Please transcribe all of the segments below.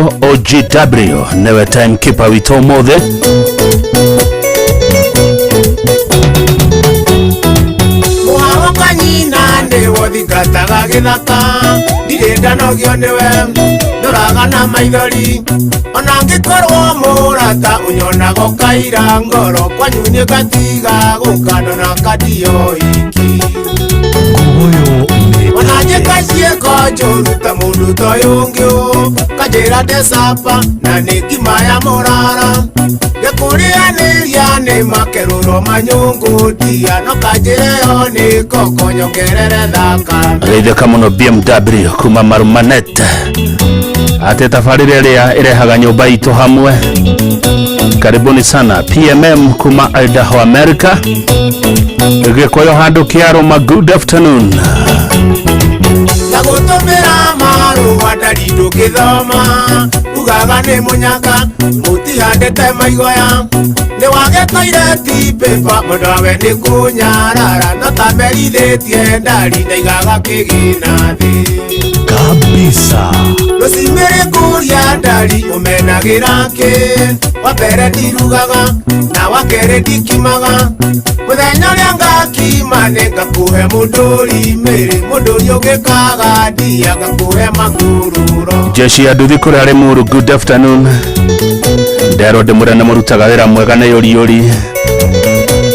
OGW nĩwe timekeeper witũ ũmũthĩ. Mũharo kanyina nĩwo thingataga gĩthaka, ndirĩ ndanogio nĩwe, ndũraga na maithori ona ngĩkorwo mũrata ũnyonaga ũkaira ngoro kwanyu nĩ ngatiga gũkandona kandio iki. Ngogoyo Ona njĩka ciĩko njũru ta mũndũ ta ũyũ ũngĩ ũ kanjĩra ndecapa na nĩ ngima ya mũrara gĩkũrĩanĩria nĩ makerũro manyũngũ ndia no kanjĩra ĩyo nĩ koko nyongerere thakame. Geithĩka mũno BMW kuma Marumanet atĩ tabarĩra ĩrĩa ĩrehaga nyũmba itũ hamwe. Karibuni sana PMM kuma Idaho, America. Gĩkũyũ handũ kĩarũma, good afternoon. Na gũtũmĩra marũa ndari ndũngĩthoma ugaga nĩ mũnyaka mũtihandĩte maigoya nĩ wage toireti paper mũndũ awe nĩ kũnyarara no tamerithĩtie ndari ndaigaga kĩgĩna thĩ. Kabisa. Rũcimĩrĩ kũria ndari ũmenagĩra kĩ wa mbere ndirugaga na wa kerĩ ndikimaga mũthenya ũrĩa ngakima nĩ ngakũhe mũndũri mĩrĩ mũndũri ũngĩkaga ndia ngakũhe makururo. Jeshi ya nduthi kũrĩa Limuru, good afternoon. Nderwo ndĩmũre nĩ mũrutaga wĩra mwega nĩ yũriyũri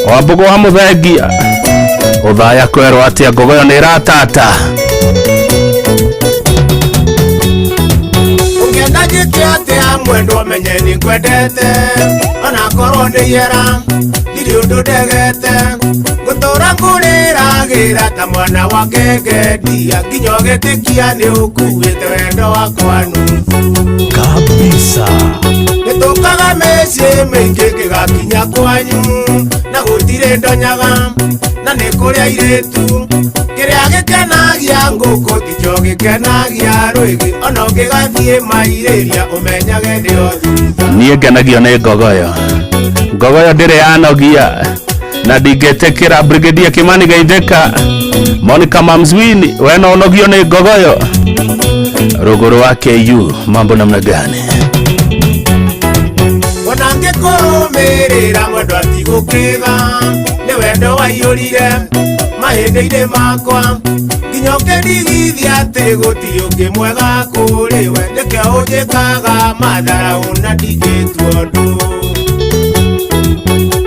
Wambũgũ wa mũthengia ũthaya kwerwo atĩa ngogoyo nĩ ĩratata. Ũngĩenda njĩke atĩa mwendwa menye nĩ ngwendete onakorwo nĩ ihera ndirĩ ũndũ ndegete ngũtũra ngũrĩragĩra ta mwana wa ngengendia nginya ũgĩtĩkia nĩ ũkuĩte wendo wakwa nuthu. Kabisa. Nĩtũkaga mĩciĩ mĩingĩ ngĩgakinya kwanyu na gũtirĩ ndonyaga na nĩ kũrĩ airĩtu kĩrĩa gĩkenagia ngũkũ tikĩo gĩkenagia rwĩgĩ ona ũngĩgathiĩ mairĩria ũmenyage ndĩo thutha. Niĩ ngenagio nĩ ngogoyo. Ngogoyo ndĩrĩ yanogia na ndingĩtĩkĩra. Brigadier Kimani Geithĩka, Monica Mamswini, we no ũnogio nĩ ngogoyo. Rũgũrũ wa KU, mambo namna gani? Ona ngĩkũrũmĩrĩra mwendwa tigũkĩga nĩ wendo waiyũrire mahĩndĩ-inĩ makwa nginya ũkĩndigithia atĩ gũtirĩ ũngĩ mwega kũrĩ we nĩkĩo ũnjĩkaga matharaũ na ndingĩtua ũndũ.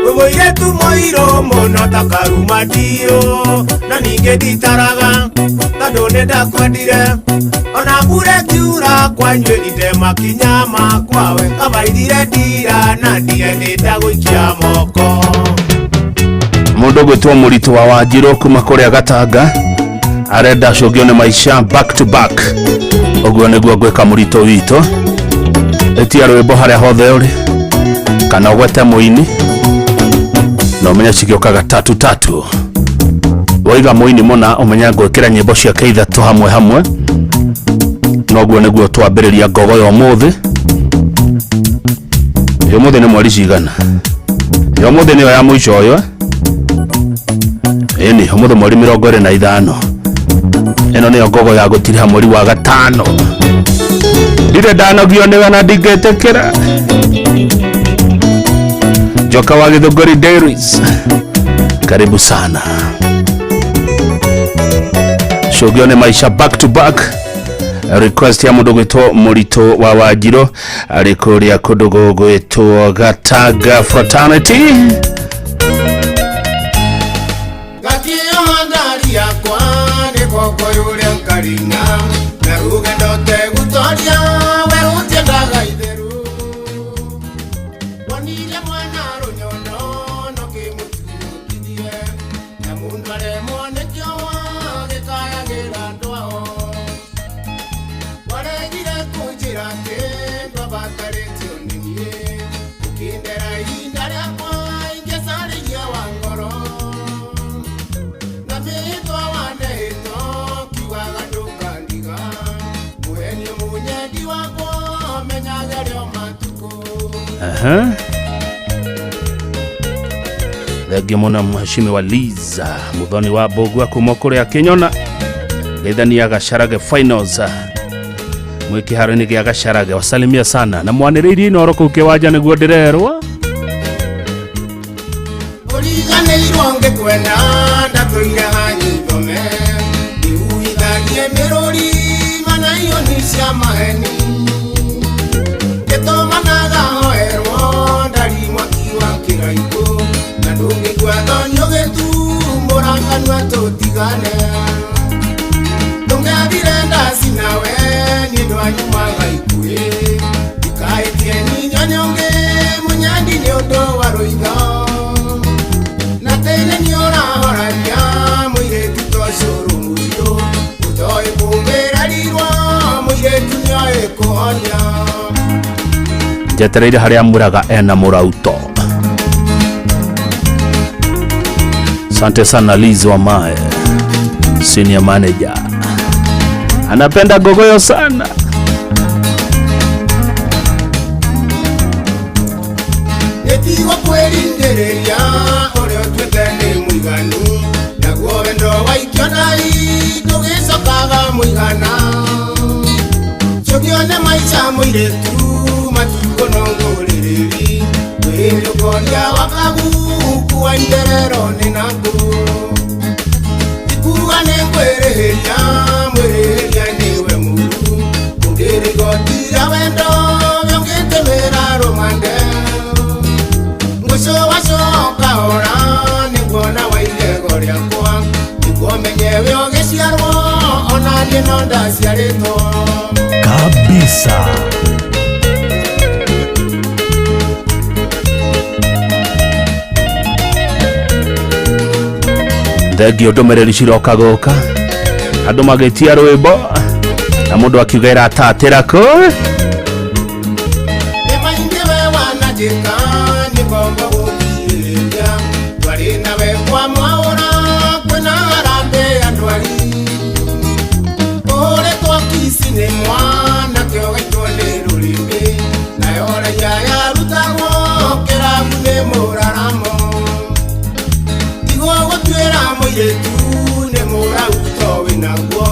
Wĩ mũirĩtu mũirũ mũno ta karuma ndiũ na ningĩ nditaraga tondũ nĩ ndakwendire ona mbura ĩkiura kwanyu ĩrinde makinya makwa we kabaithire ndira na ndire nĩ ndagũikia moko. Mũndũ ũgwĩtwo mũritũ wa Wanjirũ kuma kũrĩa Gatanga arenda acũngio nĩ maica back to back. Ũguo nĩguo ngwĩka mũritũ witũ. Ĩtia rwĩmbo harĩa hothe ũrĩ kana ũgwete mũini na ũmenye cigĩũkaga tatu tatu. Waiga mũini mũna ũmenye ngwĩkĩra nyĩmbo ciake ithatũ hamwe hamwe. Noguo nĩguo twambĩrĩria ngogoyo ũmũthĩ. Ũmũthĩ nĩ mweri cigana? Ya ũmũthĩ nĩyo ya mũico ũyũ, eh? Ĩni ũmũthĩ mweri 25. Ĩno nĩyo ngogo ya gũtiriha mweri wa gatano. Ndirĩ ndanogio nĩwe na ndingĩtĩkĩra. Joka wa Githũngũri Dairies, karibu sana. Cũngio nĩ maica back to back, request ya mũndũ gwĩtwo mũritũ wa Wanjirũ arĩ kũrĩa kũndũ gũgwĩtwo Gatanga Fraternity. Gakĩoha ngari yakwa nĩ kongoyũ ũrĩa nkarina na rũgendo tegutoria werũ ũtiendaga itheru wonire mwana rũnyondo no kĩmũtunyũkithie na mũndũ aremwo nĩkĩo gĩkayagĩra andũ ao waregire kũnjĩra atĩ ndwabatarĩtio nĩ niĩ ũkĩndera ihinda rĩakwa ingĩcarĩria wa ngoro na mĩhĩtwa wanehĩtwo kiugaga ndũkandiga mũhenio mũnyendi wakwa menyage rĩo matukũ. Aha. Thengiũ mũno mheshimiwa Liza Muthoni wa Mbũgua kuma kũrĩa Kĩnyona geithania Gacarage finals. Mwĩ kĩharo-inĩ gĩa Gacharage, wasalimia sana na mwanĩrĩirie Inoro kũu kĩwanja nĩguo ndĩrerwo. Ũriganĩirwo ngĩkwenda ndatũire hanyithome ndihuhithagie mĩrũri mana ioni cia maheni ngĩtũmanaga hoerwo ndari mwaki wa kĩraikũ na ndũngĩkua thoni ũgĩtumũra kanua tũtigane ndũngĩathire ndaci nawe niĩ ndwanyumaga ikuhĩ ndikaĩtie ninyone ũngĩ mũnyandi nĩ ũndũ wa rũitho na tene nĩ ũrahoraria mũirĩtu to cũrũ mũirũ ũtoĩ kũmĩrarirwo mũirĩtu nĩoĩ kũhonia. Njetereire harĩa mwĩraga ena mũrauto. Asante sana Liz wa Mae, senior manager, anapenda gogoyo sana. Nĩtigwo kwĩringĩrĩria ũrĩa ũtuĩte nĩ mũiganu naguo wendo waikio nai ndũgĩcokaga mũigana cũkio nĩ maica mũirĩtu matukũ no ngũrĩrĩri wĩrĩũkoria wakagu kuwa itherero nĩ naku ikuga nĩ ngwĩrĩhĩria mwĩrĩhĩria nĩwe mũru ũngĩrĩ igoti rĩa wendo ũngĩtĩmĩra rũmande ngũcũa kahora nĩguona wa igego rĩakwa nĩguo menye we ũgĩciarwo ona niĩ no ndaciarĩtwo. Kabisa. Thengio ndũmĩrĩri ciroka gũka andũ magĩtia rwĩmbo na mũndũ akiuga ĩratatĩra kũ. Nĩ maingĩ we wananjĩka nĩ ngombo gũkirĩrĩria twarĩ nawe kwa mwaũra kwĩna harambĩ ya ndwari ũhũrĩtwo kici nĩ mwana kĩo gaitwo nĩ rũrĩmĩ nayo raia yarutagwo kĩrabu nĩ mũraramo tigwo gũtuĩra mũirĩtu nĩ mũrauto wĩnaguo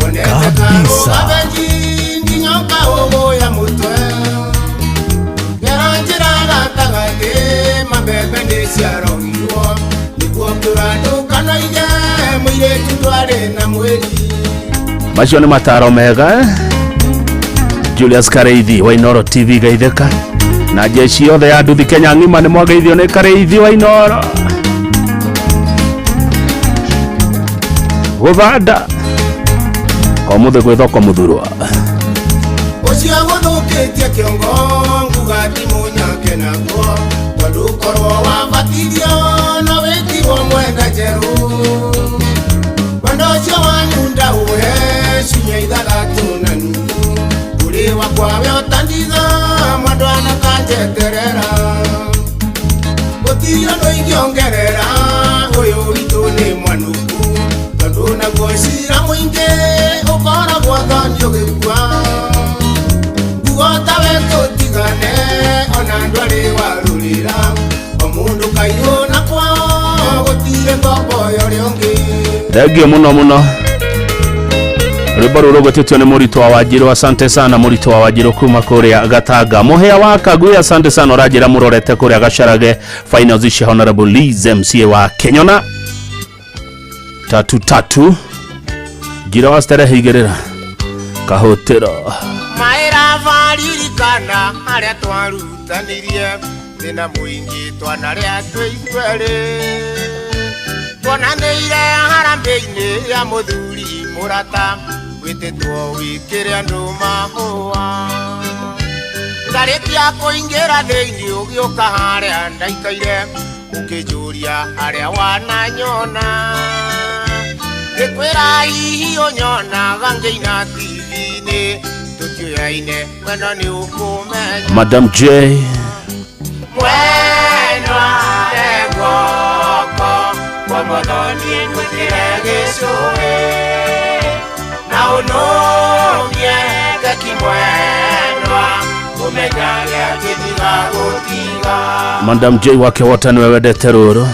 wonete Kabisa. karũgabenji nginya ũkaũgũya mũtwe gera njĩra gatagatĩ mabebe nĩ ciarogirwo nĩguo kĩũra ndũkanoige mũirĩtu ndwarĩ na mwĩri. Macio nĩ mataro mega eh? Julius Kareithi wa Inoro TV geithĩka na jeshi yothe ya nduthi Kenya ng'ima nĩ mwageithio nĩ Kareithi wa Inoro gũthanda komuthĩ gwĩ thoko mũthurwa. Ũcio gũthũkĩtie kĩongo nguga ti mũnyake naguo tondũ korwo wabatithio no wĩtirwo mwenda njerũ wendo ũcio wanyu ndaũhe ciumia ithathatũ na nuthu ũrĩ wakwa we ũtandiga mwandwana kanjeterera gũtirĩ ũndũ ingĩongerera ũyũ witũ nĩ mwanuku tondũ naguo cira mũingĩ ũkoragwo thoni ũgĩkua nguo tawe tũtigane ona ndwarĩ warũrĩra o mũndũ kairũ na kwao gũtirĩ ngombo ya ũrĩa ũngĩ. Thengio mũno mũno rwĩmbo rũrũ rũgwĩtĩtio nĩ mũritũ wa Wanjirũ. Asante sana mũritũ wa Wanjirũ kuma kũrĩa Gatanga. Mũhĩa wa Kagui, asante sana ũranjĩra mũrorete kũrĩa Gacharage finals ici Honorable Liz MCA wa Kenyona tatu tatu njira wa starehe igĩrĩra kahũtĩro. Maĩravaririkana harĩa twarutanirie thĩna mũingĩ twanarĩa twĩ ithuerĩ tuonanĩire harambĩ-inĩ ya mũthuri mũrata wĩtĩtwo wĩkĩre andũ mahũa ndarĩkia kũingĩra thĩinĩ ũgĩũka harĩa ndaikaire ũkĩnjũria harĩa wananyona ngĩkwĩra hihi ũnyonaga ngĩina TV-inĩ tũtiũyaine wendo nĩ ũkũmenya. Madam J Mwendwa guoko kwa mũthoni ngwĩkĩre gĩcũhĩ na ũnũmie keki mwendwa ũmenyage atĩ ndigagũtiga. Madam J wake wote nĩwe wendete rũrũ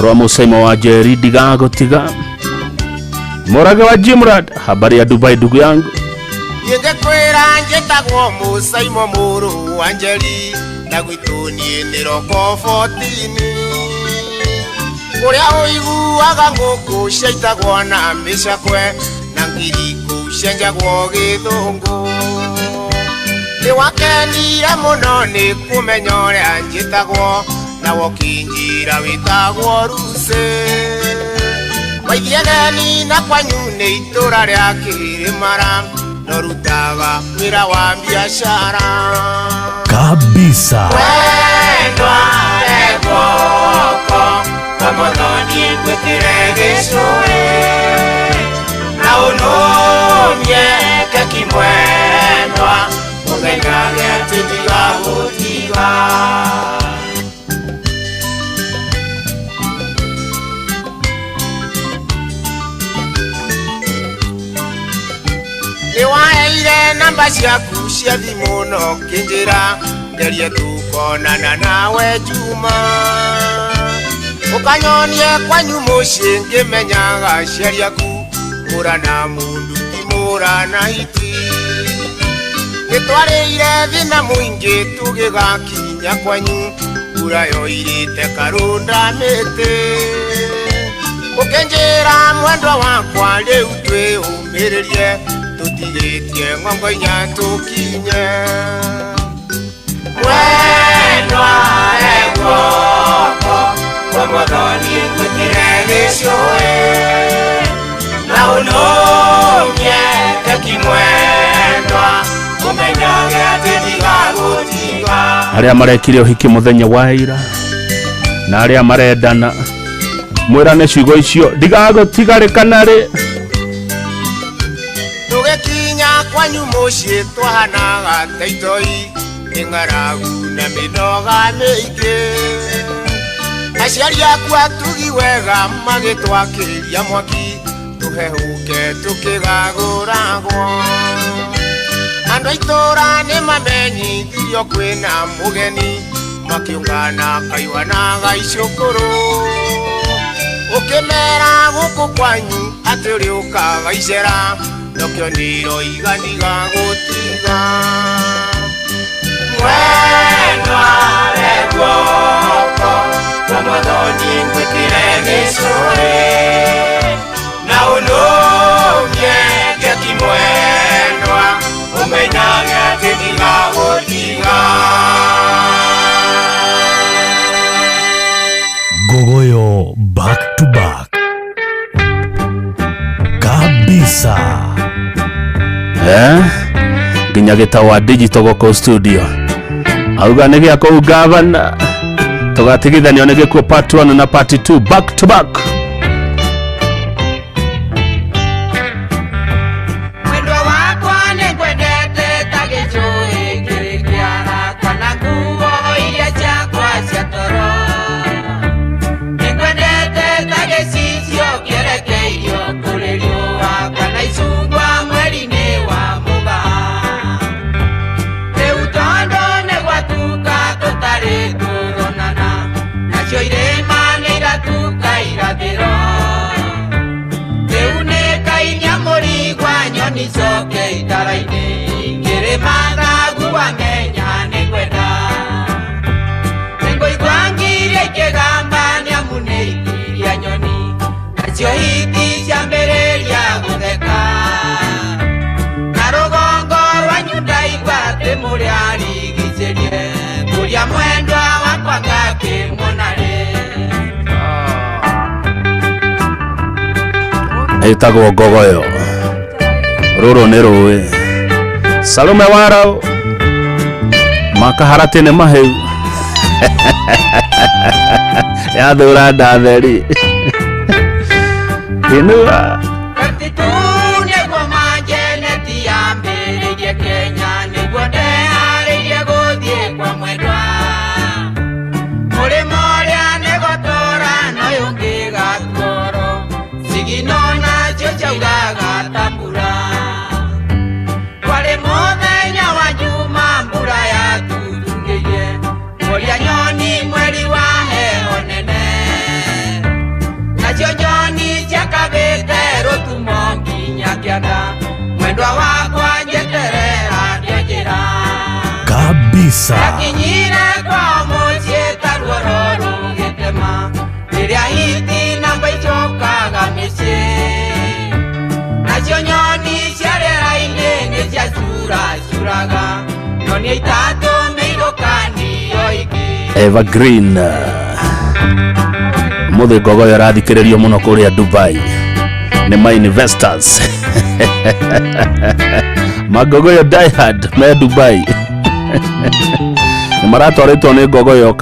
rwa mũcaimo wa Njeri ndigagũtiga. Mũrage wa Jimrad, habari ya Dubai ndugu yangu. Nĩngĩkwĩra njĩtagwo Mũcaimo mũrũ wa Njeri na gwitũ niĩ nĩ roko 14 kũrĩa ũiguaga ngũkũ ciaitagwo na mĩcakwe na ngiriku cienjagwo gĩthũngũ. Nĩwakenire mũno nĩ kũmenya ũrĩa njĩtagwo na wokinjira wĩtagwo Ruse. Waithiageni na kwanyu nĩ itũra rĩa Kĩrĩmara no rutaga wĩra wa biacara. Kabisa. Wendwa egwoko komothoni ngwĩkĩre gĩcũĩ na ũnũmie keki mwendwa ũmenyage atĩ ndigagũtiga. Nĩwaheire namba ciaku cia thimũ na ũkĩnjĩra ngerie tukonana nawe Juma. Ũkanyonie kwanyu mũciĩ ngĩmenyaga aciari aku mũra na mũndũ ti mũra na hiti. Nĩtwarĩire thĩna mũingĩ tũgĩgakinya kwanyu mbura yoirĩte karũnda mĩtĩ. Ũkĩnjĩra mwendwa wakwa rĩu twĩũmĩrĩrie tũtigĩtie ng'ongo inya tũkinye. Wendwa egwoko komothoni ngwĩkĩre gĩcũĩ na ũnũmie keki mwendwa ũmenyage atĩ ndigagũtiga. Arĩa marekire ũhiki mũthenya wa ira na arĩa marendana mwĩrane ciugo icio ndigagũtiga rĩ kana rĩ. Tũgĩkinya kwanyu mũciĩ twahanaga ta itoi nĩ ng'aragu na mĩnoga mĩingĩ. Aciari aku atugi wega magĩtwakĩria mwaki tũhehũke tũkĩgagũragwo. Andũ a itũũra nĩmamenyithirio kwĩna mũgeni makĩũngana kaihwa na gaicũkũrũ. Ũkĩmera gũkũ kwanyu atĩ ũrĩũkaga icera nokĩo nĩroiga ndigagũtiga. Mwendwa egwoko komothoni ngwĩkĩre gĩcũĩ na ũnũmie keki mwendwa ũmenyage atĩ ndigagũtiga. Gogoyo back to back. Kabisa. Nginya gĩtawa digital gũkũ studio auga nĩ gĩa kũu gavana tũgatigithanio nĩ gĩkuo part 1 na part 2 back to back. Mwendwa wakwa nĩngwendete ta gĩcũĩ kĩrĩ kĩara kana nguo iria ciakwa cia toro. Nĩngwendete ta gĩcicio kĩerekeirio kũrĩ riũa kana icungwa mweri-inĩ wa mũgaa. Rĩu tondũ nĩgwatuka tũtarĩ tũronana nacio irĩma nĩiratuka irathĩro. Rĩu nĩngainia mũrigwa nyoni coke itara-inĩ ngĩrĩma thagu wamenya nĩngwenda. Nĩngũigua ngiria ikĩgamba nĩamu nĩ ikiria nyoni nacio hiti ciambĩrĩria gũtheka. Na rũgongo rwanyu ndaigua atĩ mũrĩ arigicĩrie kũrĩa mwendwa wakwa ngakĩmuona rĩ. Ĩtagwo Ngogoyo rũrũ nĩ rũĩ Salome Warau makaharatĩ nĩ mahĩu yathũra ndatheri inua. 32 nĩguo manjeneti yambĩrĩirie Kenya nĩguo ndeharĩirie gũthiĩ kwa mwendwa. Mũrĩmo ũrĩa nĩgũtũra na ũyũ ũngĩ gatuoro cigino nacio ciauraga ta mbura. Kwarĩ mũthenya wa Juma mbura yatutungĩire mũrĩa nyoni mweri wa heho nene nacio nyoni ciakabĩte Kabisa. Ndakinyire kwao mũciĩ ta ruoro rũgĩtema rĩrĩa hiti namba icokaga mĩciĩ nacio nyoni cia rĩera-inĩ nĩ ciacuracuraga nyoni itatũ mĩirũkanio ingĩ. Evergreen Mũthĩ Ngogoyo arathikĩrĩrio mũno kũrĩa Dubai nĩ ma investors Mangogoyo diehard me Dubai nĩ maratwarĩtwo nĩ Ngogoyo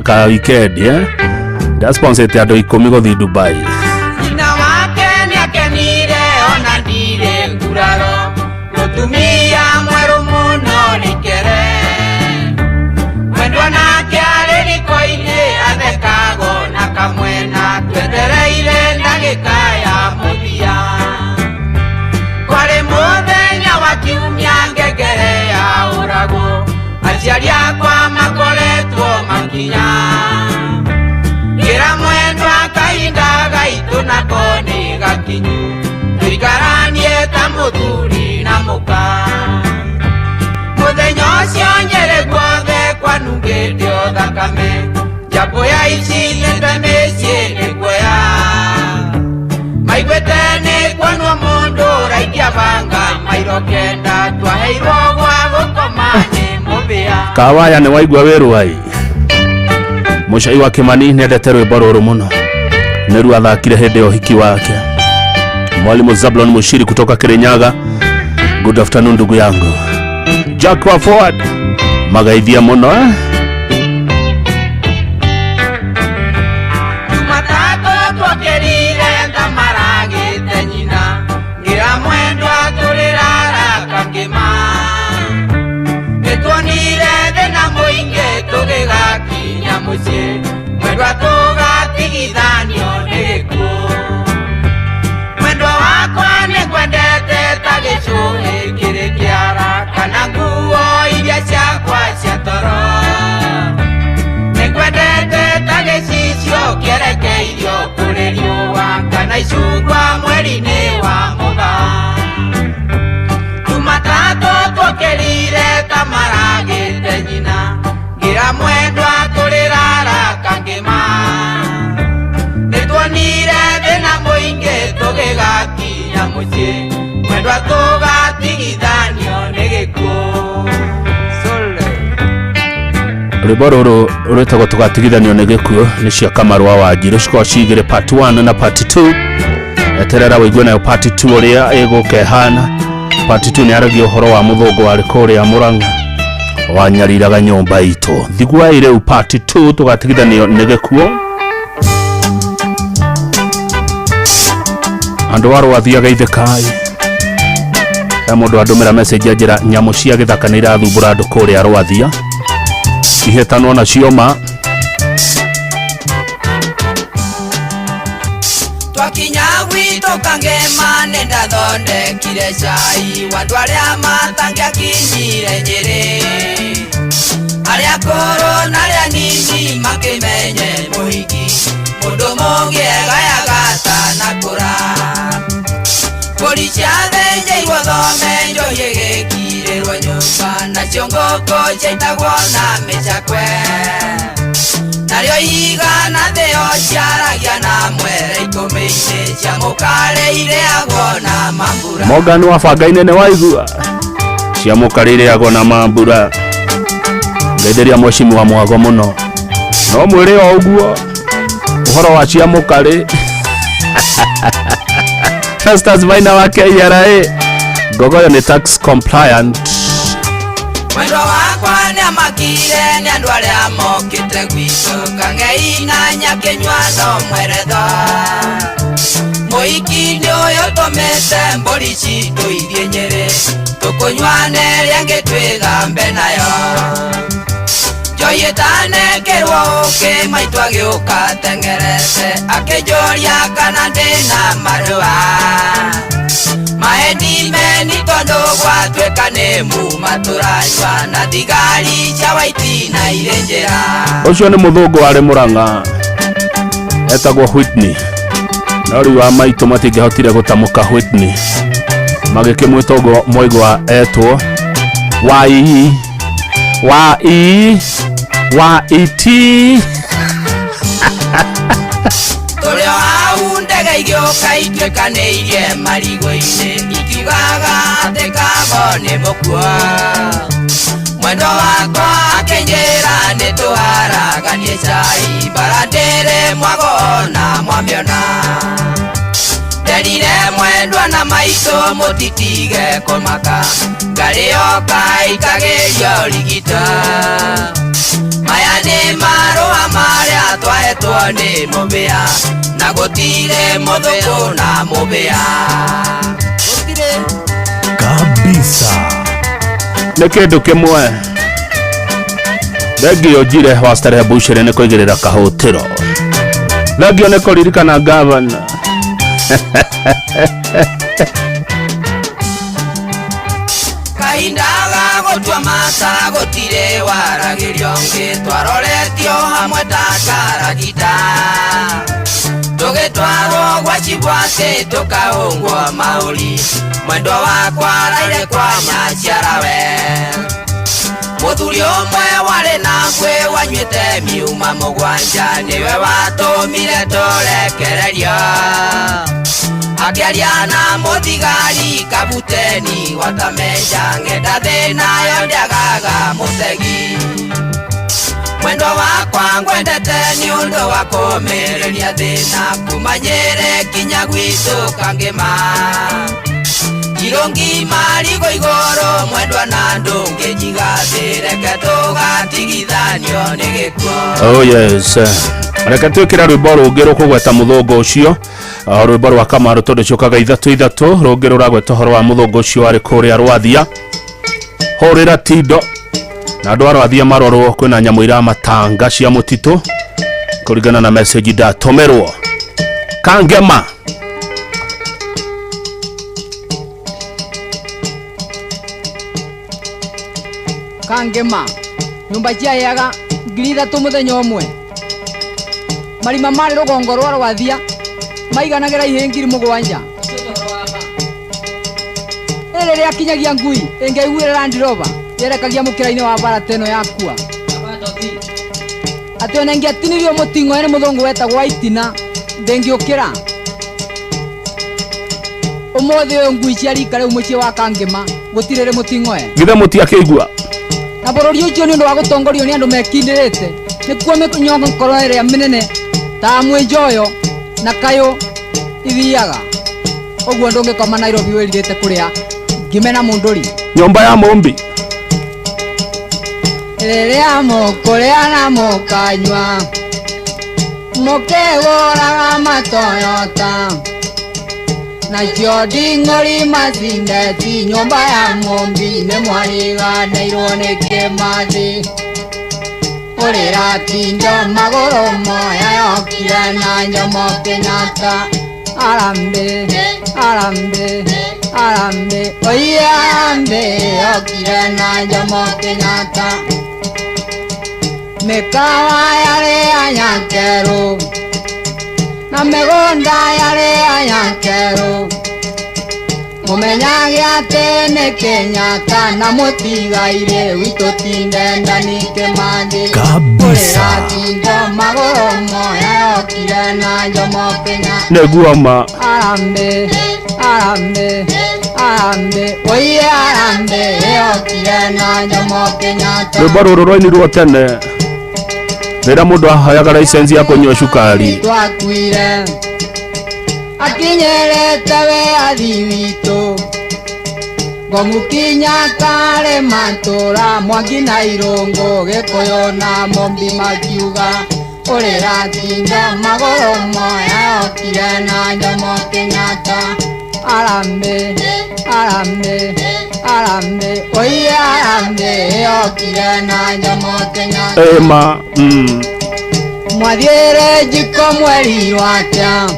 ka weekend, eh? Ndasponsorĩte andũ 10 gũthiĩ Dubai. Nyina wake nĩakenire ona ndirĩ nguraro mũtumia mwerũ mũno rikere mwendwa nake arĩ riko-inĩ athekago na kamwena twetereire ndagĩka ya mũthia kwarĩ mũthenya wa kiumia ngengere ya ũragwo aciari akwa makoretwo makinya kĩra mwendwa kahinda gaitũ nako nĩ gakinyu tũikaranie ta mũthuri na mũka mũthenya ũcio Nyĩrĩ guothe kwanungĩte o thakame njambũ ya icithĩte mĩciĩ nĩ guoya maiguĩte nĩ kuonwo mũndũ ũraikia banga mairo 9 twaheirwo gwa gũkoma nĩ mũbĩa. Kawaya nĩ waigua wĩrwai Mũcai wa Kimani nĩendete rwĩmbo rũrũ mũno nĩruo athakire hĩndĩ ya ũhiki wake. Mwalimu Zablon Mushiri kutoka Kirinyaga, good afternoon ndugu yangu. Jack wa Forward magaithia mũno, eh? Jumatatũ twokĩrire thamaragĩte nyina ngĩra mwendwa tũrĩrara kakĩma nĩtuonire thĩna mũingĩ tũgĩgakinya mũciĩ mwendwa tũgatigithanio nĩ gĩkuũ mwendwa wakwa nĩngwendete ta gĩcũhĩ kĩrĩ kĩara kana nguo iria ciakwa cia toro nĩngwendete ta gĩcicio kĩerekeirio kũrĩ riũa kana icungwa mweri-inĩ wa mũgaa Jumatatũ twokĩrire ta maragĩte nyina ngĩra mwendwa tũrĩrara kangĩma nĩtuonire thĩna mũingĩ tũgĩgakinya mũciĩ mwendwa tũgatigithanio nĩ gĩkuũ. Sole. Rwĩmbo rũrũ rwĩtagwo tũgatigithanio nĩ gĩkuũ nĩ cia Kamaru wa Wanjirũ cikoragwo cigĩrĩ, part 1 na part 2. Eterera wĩigue nayo part 2 ũrĩa ĩgũka ĩhana. Part 2 nĩ aragia ũhoro wa mũthũngũ warĩ kũrĩa Mũrang'a wanyariraga nyũmba itũ. Thiguai rĩu part 2 tũgatigithanio nĩ gĩkuũ. Andũ a rwathiaga ithekai he mũndũ andũmĩra message anjĩra nyamũ cia gĩthaka nĩ irathumbũra andũ kũrĩa Rwathia ihĩtanwo nacio ma. Twakinya gwitũ kangema nĩndathondekire cai wa andũ arĩa matangĩakinyire Nyĩrĩ arĩa akũrũ na arĩa nini makĩmenye mũhiki mũndũ mũgĩ egayaga atanakũra mbũri ciathĩnjĩirwo thome njohi ĩgĩkirĩrwo nyũmba nacio ngũkũ ciaitagwo na mĩcakwe narĩo ihiga na thĩo ciaragia na mwere ikũmbĩ-inĩ cia mũkarĩ irĩagwo na mambura. Morgan wa bangainĩ nĩ waigua cia mũkarĩ na mambura ngeithĩria mheshimiwa mwago mũno no mwĩrĩ o ũguo ũhoro wa cia mũkarĩ. Festus Maina wa KRA Ngogoyo nĩ tax compliant. Mwendwa wakwa nĩamakire nĩ andũ arĩa mokĩte gwitũ kang'ei na nyakĩnyua no mweretho mũhiki nĩ ũyũ tũmĩte mbũri citũ ithiĩ Nyĩrĩ tũkũnyua na ĩrĩa ĩngĩ twĩgambe nayo njohi ĩtanekĩrwo ũkĩ maitũ agĩũka teng'erete akĩnjũria kana ndĩna marũa maheni meni tondũ gwatuĩka nĩ muma tũranyua na thigari cia waitina irĩ njĩra. Ũcio nĩ mũthũngũ warĩ Mũrang'a etagwo Whitney no rĩu a maitũ matingĩahotire gũtamũka Whitney magĩkĩmwĩta ũguo mwaigua etwo wai. Wa E wa E T. Tũrĩ o hau ndege igĩũka ituĩkanĩirie marigũ-inĩ ikiugaga atĩ Kago nĩ mũkuo. Mwendwa wakwa akĩnjĩra nĩ tũharaganie cai mbara ndĩrĩ mwago na mwamĩona. Nderire mwendwa na maitũ mũtitige kũmaka ngarĩ yoka ikagĩrio rigita. Maya nĩ marũa marĩa twahetwo nĩ mũbĩa na gũtirĩ mũthũngũ na mũbĩa. Kabisa. Nĩ kĩndũ kĩmwe. Thengio njire wa Starehe Buchere nĩ kũigĩrĩra kahũtĩro. Thengio nĩ kũririkana gavana. Kahinda ga gũtua mata gũtirĩ waragĩrio ngĩ twaroretio hamwe ta karagita. Tũgĩtwarwo gwa Chibwatĩ tũkahũngwo mahũri mwendwa wakwa araire kwa nyaciarawe. Mũthuri ũmwe warĩ na ngwĩ wanyuĩte miuma mũgwanja nĩwe watũmire tũrekererio. Akĩaria na mũthigari kabuteni watamenja ng'enda thĩna yo ndĩagaga mũtegi. Mwendwa wakwa ngwendete nĩ ũndũ wa kũmĩrĩria thĩna kuma Nyĩrĩ kinya gwitũ Kangĩma. Irũngi marigũ igũrũ mwendwa na ndũngĩnjiga thĩ reke tũgatigithanio nĩ gĩkuũ. Oh yes. Reke twĩkĩre rwĩmbo rũngĩ rũkũgweta mũthũngũ ũcio. Rwĩmbo rwa Kamaru tondũ ciũkaga ithatũ ithatũ rũngĩ rũragweta ũhoro wa mũthũngũ ũcio warĩ kũrĩa Rwathia. Hũrĩra tindo na andũ a Rwathia marorwo kwĩna nyamũ iramatanga cia mũtitũ kũringana na message ndatũmĩrwo. Kangema. Kangema nyũmba ciaheaga 3,000 mũthenya ũmwe. Marima marĩ rũgongo rwa Rwathia maiganagĩra ihĩ 7,000. Ĩrĩ rĩakinyagia ngui ĩngĩaiguĩre Land Rover yerekagia mũkĩra-inĩ wa bara ta ĩno yakua. Atĩ ona ĩngĩatinirio mũting'oe nĩ mũthũngũ wetagwo Waitina ndĩngĩũkĩra. Ũmũthĩ ũyũ ngui cia rika rĩu mũciĩ wa Kangema gũtirĩ rĩ mũting'oe. Githe mũtiakĩigua. Na bũrũri ũcio nĩ ũndũ wa gũtongorio nĩ andũ mekindĩrĩte nĩkuo mĩnyongoro ĩrĩa mĩnene ta Mwĩnjoyo na Kayũ ithiaga. Ũguo ndũngĩkoma Nairobi wĩrirĩte kũrĩa ngime na mũndũri. Nyũmba ya mũmbi. Rĩrĩa mũkũrĩa na mũkanyua mũkĩgũraga matoyota nacio nding'ori macindeti nyũmba ya mũmbi nĩ mwariganĩirwo nĩ Kĩmathi. Ũrĩra tindo magũrũ moya yokire na Jomo Kenyatta. Arambe, arambe, arambe, oye arambe yokire na Jomo Kenyatta. Mĩkawa yarĩ ya Nyakerũ na mĩgũnda yarĩ ya Nyakerũ. Mũmenyage atĩ nĩ Kenyatta na mũtigairĩ witũ ti Ndenda ni Kĩmathi. Kabisa. Ũrĩra tindo magũrũ moya yokire na Jomo Kenyatta. Nĩguo ma. Arambe, arambe, arambe, oye arambe yokire na Jomo Kenyatta. Rwĩmbo rũrũ rwainirwo tene rĩrĩa mũndũ ahoyaga license ya kũnyua cukari. Twakuire akinyĩrĩte wĩyathi witũ ngũmũkinya karĩ matũra Mwangi na Irũngũ Gĩkũyũ na Mũmbi makiuga ũrĩra tindo magũrũ moya yokire na Jomo Kenyatta. Arambe, arambe, arambe, oye arambe yokire na Jomo Kenyatta. Ema. Mwathiĩre njiko mwerirwo atĩa?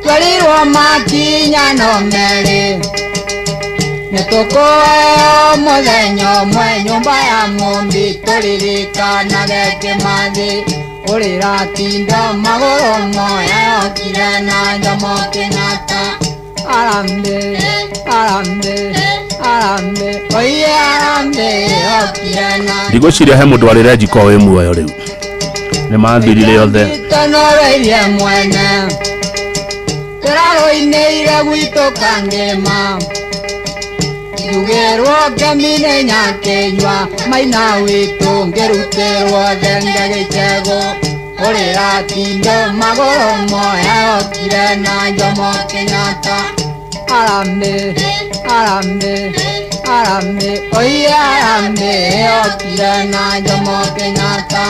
Twerirwo makinya no merĩ. Nĩtũkũheo mũthenya ũmwe nyũmba ya mũmbi tũririkanage Kĩmathi. Ũrĩra tindo magũrũ moya yokire na Jomo Kenyatta. Arambe, arambe, Harambee oiye harambee okire na Ndigwĩciria he mũndũ warĩre njiko wĩ muoyo rĩu, nĩ mathirire othe. Tanoreirie mwene tũrarũinĩire gwitũ kangĩma njugĩrwo ngemi nĩ nyakĩnyua maina witũ ngĩrutĩrwo thenge gĩcegũ ũrĩra tindo magũrũ moya okire na Jomo Kenyatta. Harambee harambee harambee oiye harambee okire na Jomo Kenyatta.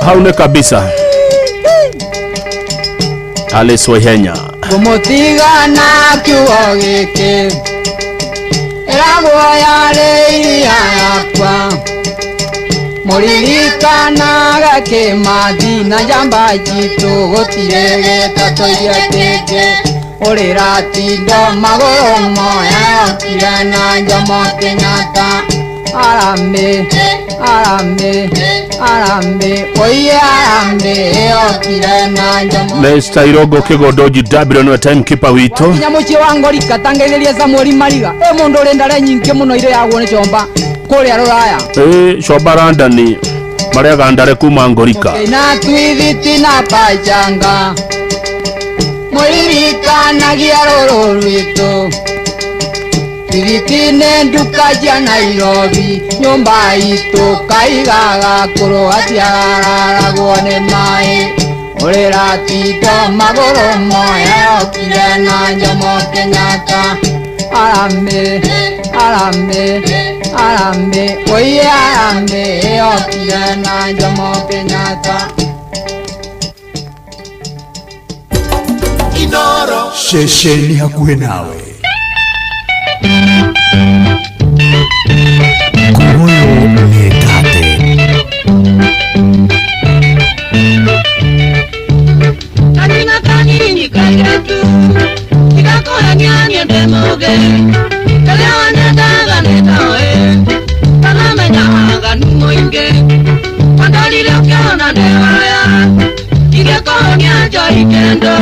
Hau nĩ kabisa Alice Waihenya. Ngũmũtigana kiugo gĩkĩ ĩragwo yarĩ iria yakwa mũririkanaga kĩmathi na njamba citũ gũtirĩ gĩtatũ kĩngĩ ũrĩra tindo magũrũ moya okire na Jomo Kenyatta. Harambee harambee harambee oiye harambee okire na Jomo. Mr. Irogo Kĩgondo GW nĩwe timekeeper witũ. Kinya mũciĩ wa Ngorika tangeithĩrie Samuel Mariga ĩ mũndũ ũrĩ ndare nyingĩ mũno irĩagwo nĩ comba kũrĩa rũraya. Ĩ comba London marĩaga ndare kuma Ngorika. Na twithiti na pachanga mũririkanagia rũrũ rwitũ twithiti nĩ nduka cia Nairobi nyũmba itũ kaigaga kũrũ hatiararagwo nĩ maĩ ũrĩra tindo magũrũ moya okire na Jomo Kenyatta. Harambee harambee harambee oiye harambee okire na Jomo Kenyatta. Inoro ceceni hakuhĩ nawe. Kuoyo nĩ tate. Kanina kanini kagetu Tigakora nyanye ndemoge Kalewa nyendaga netawe Tanamenya waganu mũingĩ Wandorire ũkĩona ndewaya Ingĩkorwo nĩanjoi kendo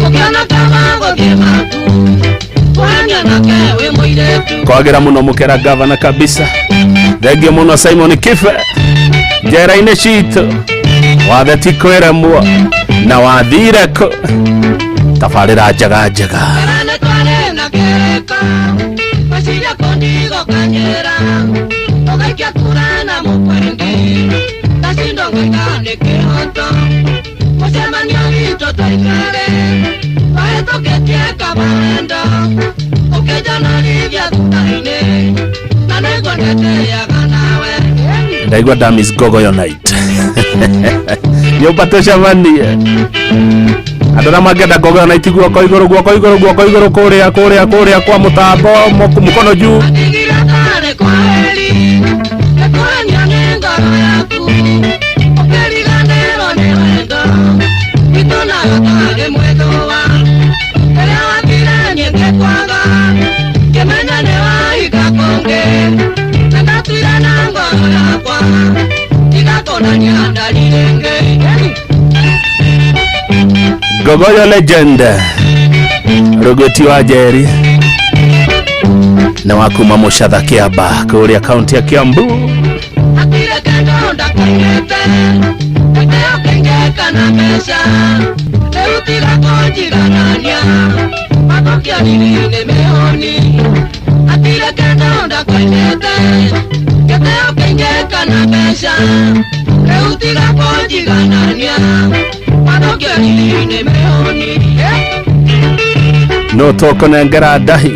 Ũkĩona kaba gũthiĩ maku Kũhania nake wĩ mũirĩtu. Kwagĩra mũno mũkera gavana kabisa. Thengiũ mũno Simon Kibe njera-inĩ citũ wathe ti kwĩremwo na wathire kũ tabarĩra njega njega. Kerane tware na kĩrĩko Meciria kũndigo kanyĩra Ũgaikia kura na mũkwengi Ndacindo ngaika nĩ kĩhoto Mũcemanio witũ twaikare Twahĩtũkĩtie kamawendo Ũkĩnjonorithia thutha-inĩ Na nĩguo ndetĩaga nawe. Ndaigua Damis Gogoyo night nyũmba tũcemanie andũ arĩa mangĩenda Gogoyo night guoko igũrũ guoko igũrũ guoko igũrũ kũrĩa kũrĩa kũrĩa kwa mũtambo mũkono juu. Atigire tarĩ kwa heri Nĩkũhenia nĩ ngoro yaku Ũkĩriganĩrwo nĩ wendo Witũ nayo tarĩ mwĩthũa Rĩrĩa wathire niĩ ngĩkwaga Ngĩmenya nĩ wahika kũngĩ Na ndatuire na ngoro yakwa Tiga kũnania ndari rĩngĩ. Gogoyo legend Rũgũti wa Njeri na wa kuma Mũcatha Kĩamba kũrĩa kaunti ya Kiambu. Hatirĩ kĩndũ ndakaigĩte Gĩtĩo kĩingĩ kana mbeca Rĩu tiga kũnjiganania Mathũkia riri nĩ mĩhũni Hatirĩ kĩndũ ndakaigĩte Gĩtĩo kĩingĩ kana mbeca Rĩu tiga kũnjiganania Mathũkia riri nĩ mĩhũni. No tũkũnengera ndahi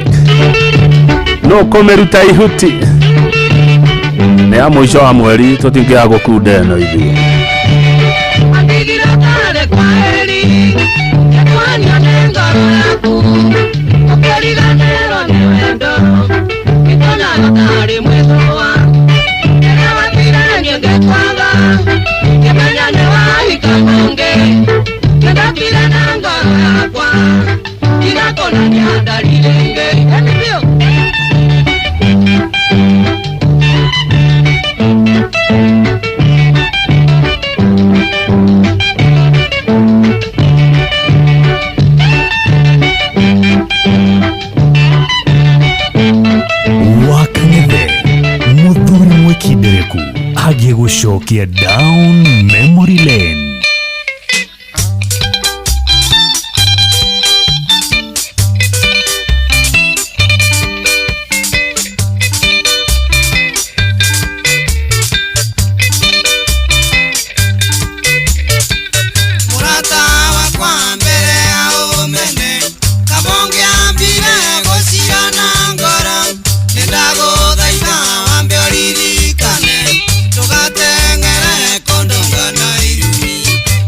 no kũmĩruta ihuti nĩ ya mũico wa mweri tũtingĩaga gũkunda ĩno ithuĩ. Atigire tarĩ kwa heri Nĩkũhenia nĩ ngoro yaku Ũkĩriganĩrwo nĩ wendo Witũ nayo tarĩ mwĩthũa Rĩrĩa wathire niĩ ngĩkwaga Ngĩmenya nĩ wahika kũngĩ Nĩndatuire na ngoro yakwa Tiga kũnania ndari rĩngĩ. Tũgũgũcokia down memory lane. Mũrata wakwa mbere ya ũmene kabonge ambire gũcirana ngoro nĩndagũthaitha wambe ũririkane ndũgateng'ere kũndũngana irumi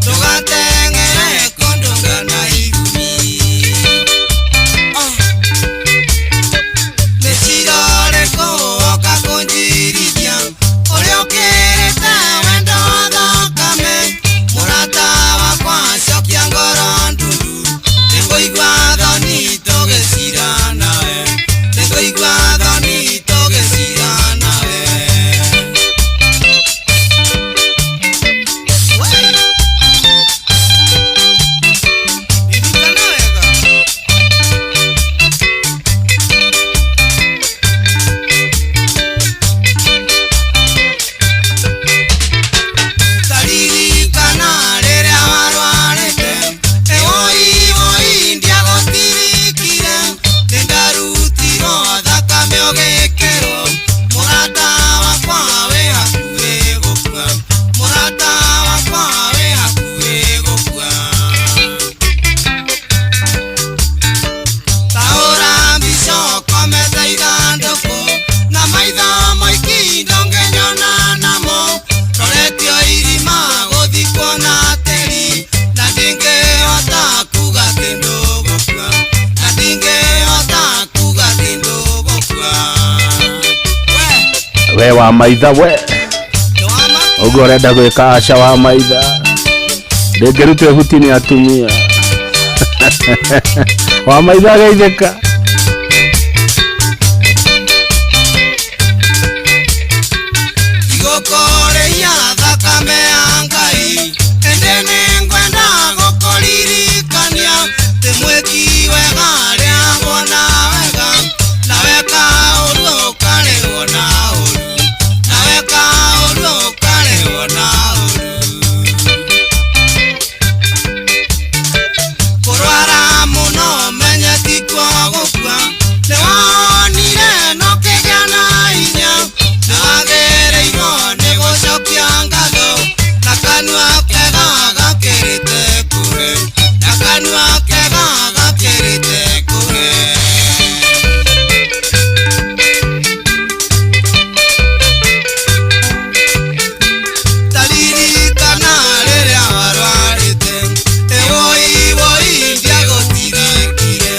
ndũgateng'ere kũndũngana irumi. Oh. Nĩ cira ũrĩkũ woka kũnjirithia ũrĩa ũkĩrĩte wendo wa thakame mũrata wakwa cokia ngoro ndundu nĩngũigua thoni tũgĩcira nawe nĩngũigua thoni tũgĩcira nawe. Wey! Ririkana wega. Taririkana rĩrĩa warwarĩte ĩwoi woi ndiagũtirikire nĩndarutirwo thakame ũgĩkĩrwo mũrata wakwa wĩ hakuhĩ gũkua mũrata wakwa wĩ hakuhĩ gũkua. Taũra mbica ũkomete ithandũkũ na maitho maiki ndũngĩnyona namo roretio irima gũthikwo na tĩri na ndingĩhota kuga atĩ ndũgũkua na ndingĩhota kuga atĩ ndũgũkua. We We wa maitha we nĩwamaku ũguo ũrenda gwĩka aca wa maitha ndĩngĩrutwo ihuti nĩ atumia wa maitha geithĩka. Ndigũkũrĩhia thakame ya Ngai ĩndĩ nĩngwenda gũkũririkania ndĩ mwĩki wega rĩagwo na wega na weka ũru ũkarĩhwo na ũru na weka ũru ũkarĩhwo na ũru. Kũrwara mũno menye tikuo gũkua nĩwonire no kĩgĩa na hinya nĩwagĩrĩirwo nĩ gũcokia ngatho na kanua kega gakĩrĩte kũhe na kanua kega gakĩrĩte kũhe. Taririkana rĩrĩa warwarĩte ĩwoi woi ndiagũtirikire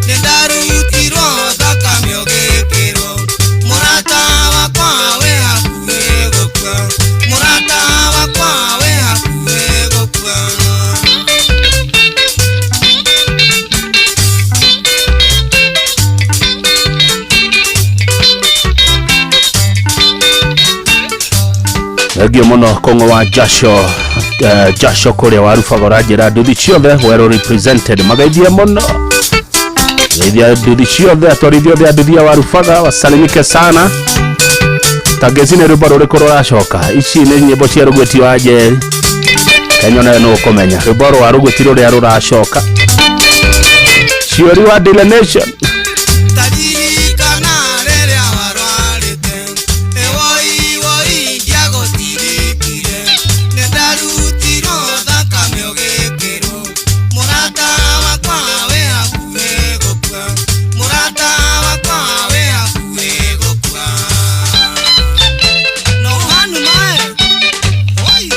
nĩndarutirwo thakame ũgĩkĩrwo mũrata wakwa wĩ hakuhĩ gũkua mũrata wakwa wĩ hakuhĩ gũkua. Thengio mũno kũng'o wa jasho jasho kũrĩa warubaga ũranjĩra nduthi ciothe well represented mageithie mũno geithia nduthi ciothe atwarithia othe a nduthi ya warubaga wasalimike sana tangeci nĩ rwĩmbo rũrĩkũ rũracoka ici nĩ nyĩmbo cia rũgwĩti wa njeri kenya nayo nĩ ũkũmenya rwĩmbo rwa rũgwĩti rũrĩa rũracoka ciũri wa Daily Nation. Taririkana rĩrĩa warwarĩte ĩwoi woi ndiagũtirikire nĩndarutirwo thakame ũgĩkĩrwo mũrata wakwa wĩ hakuhĩ gũkua mũrata wakwa wĩ hakuhĩ gũkua. No hanu mae oi.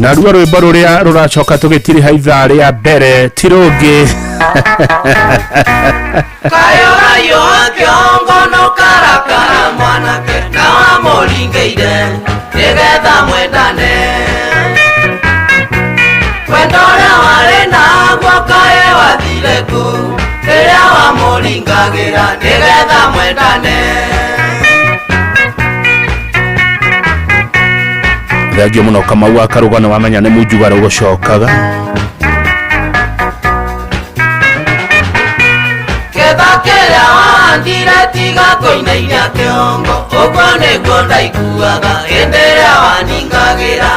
Naruo rwĩmbo rũrĩa rũracoka tũgĩtiriha ithaa rĩa mbere ti rũngĩ Kayorayo kĩongo no karakara mwanake na wamũringĩire nĩgetha mwendane wendo ũrĩa warĩ naguo kaĩ wathire kũ rĩrĩa wamũringagĩra nĩgetha mwendane. Thengio mũno Kamau wa Karũga, nĩ wamenya nĩ munjuga rũgũcokaga. Ketha kĩrĩa wahandire tiga kũinainia kĩongo, ũguo nĩguo ndaiguaga hĩndĩ ĩrĩa waningagĩra.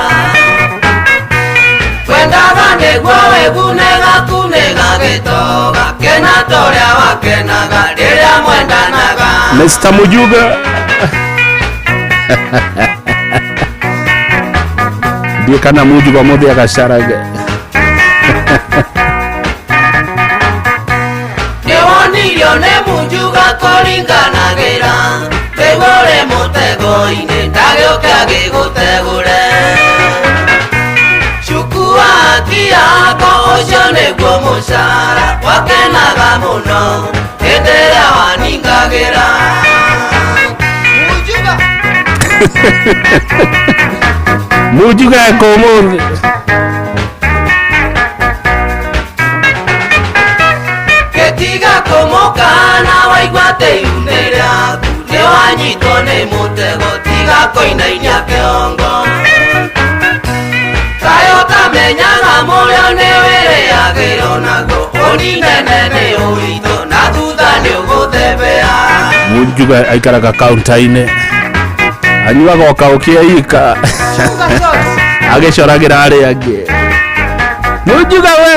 Kwendaga nĩguo wĩgune gaku nĩ gagĩtoga, kena ta ũrĩa wakenaga rĩrĩa mwendanaga. Mr. Mujuga ndiĩ kana Mujuga mũthĩ agacarage. Nĩwonirio nĩ munjuga kũringanagĩra, rĩu ũrĩ mũtego-inĩ ndagĩũke agĩgũtegũre. Chukua haki yako, ũcio nĩguo mũcara, wakenaga mũno hĩndĩ ĩrĩa waningagĩra. Munjuga. Mujuga eko ũmũthĩ. Gĩtiga kũmũkana waigua atĩ ihu-inĩ rĩaku nĩwanyitwo nĩ mũtego, tiga kũinainia kĩongo. Kaĩ ũtamenyaga mũrĩo nĩwĩrĩagĩrwo naguo, ũninene nĩ ũritũ na thutha nĩũgũthebea. Mujuga aikaraga kaunta-inĩ, anyuaga o kaũkĩ ika agĩcoragĩra arĩa angĩ. Mujuga we.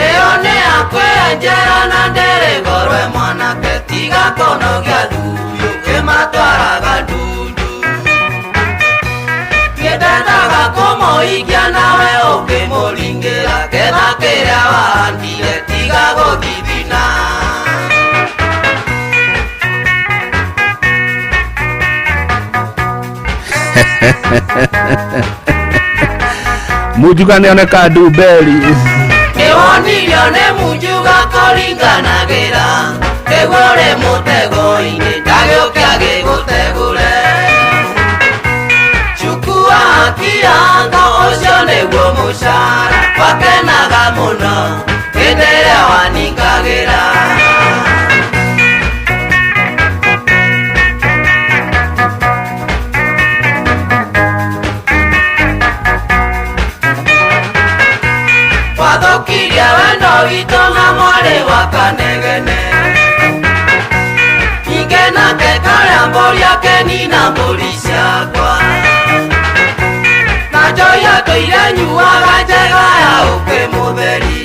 Ĩyo nĩ yakwenjera na ndĩrĩ goro mwanake, tiga kũnogia thuri ũkĩmatwaraga ndundu. Nĩndendaga kũmũikia nawe ũkĩmũringĩra, ketha kĩrĩa wahandire tiga gũthithina. Mujuga nĩoneka ndumberi. Nĩwonirio nĩ munjuga kũringanagĩra, rĩu ũrĩ mũtego-inĩ ndagĩũke agĩgũtegũre. Chukua haki yako, ũcio nĩguo mũcara, wakenaga mũno hĩndĩ ĩrĩa waningagĩra. Wathũkirie wendo witũ na mwarĩ wa Kanegene, ningĩ nake karĩa mbũri akenina mbũri ciakwa. Na njohi atũire nyuaga njega ya ũkĩ mũtheri,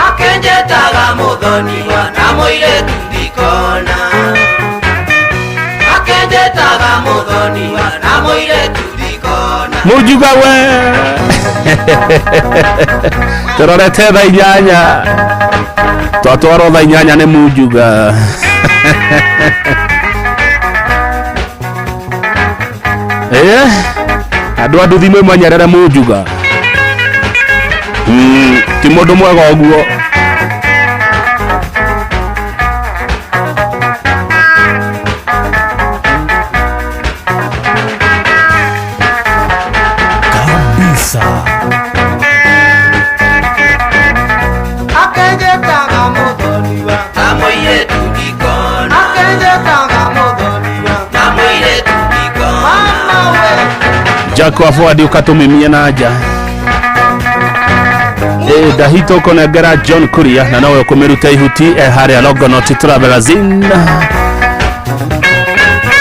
akenjetaga mũthoniwa na mũirĩtu ndikona. Akenjetaga mũthoniwa na mũirĩtu ndikona. Mujuga we. Tũrorete thaa inyanya, twatwarwo thaa inyanya nĩ Mujuga. Ĩ andũ a nduthi mwĩmenyerere Mujuga. Ti mũndũ mwega ũguo. Kabisa. Akenjetaga mũthoniwa Na mũirĩtu ndikona. Akenjetaga mũthoniwa Na mũirĩtu ndikona. Mama we. Jack wa Forward ũkatũmimie na nja. Ĩ ndahito ũkũnengera John Kuria na nowe ũkũmĩruta ihuti e harĩa Longonot Travelers Inn.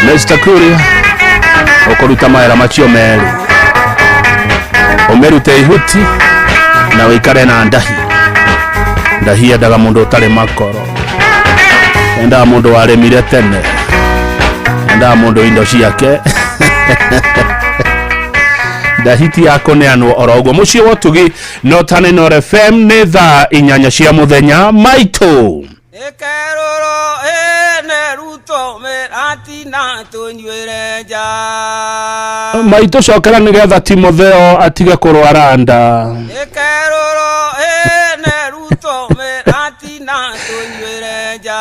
Mr. Kuria ũkũruta mawĩra macio merĩ, ũmĩrute ihuti na ũikare na ndahi. Ndahi endaga mũndũ ũtarĩ makoro, endaga mũndũ warĩmire tene, endaga mũndũ indo ciake. Ndahiti ya kũneanwo oro ũguo. Mũciĩ wa ũtugi no tane no FM. Nĩ thaa inyanya cia mũthenya maitũ. Ĩkerũrũ ĩne ruto mĩratina tũnyuĩre nja. Maitũ cokera nĩgetha Timotheo atige kũrwara nda. Ĩkerũrũ ĩne ruto mĩratina tũnyuĩre nja.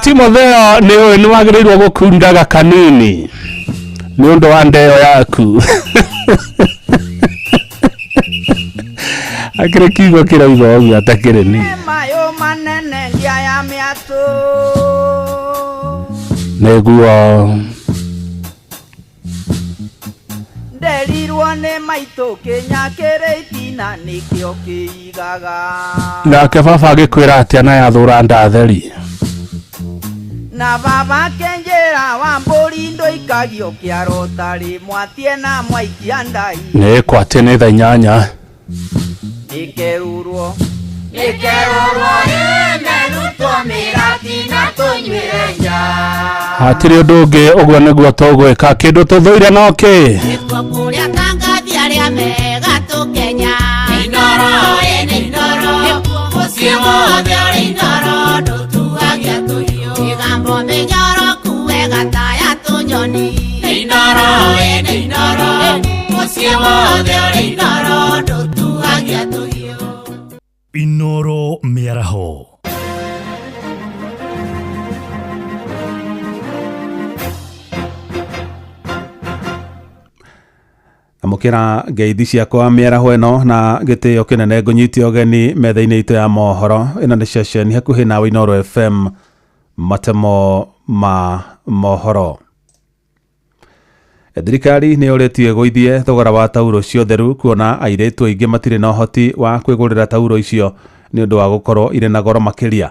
Timotheo nĩ ũĩ nĩ wagĩrĩirwo gũkundaga kanini nĩ ũndũ wa ndeo yaku. Akĩrĩ kiugo kĩrauga ũguo atakĩrĩ ni. Mayo manene ndia ya mĩatũ. Nĩguo. Nderirwo nĩ maitũ kĩnya kĩrĩ itina nĩkĩo kĩigaga. Nake baba agĩkwĩra atĩa na yathũra ndatheri. Na baba kenjera wa mbũri ndũikagio kĩaro tarĩ mwatie na mwaikia ndai. Nĩ kwatĩ nĩ thaa 8. Nĩkerurwo nĩkerurwo ĩmerutwo mĩgati na tũnyuĩre nja. Hatirĩ ũndũ ũngĩ ũguo nĩguo tũgwĩka kĩndũ tũthũire no kĩ. Nĩkuo kũrĩa kangathi arĩa mega tũkenya. Inooro ĩ Inooro mũciĩ wothe ũrĩ Inooro ndũtuagia tũhiũ. Mĩgambo mĩnyoroku wega ta ya tũnyoni. Inooro ĩ Inooro mũciĩ wothe ũrĩ Inooro ndũtuagia tũhiũ. Inooro Mĩaraho. Amũkĩra ngeithi ciakwa mĩaraho ĩno na gĩtĩo kĩnene ngũnyitie ũgeni metha-inĩ itũ ya mohoro. Ĩno nĩ ceceni hakuhĩ nawe Inooro FM, matemo ma mohoro. Thirikari nĩ yũrĩtie gũithie thogora wa tauro cia ũtheru kuona airĩtu aingĩ matirĩ na ũhoti wa kwĩgũrĩra tauro icio nĩ ũndũ wa gũkorwo irĩ na goro makĩria.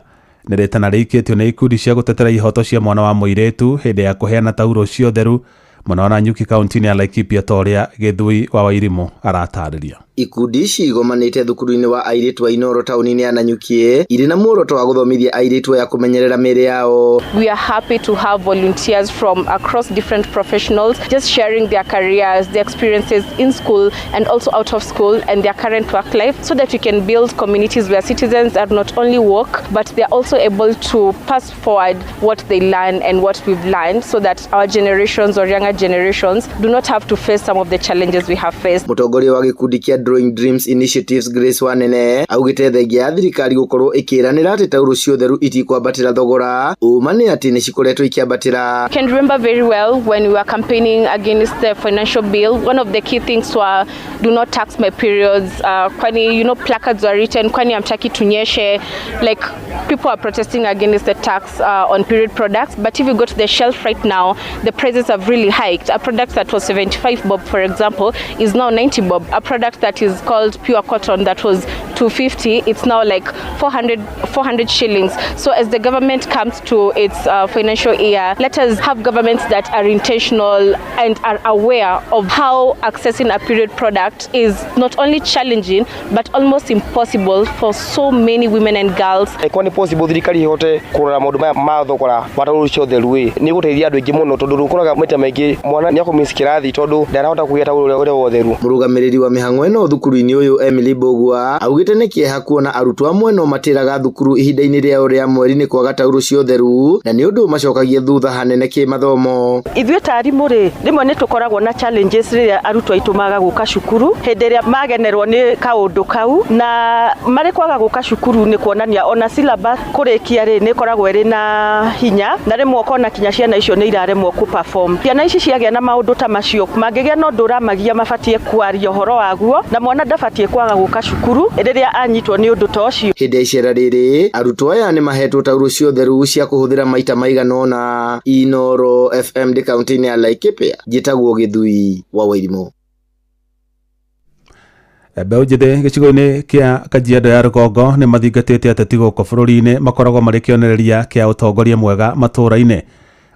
Nĩ rĩtana rĩikĩtio nĩ ikundi cia gũtetera ihoto cia mwana wa mũirĩtu hĩndĩ ya kũheana tauro cia ũtheru mwena wa Nanyuki kaunti-inĩ ya Laikipia ta ũrĩa Gĩthui wa Wairimũ aratarĩria. Ikundi ici igomanĩte thukuru-inĩ wa airĩtu a Inooro taũni-inĩ ya Nanyuki irĩ na muoroto wa gũthomithia airĩtu aya kũmenyerera mĩĩrĩ yao. We are happy to have volunteers from across different professionals just sharing their careers, their experiences in school and also out of school and their current work life so that we can build communities where citizens are not only woke but they are also able to pass forward what they learn and what we've learned so that our generations or younger generations do not have to face some of the challenges we have faced. Mũtongoria wa gĩkundi kĩa Drawing Dreams Initiatives Grace Wanene augĩte thengia ya thirikari gũkorwo ĩkĩranĩra atĩ tauro cia ũtheru itikwambatĩra thogora, ũma nĩ atĩ nĩ cikoretwo ikĩambatĩra. I can remember very well when we were campaigning against the financial bill, one of the key things were do not tax my periods. Kwani, you know, placards were written, kwani hamtaki tunyeshe, like people are protesting against the tax on period products. But if you go to the shelf right now, the prices have really hiked. A product that was 75 bob, for example, is now 90 bob. A product that is called pure cotton that was 250, it's now like 400 shillings. So as the government comes to its financial year, let us have governments that are intentional and are aware of how accessing a period product is not only challenging but almost impossible for so many women and girls. Ĩkorwo nĩ possible thirikari ihote kũrora maũndũ maya ma thogora wa taurũ cia ũtheru ĩ nĩ gũteithia andũ aingĩ mũno tondũ rũkoraga maita maingĩ mwana nĩ akũmiss kĩrathi tondũ ndarahota kũgĩa taurũ ũrĩa wa ũtheru. Mũrũgamĩrĩri wa mĩhang'o ĩno thukuru-inĩ ũyũ Emily Mbũgua augĩte nĩ kĩeha kuona arutwo amwe no matĩraga thukuru ihinda-inĩ rĩao rĩa mweri nĩ kwaga taurũ cia ũtheru na nĩ ũndũ macokagia thutha hanene kĩmathomo. Ithuĩ ta arimũ rĩ, rĩmwe nĩ tũkoragwo na challenges rĩrĩa arutwo aitũ maga gũka cukuru hĩndĩ ĩrĩa magenerwo nĩ kaũndũ kau, na marĩ kwaga gũka cukuru nĩ kuonania ona syllabus kũrĩkia rĩ nĩ ĩkoragwo ĩrĩ na hinya, na rĩmwe ũkona kinya ciana icio nĩ iraremwo kũ perform. Ciana ici ciagĩa na maũndũ ta macio mangĩgĩa na ũndũ ũramagia mabatiĩ kwaria ũhoro waguo, na mwana ndabatiĩ kwaga gũka cukuru rĩrĩa anyitwo nĩ ũndũ ta ũcio. Hĩndĩ ya icera rĩrĩ arutwo aya nĩ mahetwo taurũ cia ũtheru cia kũhũthĩra maita maigana ũna. Inooro FM ndĩ kaunti-inĩ ya Laikipia, njĩtagwo Gĩthui wa Wairimũ. Mbeũ njĩthĩ gĩcigo-inĩ kĩa Kajiado ya rũgongo nĩ mathingatĩte ateti gũkũ bũrũri-inĩ makoragwo marĩ kĩonereria kĩa ũtongoria mwega matũũra-inĩ.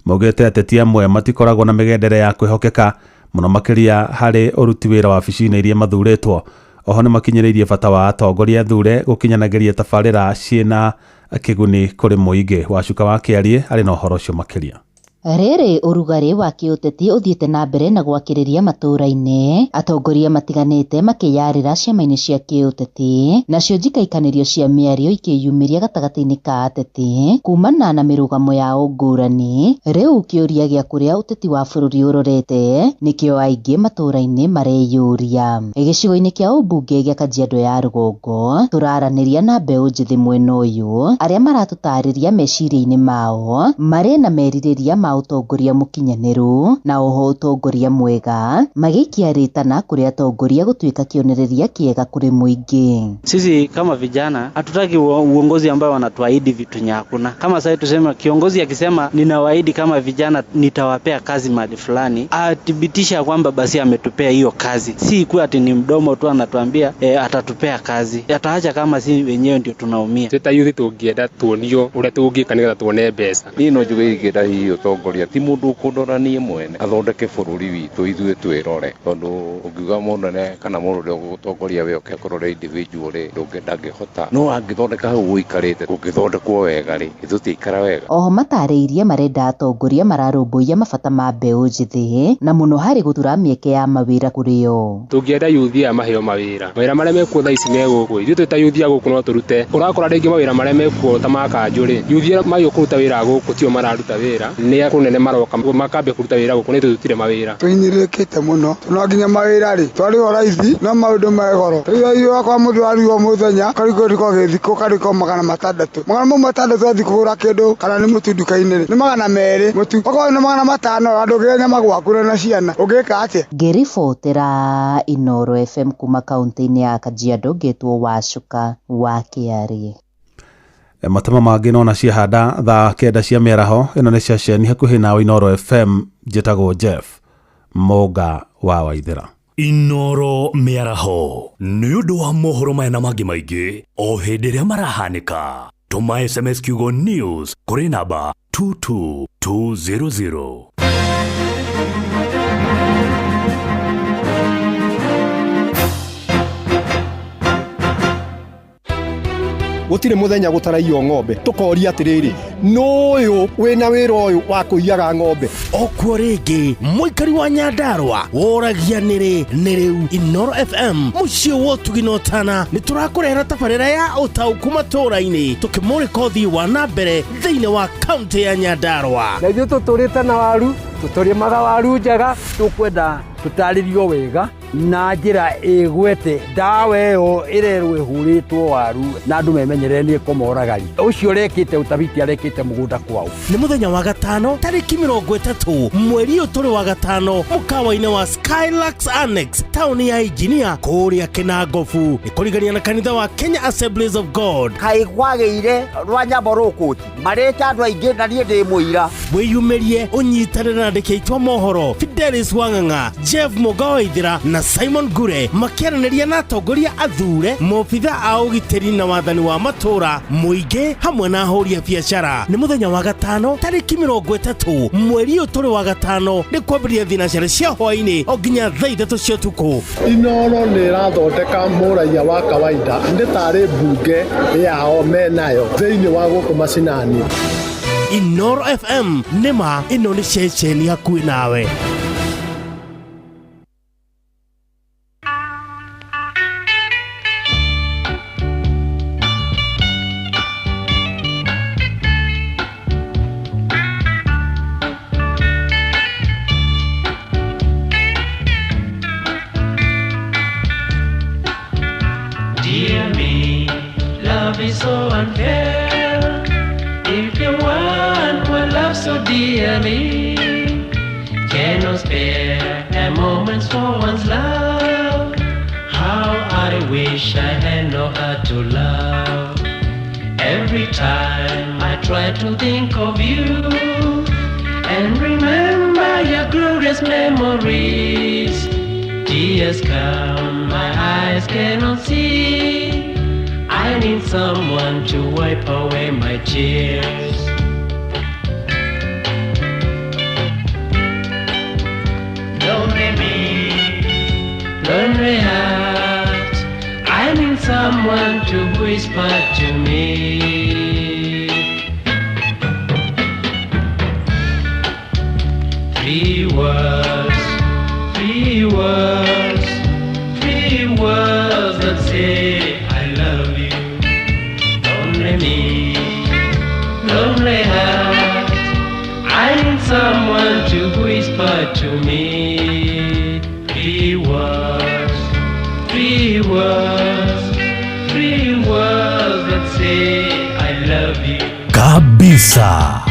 Maugĩte ateti amwe matikoragwo na mĩgendere ya kwĩhokeka mũno makĩria harĩ ũruti wĩra wabici-inĩ iria mathurĩtwo. Oho nĩ makinyĩrĩirie bata wa atongoria athure gũkinyanagĩria tabarĩra ciĩna kĩguni kũrĩ mũingĩ. Wacuka wa Kĩarie arĩ na ũhoro ũcio makĩria. Rĩrĩ ũrugarĩ wa kĩũteti ũthiĩte na mbere na gwakĩrĩria matũũra-inĩ, atongoria matiganĩte makĩyarĩra ciama-inĩ cia kĩũteti, nacio njikaikanĩrio cia mĩario ikĩyumĩria gatagatĩ-inĩ ka ateti kumana na mĩrũgamo yao ngũrani. Rĩu kĩũria gĩa kũrĩa ũteti wa bũrũri ũrorete nĩkĩo aingĩ matũũra-inĩ mareyũria. Gĩcigo-inĩ kĩa ũmbunge gĩa Kajiado ya rũgongo tũraranĩria na mbeũ njĩthĩ mwena ũyũ arĩa maratũtarĩria meciria-inĩ mao marĩ na merirĩria ma ũtongoria mũkinyanĩru na oho ũtongoria mwega, magĩikia rĩtana kũrĩ atongoria gũtuĩka kĩonereria kĩega kũrĩ mũingĩ. Sisi kama vijana hatutaki uongozi ambao wanatuahidi vitu nyakuna. Kama sasa tuseme kiongozi akisema ninawaahidi kama vijana nitawapea kazi mahali fulani, athibitisha kwamba basi ametupea hiyo kazi. Si kwa ati ni mdomo tu anatuambia atatupea kazi. Ataacha kama si wenyewe ndio tunaumia. Twita yuthi tungienda tuonio uria tungika nigetha tuone mbeca. Ni no njuge ingĩenda hihi ũtongoria ti mũndũ ũkũndora niĩ mwene athondeke bũrũri witũ ithuĩ twĩrore, tondũ ũngiuga mũnene kana mũndũ ũrĩa ũgũtongoria we oke kũrora individual rĩ, ndangĩhota. No angĩthondeka hau ũikarĩte kũngĩthondekwo wega rĩ, tũtiikara wega. Oho matarĩirie marenda atongoria mararũmbũiya mabata ma mbeũ njĩthĩ na mũno harĩ gũtura mĩeke ya mawĩra kũrĩ o. Tũngĩenda yuthi aya maheo mawĩra, mawĩra marĩa mekuo thaa ici me gũkũ, ithuĩ twĩ ta yuthi a gũkũ no tũrute. Ũrakora rĩngĩ mawĩra marĩa mekuo ta ma kanjũ rĩ, yuthi arĩa magĩũka kũruta wĩra gũkũ tio mararuta wĩra, nĩ kũnene maroka makambia kũruta wĩra gũkũ nĩ tũtutire mawĩra. Tũhinyĩrĩrĩkĩte mũno, no nginya mawĩra rĩ twarĩhwo raithi no maũndũ me goro. Rĩu wakwa mũndũ arigwo mũthenya kariko gĩthikũ kariko 600 magana mau matandatũ athiĩ kũgũra kĩndũ kana nĩ mũtu nduka-inĩ rĩ nĩ 200 mũtu, okorwo nĩ 500 andũ ũngĩrĩa nyama gwaku na ciana ũngĩka atĩa? Ngĩribotera Inooro FM kuma kaunti-inĩ ya Kajiado, ngetwo Wacuka wa Kĩarĩ. Matama mangĩ nona ciahanda thaa 9 cia mĩaraho. Ĩno nĩ ceceni hakuhĩ nawe Inooro FM, njĩtagwo Jeff Mũnga wa Waithĩra. Inooro mĩaraho nĩ ũndũ wa mohoro maya na mangĩ maingĩ o hĩndĩ ĩrĩa marahanĩka. Tũma SMS kiugo news kũrĩ namba 22200. Gũtirĩ mũthenya gũtaraiywo ng'ombe, tũkoria atĩrĩrĩ, nũyũ wĩna wĩra ũyũ wa kũiyaga ng'ombe? Okuo rĩngĩ mũikari wa Nyandarũa woragia nĩrĩ nĩ rĩu. Inooro FM mũciĩ wa ũtugi na ũtana nĩ tũrakũrehera tabarĩra ya ũtaũku matũũra-inĩ, tũkĩmũrĩka ũthii wa na mbere thĩinĩ wa kaunti ya Nyandarũa. Na ithuĩ tũtũrĩte na waru, tũtũrĩmaga waru njega, tũkwenda tũtarĩrio wega na njĩra ĩgwete ndawa ĩyo ĩrerwo ĩhũrĩtwo waru na andũ memenyerere nĩ ĩkũmoragari. Ũcio ũrekĩte ũtabiti arekĩte mũgũnda kwao. Nĩ mũthenya wa gatano tarĩki 30 mweri ũyũ tũrĩ wa gatano mũkawa-inĩ wa Skylux Annex taũni ya Engineer kũrĩa Kĩnangobu, nĩ kũrigania na kanitha wa Kenya Assemblies of God. Kaĩ kwagĩire rwa nyambo rũkũti marĩte andũ aingĩ na niĩ ndĩ mũira. Wĩyumĩrie ũnyitanĩre na andĩki aitũ a mohoro Fidelis Wang'ang'a, Jeff Mũnga wa Waithĩra na Simon Ngure makĩaranĩria na atongoria athure, maobitha a ũgitĩri na wathani wa matũũra, mũingĩ hamwe na ahũri a biacara. Nĩ mũthenya wa gatano tarĩki 30 mweri ũyũ tũrĩ wa gatano, nĩ kwambĩrĩria thinacara cia hwaĩ-inĩ o nginya thaa 3 cia ũtukũ. Inooro nĩ ĩrathondeka mũraiya wa kawaida, nĩ tarĩ mbunge yao menayo thĩinĩ wa gũkũ macinani. Inooro FM nĩma ĩno nĩ ceceni hakuhĩ nawe. Dear me, love is so unfair. If you want one love so dearly, cannot spare a moment for one's love. How I wish I had no heart to love. Every time I try to think of you and remember your glorious memories, tears come, my eyes cannot see. I need someone to wipe away my tears. Lonely me, lonely heart, I need someone to whisper to me. Three words, three words, three words that say I love you. Lonely me, lonely heart, I need someone to whisper to me. Three words, three words, three words that say I love you. Kabisa.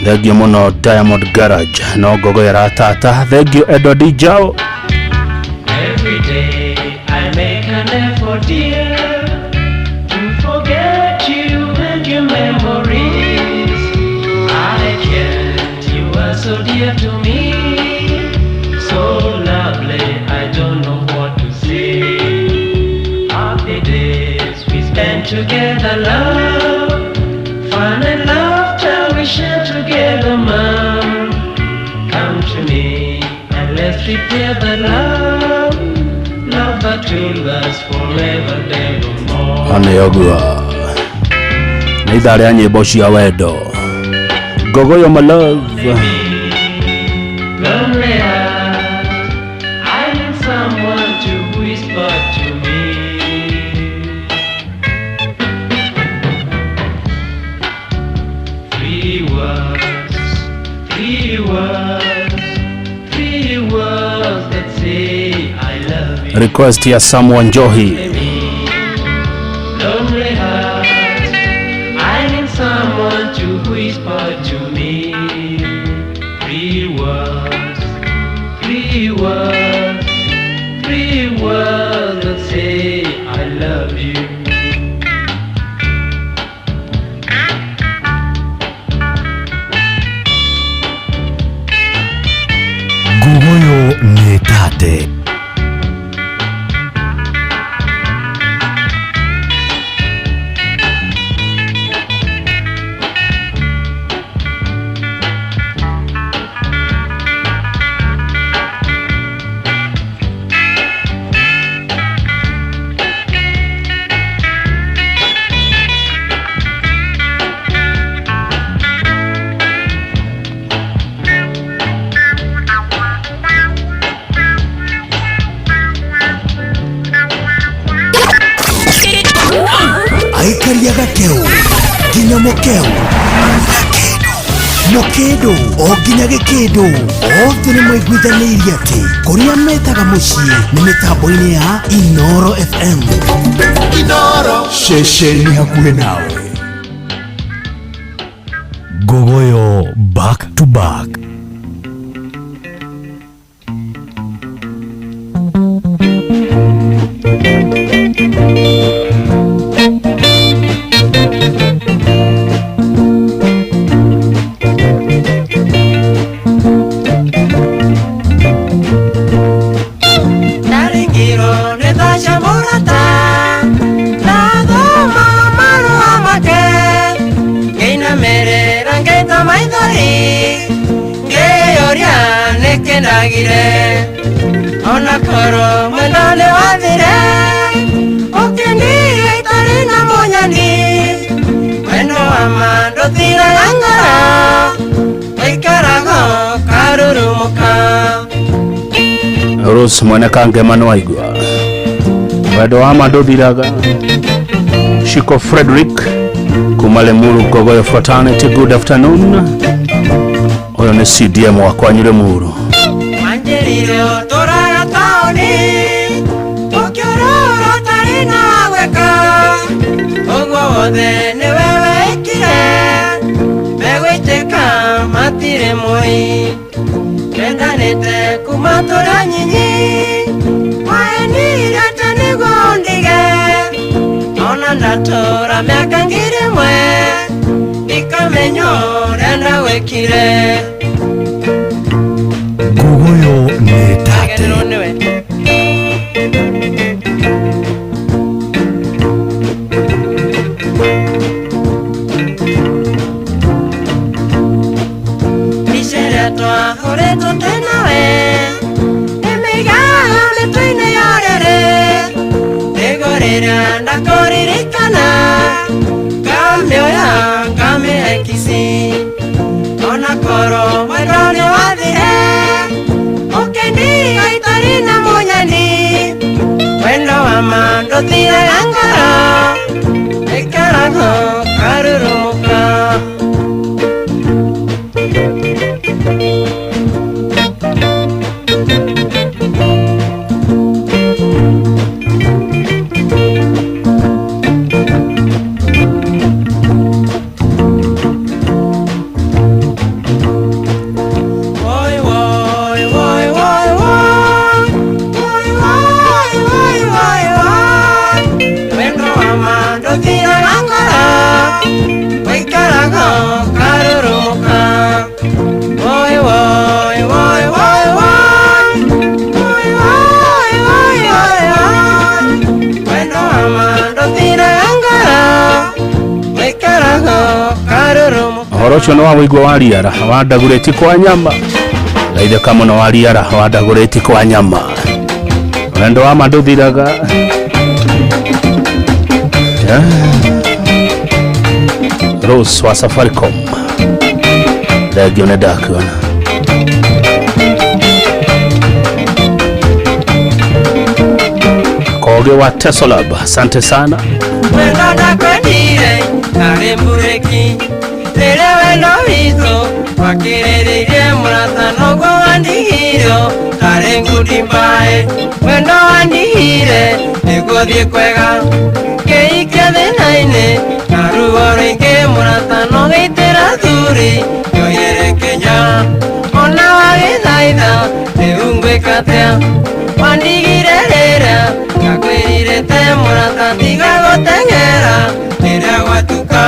Thengio mũno Diamond Garage no ngogo yaratata. Thengio Edward Jao. Every day I make an effort, dear, to forget you and your memories. I can't, you are so dear to me, so lovely, I don't know what to say. Happy days we spent together, love, fun and laughter we share together, mom. Come to me and let's repair the love, love that will last forever and evermore. Nĩ ũguo nĩ ithaa rĩa nyĩmbo cia wendo Ngogoyo my love. Lonely heart, I need someone to whisper to me. Three words, three words, three words that say I love you. Request ya Samuel Njohi. Lonely heart, I need someone to whisper to me. Three words, three words, three words that say I love you. Ngugoyo nĩ tate. Aikaria gakeu nginya mukeu mukindu o nginya gikindu othe nĩ maiguithanĩirie atĩ kũrĩa metaga mũciĩ nĩ mĩtambo-inĩ ya Inoro FM. Inoro ceceni hakuhĩ nawe. Ngogoyo back to back. Ndaringirwo nĩ tha cia mũrata, ndathoma marũa make, ngĩinamĩrĩra ngĩita maithori, ngĩyũria nĩkĩ ndagire, ona korwo mwena nĩ wathire, ũkĩndiga itarĩ na mũnyani, wendo wa ma ndũthiraga ngoro, ũikaraga ũkarurumũka. Rose mwene kangema nĩ waigua wendo wa ma ndũthiraga. Shiko Frederick kuma Limuru Ngogoyo Fraternity, good afternoon. Ũyũ nĩ CDM wa kwanyu Limuru. Wanjĩrire ũtũraga taũni, ũkĩũrũra ũtarĩ na gwĩka, ũguo wothe nĩwe wekire, megũitĩka matirĩ mũi, twendanĩte kuma tũrĩ anyinyi, waenire atĩ nĩguo ũndige, ona ndatũra mĩaka 1000, ndikamenya ũrĩa ndagwĩkire. Ngugoyo nĩ tate. Ndagenirwo nĩwe. Mbica ĩrĩa twahũrĩtwo twĩ nawe, nĩmĩigaga mĩtwe-inĩ ya rĩrĩ, nĩngũrĩra ndakũririkana, ngamĩoya ngamĩhe kici, ona korwo mwendo nĩ wathire, ũkĩndiga itarĩ na mũnyani, wendo wa ma ndũthiraga ngoro, ũikaraga ũkarurumũka. Uhoro ucio nĩ wa wĩigua wa riara wa ndagũrĩti kwa nyama. Geithĩka mũno wa riara wa ndagũrĩti kwa nyama. Wendo wa ma ndũthiraga. Yeah. Rose wa Safaricom. Thengio nĩ ndakuona. Koge wa Tesolab, asante sana. Wendo ndakwendire tarĩ mburĩki rĩrĩa wendo witũ wakĩrĩrĩirie mũrata noguo wandigire tarĩ ngundi mbaĩ wendo wandigire nĩguo thiĩ kwega ngĩikia thĩna-inĩ na ruo rũingĩ mũrata no gĩitĩra thuri njoire Kenya ona wagĩthaitha rĩu ngwĩka atĩa wandigire rĩrĩa ngakwĩrire te mũrata tiga gũteng'era rĩrĩa gwatuka.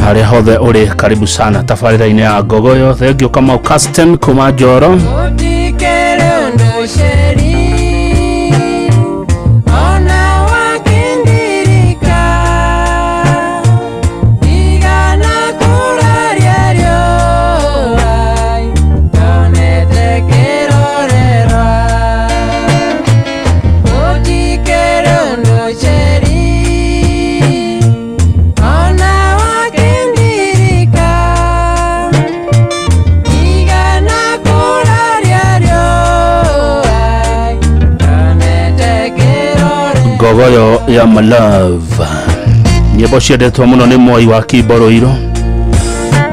Harĩa hothe ũrĩ, karibu sana tabarĩra-inĩ ya Ngogoyo. Thengio Kamau Casten kuma Njoro. Ngogoyo ya my love, nyĩmbo ciendetwo mũno nĩ Moi wa Kimboroiro,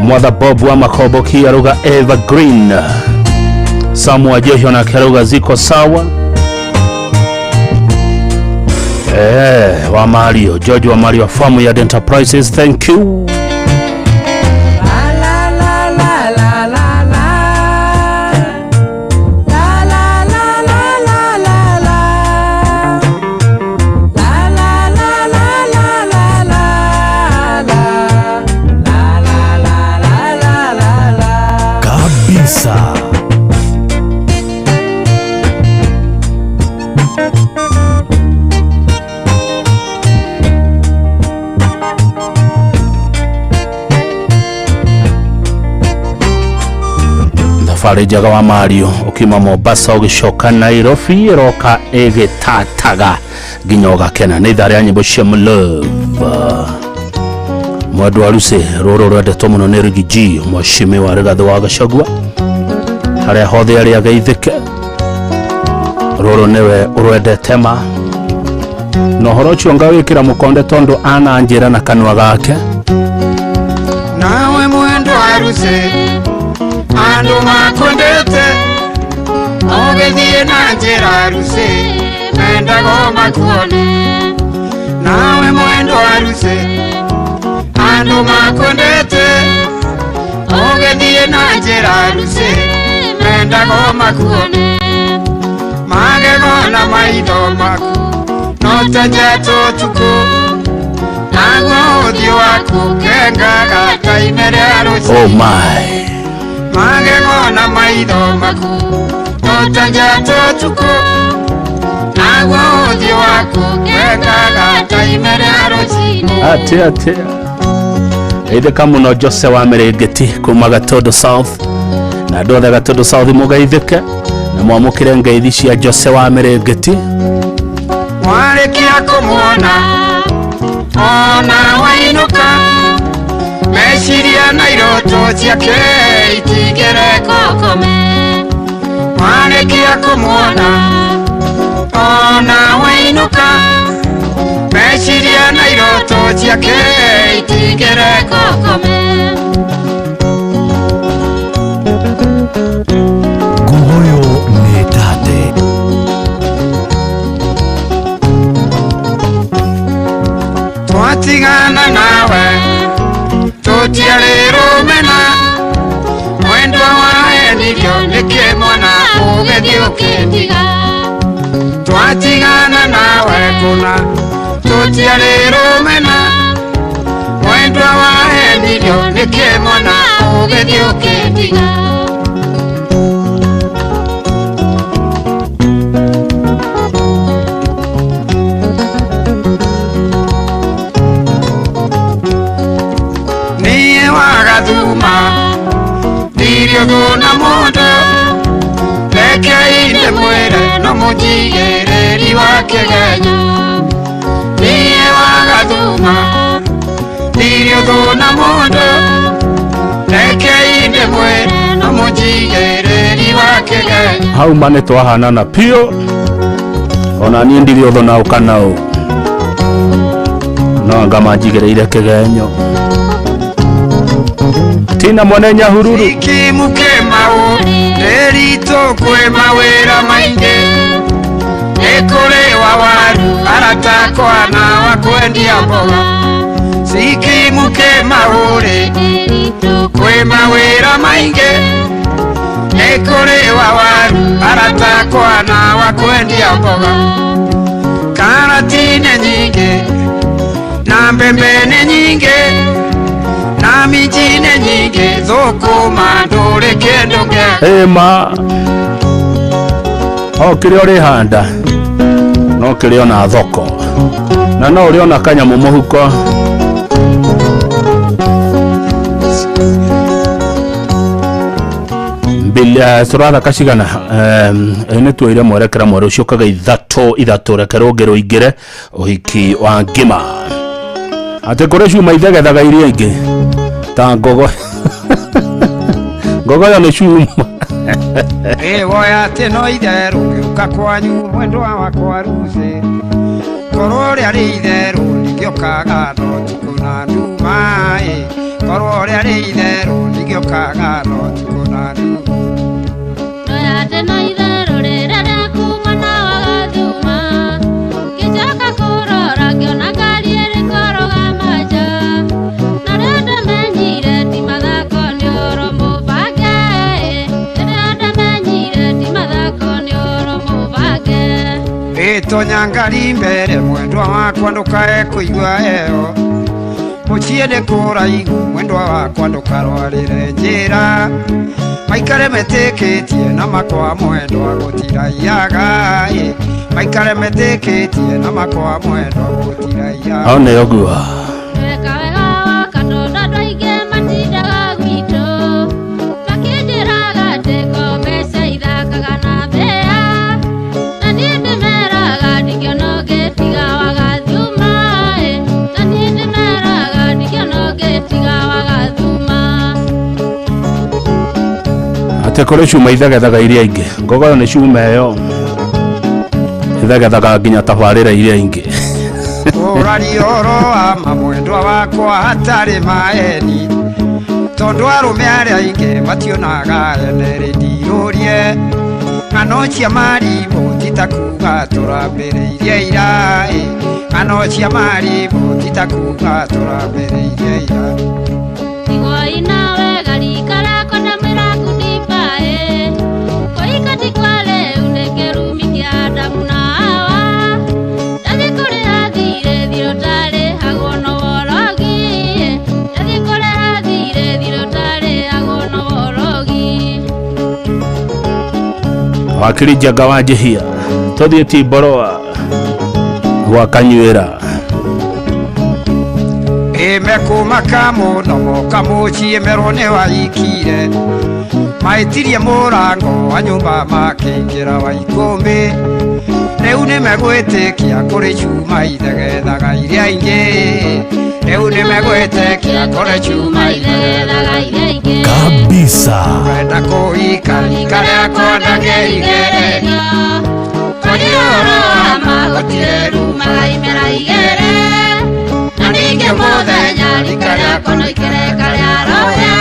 Mwatha Bob wa Makomboki aruga Evergreen, Samu wa Jeshi nake aruga ziko sawa, wa Mario George wa Mario Farm Yard Enterprises, thank you. Thabarĩ njega wa Mario ũkiuma Mombasa ũgĩcoka Nairobi ĩroka ĩgĩtataga nginya ũgakena. Nĩ ithaa rĩa nyĩmbo cia love. Mwendwa Lucy rũrũ rwendetwo mũno nĩ Riggy G mheshimiwa Rigathĩ wa Gachagua harĩa hothe arĩ ageithĩke. Rũrũ nĩwe ũrwendete ma na ũhoro ũcio ngawĩkĩra mũkonde tondũ ananjĩra na kanua gake. Nawe mwendwa Lucy andũ makwendete ũgĩthiĩ na njĩra Lucy mendago makuone. Nawe mwendwa Lucy andũ makwendete ũgĩthiĩ na njĩra Lucy mendago makuone. Magego na maitho maku no ta njata ũtukũ naguo ũthiũ waku ũkengaga ta ime rĩa rũciinĩ. Oh my. Magego na maitho maku no ta njata ũtukũ naguo ũthiũ waku ũkengaga ta ime rĩa rũciinĩ. Atia atia ithĩka mũno Jose wa Mĩrĩngĩti kuma Gatondo South na andũ othe Gatondo South mũgeithĩke na mwamũkĩre ngeithi cia Jose wa Mĩrĩngĩti. Warĩkia kũmuona ona wainũka meciria na iroto ciake itigere kũkome. Warĩkia kũmuona ona wainũka meciria na iroto ciake itigere kũkome. Nguoyo nĩ tate. Twatigana nawe tũtiarĩ rũmena mwendwa wahenirio nĩkĩ mwana ũgĩthiĩ ũkĩndiga. Twatigana nawe kũna tũtiarĩ rũmena mwendwa wahenirio nĩkĩ mwana ũgĩthiĩ ũkĩndiga. Wagathuma ndirĩ na mũndũ reke inde mwĩre no mũnjigĩrĩri wa kĩgenyo. Niĩ wagathuma ndirĩ na mũndũ reke inde mwĩre no mũnjigĩrĩri wa kĩgenyo. Hau ma nĩ twahanana piũ ona niĩ ndirĩ ũthũ na ũka na ũ no anga manjigĩrĩire kĩgenyo. Tina mwene Nyahururu ikimuke mau ndĩritũ kwĩ mawĩra maingĩ nĩ kũrĩ wa waru aratakwa na wa kwendia mboga. Cikimuke mau kwĩ mawĩra maingĩ nĩ kũrĩ wa waru aratakwa na wa kwendia mboga. Karati nĩ nyingĩ na mbembe nĩ nyingĩ na minji nĩ nyingĩ thũkũma ndũrĩ kĩndũ kĩega. Ĩma o kĩrĩa ũrĩhanda no kĩrĩa ona thoko na no ũrĩona kanyamũ mũhuko. Mbili tũrathaka cigana nĩ tuoire mwerekera mwerũ ũcio ũkaga ithatũ reke rũngĩ rũingĩre ũhiki wa ngima atĩ kũrĩ cuma ithegethaga iria ingĩ ta ngogo ngogo ĩyo nĩ cuma. Ĩwoya atĩ no itherũ ngĩũka kwanyu mwendwa wakwa Lucy korwo rĩarĩ itherũ ndingĩũkaga no ũtukũ na nduma ĩ korwo rĩarĩ itherũ ndingĩũkaga no ũtukũ na nduma. Ndoya atĩ no itherũ rĩrĩa rĩakuma na wagathuma ngĩcoka kũrora ngĩona ngari ĩrĩkoroga manja na rĩrĩa ndamenyire ti mathako nĩ ũhoro mũbange rĩrĩa ndamenyire ti mathako nĩ ũhoro mũbange. Ĩtonya ngari mbere mwendwa wakwa ndũkae kũigua heho mũciĩ nĩ kũraihu mwendwa wakwa ndũkarwarĩre njĩra maikare metĩkĩtie na makwa mwendwa gũtiraiyaga ĩ maikare metĩkĩtie na makwa mwendwa gũtiraiyaga. Hau nĩ ũguo. Weka wega woka tondũ andũ aingĩ matindaga gwitũ makĩnjĩraga atĩ Atä kå rä cuma ithegethaga iria ingä ngogoyo nä cuma ä yo ithegethaga nginya tabarä ra iria ingä. Ũraria ũhoro wa mamwendwa wakwa hatarĩ maeni tondũ arũme arĩa aingĩ mationaga ene rĩndirũrie ng'ano cia marimũ ti ta kuga tũrambĩrĩirie ira ĩ ng'ano cia marimũ ti ta kuga tũrambĩrĩirie ira. Tigoi nawe garika rako na mwĩraku ndimbaĩ kũhika ti kwa rĩu nĩ kĩrumi kĩa Adamu na Hawa ndathiĩ kũrĩha thirĩ thirĩ ũtarĩhagwo no worogi ndathiĩ kũrĩha thirĩ thirĩ ũtarĩhagwo no worogi. Wakiri Njenga wa Njihia tũthiĩ Timboroa gwa Kanyuĩra. Ĩmekũmaka mũno moka mũciĩ merwo nĩ waikire maĩtirie mũrango wa nyũmba makĩingĩra wa ikũmbĩ rĩu nĩmegwĩtĩkia kũrĩ cuma ithegethaga iria ingĩ rĩu nĩmegwĩtĩkia kũrĩ cuma ithegethaga iria ingĩ kabisa. Wenda kũhika rika rĩakwa ndangĩigereria twaria ũhoro wa ma gũtirĩ rumaga imera igĩrĩ na ningĩ mũthenya rika rĩakwa no ikereka rĩa roya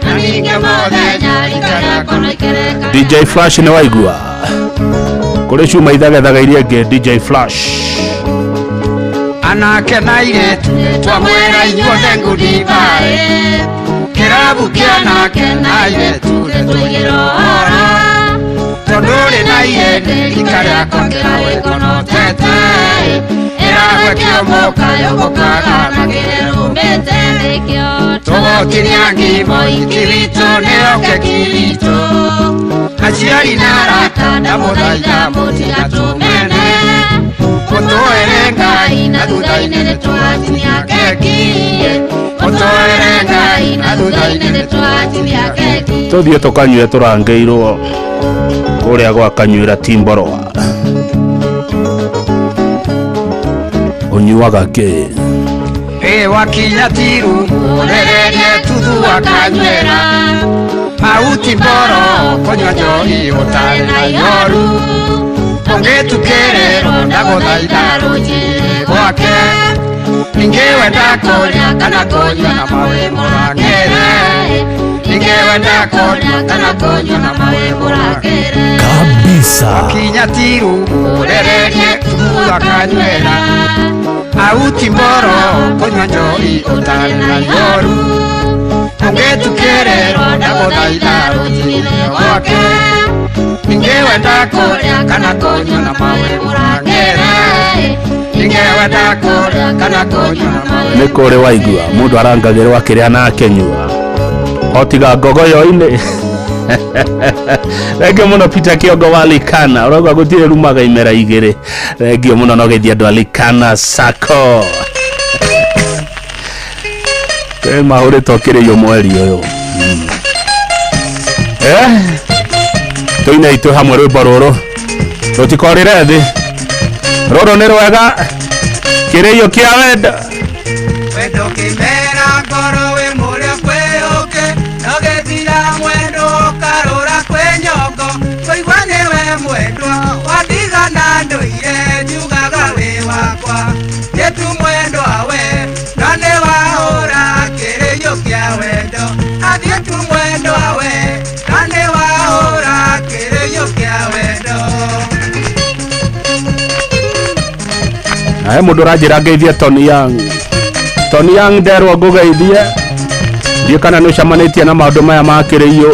na ningĩ mũthenya rika rĩakwa no ikereka. DJ Flash nĩ waigua kũrĩ cuma ithegethaga iria ingĩ. DJ Flash anake na airĩtu twamwĩra inyuothe ngudibaĩ kĩrabu kĩa anake na airĩtu nĩtũigĩra ũhoro tondũ rĩ na irĩndĩ rika rĩakwa kĩrawĩkonotete ĩragwe kĩomoka yũmbũkaga na kĩrũmĩte nĩkĩo tũgũtinia ngimo iki witũ nĩyo keki witũ aciari na arata ndamũthaitha mũtigatũmene mũtũere Ngai na thutha-inĩ nĩtwatinia keki mũtũere Ngai na thutha-inĩ nĩtwatinia keki. Tũthiĩ tũkanyue tũrangĩirwo kũrĩa gwa Kanyuĩra Timboroa. Ũnyuaga kĩ? Ĩ wakinya tiru ũrererie tuthu wa Kanyuĩra hau Timboro kũnyua njohi ũtarĩ na ihoru ũngĩtukĩrĩrwo ndagũthaitha rũnjĩrĩ gwake ningĩ wenda kũrĩa kana kũnyua na mawe mũrangĩre ningĩ wenda kũrĩa kana kũnyua na mawe mũrangĩre kabisa. Wakinya tiru ũrererie tuthu wa Kanyuĩra hau Timboro kũnyua njohi ũtarĩ na ihoru ũngĩtukĩrĩrwo ndagũthaitha rũnjĩrĩ gwake ningĩ wenda kũrĩa kana kũnyua na mawe mũrangĩre ningĩ wenda kũrĩa kana kũnyua na mawe. Nĩ kũrĩ waigua mũndũ arangagĩrwo akĩrĩa na akĩnyua o tiga ngogoyo-inĩ. Thengio mũno Peter Kĩongo wa Likana ũrauga gũtirĩ rumaga imera igĩrĩ. Thengio mũno no geithia andũ a Likana Sacco. Kwĩ mahũrĩtwo kĩrĩio mweri ũyũ. Tũine itũ hamwe rwĩmbo rũrũ rũtikorĩre thĩ rũrũ nĩ rwega kĩrĩio kĩa wendo. Wendo kĩmera ngoro wĩ mũrĩa kwĩ ũkĩ no gĩthira mwendo ũkarũra kwĩ nyongo kũigua nĩwe mwendwa wandigana ndũire njugaga wĩ wakwa gĩtu mwendwa we no nĩ wahũra kĩrĩio kĩa wendo athiĩ tu mwendwa we no nĩ wahũra kĩrĩio kĩa wendo. Na he mũndũ ũranjĩra ngeithie Tony Young. Tony Young nderwo ngũgeithie ndiũ kana nĩ ũcemanĩtie na maũndũ maya ma kĩrĩio.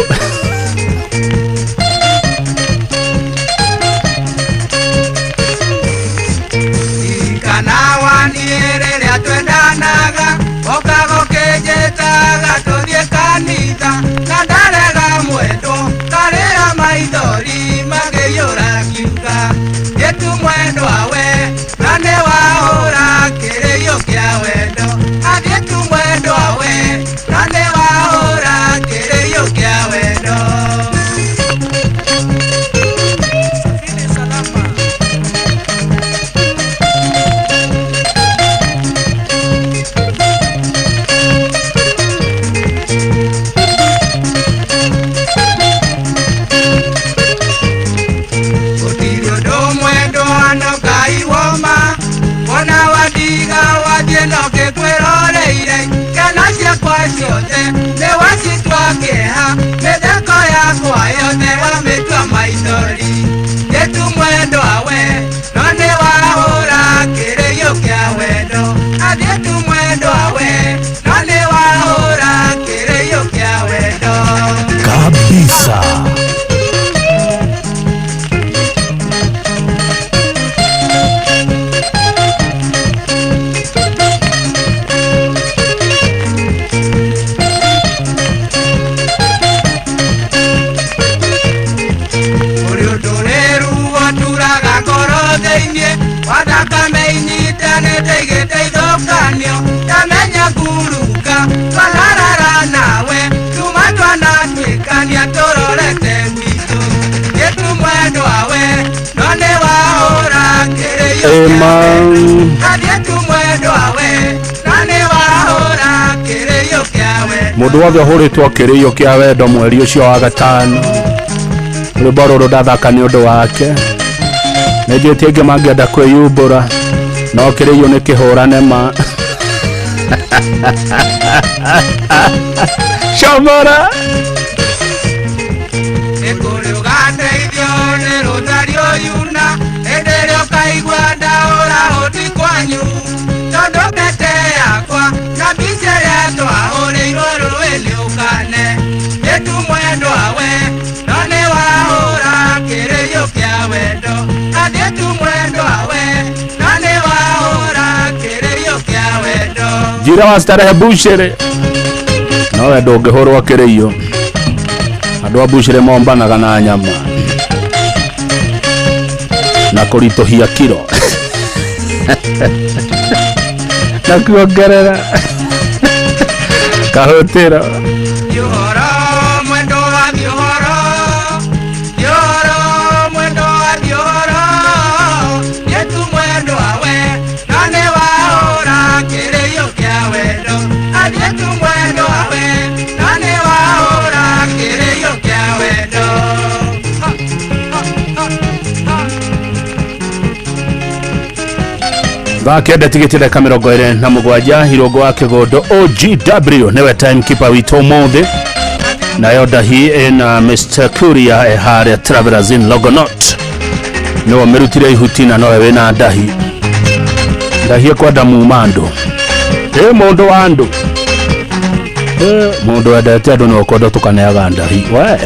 Kana waniĩ rĩrĩa twendanaga ũkaga ũkĩnjĩtaga tũthiĩ kanitha na ndarega mwendwo karĩra maithori makĩiyũra kiuga gĩtu mwendwa we na nĩ wahũra kĩrĩio kĩa wendo athiĩ tu mwendwa we na nĩ wahũra kĩrĩio kĩa wendo. Ũragaga ngoro thĩinĩ wa thakame inyitanĩte igĩteithũkanio tamenya ngurunga twanarara nawe tuma twanatuĩkania tũrorete gwitũ gĩtumwendwa we no nĩ wahũra kĩrĩyo Ĩma. Athiĩ tumwendwa we no nĩ wahũra kĩrĩyo kĩa wendo. Mũndũ wothe ũhũrĩtwo kĩrĩio kĩa wendo mweri ũcio wa gatano, rwĩmbo rũrũ ndathaka nĩ ũndũ wake. Nĩ njũĩtie angĩ mangĩenda kwĩyumbũra, no kĩrĩio nĩ kĩhũrane ma comora. Nĩkũrĩ ũgateithio nĩ rũtari ũyuna hĩndĩ ĩrĩa ũkaigua ndaũra ũti kwanyu tondũ mbete yakwa na mbica ĩrĩa twahũrĩirwo rũĩ nĩ ũkane gĩtumwendwa we no nĩ wahũra kĩrĩio kĩa wendo athiĩ tumwendwa we no nĩ wahũra kĩrĩio kĩa wendo. Njira wa starehe bucĩrĩ, no we ndũngĩhũrwo kĩrĩio. Andũ a bucĩrĩ mombanaga na nyama na kũritũhia kiro na kuongerera kahũtĩro. Ũhoro mwendo wa ũhoro ũhoro mwendo wa ũhoro gĩtumwendwa we no nĩ wahũra kĩrĩio kĩa wendo athiĩ tumwendwa we no nĩ wahũra kĩrĩio kĩa wendo. Thaa 9 tigĩte ndagĩka 27. Irũngũ wa Kĩgũndũ OGW nĩwe timekeeper witũ ũmũthĩ, nayo ndahi ĩna Mr Kuria e harĩa Travelers in Longonot, nĩwe ũmĩrutire ihuti na nowe wĩna ndahi. Ndahi ĩkwenda muma andũ, ĩ mũndũ wa andũ, ĩ mũndũ wendete andũ nĩwe ũkwenda tũkaneaga ndahi we.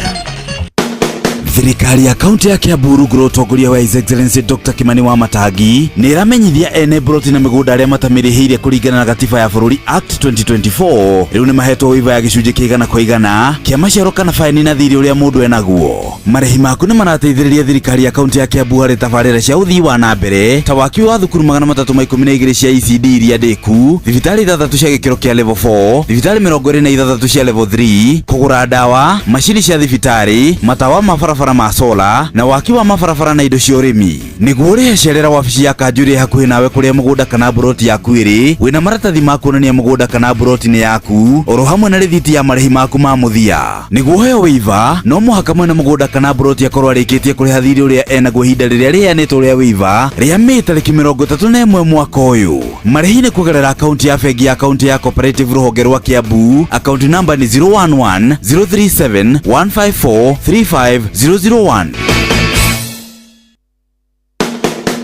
Thirikari ya kaunti ya Kiambu rungu rwa ũtongoria wa His Excellency Dr. Kimani wa Matangi nĩ ĩramenyithia ene mburoti na mĩgũnda arĩa matamĩrĩhĩire kũringana na gatiba ya bũrũri Act 2024 rĩu nĩ mahetwo waiva ya gĩcunjĩ kĩa igana kwa igana kĩa maciaro kana baini na thirĩ ũrĩa mũndũ enaguo. Marĩhi maku nĩ marateithĩrĩria thirikari ya kaunti ya Kiambu harĩ tabarĩra cia ũthii wa na mbere ta waki wa thukuru 312 cia ECD iria ndĩku, thibitarĩ 6 cia gĩkĩro kĩa level 4, thibitarĩ 26 cia level 3, kũgũra ndawa, macini cia thibitarĩ, matawa ma barabara ma sola na waki wa mabarabara na indo cia ũrĩmi. Nĩguo ũrĩhe cerera wabici ya kanjũ ĩrĩa hakuhĩ nawe kũrĩa mũgũnda kana mburoti yaku ĩrĩ, wĩna maratathi ma kuonania mũgũnda kana mburoti nĩ yaku, oro hamwe na rĩthiti ya marĩhi maku ma mũthia. Nĩguo ũheo waiver, no mũhaka mwene mũgũnda kana mburoti akorwo arĩkĩtie kũrĩha thirĩ ũrĩa enaguo ihinda rĩrĩa rĩheanĩtwo rĩa waiver rĩa Mĩĩ tarĩki 31 mwaka ũyũ. Marĩhi nĩ kũgerera akaunti ya bengi ya kaunti ya Cooperative rũhonge rwa Kiambu, akaunti namba nĩ 011 037 154 35001.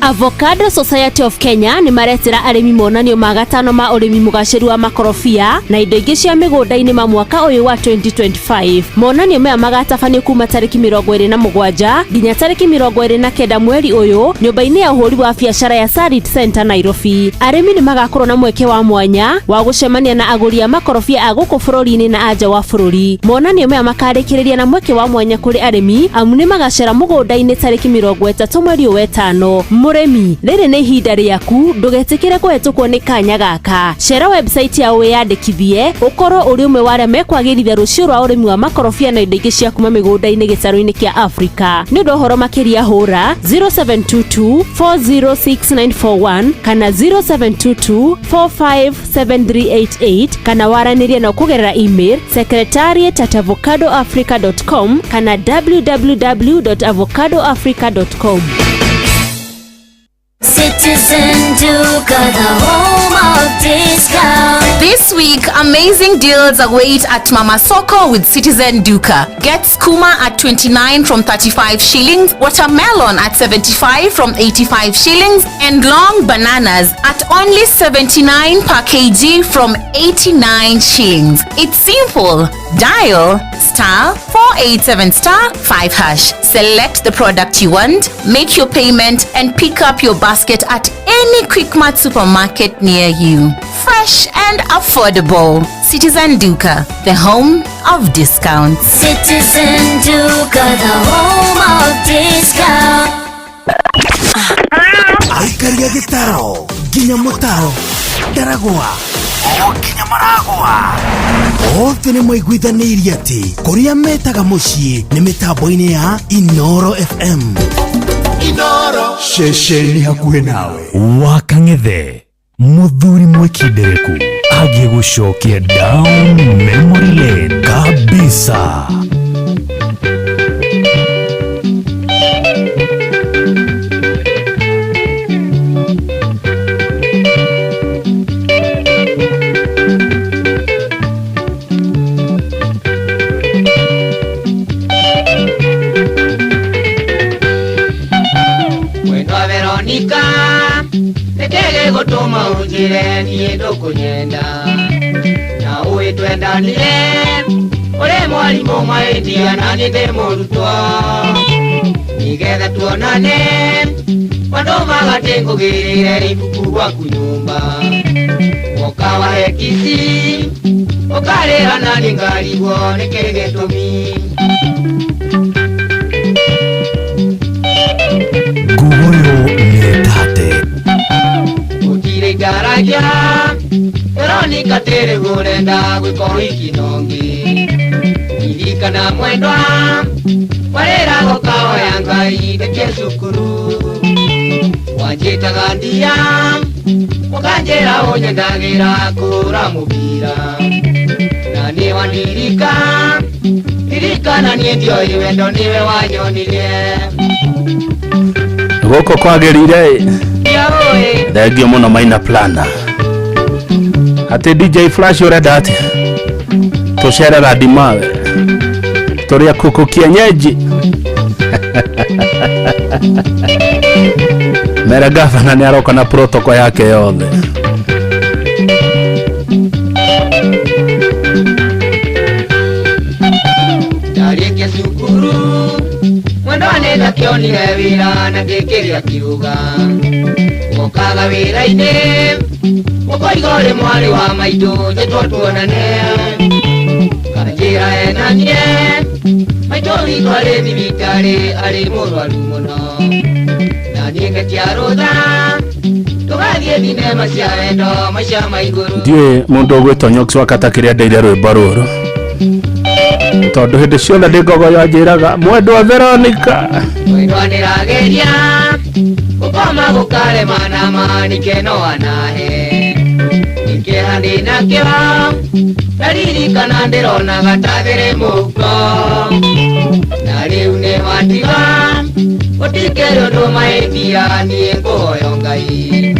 Avocado Society of Kenya nĩ maretĩra arĩmi monanio ma gatano ma ũrĩmi mũgacĩru wa makorobia na indo ingĩ cia mĩgũnda-inĩ ma mwaka ũyũ wa 2025. Monanio maya magatabanio kuma tarĩki 27 nginya tarĩki 29 mweri ũyũ nyũmba-inĩ ya ũhũri wa biacara ya Sarit Center Nairobi. Arĩmi nĩ magakorwo na mweke wa mwanya wa gũcemania na agũri a makorobia a gũkũ bũrũri-inĩ na anja wa bũrũri. Monanio maya makarĩkĩrĩria na mweke wa mwanya kũrĩ arĩmi amu nĩ magacera mũgũnda-inĩ tarĩki 30 mweri ũyũ wetano. Mũrĩmi, rĩrĩ nĩ ihinda rĩaku, ndũgetĩkĩre kũhetũkwo nĩ kanya gaka. Cera website yao wĩyandĩkithie ũkorwo ũrĩ ũmwe wa arĩa mekwagĩrithia rũciũ rwa ũrĩmi wa makorobia na indo ingĩ cia kuma mĩgũnda-inĩ gĩtarũ-inĩ kĩa Afrika. Nĩ ũndũ wa ũhoro makĩria hũra 0722 406941 kana 0722 457388 kana waranĩrie nao kũgerera email secretariat@avocadoafrica.com kana www.avocadoafrica.com. Citizen Duka, the home of discount. This week, amazing deals await at Mama Soko with Citizen Duka. Get skuma at 29 from 35 shillings, watermelon at 75 from 85 shillings, and long bananas at only 79 per kg from 89 shillings. It's simple. Dial star 487 star 5 hash. Select the product you want, make your payment, and pick up your basket at any Quickmart supermarket near you. Fresh and affordable. Citizen Duka, the home of discounts. Citizen Duka, the home of discount. Gĩtaro nginya mũtaro, Ndaragwa o nginya Maragwa, othe nĩ maiguithanĩirie atĩ kũrĩa metaga mũciĩ nĩ mĩtambo-inĩ ya Inoro FM. Inoro ceceni hakuhĩ nawe. Wakang'ethe muthuri mwikindereku agĩgũcokia down memory lane kabisa. Mwendwa Veronica, nĩkĩĩ gĩgũtũma ũnjĩre niĩ ndũkũnyenda, na ũĩ twendanire ũrĩ mwarimũ mahĩtia na niĩ ndĩ mũrutwo, nĩgetha tuonane wandũmaga atĩ ngũgĩrĩre ibuku gwaku nyũmba, woka wahe kici ũkarĩra na niĩ ngarigwo nĩkĩĩ gĩtũmi. Ngugoyo nĩtate. Gũtirĩ ngaragia Veronica tĩrĩ ũrenda gwĩka ũhiki nongi, ririkana mwendwa warĩrago kahoya Ngai ndĩkie cukuru, wanjĩtaga ndia ũkanjĩra ũnyendagĩra kũhũra mũbira, na nĩ wandirika ririkana niĩ ndioĩ wendo nĩwe wanyonirie. Gũkũ kwagĩrĩire. Ndiaũĩ. Thengio mũno Maina Plana. Atĩ DJ Flash ũrenda atĩa? Tũcere Radimawe tũrĩa kuku kienyeji. Mere gavana nĩ aroka na protocol yake yothe. Ndarĩkia cukuru mwendwa nĩ ndakĩonire wĩra na ngĩkĩrĩa kiuga, wokaga wĩra-inĩ ũkoiga ũrĩ mwarĩ wa maitũ njĩtwo tuonane, kanjĩra enanie maitũ witũ arĩ thibitarĩ arĩ mũrwaru mũno, na niĩ ngetia rũtha tũgathiĩ thinema cia wendo maica ma igũrũ. Ndiũĩ mũndũ ũgwĩtwo Nyox wa Kata kĩrĩa ndeire rwĩmbo rũrũ, tondũ hĩndĩ ciothe ndĩ ngogoyo anjĩraga mwendwa Veronica. Mwendwa nĩrageria gũkoma gũkarema na manike no anahe, nĩkĩeha ndĩnakĩo ndaririkana ndĩronaga ta thĩrĩ mũhuko, na rĩu nĩ watiga gũtikĩrĩ ũndũ mahĩtia niĩ ngũhoya Ngai,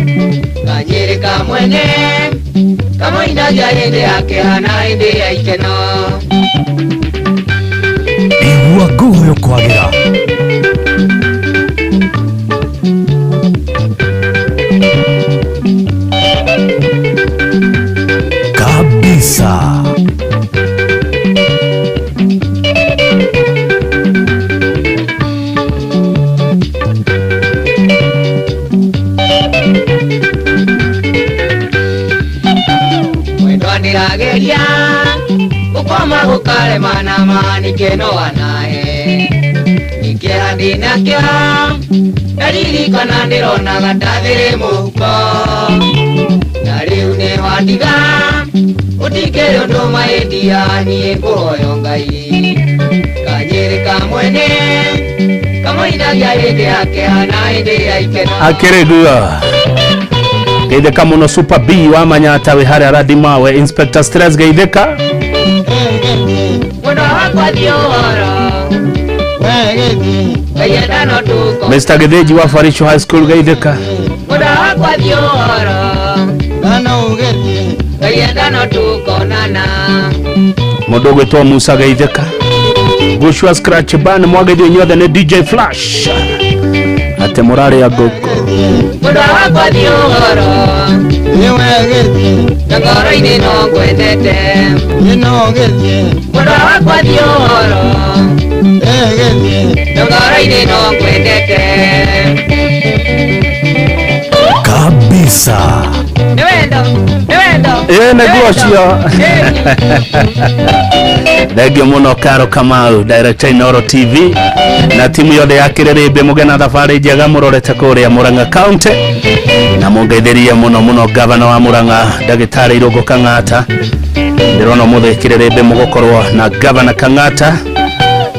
kanyĩrĩ ka mwene kamũinagia hĩndĩ ya kĩeha na hĩndĩ ya ikeno. Igua ngugoyo kwagĩra. Kabisa. Mwendwa nĩrageria gũkoma gũkarema na manike no anahe, nĩkĩeha ndĩnakĩo ndaririkana ndĩronaga ta thĩrĩ mũhuko, na rĩu nĩ wandiga gũtikĩrĩ ũndũ mahĩtia niĩ ngũhoya Ngai, kanyĩrĩ ka mwene kamũinagia hĩndĩ ya kĩeha na hĩndĩ ya ikeno. Akĩrĩ guo geithĩka mũno Super B wa Manyata wĩ harĩa Radimawe. Inspector Stress geithĩka. Mwendwa wakwa thiĩ ũhoro Ngai enda no tũko. Mr Gĩthĩnji wa Farisho High School geithĩka. Mwendwa wakwa thiĩ ũhoro Ngai enda no tũkonana. Mũndũ ũgwĩtwo Musa geithĩka. Gushua Scratch Band mwageithio inyuothe nĩ DJ Flash atĩ mũrarĩa ngũkũ. Mwendwa wakwa thiĩ ũhoro na ngoro-inĩ no ngwendete. Mwendwa wakwa thiĩ ũhoro na ngoro-inĩ no ngwendete. Kabisa. Nĩ wendo, nĩ wendo. Ĩĩ nĩguo ũcio. Thengio muno Karo Kamau, director Inooro TV na timu yothe ya Kĩrĩrĩmbĩ, mũgĩe na thabarĩ njega mũrorete kũrĩa Murang'a County, na mũngeithĩrie mũno mũno gavana wa Murang'a, ndagĩtarĩ Irũngũ Kang'ata. Ndĩrona ũmũthĩ Kĩrĩrĩmbĩ mũgũkorwo na gavana Kang'ata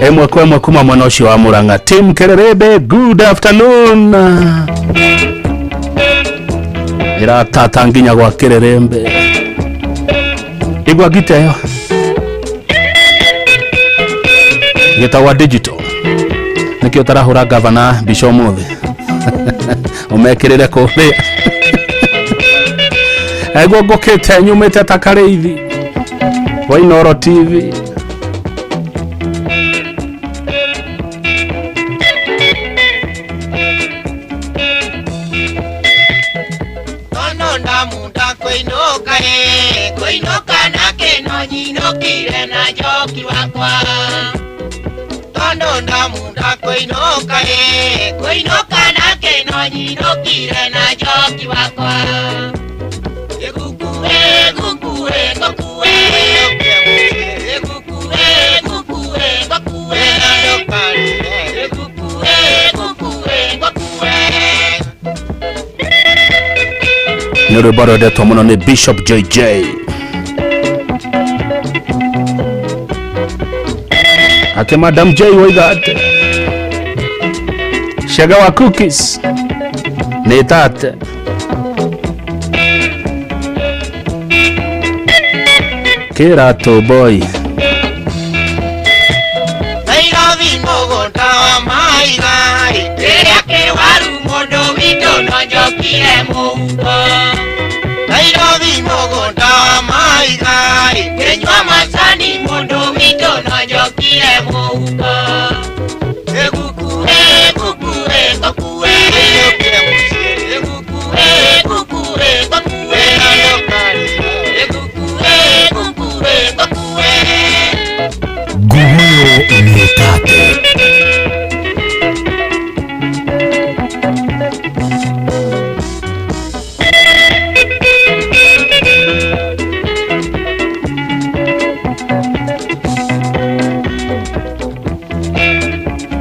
ĩmwe kwa ĩmwe kuma mwena ũcio wa Murang'a. Team Kĩrĩrĩmbĩ, good afternoon. Ĩratata nginya gwa Kĩrĩrĩmbĩ. Igua ngita ĩyo gĩtagwa digital, nĩkĩo ũtarahũra gavana mbica ũmũthĩ, ũmekĩrĩre kũrĩa aigua ngũkĩte nyumĩte ta karĩithi wa Inooro TV. Tono ndamunda kũinũka ĩ, kũinũka na kĩno nyinũkire na njoki wakwa. Tono ndamunda kũinũka ĩ, kũinũka na kĩno nyinũkire na njoki wakwa. Ĩgukue, ĩgukue, ngũkue. Ĩgukue, ĩgukue, ngũkue. Ĩgukue, ĩgukue, ngũkue. Nĩ rwĩmbo rwendetwo mũno nĩ Bishop JJ. Ake Madam J waiga atĩ cega wa cookies nĩ tate kĩratũ boy. Nairobi mũgũnda wa maiga, rĩrĩa kĩwaru mũndũ witũ no njokire mũhuko. Nairobi mũgũnda wa maiga, kĩnyua macani mũndũ witũ no njokire mũhuko. Ĩgukue, ĩgukue, ngũkue. Ĩgukue, ĩgukue, ngũkue. Ĩgukue, ĩgukue, ngũkue. Nguguyo nĩ tate.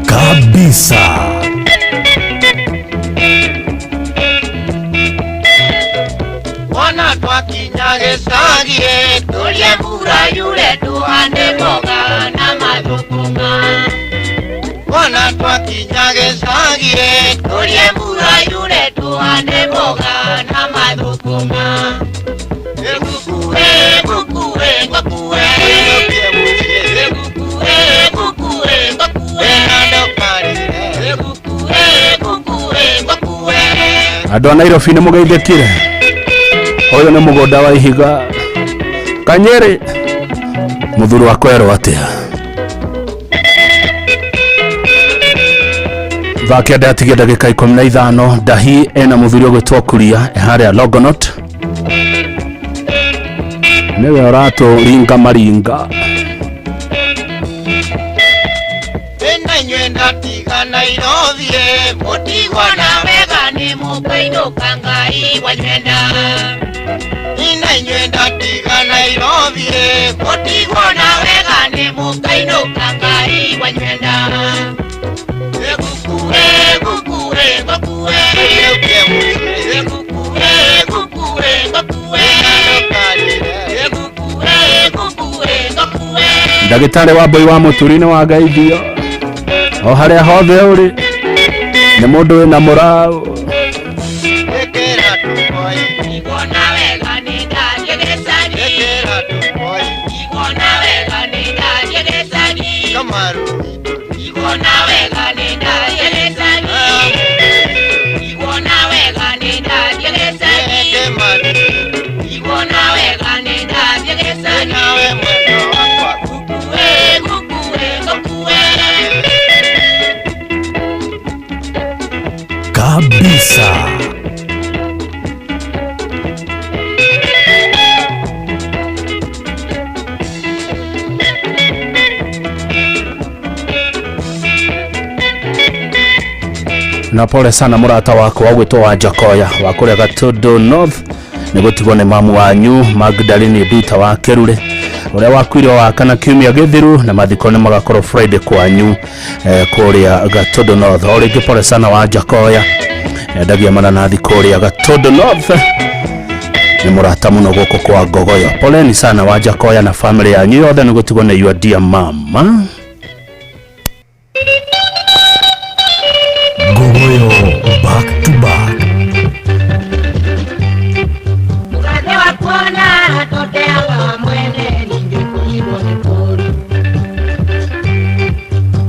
Kabisa. Wona twakinya gĩcagi tũrĩe mbura yure tũhande mboga na mathũkũma. Wona twakinya gĩcagi tũrĩe mbura yure tũhande mboga na mathũkũma. Ĩgukue, ĩgukue, ngũkue. Ĩgukue, ĩgukue, ngũkue. Ĩgukue, ĩgukue, ngũkue. Andũ a Nairobi nĩ mũgeithĩkire. Ũyũ nĩ mũgũnda wa ihiga Kanyĩrĩ, mũthuri wa kwerwo atĩa? Thaa 9 yatigia ndagĩka 15. Ndahi ena mũthuri ũgwĩtwo Kuria e harĩa Longonot, nĩwe ũratũringa maringa. Ĩna inyuĩ ndatiga Nairobi mũtigwo na wega nĩ mũkainũka Ngai wanywenda. Ĩna inyuĩ ndatiga Nairobi mũtigwo na wega nĩ mũkainũka Ngai wanywenda. Ĩgukue, ĩgukue, ngũkue. Ĩgukue, ĩgukue, ngũkue. Ĩgukue, ĩgukue, ngũkue. Ndagĩtarĩ wa mbũi wa mũturi nĩ wangeithio o harĩa hothe ũrĩ, nĩ mũndũ wĩna mũraũ. Igona wega nĩ ndathiĩ gĩcagi. Igona wega nĩ ndathiĩ gĩcagi. Igona wega nĩ ndathiĩ gĩcagi. Igona wega nĩ ndathiĩ gĩcagi. Igona wega nĩ ndathiĩ gĩcagi. Ngũkue, ngũkue, ngũkue. Kabisa. Na pole sana mũrata wakwa wagwĩtwo wa Njakoya wa kũrĩa Gatundu North nĩ gũtigwo nĩ mamu wanyu Magdalene Nduta wa Kerure. Ũrĩa wakuire wa kana kiumia gĩthiru na mathiko nĩ magakorwo Friday kwanyu kũrĩa Gatondo North. O rĩngĩ pole sana wa Njakoya, endagia mananathi kũrĩa Gatondo North, nĩ mũrata mũno gũkũ kwa Ngogoyo. Poleni sana wa Njakoya na family yanyu yothe nĩ gũtigwo nĩ your dear mama. Ngogoyo back to back. Mũgathe wa kuona atoteaga wa mwene ningĩ kũnyitwo nĩ kũũru.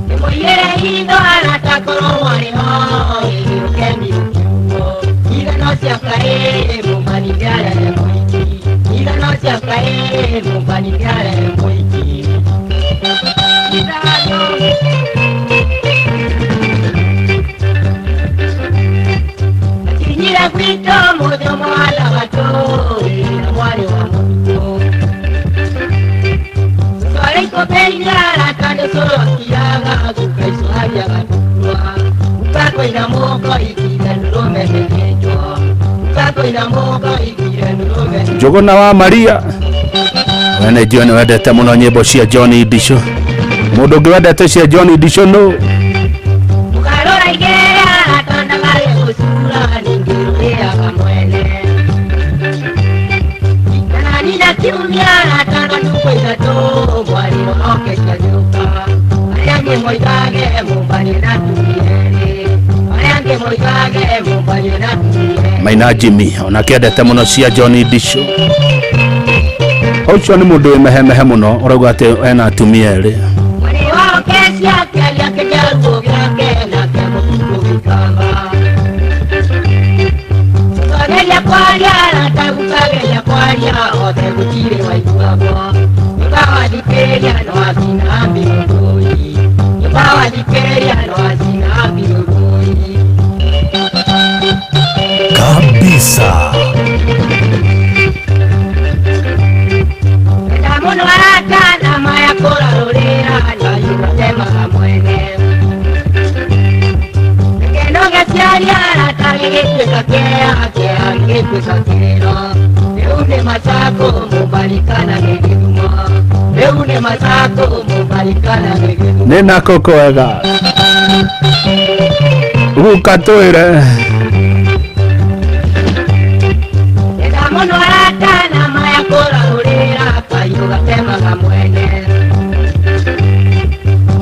Nĩmũiyĩre hitho aratakorwo mwarĩ ho ĩgĩũke mĩũke ithano cia kaĩ mũmbanithiarere mũiki, ithano cia kaĩ mũmbanithiarere mũiki. Ithano akinyire gwitũ mũthĩ mwana wa tũĩ na mwarĩ wa mũtukũ. Tware ikũmbĩ arata nĩ cũrũkiaga guka icũhagia gatukua ukakwĩna mũko ikire ndũrũme mĩthĩnjwo, ukakwĩna mũko ikire ndũrũme. Njũgũna wa Maria, we nĩ njũĩ nĩ wendete mũno nyĩmbo cia John Ndicũ. Mũndũ ũngĩ wendete cia John Ndicũ nũ? Mũkarora igera arata ndagage gũcura ningĩ rũrĩaga mwene. Kana nina kiumia arata na ndukũ ithatũ mwarĩ oke ciagĩũka. Arĩa angĩ moigage mũmbanie na atumia erĩ, arĩa angĩ moigage mũmbanie na atumia erĩ. Maina Jimmy onake endete mũno cia John Ndicũ. Ũcio nĩ mũndũ wĩ mehemehe mũno, ũrauga atĩ ena atumia erĩ. Mwarĩ wa Okecia akĩaria kĩjaruo gĩake nake mũtukũ gĩkamba. Twageria kwaria arata gũkageria kwaria othe gũtirĩ waiguagwo. Nĩũkawathikĩrĩria no acina mĩrũrũi, nĩũkawathikĩrĩria no acina mĩrũrũi. Kabisa. Enda mũno arata na maya kũrarũrĩra nĩmatemaga mwene. Gĩkeno gĩciari arata gĩgĩtuĩka kĩeha, kĩeha gĩgĩtuĩka kĩrĩro. Rĩu nĩ macakũ mũmbarikana nĩ gĩthumo, rĩu nĩ macakũ mũmbarikana nĩ gĩthumo. Nĩ nako kwega guka twĩre. Enda mũno arata na maya kũrarũrĩra kayũ gatemaga mwene.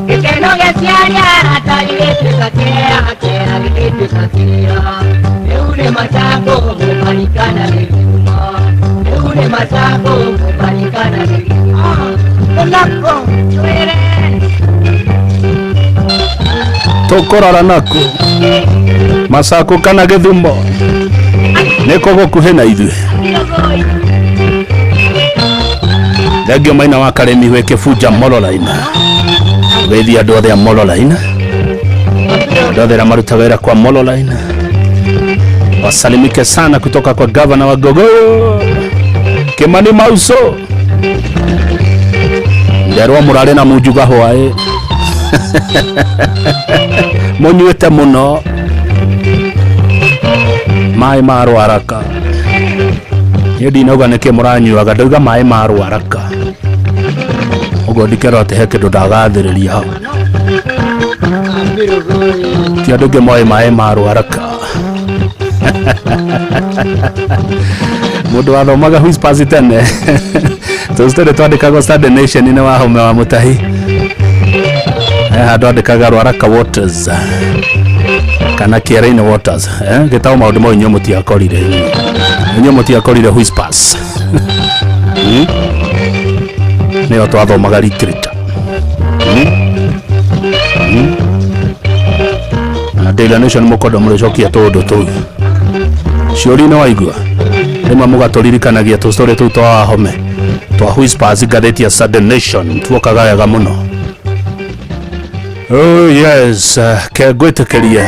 Gĩkeno gĩciari arata gĩgĩtuĩka kĩeha, kĩeha gĩgĩtuĩka kĩrĩro. Rĩu nĩ macakũ mũmbarikana nĩ gĩthumo, rĩu nĩ macakũ mũmbarikana nĩ gĩthumo. Nako twĩre tũkũrora naku Masako kana Gĩthumo nĩkũ gũkuhĩ na ithuĩ. Thengio Maina wa Karĩmi wĩ Kĩbunja Mololine, geithia andũ othe a Mololine, andũ othe arĩa marutaga wĩra kwa Mololine wasalimike sana kutoka kwa gavana wa Ngogoyo Kimani Mauso. Nderwo mũrarĩ na munjuga hwaĩ mũnyuĩte mũno maĩ ma rwaraka. Niĩ ndinauga nĩkĩ mũranyuaga, ndauga maĩ ma rwaraka. Ũguo ndikerwo atĩ he kĩndũ ndagathĩrĩria hau. Ti andũ aingĩ moĩ maĩ ma rwaraka. Mũndũ wathomaga Whispers tene tũcitũrĩ twandĩkagwo Sunday Nation nĩ wa Home wa Mũtahi, handũ andĩkaga Rwaraka Waters kana Kĩara-inĩ Waters, gĩtagwo maũndũ mau inyuĩ mũtiakorire, inyuĩ mũtiakorire Whispers. Nĩyo twathomaga literature. Na Daily Nation mũkondo mũrĩcokia tũũndũ tũu ciũria-inĩ waigua rĩmwe mũgatũririkanagia tũstory tũu twa Wahome twa Whispers ngathĩti ya Sunday Nation tuokaga wega mũno. Oh yes, ke ngwĩtĩkĩrie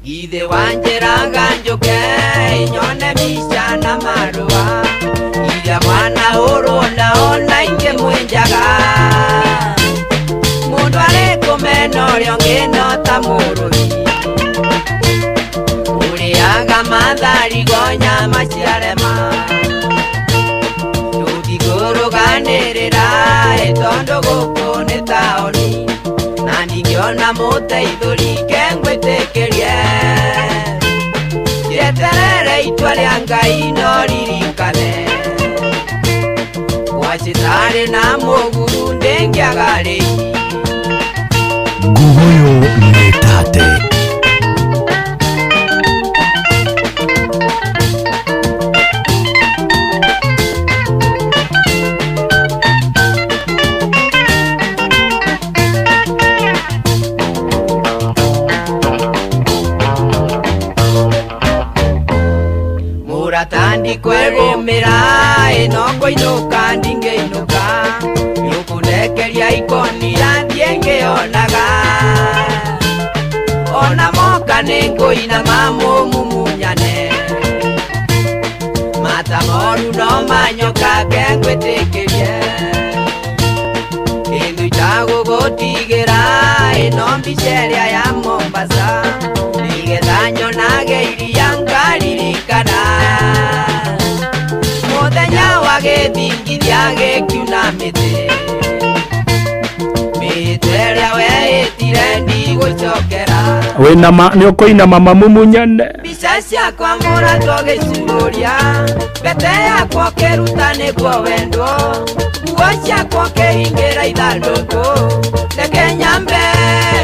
Githĩ wanjĩraga njũke nyone mbica na marũa iria mwanahũrwo nao na ingĩ mwĩnjaga mũndũ arĩ kũmena ũrĩa ũngĩ no ta mũrũthi ũrĩaga matharigo nyama. maciarema Tũtikũrũganĩrĩra ĩ tondũ gũkũ nĩ taũni na ndingĩona mũteithũri ke ngwĩtĩkĩrie Njeterere itua rĩa Ngai no ririkane Gwacĩtarĩ na mũguru ndĩngĩaga rĩi Nguguyu nĩ tate. Mũratandi kwĩgũmĩra ĩno ngũinũka ndingĩinũka Nĩũkũndekeria ikoni rathiĩ ngĩonaga Ona moka nĩngũinama mũmumunyane Mata moru no manyoka ke ngwĩtĩkĩrie Kĩndũ itagũgũtigĩra ĩno mbica ĩrĩa ya Mombasa Nĩgetha nyonage iria ngaririkana Mũthenya wa gĩthingithia gĩkiuna mĩtĩ Mĩtĩ ĩrĩa weĩtire ndigũcokera Wĩnama nĩ ũkũinama mamumunyane Mbica ciakwa mũratwo gĩcuria Mbete yakwa ũkĩruta nĩguo wendwo Nguo ciakwa ũkĩhingĩra ithandũkũ Reke nyambe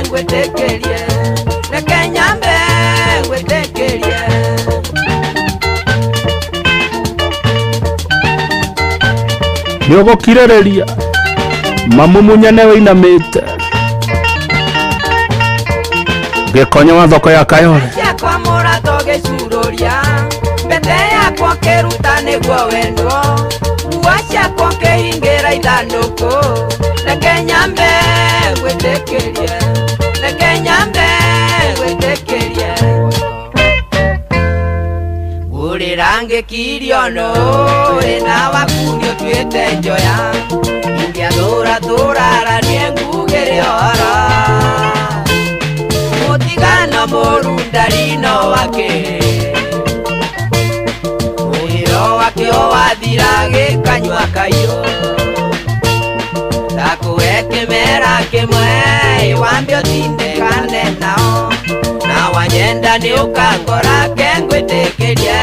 ngwĩtĩkĩrie Reke nyambe ngwĩtĩkĩrie Nĩ ũgũkirĩrĩria mamumunyane wĩinamĩte Gĩkonyo wa thoko ya Kayole Ciakwa mũratwo gĩcuria Mbete yakwa ũkĩruta nĩguo wendwo Nguo ciakwa ũkĩhingĩra ithandũkũ Reke nyambe ngwĩtĩkĩrie Reke nyambe ngwĩtĩkĩrie Ngũrĩra ngĩkirio nũĩ na waku nĩũtuĩte njoya Ingĩathũra tũraranie ngugĩre ũhoro Mũtigano mũru ndari no wake Mũhĩro wake wathira gĩkanyua kaiyũ Ndakũhe kĩmera kĩmwe wambe ũtindĩkane nao Na wanyenda nĩũkangora ke ngwĩtĩkĩrie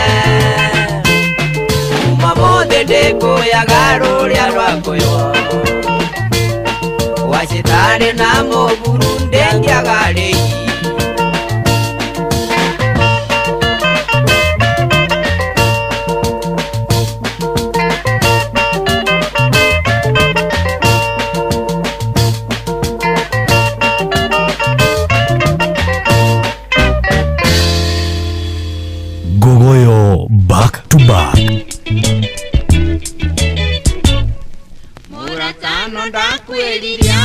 Kuma mũthĩ ndĩkũyaga rũrĩa rwakũywo Gwacĩtarĩ na mũguru ndĩngĩaga rĩi Nguguyu back to back. Mũratano ndakwĩriria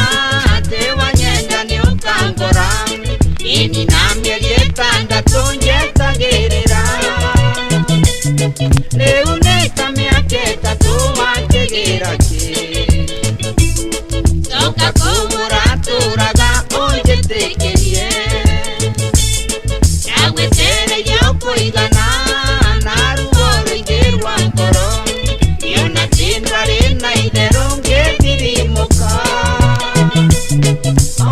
atĩ wanyenda nĩũkangora Ĩni na mĩeri ĩtandatũ njetagĩrĩra Rĩu nĩ ta mĩaka ĩtatũ wanjĩgĩra kĩ Coka kũu ũratũraga ũnjĩtĩkĩrie Ndagwĩtĩrĩria ũkũigana na ruo rũingĩ rwa ngoro Niona tindarĩ na itherũ ngĩthirimũka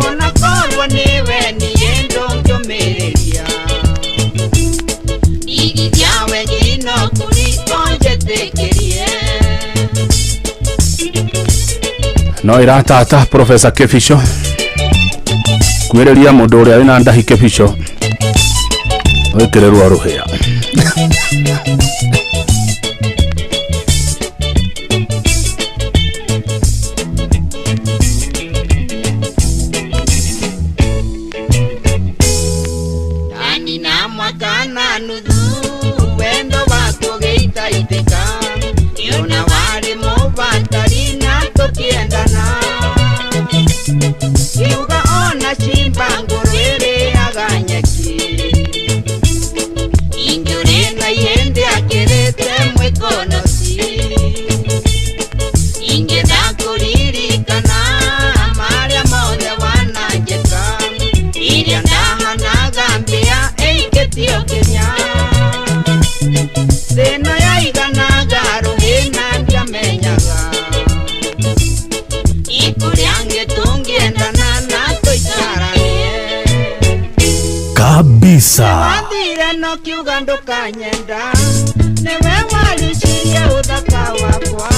Ona korwo nĩwe niĩ ndũngĩũmĩrĩria Ndigithia we ngino kũri ũnjĩtĩkĩrie No iratata Professor Kebicho kwĩrĩria mũndũ ũrĩa wĩna ndahi Kebicho wĩkĩrĩrwo rũhĩa Ndani na mwaka na nuthu wendo waku ũgĩitaitĩka Niona warĩ mũbatari na tũkĩendana Kiuga ona cimba ngũrũ ĩrĩaga nyeki Ingĩũrĩ na ihĩndĩ akĩrĩte mwĩkonoci Ingĩenda kũririkana marĩa mothe wananjĩka Iria ndahanaga mbĩa ĩikĩtio kĩnya Kabisa. Wathire no kiuga ndũkanyenda nĩwe waricirie ũthaka wakwa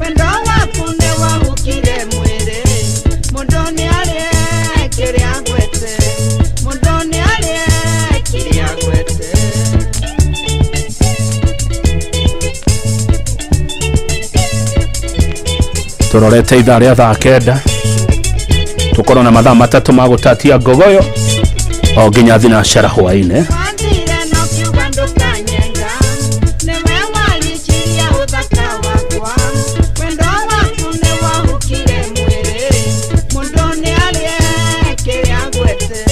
wendo waku nĩ wahukire mwĩrĩ mũndũ nĩ arĩe kĩrĩa agwete mũndũ nĩ arĩe kĩrĩa agwete. Tũrorete ithaa rĩa thaa 9 tũkorwo na mathaa 3 ma gũtatia ngogoyo o nginya thinacara hwaĩ-inĩ. Wathire no kiuga ndũkanyenda nĩwe waricirie ũthaka wakwa wendo waku nĩ wahukire mwĩrĩ mũndũ nĩ arĩe kĩrĩa agwete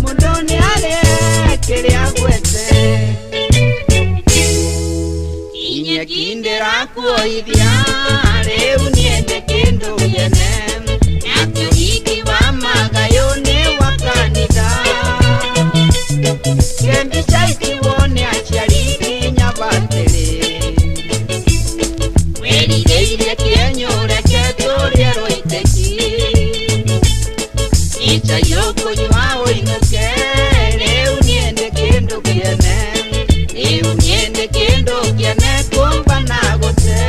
mũndũ nĩ arĩe kĩrĩa agwete. Inyeki ndĩrakuoithia rĩu niĩ ndĩ kĩndũ kĩene atĩ ũhiki wa magayũ nĩ wa kanitha kĩmbica itiwo nĩ aciari nginya batĩrĩ wĩrirĩirie kĩenyũ reke tũrĩe rũitĩki icai ũkũnyua ũinũke rĩu niĩ ndĩ kĩndũ kĩene rĩu niĩ ndĩ kĩndũ kĩene kũmba na gũte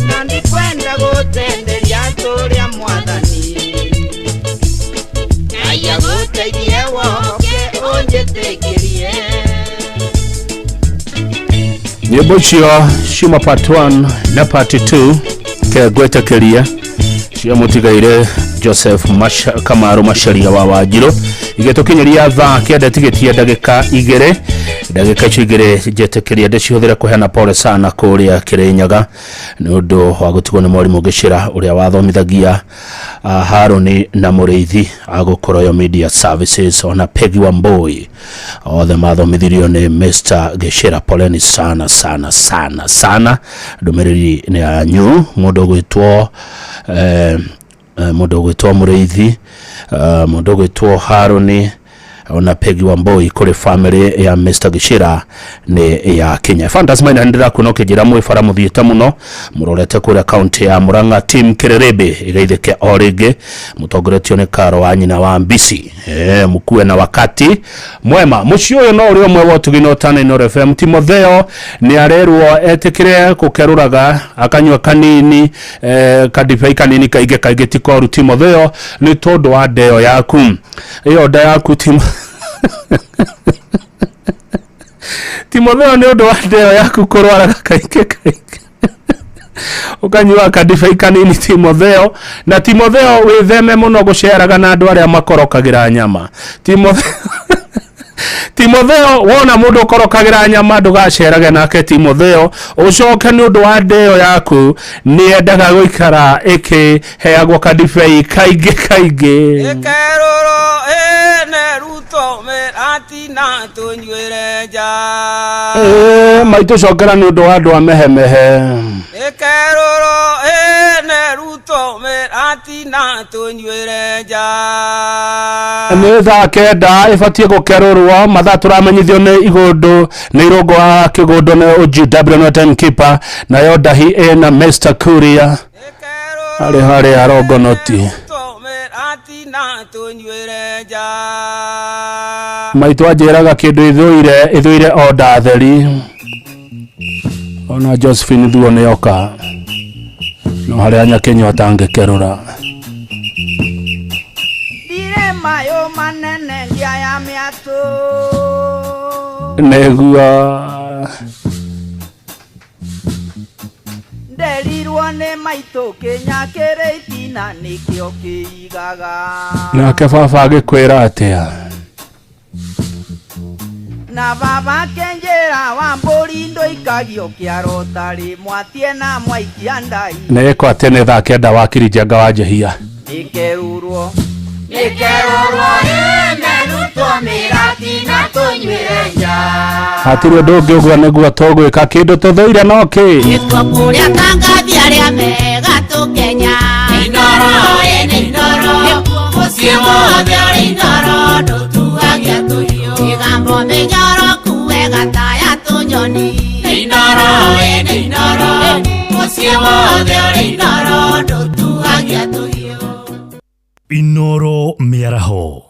na ndikwenda gũtenderia tũrĩa mwathani Ngai agũteithie woke ũnjĩtĩkĩrie. Nyĩmbo icio ciuma part 1 na part 2 kengwĩtĩkĩria cia mũtigaire Joseph Kamaru Macharia wa Wanjirũ igĩtũkinyĩria thaa 9 tigĩtie ndagĩka 2 ndagĩka icio 2 njetĩkĩria ndĩcihũthĩre kũheana pole sana kũrĩa Kĩrĩnyaga nĩ ũndũ wa gũtigwo nĩ mwarimũ Gĩcĩra ũrĩa wathomithagia Harũni na Mũrĩithi agũkũroyo Media Services ona Peggy Wambui othe mathomithirio nĩ Mr. Gĩcĩra. Poleni sana sana sana sana. Ndũmĩrĩri nĩ yanyu mũndũ ũgwĩtwo mũndũ ũgwĩtwo Mũrĩithi, mũndũ ũgwĩtwo Harũni ona Peggy Wambui kũrĩ family ya Mr. Gĩcĩra nĩ ya Kenya. Fantas Maina ndĩrakuona ũkĩnjĩra mwĩ bara mũthiĩte mũno mũrorete kũrĩa kaunti ya Murang'a team Kĩrĩrĩmbĩ ĩgeithĩke o rĩngĩ mũtongoretio nĩ Karo wa nyina wa Mbisi. Mũkue na wakati mwema. Mũciĩ ũyũ no ũrĩ ũmwe wa ũtugi na ũtana Inooro FM. Timotheo nĩ arerwo etĩkĩre gũkerũraga akanyua kanini kadibei kanini kaingĩ kaingĩ ti koru Timotheo nĩ tondũ wa ndeo yaku ĩyo nda yaku Timotheo nĩ ũndũ wa ndeo yaku kũrwaraga kaingĩ kaingĩ ũkanyua kadibei kanini Timotheo. Na Timotheo wĩtheme mũno gũceraga na andũ arĩa makorokagĩra nyama. Timotheo wona mũndũ ũkorokagĩra nyama ndũgacerage nake Timotheo. Ũcoke nĩ ũndũ wa ndeo yaku nĩ endaga gũikara ĩkĩheagwo kadibei kaingĩ kaingĩ. Ĩkerũrwo ĩne ruto mĩratina tũnyuĩre nja Maitũ cokera nĩ ũndũ wa andũ a mehemehe. Ĩkerũrwo ĩne ruto mĩratina tũnyuĩre nja. Nĩ thaa 9 ĩbatiĩ gũkerũrwo mathaa tũramenyithio nĩ igũndũ nĩ irũngũ wa kĩgũndũ nĩ OGW na timekeeper nayo ndahi ĩna Mr. Kuria arĩ harĩa arongonoti. Maitũ anjĩraga kĩndũ ĩthũire o ndatheri ona Josephine Thuo nĩ oka no harĩa Nyakĩnyua atangĩkerũra. Ndirĩ mayũ manene ndia ya mĩatũ Nĩguo nderirwo nĩ maitũ kĩnya kĩrĩ itina nĩkĩo kĩigaga. Nake baba agĩkwĩra atĩa? Na baba akĩnjĩra wa mbũri ndũikagio kĩaro tarĩ mwatie na mwaikia ndai. Nĩ ĩko atĩ nĩ thaa 9 wa Kirinjaga wa Njehia. Nĩkerũrwo nĩkerũrwo ĩne rutwo mĩratina tũnyuĩre nja. Hatirĩ ũndũ ũngĩ ũguo nĩguo tũgwĩka kĩndũ tũthũire no kĩ Nĩkuo kũrĩa tangathi arĩa mega tũkenya Inooro ĩnĩ Inooro mũciĩ wothe ũrĩ Inooro ndũtuagia tũhiũ mĩgambo mĩnyoroku wega ta ya tũnyoni Inooro ĩnĩ Inooro mũciĩ wothe ũrĩ Inooro ndũtuagia tũhiũ. Inooro mĩaraho.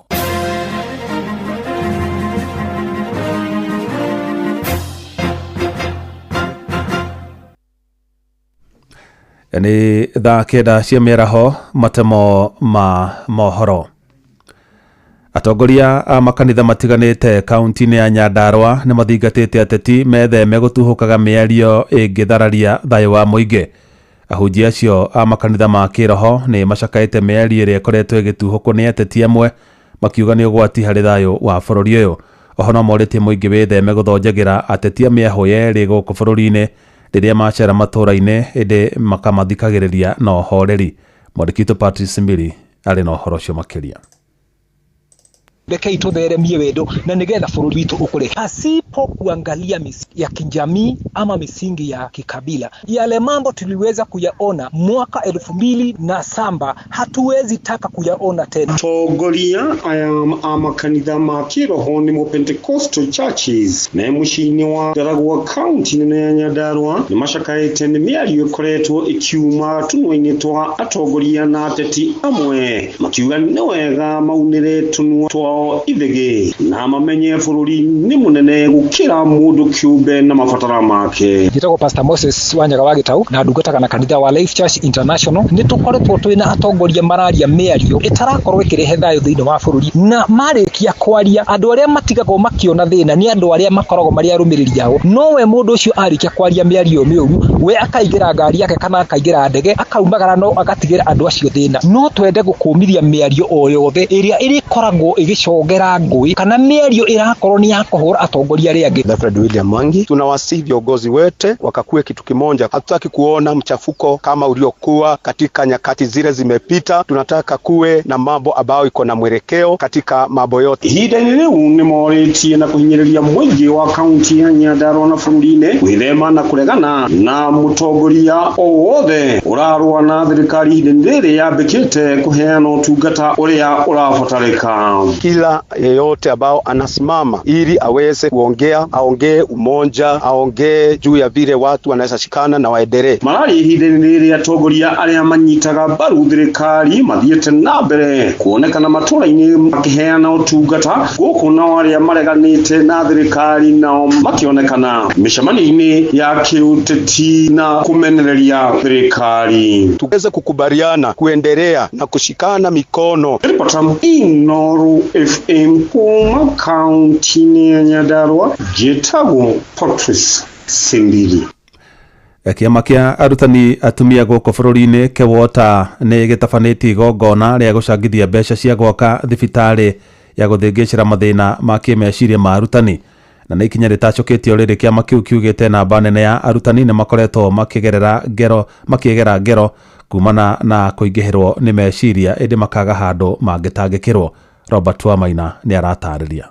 Nĩ thaa 9 cia mĩaraho. Matemo ma mohoro. Atongoria a makanitha matiganĩte kaunti-inĩ ya Nyandarua nĩ mathingatĩte ateti metheme gũtuhũkaga mĩario ĩngĩthararia thayũ wa mũingĩ. Ahunjia acio a makanitha ma kĩroho nĩ macakaĩte mĩario ĩrĩa ĩkoretwo ĩgĩtuhũkwo nĩ ateti amwe, makiuga nĩ ũgwati harĩ thayũ wa bũrũri ũyũ. Oho no morĩtie mũingĩ wĩtheme gũthonjagĩra ateti a mĩahũ yerĩ gũkũ bũrũri-inĩ rĩrĩa macera matũũra-inĩ, ĩndĩ makamathikagĩrĩria na ũhoreri. Mwandĩki witũ Patrice Miri arĩ na ũhoro ũcio makĩria. Rekei tutheremie wendo na nigetha bũrũri witũ ũkũre pasipo kuangalia misingi ya kijamii ama misingi ya kikabila. Yale mambo tuliweza kuyaona mwaka 2007 hatuwezi taka kuyaona tena. Tongoria aya a makanitha ma kĩroho nĩmo Pentecostal churches me mũciĩ-inĩ wa Ndaragwa kaunti nene ya Nyandarua nĩ macakaĩte nĩ mĩario ĩkoretwo ĩkiuma tũnua-inĩ twa atongoria na ateti amwe, makiuga nĩ wega maunĩre tũnua twao ithĩgĩ na mamenye bũrũri nĩ mũnene gũkĩra mũndũ kĩũmbe na mabatara make. Njĩtagwo Pastor Moses Wanyaga wa Gĩtau na ndungataga na kanitha wa Life Church International. Nĩ tũkoretwo twĩna atongoria mararia mĩario ĩtarakorwo ĩkĩrehe thayũ thĩinĩ wa bũrũri, na marĩkia kwaria andũ arĩa matigagwo makĩona thĩna nĩ andũ arĩa makoragwo marĩ arũmĩrĩri ao. No we mũndũ ũcio arĩkia kwaria mĩario mĩũru, we akaingĩra ngari yake kana akaingĩra ndege akaumagara, no agatigĩra andũ acio thĩna. No twende gũkũmithia mĩario o yothe ĩrĩa ĩrĩkoragwo ĩgĩcongera ngũĩ kana mĩario ĩrakorwo nĩ ya kũhũra atongoria arĩa angĩ. Alfred William Mwangi, tunawasihi viongozi wote wakakue kitu kimoja. Hatutaki kuona mchafuko kama uliokuwa katika nyakati zile zimepita. Tunataka kuwe na mambo ambayo iko na mwelekeo katika mambo yote. Ihinda-inĩ rĩu nĩ morĩtie na kũhinyĩrĩria mũingĩ wa kaunti ya Nyandarua na bũrũri-inĩ gwĩthema na kũregana na mũtongoria o wothe ũrarũa na thirikari ihinda-inĩ rĩrĩ yambĩkĩte kũheana ũtungata ũrĩa ũrabatarĩka. Kila yeyote ambao anasimama ili aweze kuongea, aongee umoja, aongee juu ya vile watu wanaweza shikana na waendelee. Marari ihinda-inĩ rĩrĩ atongoria arĩa manyitaga mbaru thirikari mathiĩte na mbere kuonekana matũra-inĩ makĩheana ũtungata gũkũ, nao arĩa mareganĩte na thirikari nao makĩonekana mĩcemanio-inĩ ya kĩũteti na kũmenereria thirikari. Tuweze kukubaliana kuendelea na kushikana mikono. Ripota Inooro FM kuma kaunti-inĩ ya Nyandarua, njĩtagwo Patrice Simbili. Kĩama kĩa arutani atumia gũkũ bũrũri-inĩ KEWOTA nĩ gĩtabanĩtie igongona rĩa gũcangithia mbeca cia gwaka thibitarĩ ya gũthĩngĩcĩra mathĩna ma kĩmeciria ma arutani, na nĩ ikinya rĩtacũkĩtio rĩrĩ kĩama kĩu kiugĩte namba nene ya arutani nĩ makoretwo makĩgera ngero kumana na kũingĩhĩrwo nĩ meciria, ĩndĩ makaga handũ mangĩtangĩkĩrwo. Robert Wamaina nĩ aratarĩria.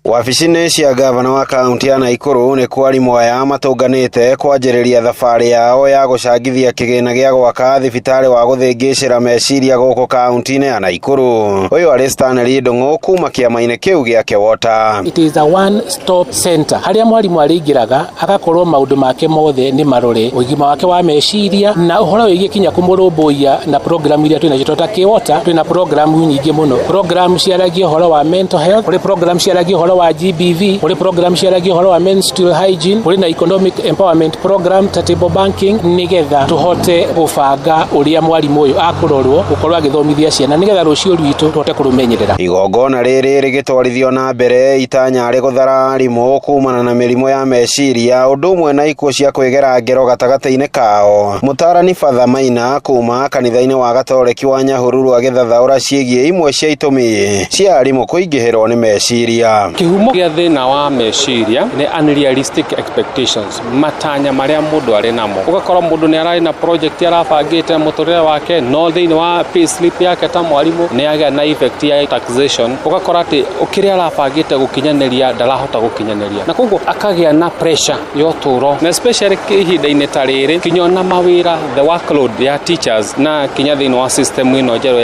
Wabici-inĩ cia gavana wa kaunti ya Naikuru nĩ kwa arimũ aya matũnganĩte kwanjĩrĩria thabarĩ yao ya gũcangithia kĩgĩna gĩa gwaka thibitarĩ wa gũthĩngĩcĩra meciria gũkũ kaunti-inĩ ya Naikuru. Ũyũ arĩ Stanley Ndung'u kuma kĩama-inĩ kĩu gĩa KEWOTA. It is a one stop center harĩa mwarimũ arĩingĩraga agakorwo maũndũ make mothe nĩ marore, ũgima wake wa meciria na ũhoro wĩgiĩ kinya kũmũrũmbũiya na programu iria twĩnacio ta KEWOTA. Twĩna programu nyingĩ mũno, programu ciaragia ũhoro wa mental health, kũrĩ programu ciaragia ũhoro wa GBV, kũrĩ program ciaragia ũhoro wa menstrual hygiene, kũrĩ na economic empowerment program ta table banking, nĩgetha tũhote gũbanga ũrĩa mwarimũ ũyũ akũrorwo gũkorwo agĩthomithia ciana nĩgetha rũciũ rwitũ tũhote kũrũmenyerera. Igongona rĩrĩ rĩgĩtwarithio na mbere itanya rĩ gũthara arimũ kumana na mĩrimũ ya meciria ũndũ ũmwe na ikuũ cia kwĩgera ngero gatagatĩ-inĩ kao. Mũtarani Father Maina kuma kanitha-inĩ wa Gatoreki wa Nyahururu agĩthathaũra ciĩgiĩ imwe cia itũmi cia arimũ kũingĩhĩrwo nĩ meciria. Kĩhumo kĩa thĩna wa meciria nĩ unrealistic expectations, matanya marĩa mũndũ arĩ namo. Ũgakora mũndũ nĩ ararĩ na project arabangĩte mũtũrĩre wake, no thĩinĩ wa pay slip yake ta mwarimũ nĩ agĩa na effect ya taxation. Ũgakora atĩ kĩrĩa arabangĩte gũkinyanĩria ndarahota gũkinyanĩria, na koguo akagĩa na pressure ya ũtũũro, na especially ihinda-inĩ ta rĩrĩ kinya ona mawĩra, the workload ya teachers na kinya thĩinĩ wa system ĩno njerũ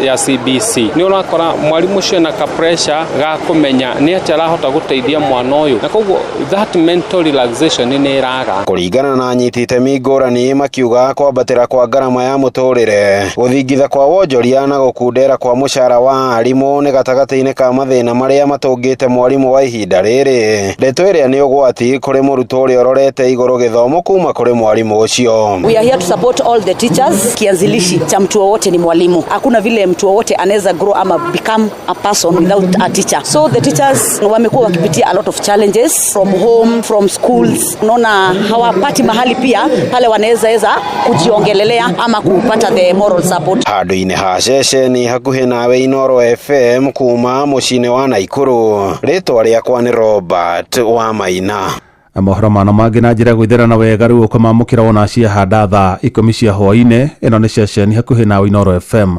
ya CBC, nĩ ũrakora mwarimũ ũcio ena ka pressure ga kũmenya kũmenya nĩ atĩa arahota gũteithia mwana ũyũ, na koguo that mental relaxation nĩ ĩraga. Kũringana na anyiti itemi ngũrani, makiuga kwambatĩra kwa ngarama ya mũtũrĩre, gũthingitha kwa wonjoria na gũkundera kwa mũcara wa arimũ nĩ gatagatĩ-inĩ ka mathĩna marĩa matũngĩte mwarimũ wa ihinda rĩrĩ. Ndeto ĩrĩa nĩ ũgwati kũrĩ mũrutwo ũrĩa ũrorete igũrũ gĩthomo kuma kũrĩ mwarimũ ũcio. We are here to support all the teachers. Kianzilishi cha mtu wowote ni mwalimu. Hakuna vile mtu wowote anaweza grow ama become a person without a teacher. So the teachers wamekuwa wakipitia a lot of challenges from home, from schools. Unaona hawapati mahali pia pale wanaweza weza kujiongelelea ama kupata the moral support. Handũ-inĩ ha ceceni hakuhĩ nawe Inooro FM kuma mũciĩ-inĩ wa Naikuru, rĩtwa rĩakwa nĩ Robert wa Maina. Mohoro mana mangĩ na njĩra ya gwĩthera wega rĩu ũkamamũkĩra wona ciahanda thaa 10 cia hwaĩ-inĩ. Ĩno nĩ ceceni hakuhĩ nawe Inooro FM.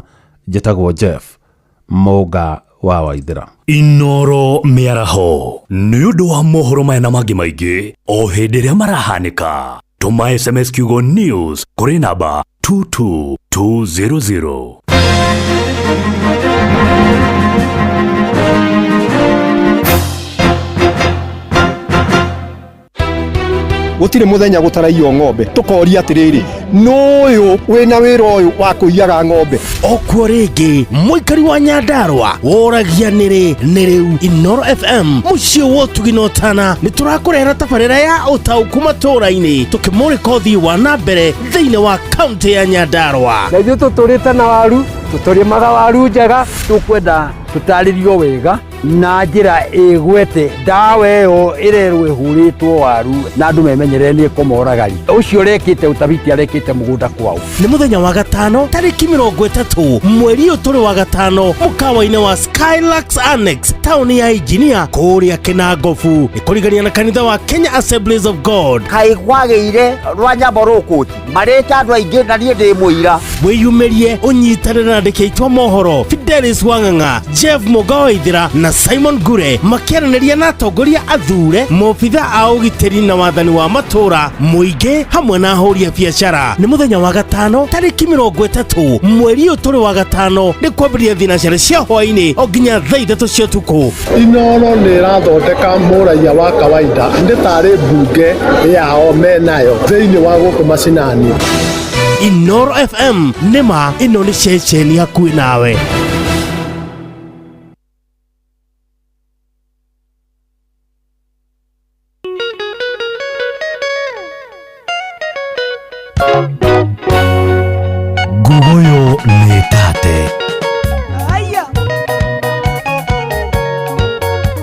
Njĩtagwo Jeff Mũnga wa Waithĩra. Inooro mĩaraho nĩ ũndũ wa mohoro maya na mangĩ maingĩ o hĩndĩ ĩrĩa marahanĩka. Tũma SMS kiugo news kũrĩ namba 22200. Gũtirĩ mũthenya gũtaraiywo ng'ombe, tũkoria atĩrĩrĩ, nũyũ wĩna wĩra ũyũ wa kũiyaga ng'ombe? Okuo rĩngĩ mũikari wa Nyandarũa woragia nĩrĩ nĩ rĩu Inooro FM mũciĩ wa ũtugi na ũtana nĩ tũrakũrehera tabarĩra ya ũtaũku matũũra-inĩ, tũkĩmũrĩka ũthii wa na mbere thĩinĩ wa kaũntĩ ya Nyandarũa. Na ithuĩ tũtũrĩte na waru, tũtũrĩmaga waru njega, tũkwenda tũtarĩrio wega na njĩra ĩgwete ndawa ĩyo ĩrerwo ĩhũrĩtwo waru na andũ memenyerere nĩ ĩkũmoragari. Ũcio ũrekĩte ũtabiti arekĩte mũgũnda kwao. Nĩ mũthenya wa gatano tarĩki 30 mweri ũyũ tũrĩ wa gatano mũkawa-inĩ wa Skylux Annex taũni ya Engineer kũrĩa Kĩnangobu, nĩ kũrigania na kanitha wa Kenya Assemblies of God. Kaĩ kwagĩire rwa nyambo rũkũti marĩte andũ aingĩ na niĩ ndĩ mũira. Wĩyumĩrie ũnyitanĩre na andĩki aitũ a mohoro Fidelis Wang'ang'a, Jeff Mũnga wa Waithĩra na Simon Ngure makĩaranĩria na atongoria athure, maobitha a ũgitĩri na wathani wa matũũra, mũingĩ hamwe na ahũri a biacara. Nĩ mũthenya wa gatano tarĩki 30 mweri ũyũ tũrĩ wa gatano, nĩ kwambĩrĩria thinacara cia hwaĩ-inĩ o nginya thaa 3 cia ũtukũ. Inooro nĩ ĩrathondeka mũraiya wa kawaida nĩ tarĩ mbunge yao menayo thĩinĩ wa gũkũ macinani. Inooro FM nĩma ĩno nĩ ceceni hakuhĩ nawe. Ngugoyo nĩ tate. Aya.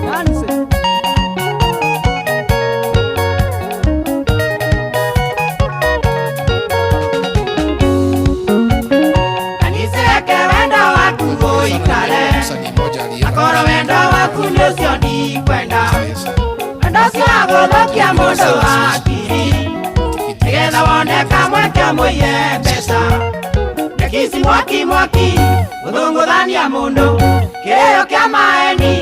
Dance. Aniseke wendo waku ũikare, akorwo wendo waku nĩ ũcio ndikwenda, wendo ũcio wa gũthũkia mũndũ hakiri, nĩgetha wone kamweke mũiye mbeca. Nekici mwaki mwaki gũthũngũthania mũndũ, kĩrĩo kĩa maeni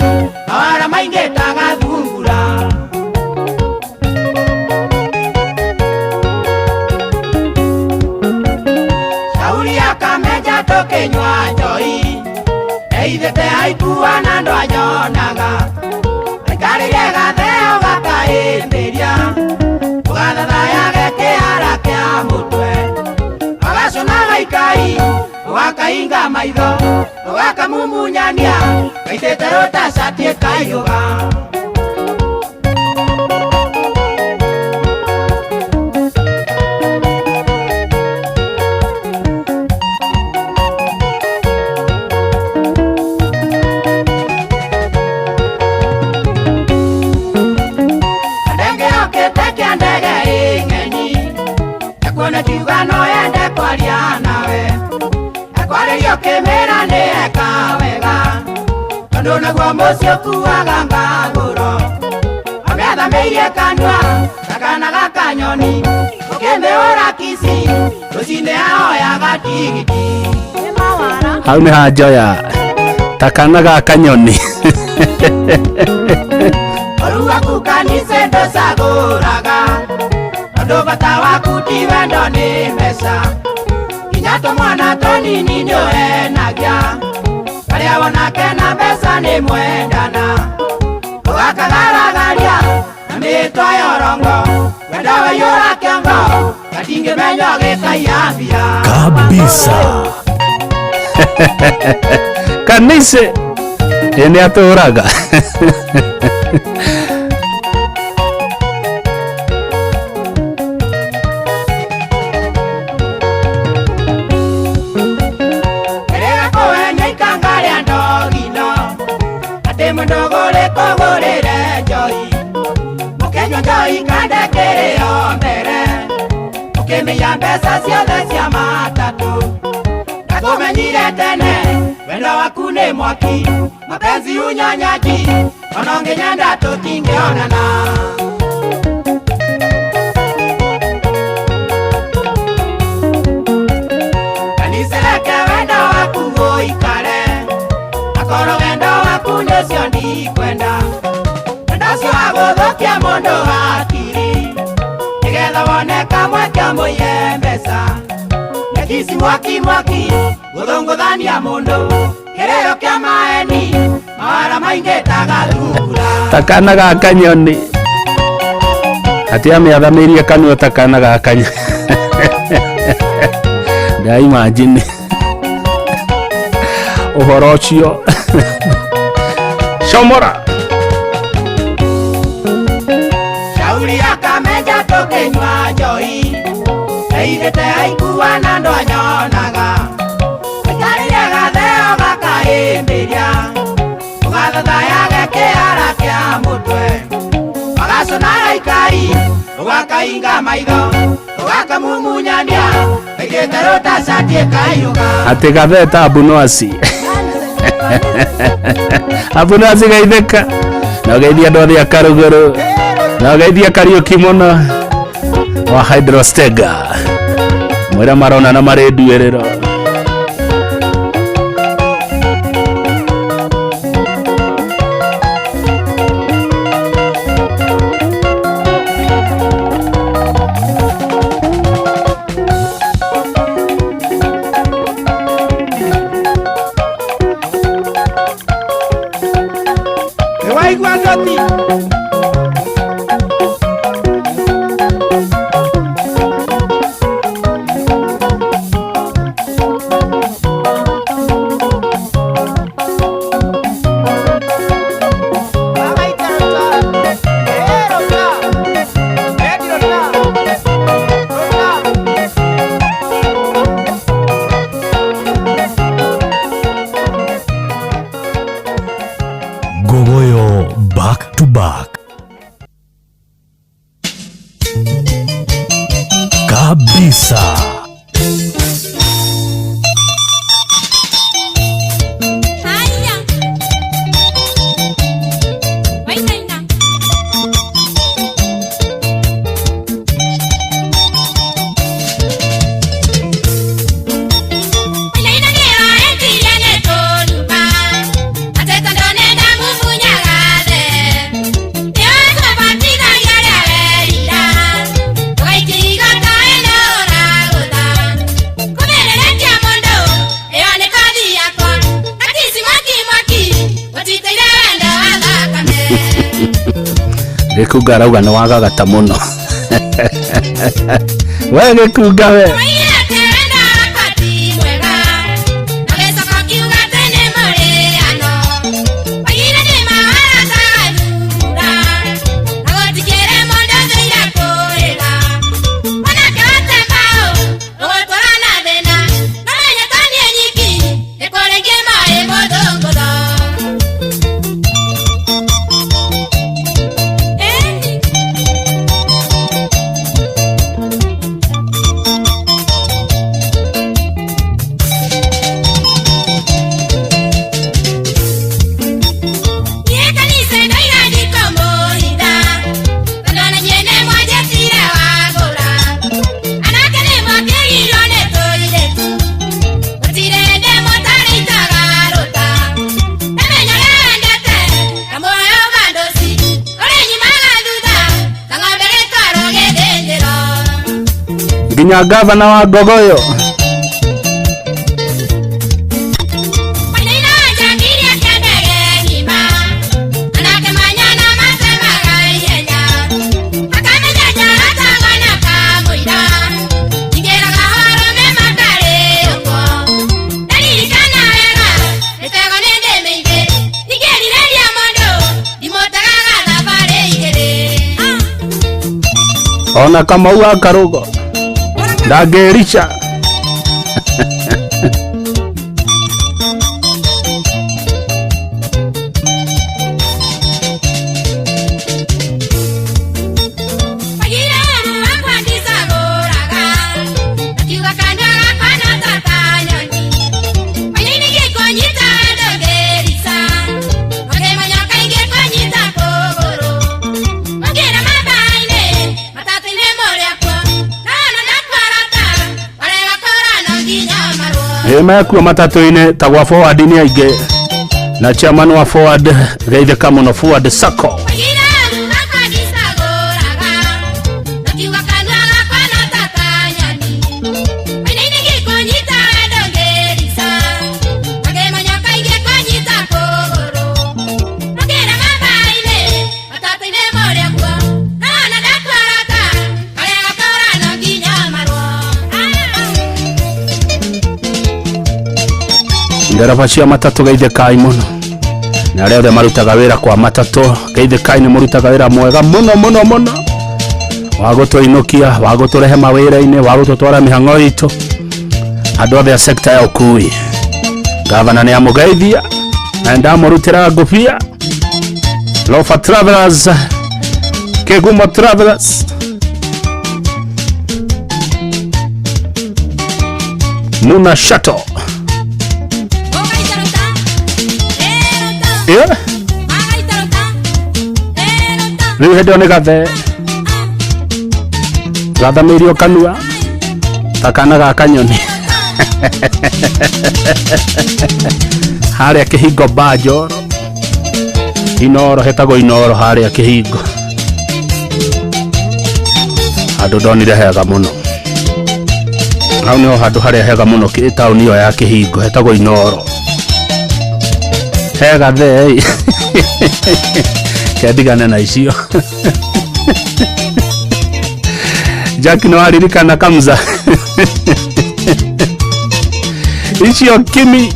mawara maingĩ ta gathungura. Shauri ya kamenja tũkĩnyua njohi, eithĩte aikua na andũ anyonaga, aikarĩire gatheo gakaĩmbĩria, ũgathathayage kĩara kĩa mũtwe, agacũna gaikai ũgakahinga maitho, ũgakamumunyania gaitĩte rũtacati ĩkaiyũga. Ndege yokĩte kĩa ndege ĩng'eni, ekuona kiuga no yende kwaria nawe, ekwarĩrio kĩmĩra nĩ eka wega, tondũ naguo mũciĩ ũkuaga ngagũro, amĩathamĩirie kanua ta kana gakanyoni, ũkĩmĩhũra kici rũcinĩ ahoyaga tigiti. Hau nĩ ha njoya ta kana ga kanyoni. Ũru waku kanitha ndũcagũraga, tondũ bata waku ti wendo nĩ mbeca, nginya tũmwana tũnini nĩũhenagia, karĩa wona kena mbeca nĩ mwendana, Ũgakagaragaria na mĩtwa ya ũrongo wendo waiyũra kĩongo gatingĩmenya gĩkaiambia Kabisa. Kanise ĩ nĩ atũraga. Erega kũhenia ikanga rĩa ndogino atĩ mũndũ ũgũrĩkũgũrĩre njohi mũkĩnyua njohi kande kĩrĩo mbere ũkĩmĩiya mbeca ciothe cia matatũ ndakũmenyire tene wendo waku nĩ mwaki mapenzi unyonyaji ona ũngĩnyenda tũtingĩonana. Kanisereke wendo waku ũikare akorwo wendo waku nĩ ũcio ndikwenda wendo ũcio wa gũthũkia mũndũ hakiri nĩgetha wone kamweke mũiye mbeca nyekisi mwaki mwaki gũthũngũthania mũndũ kĩrĩo kĩa maeni mawara maingĩ ta gathungura Ta kana ga kanyoni atĩ amĩathamĩirie kanua ta kana ga kanyoni. Ndaimagine ũhoro ũcio. Comora. Shauri akamenja tũkĩnyua njohi eithĩte aikua na ndwanyonaga aikarire gatheo gakahĩmbĩria ũgathathayage kĩara kĩa mũtwe ũgacũna aikari ũgakahinga maitho ũgakamumunyania aigĩte rũtacati ĩkaiyũga Atĩ gatheta abunoasi. Abunoasi geithĩka na ũgeithia andũ othe a Karũgũrũ na ũgeithia Kariũki mũno wa Hydrostega mwĩre marona na marĩ nduĩrĩro. Nĩwaigua ndoti. Gogoyo back to back. Kabisa. Gĩkunga arauga nĩ wagagata mũno. We gĩkunga we. Nginya gavana wa Ngogoyo. Ona Kamau wa Karugo ndangĩrica. Mekuo matatũ-inĩ ta gwa forward nĩ aingĩ na chairman wa forward geithĩka mũno forward sacco. Ndereba cia matatũ geithĩkai mũno na arĩa othe marutaga wĩra kwa matatũ geithĩkai nĩ mũrutaga wĩra mwega mũno mũno mũno wa gũtũinũkia, wa gũtũrehe mawĩra-inĩ, wa gũtũtwara mĩhang'o itũ. Andũ othe a sekta ya ũkui, gavana nĩ amũgeithia na ndamũrutĩra ngũbia. Lofa Travelers, Kĩgumo Travelers, Muna Shuttle. Yeah. Rĩu hĩndĩ ĩyo nĩ gathe gathamĩirio kanua ta kana ga kanyoni harĩa Kĩhingo Banjoro Inoro, hetagwo Inoro harĩa Kĩhingo. Handũ ndonire hega mũno hau nĩho handũ harĩa hega mũno taũni ĩyo ya Kĩhingo, hetagwo Inoro. Hega the kendigane na icio. Jack nĩ waririkana Kamza icio kimi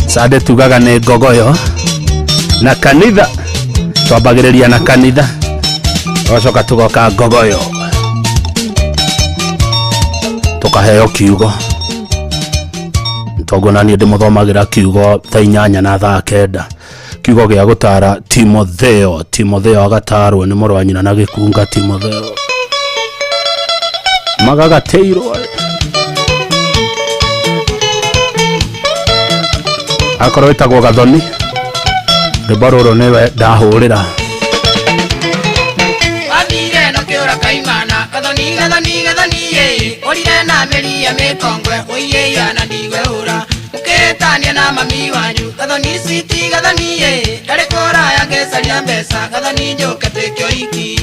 sande tugaga nĩ ngogoyo na kanitha, twambagĩrĩria na kanitha tũgacoka tũgoka ngogoyo tũkaheo kiugo. Toguo naniĩ ndĩmũthomagĩra kiugo thaa 8 na thaa 9, kiugo gĩa gũtara Timotheo. Timotheo agatarwo nĩ mũrũ wa nyina na gĩkunga. Timotheo magagatĩirwo akorwo wĩtagwo Gathoni, rwĩmbo rũrũ nĩwe ndahũrĩra. Wathire no kĩũra kaimana Gathoni Gathoni Gathoni ĩ ũrire na mĩri ya mĩkongwe ũiyĩia na ndigweũra ũkĩtania na mami wanyu Gathoni switi Gathoni ĩ ndarĩ kũraya ngĩcaria mbeca Gathoni njũke twĩke ũhiki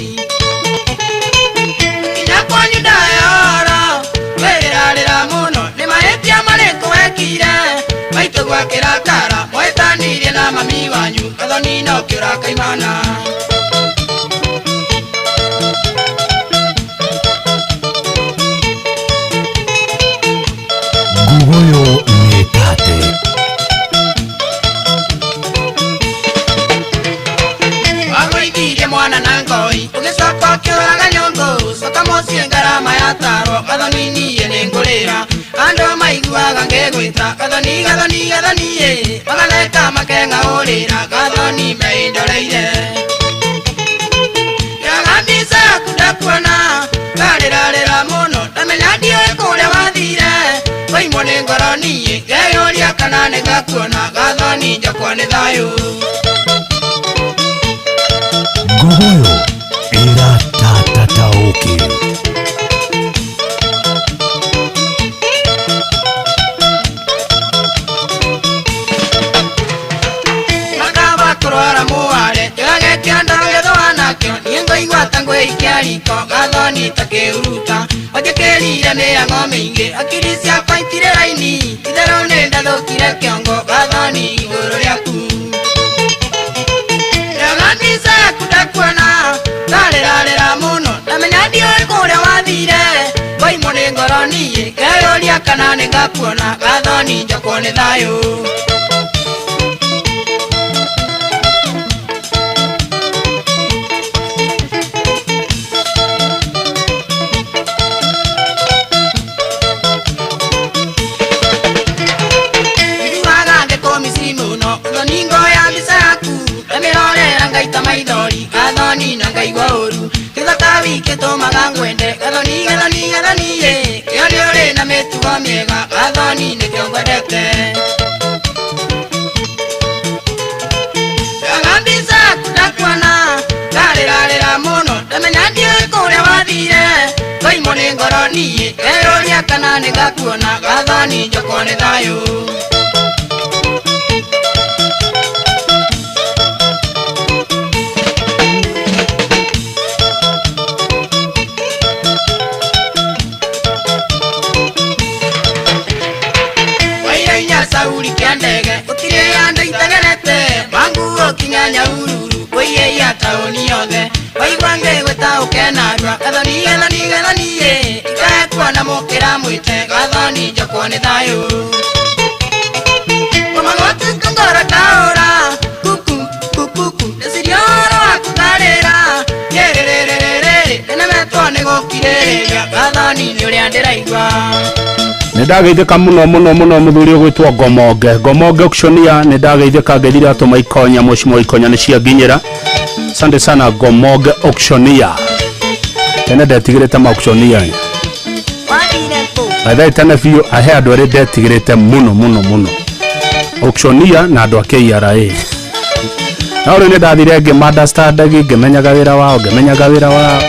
nginya kwanyu ndayora wĩrĩrarĩra mũno nĩ mahĩtia marĩkũ wekire maitũ gwakĩra kara mwĩtanirie na mami wanyu Gathoni no kĩũra kaimana. Ngugoyo nĩtate. Wagũithirie mwana na ngoi ũgĩcoka ũkĩũraga nyũngũ coka mũciĩ ngarama yatarwo Gathoni niĩ nĩngũrĩra andũ maiguaga ngĩgwĩta Gathoni Gathoni Gathoni ĩ magatheka makeng'aũrĩra Gathoni meindoreire Ndoraga mbica yaku ndakuona ngarĩrarĩra mũno ndamenya ndiũĩ kũrĩa wathire waimwo nĩ ngoro niĩ ngeyũria kana nĩngakuona Gathoni njakwo nĩ thayũ. Ngogoyo ĩratatataũkĩ. Makaba kũrwara mũware kĩoage kĩanda gĩthũa nakĩo niĩ ngũigua ta ngwĩikia riko Gathoni ta kĩhuruta ũnjĩkĩrire mĩhang'o mĩingĩ akiri ciakwa itirĩ raini itherũ nĩ ndathũkire kĩongo Gathoni igũrũ rĩaku. Ndoraga mbica yaku ndakuona ngarĩrarĩra mũno ndamenya ndiũĩ kũrĩa wathire waimwo nĩ ngoro niĩ ngeyũria kana nĩngakuona Gathoni njakwo nĩ thayũ. mĩtugo mĩega gathoni nĩkĩo ngwendete Ndaga mbica ndakuona ndarĩrarĩra mũno ndamenya ndiũĩ kũrĩa wathire Ngoimwo nĩ ngoro niĩ ngeyũria kana nĩngakuona gathoni njokwo nĩ thayũ. Sauri kia ndege gũtirĩ andũ itagerete manguo kinya Nyahururu kũiyĩia taũni yothe waigua ngĩgwĩta ũkenarua gathoni gathoni gathoni ĩ ikae kuona mũkĩra mwĩte gathoni njokwo nĩ thayũ. Kũmagwo tukũ ngoro taũra kuku kukuku ndĩciria ũhoro waku ngarĩra rĩrĩrĩrĩrĩrĩ nĩnemetwo nĩ gũkirĩrĩria gathoni nĩ ũrĩa ndĩraigua. Nĩ ndageithĩka mũno mũno mũno mũthuri ũgwĩtwo Ngomonge Ngomonge auctioneer nĩ ndageithĩka ngethire atũma ikonya mũcimo ikonya nĩ cianginyĩra. Asante sana Ngomonge auctioneer. Tene ndetigĩrĩte ma auctioneer. By tene biũ ahe andũ erĩ ndetigĩrĩte mũno mũno mũno, auctioneer na andũ a KRA. No rĩu nĩ ndathire ngĩma-understand ngĩmenyaga wĩra wao ngĩmenyaga wĩra wao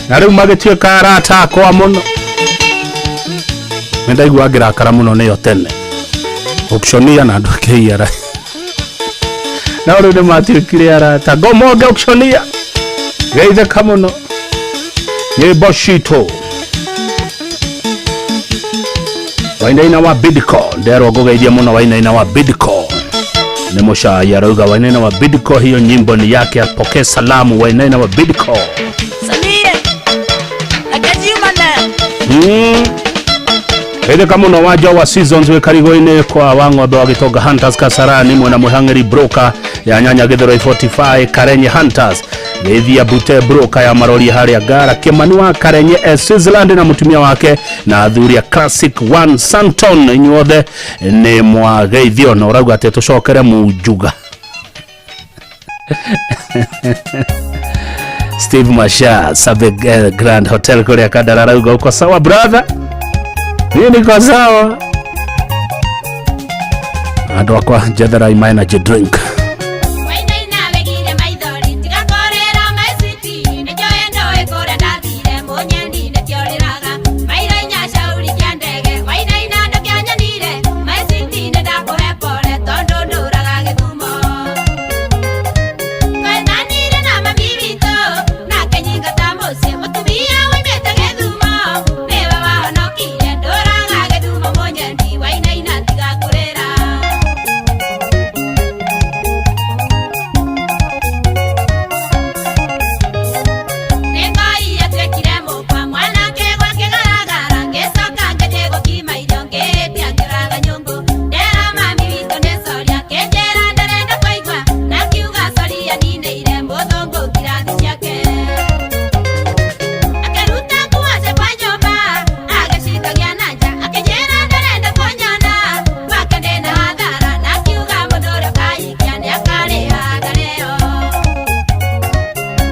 na rĩu magĩtuĩka arata akwa mũno. Nĩ ndaigua ngĩrakara mũno nĩyo tene auctioneer na andũ a KRA. No rĩu nĩ matuĩkire arata. Ngomonge auctioneer geithĩka mũno. Nyĩmbo citũ Wainaina wa Bidco nderwo ngũgeithie mũno. Wainaina wa Bidco nĩ mũcai arauga Wainaina wa Bidco hiyo nyimbo ni yake, apokee salamu Wainaina wa Bidco. Samire akajumana Geithĩka mũno wanja wa Seasons wĩ karigo-inĩ kwa wa ng'ombe wa Gĩtonga Hunters Kasarani mwena Mũhang'eri broker ya nyanya Gĩthũrai 45 Karenye Hunters geithia Bute broker ya marori harĩa Ngara Kĩmani wa Karenye Switzerland na mũtumia wake na athuri a Classic One Santon inyuothe nĩ mwageithio na ũrauga atĩ tũcokere Munjuga. Steve Masha Sabe Grand Hotel kũrĩa Kandara arauga uko sawa brother. Mimi niko sawa. Andũ akwa njetherai my energy drink.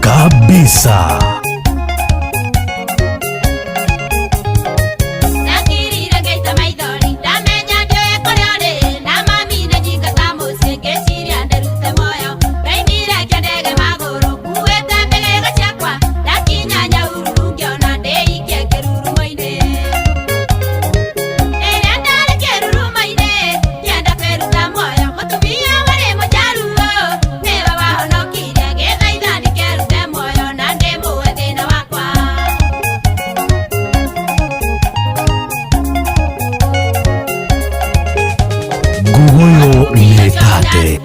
Kabisa. Ngugoyo nĩ tate.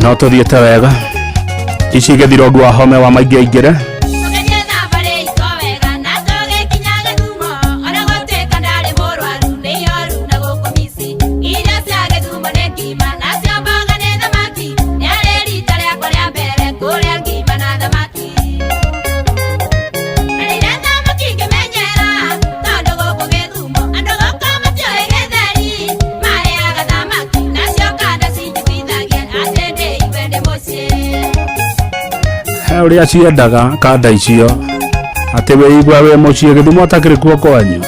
No tuthiĩte wega ici igĩthira ũguo ahome wa maingĩ aingĩre. Ũrĩa ciendaga kanda icio atĩ wĩigua wĩ mũciĩ Gĩthumo atakĩrĩ kuo kwanyu.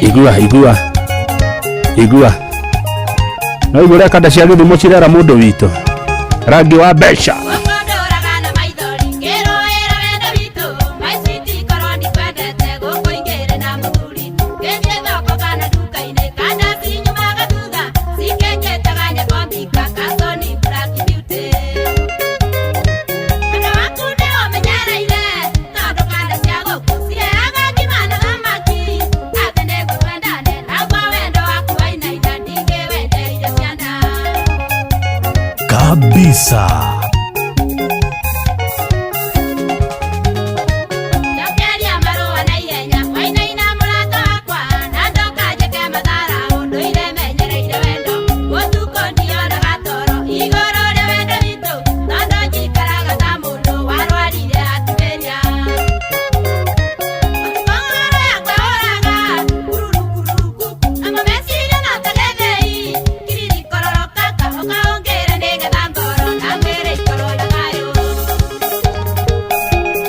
Igua igua igua no igua kanda cia Gĩthumo cirera mũndũ witũ rangi wa mbeca. Kabisa.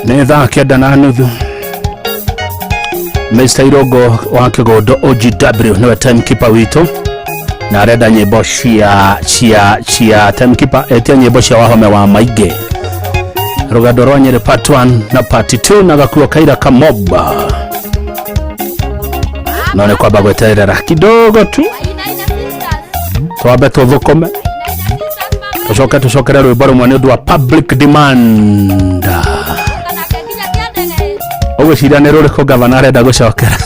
Nĩ thaa 9:30. Mr. Irogo wa Kĩgondo OGW nĩwe timekeeper witũ na arenda nyĩmbo cia timekeeper etia nyĩmbo cia Wahome wa Maingĩ, Rũgendo rwa Nyĩrĩ part 1 na part 2 na Gakuo Kaira Kamoba. No nĩ kwamba gweterera kidogo tu twambe tũthũkũme tũcoke tũcokere rwĩmbo rũmwe nĩ ũndũ wa public demand. Ũgwĩciria nĩ rũrĩkũ gavana arenda gũcokera?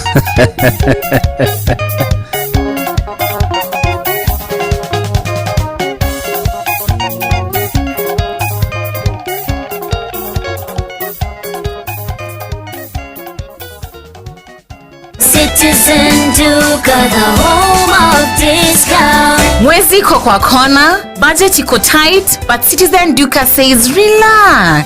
Citizen Duka, the home of discount. Mwezi iko kwa kona, budget iko tight, but Citizen Duka says relax.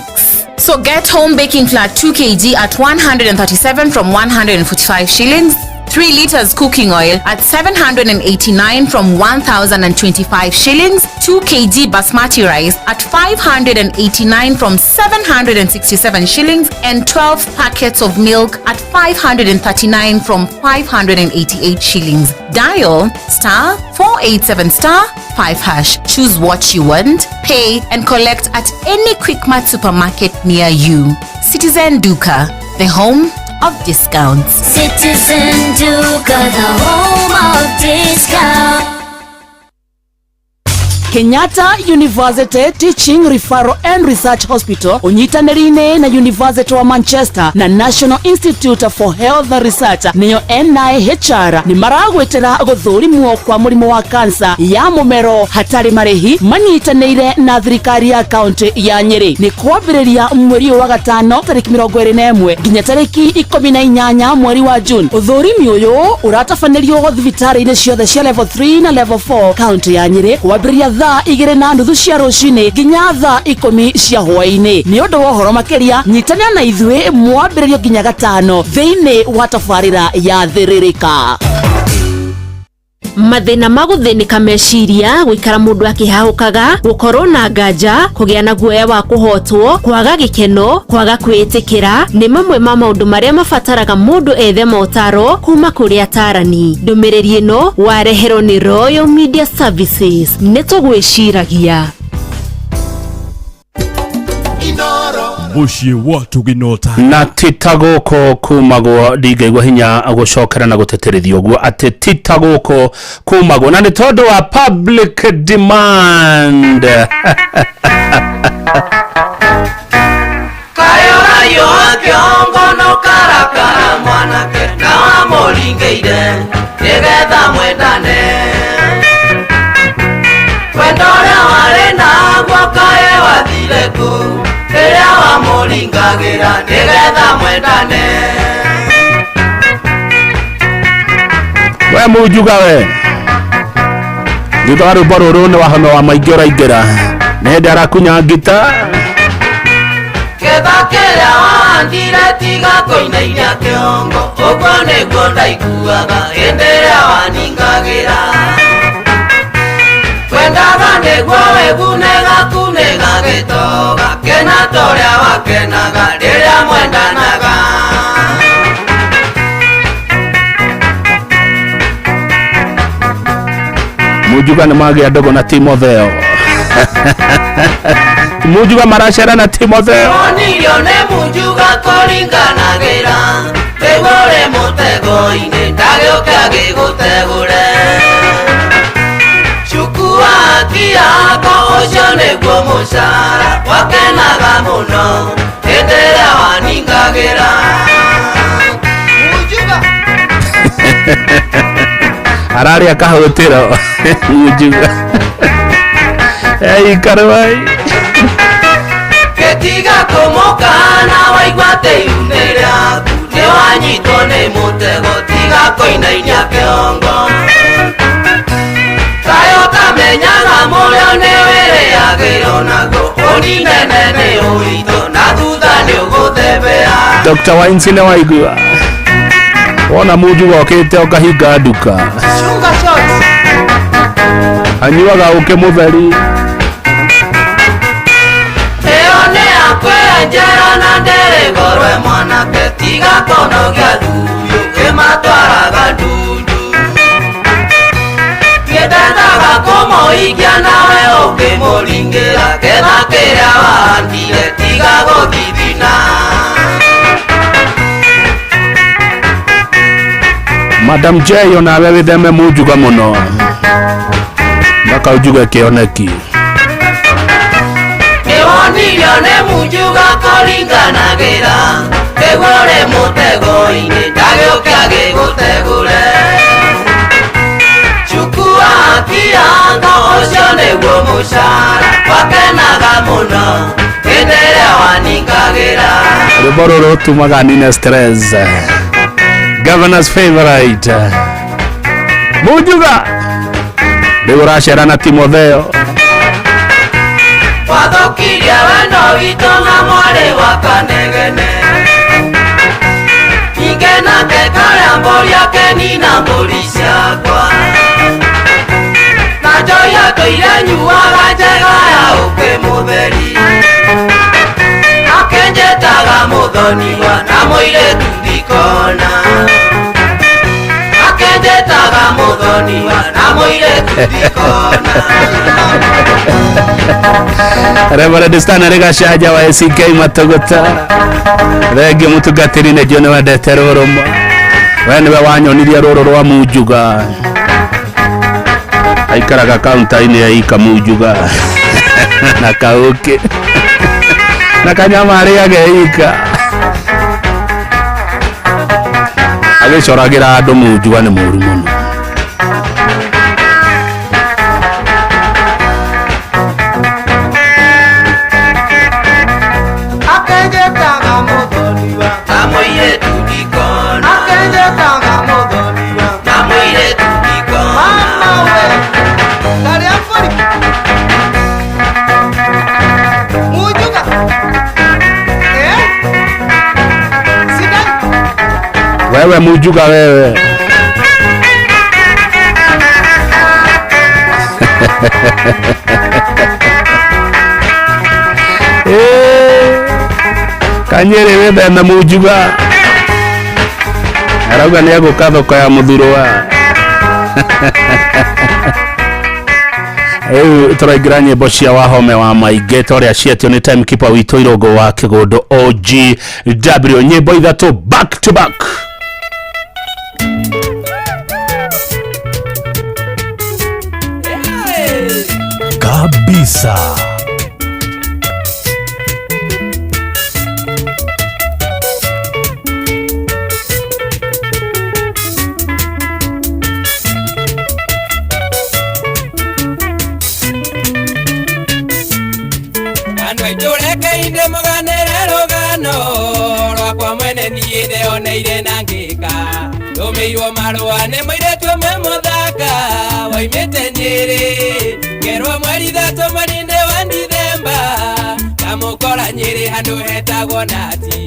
So get home baking flour 2 kg at 137 from 145 shillings, 3 liters cooking oil at 789 from 1,025 shillings, 2 kg basmati rice at 589 from 767 shillings, and 12 packets of milk at 539 from 588 shillings. Dial *487 *5#. Choose what you want, pay, and collect at any Quickmart supermarket near you. Citizen Duka, the home of discounts. Citizen Duka, the home of discounts. Kenyatta University Teaching Referral and Research Hospital unyitanĩrĩine na University wa Manchester na National Institute for Health Research nĩyo NIHR nĩ maragwĩtĩra gũthũrimwo kwa mũrimũ wa kansa ya mũmero hatarĩ marĩhi manyitanĩire na thirikari ya kaunti ya Nyĩrĩ. Nĩ kwambĩrĩria mweri wa gatano tarĩki 21 nginya tarĩki 18 mweri wa June. Ũthũrimi ũyũ ũratabanĩrio thibitarĩ-inĩ ciothe cia level 3 na level 4 kaunti ya Nyĩrĩ kwambĩrĩria thaa 2:30 cia rũcinĩ nginya thaa 10 cia hwaĩ-inĩ. Nĩ ũndũ wa ũhoro makĩria nyitanĩra na ithuĩ mwambĩrĩrio nginya gatano thĩinĩ wa tabarĩra ya Thĩrĩrĩka. Mathĩna ma gũthĩnĩka meciria, gũikara mũndũ akĩhahũkaga, gũkorwo na nganja, kũgĩa na guoya wa kũhotwo, kwaga gĩkeno, kwaga kwĩĩtĩkĩra nĩ mamwe ma maũndũ marĩa mabataraga mũndũ ethe motaro kuma kũrĩ atarani. Ndũmĩrĩri ĩno wareherwo nĩ Royal Media Services. Nĩ tũgwĩciragia. Mũciĩ wa Tuginota. Na tita gũkũ kumagwo ndingĩigua hinya gũcokera na gũteterithio ũguo atĩ tita gũkũ kumagwo na nĩ tondũ wa public demand. Kayo kĩongo no karakara mwanake na wamũringĩire nĩgetha mwendane wendo ũrĩa warĩ naguo kaĩ wathire kũ rĩrĩa wamũringagĩra nĩgetha mwendane. We Munjuga we. Thutha wa rwĩmbo rũrũ nĩ wahome wa maingĩ ũraingĩra. Nĩ hĩndĩ arakunya ngita. Ketha kĩrĩa wahandire tiga kũinainia kĩongo, ũguo nĩguo ndaiguaga hĩndĩ ĩrĩa waningagĩra. Kwendaga nĩguo wĩgune gaku nĩ gagĩtoga, kena ta ũrĩa wakenaga rĩrĩa mwendanaga. Munjuga nĩ magĩa ndogo na Timotheo. Munjuga maracera na Timotheo. Wonirio nĩ Munjuga kũringanagĩra, rĩu ũrĩ mũtego-inĩ ndagĩũke agĩgũtegũre. Chukua haki yako, ũcio nĩguo mũcara, wakenaga mũno hĩndĩ ĩrĩa waningagĩra. Munjuga ararĩa kahũtĩro. Munjuga. Ei karwai. Gĩtiga kũmũkana waigua atĩ ihu-inĩ rĩaku nĩwanyitwo nĩ mũtego, tiga kũinainia kĩongo. Kaĩ ũtamenyaga mũrĩo nĩwĩrĩagĩrwo naguo, ũninene nĩ ũritũ na thutha nĩũgũthebea. Dr. Wainzi nĩ waigua. Wona Munjuga okĩte ũkahinga nduka. Chunga shots. Anyuaga ũkĩ mũtheri. Ĩyo nĩ yakwenjera na ndĩrĩ goro mwanake, tiga kũnogia thuri ũkĩmatwaraga ndundu. Nĩndendaga kũmũhikia nawe ũkĩmũringĩra, ketha kĩrĩa wahandire tiga gũthithina. Madam J onawe wĩtheme Munjuga mũno. Mpaka ujuge kĩoneki. Nĩwonirio nĩ Munjuga kũringanagĩra, rĩu ũrĩ mũtego-inĩ ndagĩũke agĩgũtegũre. Chukua haki yako, ũcio nĩguo mũcara, wakenaga mũno hĩndĩ ĩrĩa waningagĩra. Rwĩmbo rũrũ rũtũmaga nine stress. Governor's favorite. Munjuga. Rĩu ũracera na Timotheo. Wathũkirie wendo witũ na mwarĩ wa Kanegene. Ningĩ nake karĩa mbũri akenina mbũri ciakwa. Na njohi atũire nyuaga njega ya ũkĩ mũtheri. Akenjetaga mũthoniwa na mũirĩtu ndikona. Akenjetaga mũthoniwa na mũirĩtu ndikona. Reverend Stanley Gachanja wa ACK Matogota. Thengio mũtungatĩri nĩ njũĩ nĩwendete rũrũ. We nĩwe wanyonirie rũrũ rwa Munjuga. Aikaraga kaunta-inĩ ya Ika Munjuga. Na kaũkĩ. Na kanyama arĩage ika. Agĩcoragĩra andũ Munjuga nĩ mũru mũno. Akenjetaga mũthoniwa na mũirĩtu ndikona. Akenjetaga mũthoniwa na mũirĩtu ndikona. Mama we, karĩa mbũri. Munjuga. Sidai. Wewe Munjuga wewe. Kanyeri wĩtheme Munjuga. Arauga nĩ egũka thoko ya Mũthurũa. Rĩu tũraingĩra nyĩmbo cia Wahome wa Maingĩ ta ũrĩa cietio nĩ timekeeper witũ Irũngũ wa Kĩgũndũ OGW. Nyĩmbo ithatũ back to back. Kabisa. Andũ aitũ reke ndĩmũganĩre rũgano rwakwa mwene niĩ ndeoneire na ngĩka. Ndatũmĩirwo marũa nĩ mũirĩtu ũmwe mũthaka waimĩte Nyĩrĩ ngerwo mweri ithatũ mweri-inĩ wa Dithemba ngamũkora Nyĩrĩ handũ hetagwo Nati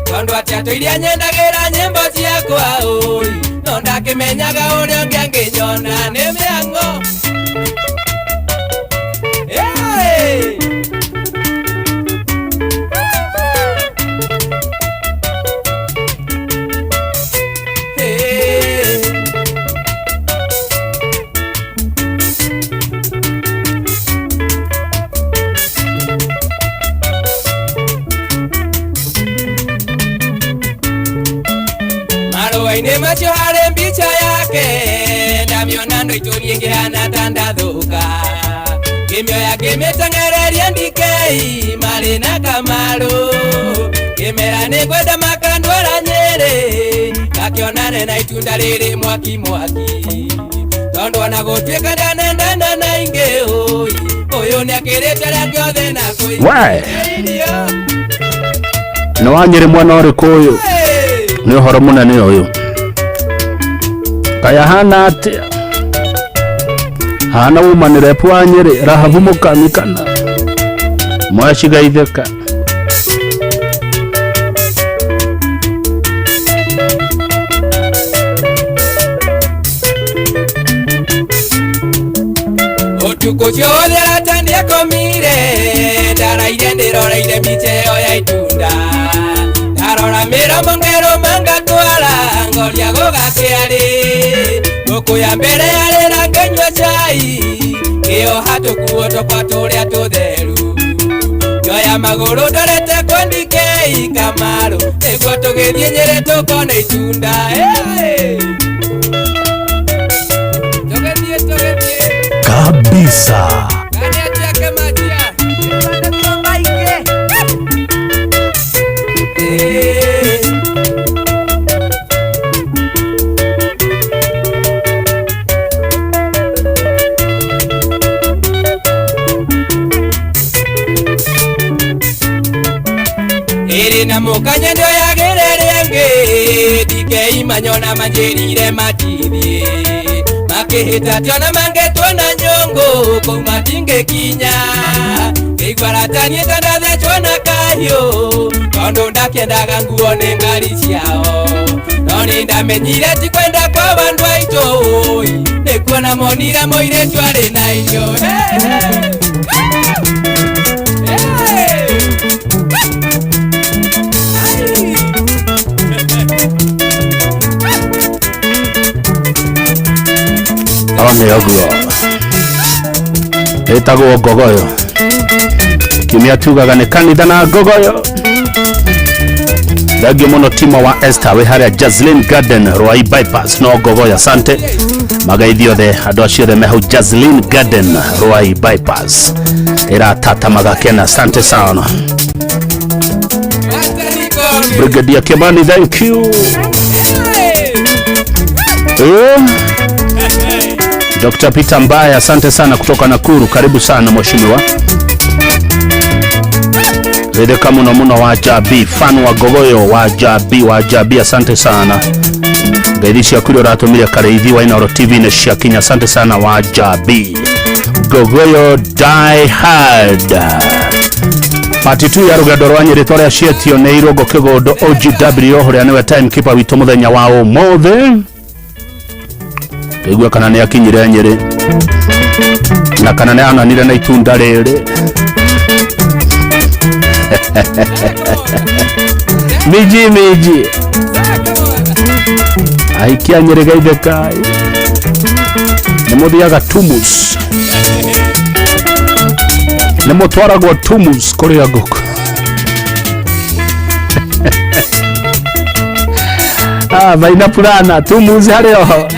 tondũ atĩ atũiria nyendagĩra nyĩmbo ciakwa ũi no ndakĩmenyaga ũrĩa ũngĩ angĩnyona nĩ mĩang'o. Hey! Marũa-inĩ macio harĩ mbica yake ndamĩona ndoitũrie ngĩhana ta ndathũka ngĩmĩoya ngĩmĩteng'ereria ndikei marĩ na Kamarũ ngĩmera nĩngwenda makandwara Nyĩrĩ ngakĩonane na itunda rĩrĩ mwaki mwaki tondũ ona gũtuĩka ndanendana na ingĩ ũi ũyũ nĩakĩrĩte rĩa kĩothe na kũirio. Nĩ wa Nyĩrĩ mwena ũrĩkũ ũyũ? Nĩ ũhoro mũnene ũyũ. Kaya hana atĩa? Hana woman rep wa Nyĩrĩ Rahabu Mũkami kana Mwacigaithĩka. Ũtukũ ũcio wothe arata ndiakomire ndaraire ndĩroreire mbica ĩyo ya itunda ndarora mĩromo ngerũma ngatwara ngoria gũgakĩa rĩ ngũkũ ya mbere yarĩra ngĩnyua cai ngĩoha tũkuo twakwa tũrĩa tũtheru ngĩoya magũrũ ndorete kwa ndikei Kamarũ nĩguo tũgĩthiĩ Nyĩrĩ tũkone itunda. Tũgĩthiĩ tũgĩthiĩ kabisa. Ĩrĩ na mũkanye ndĩoyagĩre rĩangĩ ndikeimanyona manjĩrire matithiĩ makĩhĩta tiona mangetwo na nyũngũ kũu matingĩkinya ngĩigua rataniĩ ta ndathecwo na kahiũ tondũ ndakĩendaga nguo nĩ ngari ciao no nĩ ndamenyire ti kwenda kwa bandũ aitũ ũi nĩkuona monire mũirĩtu arĩ na irio. Nĩ ũguo ĩtagwo ngogoyo kiumia tugaga nĩ kanitha na ngogoyo. Thengiũ mũno Timo wa Esther wĩ harĩa Jaslyn Garden Ruai Bypass no ngogoyo asante magaithi othe andũ acio othe me hau Jaslyn Garden Ruai Bypass ĩratata magakena asante sana. Brigadier Kimani, thank you. Dr. Peter Mbaya, asante sana kutoka Nakuru, karibu sana mheshimiwa. Ridhika muno muno wa Jabi, fan wa Gogoyo wa Jabi, asante sana. Ngeithi ciaku iria ũratũmire Karĩithi wa Inooro TV nĩ ciakinya, asante sana wa Jabi. Gogoyo die hard. Part 2 ya rũgendo rwa Nyĩrĩ twarĩa cietio nĩ Irũngũ Kĩgũndũ OGW ũrĩa nĩwe timekeeper witũ mũthenya wa ũmũthĩ. Tũigue kana nĩ akinyire Nyĩrĩ na kana nĩ ananire na itunda rĩrĩ. Miji miji aikia Nyĩrĩ geithĩkai nĩ mũthiaga Tumus nĩ mũtwaragwo Tumus kũrĩa ngũkũ. Ah, vaina purana Tumus harĩ oho.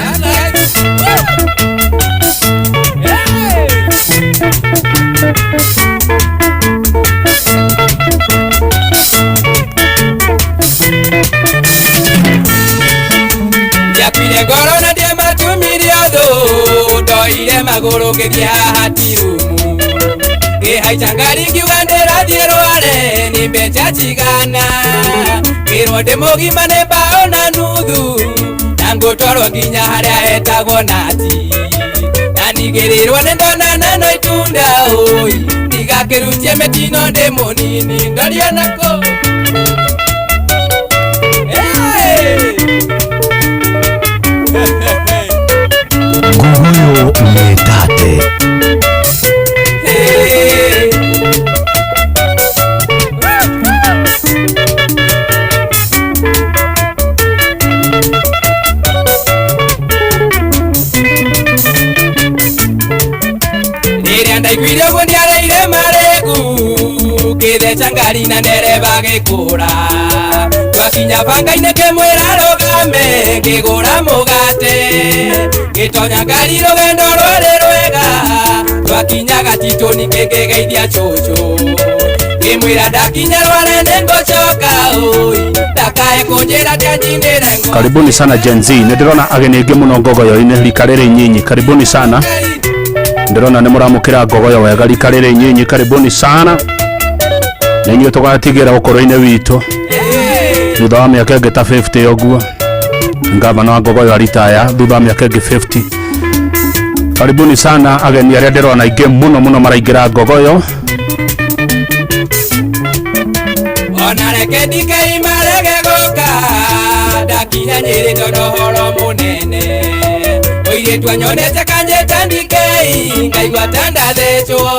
Ndiakuire ngoro na ndiamatumirie ũthũ ndoire magũrũ ngĩthiĩ haha tirumu ngĩhaica ngari ngiuga ndĩrathiĩ Rware nĩ mbeca cigana ngĩrwo ndĩ mũgima nĩ mbaũ na nuthu na Ngũtwarwo nginya harĩa hetagwo nati na nigĩrĩrwo nĩ ndonana no itunda ũi ndigakĩrutie mĩtino ndĩ mũnini ndorio nako. Nguguyo Metate. Rĩrĩa ndaiguire ũguo ndiarĩire marĩgu ngĩtheca ngari na ndereba gĩkũra twakinya banga-inĩ ngĩmwĩra rũgame ngĩgũra mũgate ngĩtonya ngari rũgendo rwarĩ rwega twakinya gatitũ ningĩ ngĩgeithia cũcũ ngĩmwĩra ndakinya rware nĩngũcoka ũi ndakae kũnjĩra ndianjinĩre ngo. Karibuni sana Gen Z, nĩ ndĩrona ageni aingĩ mũno ngogoyo-inĩ rika rĩrĩ nyinyi, karibuni sana. Ndĩrona nĩ mũramũkĩra ngogoyo wega rika rĩrĩ nyinyi, karibuni sana. Nĩ inyuĩ tũgatigĩra ũkũrũ-inĩ witũ thutha wa mĩaka ĩngĩ ta 50 ũguo. Ngavana wa ngogoyo aritaya thutha wa mĩaka ĩngĩ 50. Karibuni sana ageni arĩa ndĩrona aingĩ mũno mũno maraingĩra ngogoyo. Ona reke ndikei marege gũka ndakinya Nyĩrĩ tondũ ũhoro mũnene mũirĩtu anyonete kanjĩta ndikei ngaigua ta ndathecwo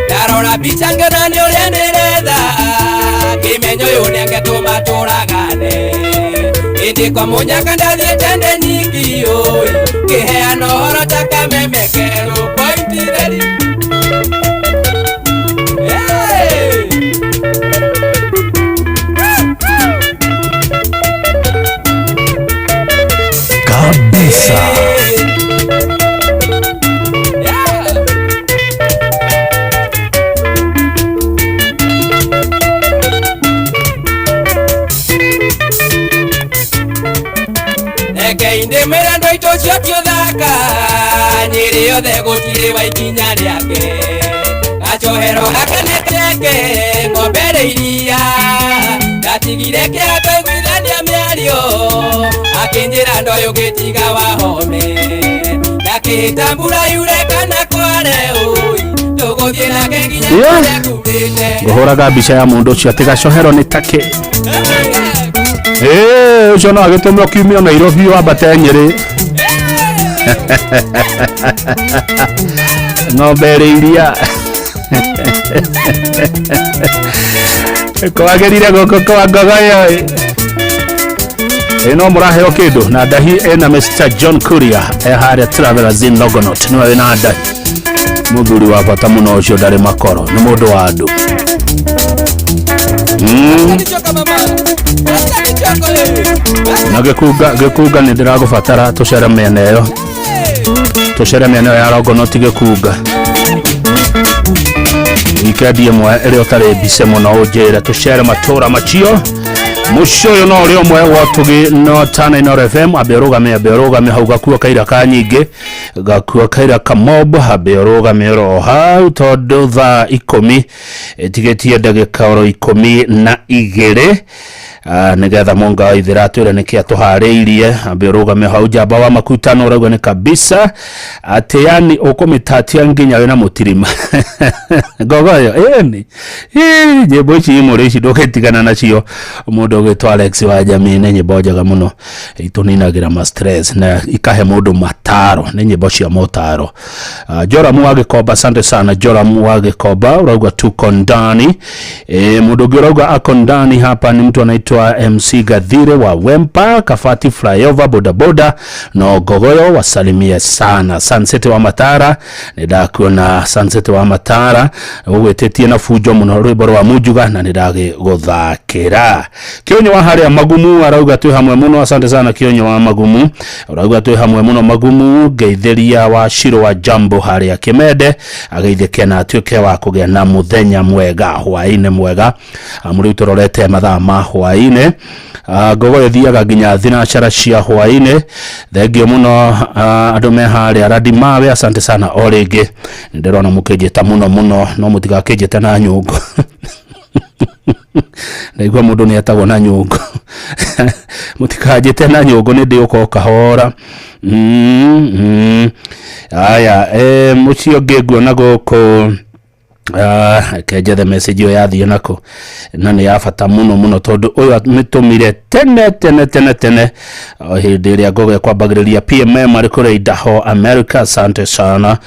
ndarora mbica ngĩona nĩ ũrĩa ndĩretha ngĩmenya ũyũ nĩangetũma tũragane ĩndĩ kwa mũnyaka ndathiĩte ndĩ nyiki ũi ngĩheana ũhoro ta kameme kerũ pointi theri. Kabisa. Reke indĩmĩre andũ aitũ ũcio ti ũthaka Nyĩrĩ yothe gũtirĩ wa ikinya rĩake gacohero gaka nĩ keke ng'ombe rĩ iria ndatigire kĩeha twaiguithania mĩario akĩnjĩra ndoyũ gĩtiga wahome ndakĩhĩta mbura yure kana kware ũi tũgũthiĩ nake nginya kũrĩa kumĩte. Ngũhũraga mbica ya mũndũ ũcio atĩ gacohero nĩ takĩ ũcio no agĩtũme ũkiumio Nairobi wambate Nyĩrĩ ng'ombe ĩrĩ iria kwagĩrire gũkũ kwa ngogoyo ĩ no mũraheo kĩndũ na ndahi ĩna Mr John Kuria e harĩa Travelers in Longonot nĩwe wĩna ndahi mũthuri wa bata mũno ũcio ndarĩ makoro nĩ mũndũ wa andũ. Na gĩkunga nĩ ndĩragũbatara tũcere mĩena ĩyo tũcere mĩena ĩyo ya Longonot gĩkunga wikendi ĩmwe ĩrĩa ũtarĩ mbice mũno ũnjĩre tũcere matũra macio mũciĩ ũyũ no ũrĩa ũmwe wa ũtugi no Tana Inooro FM ambe ũrũgame hau gakuo kaira ka nyingĩ gakuo kaira ka mob ambe ũrũgame oro hau tondũ thaa 10 ĩtigĩtie ndagĩka oro 12 nĩgetha Munga wa Ithĩra atwĩre nĩkĩ atũharĩirie ambe ũrũgame hau njamba wa makutano ũrauga nĩ kabisa atĩ yani ũkũmĩtatia nginya wĩna mũtirima ngogoyo ĩni nyĩmbo ici imũrĩ ici ndũgĩtigana nacio mũndũ ũgĩtwo Alex wa Jamii nĩ nyĩmbo njega mũno itũninagĩra ma stress na ikahe mũndũ mataro nĩ nyĩmbo cia motaro. Joramu wa Gĩkomba asante sana Joramu wa Gĩkomba ũrauga tuko ndani. Mũndũ ũngĩ ũrauga ako ndani hapa ni mtu anaitwa MC Gathire wa Wempa Kafati Flyover bodaboda no Ngogoyo wasalimie sana Sunset wa Matara nĩ ndakuona Sunset wa Matara ũgwĩtĩtie na fujo mũno rwĩmbo rwa Munjuga na nĩ ndagĩgũthakĩra. Kĩonyo wa harĩa Magumu arauga twĩ hamwe mũno asante sana Kĩonyo wa Magumu arauga twĩ hamwe mũno Magumu ngeithĩria wa Shiro wa Jambo harĩa Kĩmende ageithĩke na atuĩke wa kũgĩa na mũthenya mwega hwaĩ-inĩ mwega rĩu tũrorete mathaa ma hwaĩ-inĩ. Ngogoyo ĩthiaga nginya thinacara cia hwaĩ-inĩ thengio mũno andũ me harĩa Radimawe asante sana o rĩngĩ nĩ ndĩrona mũkĩnjĩta mũno mũno no mũtigakĩnjĩte na nyũngũ ndaigua mũndũ nĩ etagwo na nyũngũ Mũtikanjĩte na nyũngũ nĩ ndĩũka o kahora. Aya, mũcio ũngĩ nguona gũkũ. Reke njethe message ĩyo yathiĩ nako, na nĩ ya bata mũno mũno tondũ ũyũ amĩtũmire tene tene tene tene, o hĩndĩ ĩrĩa Ngogo ekwambagĩrĩria PMM arĩ kũrĩa Idaho, America. Asante sana.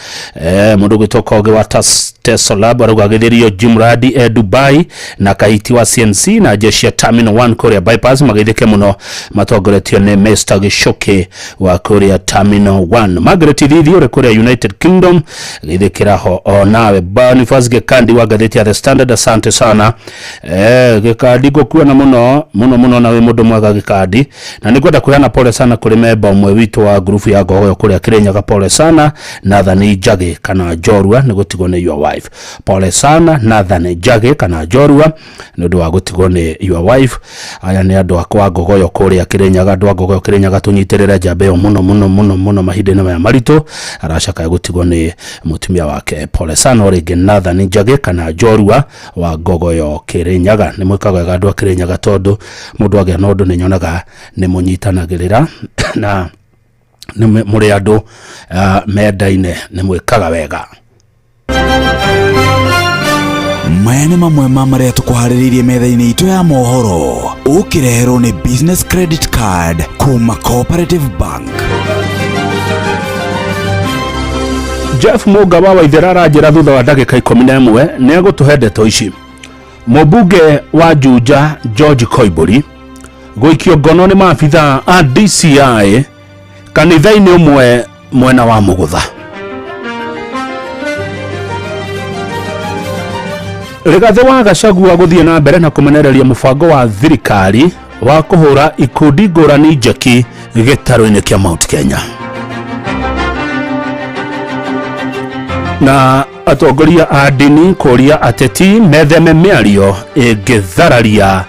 Mũndũ ũgwĩtwo Koge wa Tesolab arauga agĩthĩrio Jumradi e Dubai na Kahiti wa CNC na jeshi ya Terminal 1 kũrĩa Bypass mageithĩke mũno, matongoretio nĩ Mr Gichuki wa kũrĩa Terminal 1. Margaret Thithi ũrĩ kũrĩa United Kingdom, geithĩkĩra ho o nawe. Boniface Gĩkandi wa ngathĩti ya The Standard, asante sana. Gĩkandi, ngũkuona mũno mũno mũno na wĩ mũndũ mwega Gĩkandi, na nĩ ngwenda kũheana pole sana kũrĩ memba ũmwe witũ wa ngurubu ya Ngogoyo kũrĩa Kĩrĩnyaga. Pole sana Nathan Njagĩ kana Njorua nĩ gũtigwo nĩ your wife. Pole sana Nathan Njagĩ kana Njorua nĩ ũndũ wa gũtigwo nĩ your wife. Aya nĩ andũ akwa Ngogoyo kũrĩa Kĩrĩnyaga. Andũ a Ngogoyo Kĩrĩnyaga, tũnyitĩrĩre njamba ĩyo mũno mũno mũno mũno mahinda-inĩ maya maritũ aracakaya gũtigwo nĩ mũtumia wake. Pole sana o rĩngĩ Nathan Njagĩ kana Njorua wa Ngogoyo Kĩrĩnyaga. Nĩ mwĩkaga wega andũ a Kĩrĩnyaga, tondũ mũndũ agĩa na ũndũ nĩ nyonaga nĩ mũnyitanagĩrĩra na nĩ mũrĩ andũ mendaine. Nĩ mwĩkaga wega. Maya nĩ mamwe ma marĩa tũkũharĩrĩirie metha-inĩ itũ ya mohoro, ũkĩreherwo nĩ Business Credit Card kuma Cooperative Bank. Jeff Mũnga wa Waithera aranjĩra thutha wa ndagĩka 11 nĩ egũtũhe ndeto ici. Mũmbunge wa Juja George Koimbũri gũikio ngono nĩ maabitha a DCI kanitha-inĩ ũmwe mwena wa Mũgũtha. Rigathĩ wa Gachagua gũthiĩ na mbere na kũmenereria mũbango wa thirikari wa kũhũra ikundi ngũrani njeki gĩtarũ-inĩ kĩa Mount Kenya. Na atongoria a ndini kũria ateti metheme mĩario ĩngĩthararia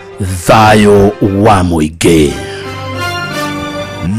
thayũ wa mũingĩ.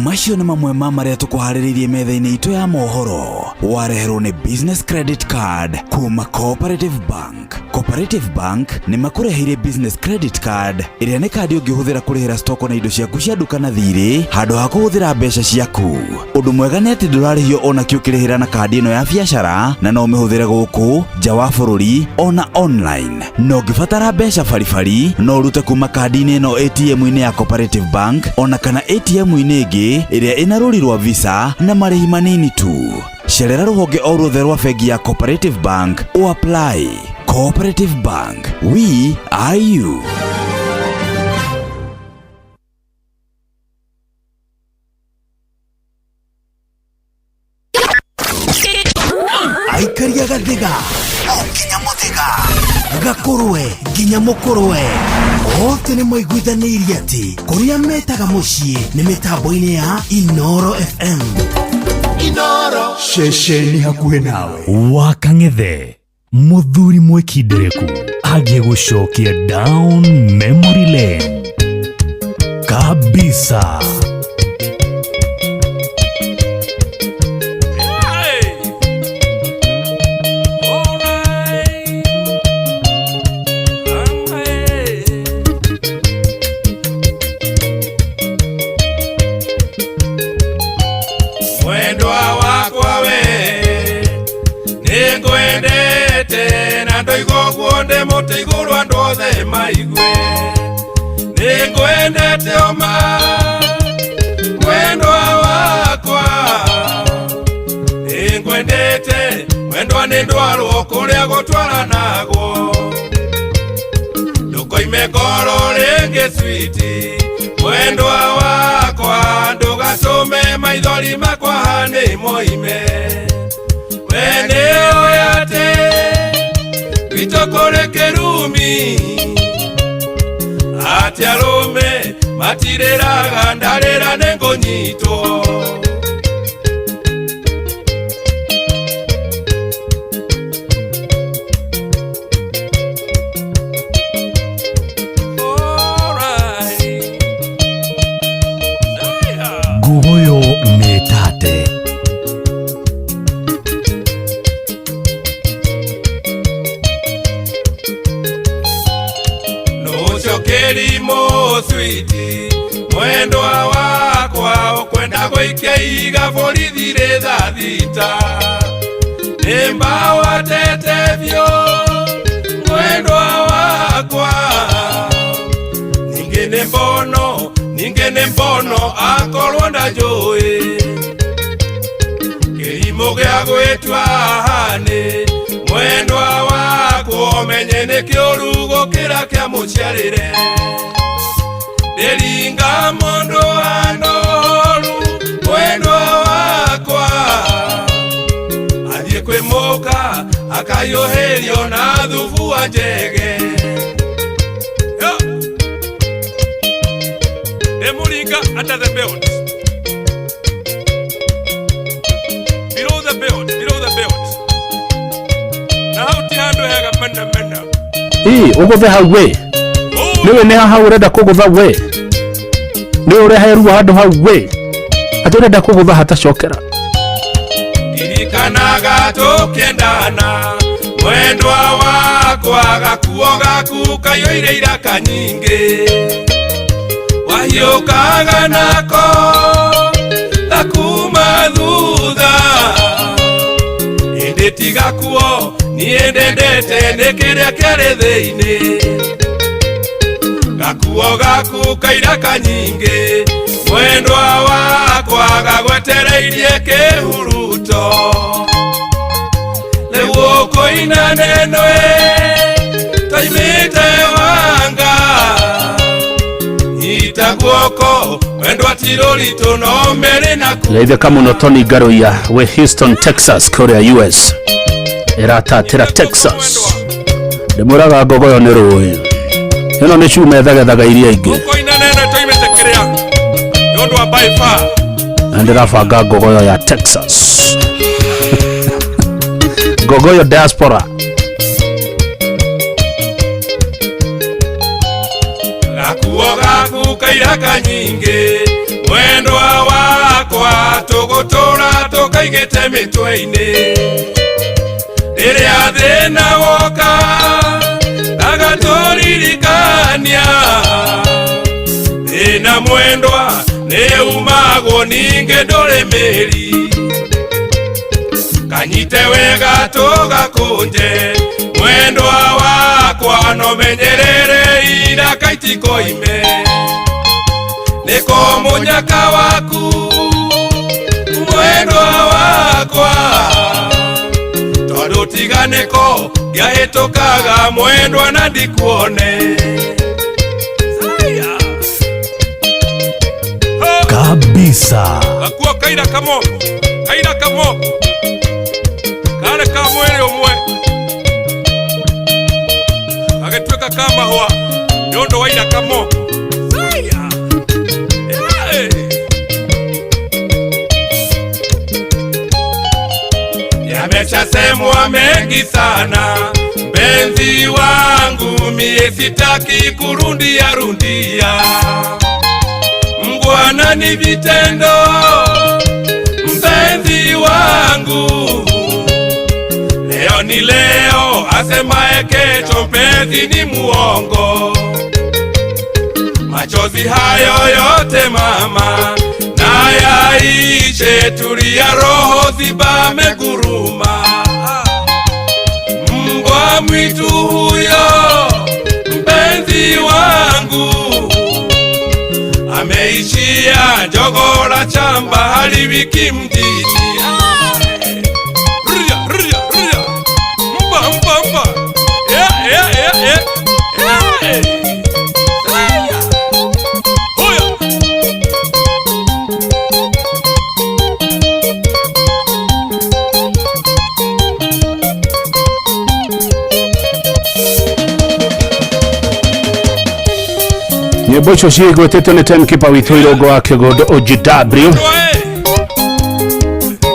Macio nĩ mamwe ma marĩa tũkũharĩrĩirie metha-inĩ itũ ya mohoro, wareherwo nĩ Business Credit Card kuma Cooperative Bank. Cooperative Bank nĩ makũreheire Business Credit Card, ĩrĩa nĩ kandi ũngĩhũthĩra kũrĩhĩra stoko na indo ciaku cia nduka na thirĩ handũ ha kũhũthĩra mbeca ciaku. Ũndũ mwega nĩ atĩ ndũrarĩhio ona kĩ ũkĩrĩhĩra na kandi ĩno ya biacara, na no ũmĩhũthĩre gũkũ nja wa bũrũri ona online. Na ũngĩbatara mbeca baribari, no ũrute kuma kandi-inĩ ĩno ATM-inĩ ya Cooperative Bank ona kana ATM-inĩ ĩngĩ ĩrĩa ĩna rũri rwa Visa na marĩhi manini tu. Cerera rũhonge o ruothe rwa bengi ya Cooperative Bank o apply. Cooperative Bank, we are you. Aikaria gathiga o nginya muthiga, gakũrwe nginya mũkũrwe, othe nĩ maiguithanĩirie atĩ kũrĩa metaga mũciĩ nĩ mĩtambo-inĩ ya Inoro FM. Inoro. Ceceni hakuhĩ nawe. Wakang'ethe mũthuri mwĩkindereku agĩgũcokia down memory lane kabisa. Mwendwa wakwa we, nĩngwendete na ndoiga ũguo ndĩ mũtĩ igũrũ andũ othe maigue. Nĩngwendete oma mwendwa wakwa, nĩngwendete mwendwa, nĩ ndwarwo kũrĩa gũtwaranagwo, ndũkoime ngoro rĩngĩ switi mwendwa wakwa, ndũgatũme maithori makwa nĩ moime. We nĩũĩ atĩ gwitũ kũrĩ kĩrumi, atĩ arũme matirĩraga, ndarĩra nĩngũnyitwo. Ngugoyo nĩ tate. Nũcio kĩrimũ. Mũcwiti mwendwa wakwa ũkwenda gũikia iga borithi rĩ thaa thita nĩ mbawa tete biũ mwendwa wakwa ningĩ nĩ mbono ningĩ nĩ mbono akorwo ndanjũĩ kĩrimũ gĩa gwĩtua hanĩ mwendwa wakwa ũmenye nĩ kĩũru gũkĩra kĩa mũciarĩre ndĩringa mũndũ anoru mwendwa wakwa athiĩ kwĩ mũka akayũhĩrio na thubu wa njege. Ndĩmũringa under the belt, below the belt, below the belt, na hau ti handũ hega mena mena. Ii ũgũthe hau we nĩwe nĩ haha ũrenda kũgũtha we nĩ ũrehe ruo handũ hau we atĩ ũrenda kũgũtha hatacokera. Ndirikanaga tũkĩendana mwendwa wakwa gakuo gaku kaiyũire iraka nyingĩ wahiũkaga nako gakuma thutha ĩndĩ ti gakuo niĩ ndendete nĩ kĩrĩa kĩarĩ thĩinĩ gakuo gaku kairaka nyingĩ mwendwa wakwa gagwetereirie kĩhuruto rĩu ũkũina neno twaimĩte wanga nyita guoko wendwa ti rũritũ no merĩ na Geithĩka mũno Tony Ngaruiya wĩ Houston, Texas kũrĩa US ĩratatĩra Texas ndĩmwĩraga ngogoyo nĩ rũĩ ĩno nĩ cuma ĩthegethaga iria ingĩ ũkũina neno twaimĩte kĩrĩa nĩ ũndũ wa by far na ndĩrabanga ngogoyo ya Texas ngogoyo diaspora. Gakuo gaku kairaka nyingĩ mwendwa wakwa tũgũtũra tũkaigĩte mĩtwe-inĩ rĩrĩa thĩna woka agatũririkania thĩna mwendwa nĩ umagwo ningĩ ndũrĩ mĩri kanyite wega tũgakũnje mwendwa wakwa no menyerere iraka itikoime nĩko mũnyaka waku mwendwa wakwa tondũ tiga nĩko ngĩahĩtũkaga mwendwa na ndikuone. Kabisa. Gakuo kaira kamoko kaira kamoko karĩ ka mwĩrĩ ũmwe gagĩtuĩka ka mahũa nĩ ũndũ wa iraka moko. Yameshasemwa mengi sana mpenzi wangu, mie sitaki kurundia rundia. Mngwana ni vitendo mpenzi wangu, leo ni leo, asemaye kesho mpenzi ni muongo. Machozi hayo yote mama na yaishe, tulia roho zibame guruma. Mbwa mwitu huyo mpenzi wangu ameishia jogo la chamba hali wiki mjini. Ria ria ria mba mba mba yeah yeah yeah yeah yeah. Nyĩmbo icio ciĩgwĩtĩtio nĩ timekeeper witũ Irũngũ wa Kĩgũndũ OGW.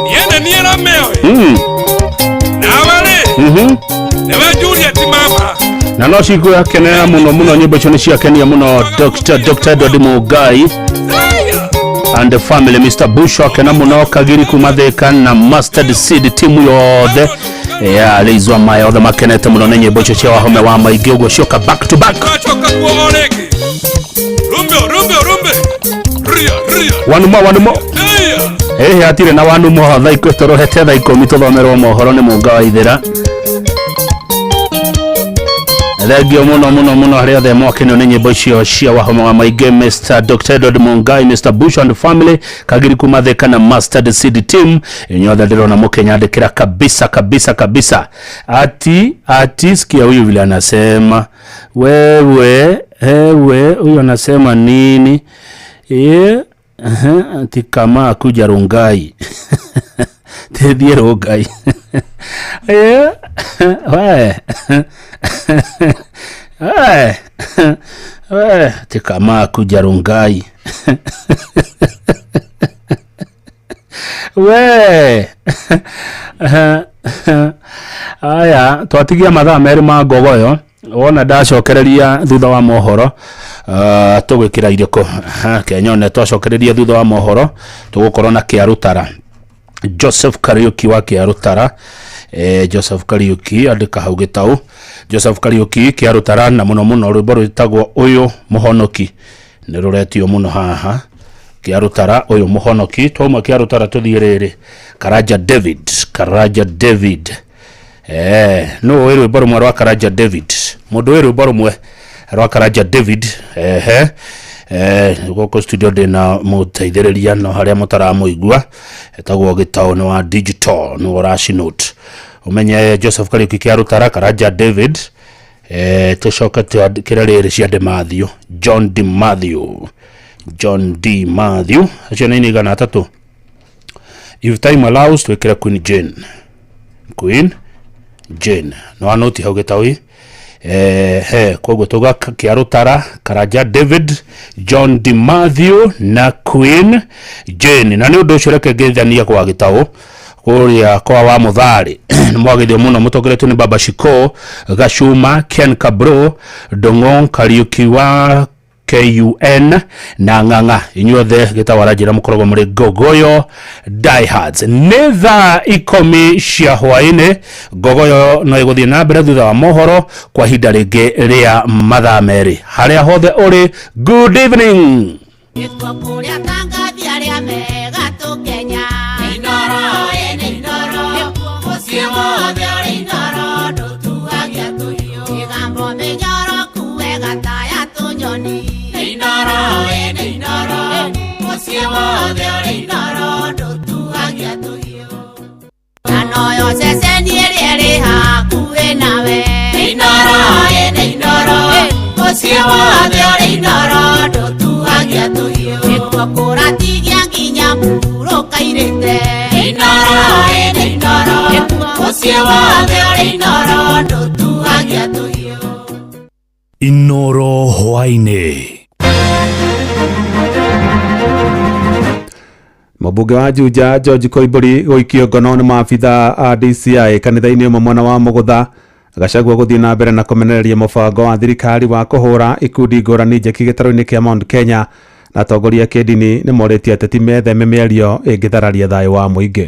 Niene niĩ Romeo nawe rĩ nĩwe Juliet mama na no cigũkenera mũno mũno nyĩmbo icio nĩ ciakenia mũno Dr. Edward Mugai and the family Mr. Bush akena mũno Kagiri kuma Thika na Mustard Seed timu yothe ya Leizwa Maya othe makenete mũno nĩ nyĩmbo icio cia Wahome wa Maingĩ ũguo cioka back to back. Twacoka kuo o rĩngĩ. One more, one more. Ĩhĩ hatirĩ na one more thaa ikũ tũrohete thaa 10 tũthomerwo mohoro nĩ Mũnga wa Ithĩra. Thengio mũno mũno mũno harĩ othe mwakenio nĩ nyĩmbo icio cia Wahoma wa Maingĩ, Mr. Dr. Edward Mungai, Mr. Bush and family, Kagiri kuma Thika na Mustard Seed Team. Inyuothe ndĩrona mũkĩnyandĩkĩra kabisa kabisa kabisa. Ati sikia huyu vile anasema. Wewe, ewe, huyu anasema nini? Ati kama akuja Rongai. Tethie Rongai. We. We. We, ati kama akuja Rongai. We. Aya, twatigia mathaa 2 ma ngogoyo. Wona ndacokereria thutha wa mohoro, tũgwĩkĩra irĩkũ? Kenyone twacokereria thutha wa mohoro tũgũkorwo na Kĩarũtara. Joseph Kariuki wa Kĩarũtara. Joseph Kariuki andĩka hau gĩtaũ. Joseph Kariuki Kĩarũtara, na mũno mũno rwĩmbo rwĩtagwo Ũyũ Mũhonoki nĩ rũretio mũno haha. Kĩarũtara Ũyũ Mũhonoki. Twauma Kĩarũtara tũthiĩ rĩrĩ Karanja David. Karanja David. No ũĩ rwĩmbo rũmwe rwa Karanja David. Mũndũ ũĩ rwĩmbo rũmwe rwa Karanja David. Ehe. Gũkũ studio ndĩna mũteithĩrĩria no harĩa mũtaramũigua, etagwo Gĩtaũ, nĩ wa digital, nĩ ũracinote. Ũmenye Joseph Kariuki Kĩarũtara, Karanja David. Tũcoke twandĩkĩre rĩrĩ cia DiMathew, John DiMathew. John D. Mathew. Acio nĩ 300. If time allows twĩkĩre Queen Jane. Queen Jane. No anoti hau gĩtaũ. He koguo tuga Kĩarũtara, Karanja David, John DiMathew na Queen Jane. Na nĩ ũndũ ũcio reke ngĩthania kwa gĩtaũ kũrĩa kwa wa Mũtharĩ. Nĩ mwagĩthio mũno mũtongoretio nĩ Baba Shiko, Gacuma, Ken Kabro, Ndong'o, Kariuki wa KUN na Ng'ang'a. Inyuothe gĩtaũ aranjĩra mũkoragwo mũrĩ Ngogoyo diehards. Nĩ thaa 10 cia hwaĩ-inĩ. Ngogoyo no ĩgũthiĩ na mbere thutha wa mohoro kwa ihinda rĩngĩ rĩa mathaa 2. Harĩa hothe ũrĩ, good evening. Inoro hwaĩ-inĩ. Mũmbunge wa Juja George Koimbũri gũikio ngono nĩ maabitha a DCI kanitha-inĩ ũmwe mwena wa Mũgũtha. Gachagua gũthiĩ na mbere na kũmenereria mũbango wa thirikari wa kũhũra ikundi ngũrani njeki gĩtarũ-inĩ kĩa Mount Kenya, na atongoria a kĩndini nĩ morĩtie ateti metheme mĩario ĩngĩthararia thayũ wa mũingĩ.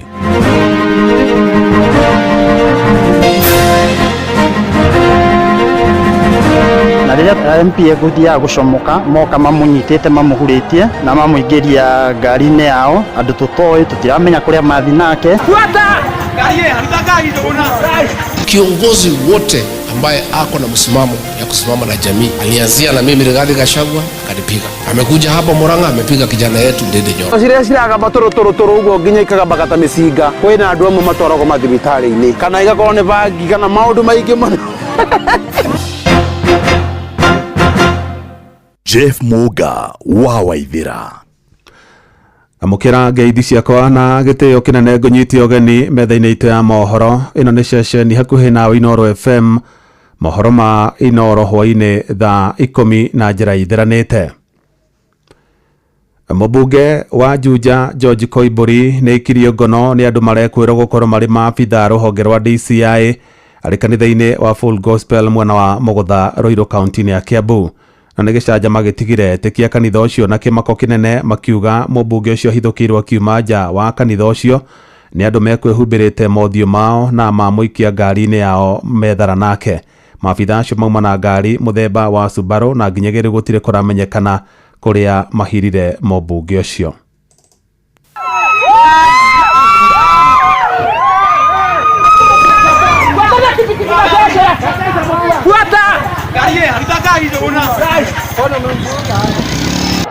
Na rĩrĩa MP egũthiaga gũcomoka moka mamũnyitĩte mamũhurĩtie na mamũingĩria ngari-inĩ yao, andũ tũtoĩ tũtiramenya kũrĩa mathi nake. Kiongozi wote ambaye ako na msimamo ya kusimama na jamii alianzia na mimi Rigathi Gachagua akanipiga, amekuja hapa Murang'a amepiga kijana yetu Ndindi Nyoro. Ciria ciragamba tũrũ tũrũ tũrũ ũguo nginya ikagamba ta mĩcinga, kwĩna andũ amwe matwaragwo mathibitarĩ-inĩ kana igakorwo nĩ bangi kana maũndũ maingĩ mũno. Jeff Muga wa Waithira. Amũkĩra ngeithi ciakwa na gĩtĩo kĩnene ngũnyite ũgeni metha-inĩ itũ ya mohoro. Ĩno nĩ ceceni hakuhĩ nawe Inoro FM, mohoro ma Inoro hwaĩ-inĩ thaa 10 na njĩra ithĩranĩte. Mũmbunge wa Juja George Koimbũri nĩ aikirio ngono nĩ andũ marekwĩrwo gũkorwo marĩ maabitha rũhonge rwa DCI arĩ kanitha-inĩ wa Full Gospel mwena wa Mũgũtha Ruiru kaunti-inĩ ya Kiambu. Na nĩ gĩcanjama gĩtigire etĩkia kanitha ũcio na kĩmako kĩnene, makiuga mũmbunge ũcio ahithũkĩirwo akiuma nja wa kanitha ũcio nĩ andũ mekwĩhumbĩrĩte mothiũ mao na mamũikia ngari-inĩ yao methara nake. Maabitha acio mauma na ngari mũthemba wa Subaru na nginyagia rĩu gũtirĩ kũramenyekana kũrĩa mahirire mũmbunge ũcio.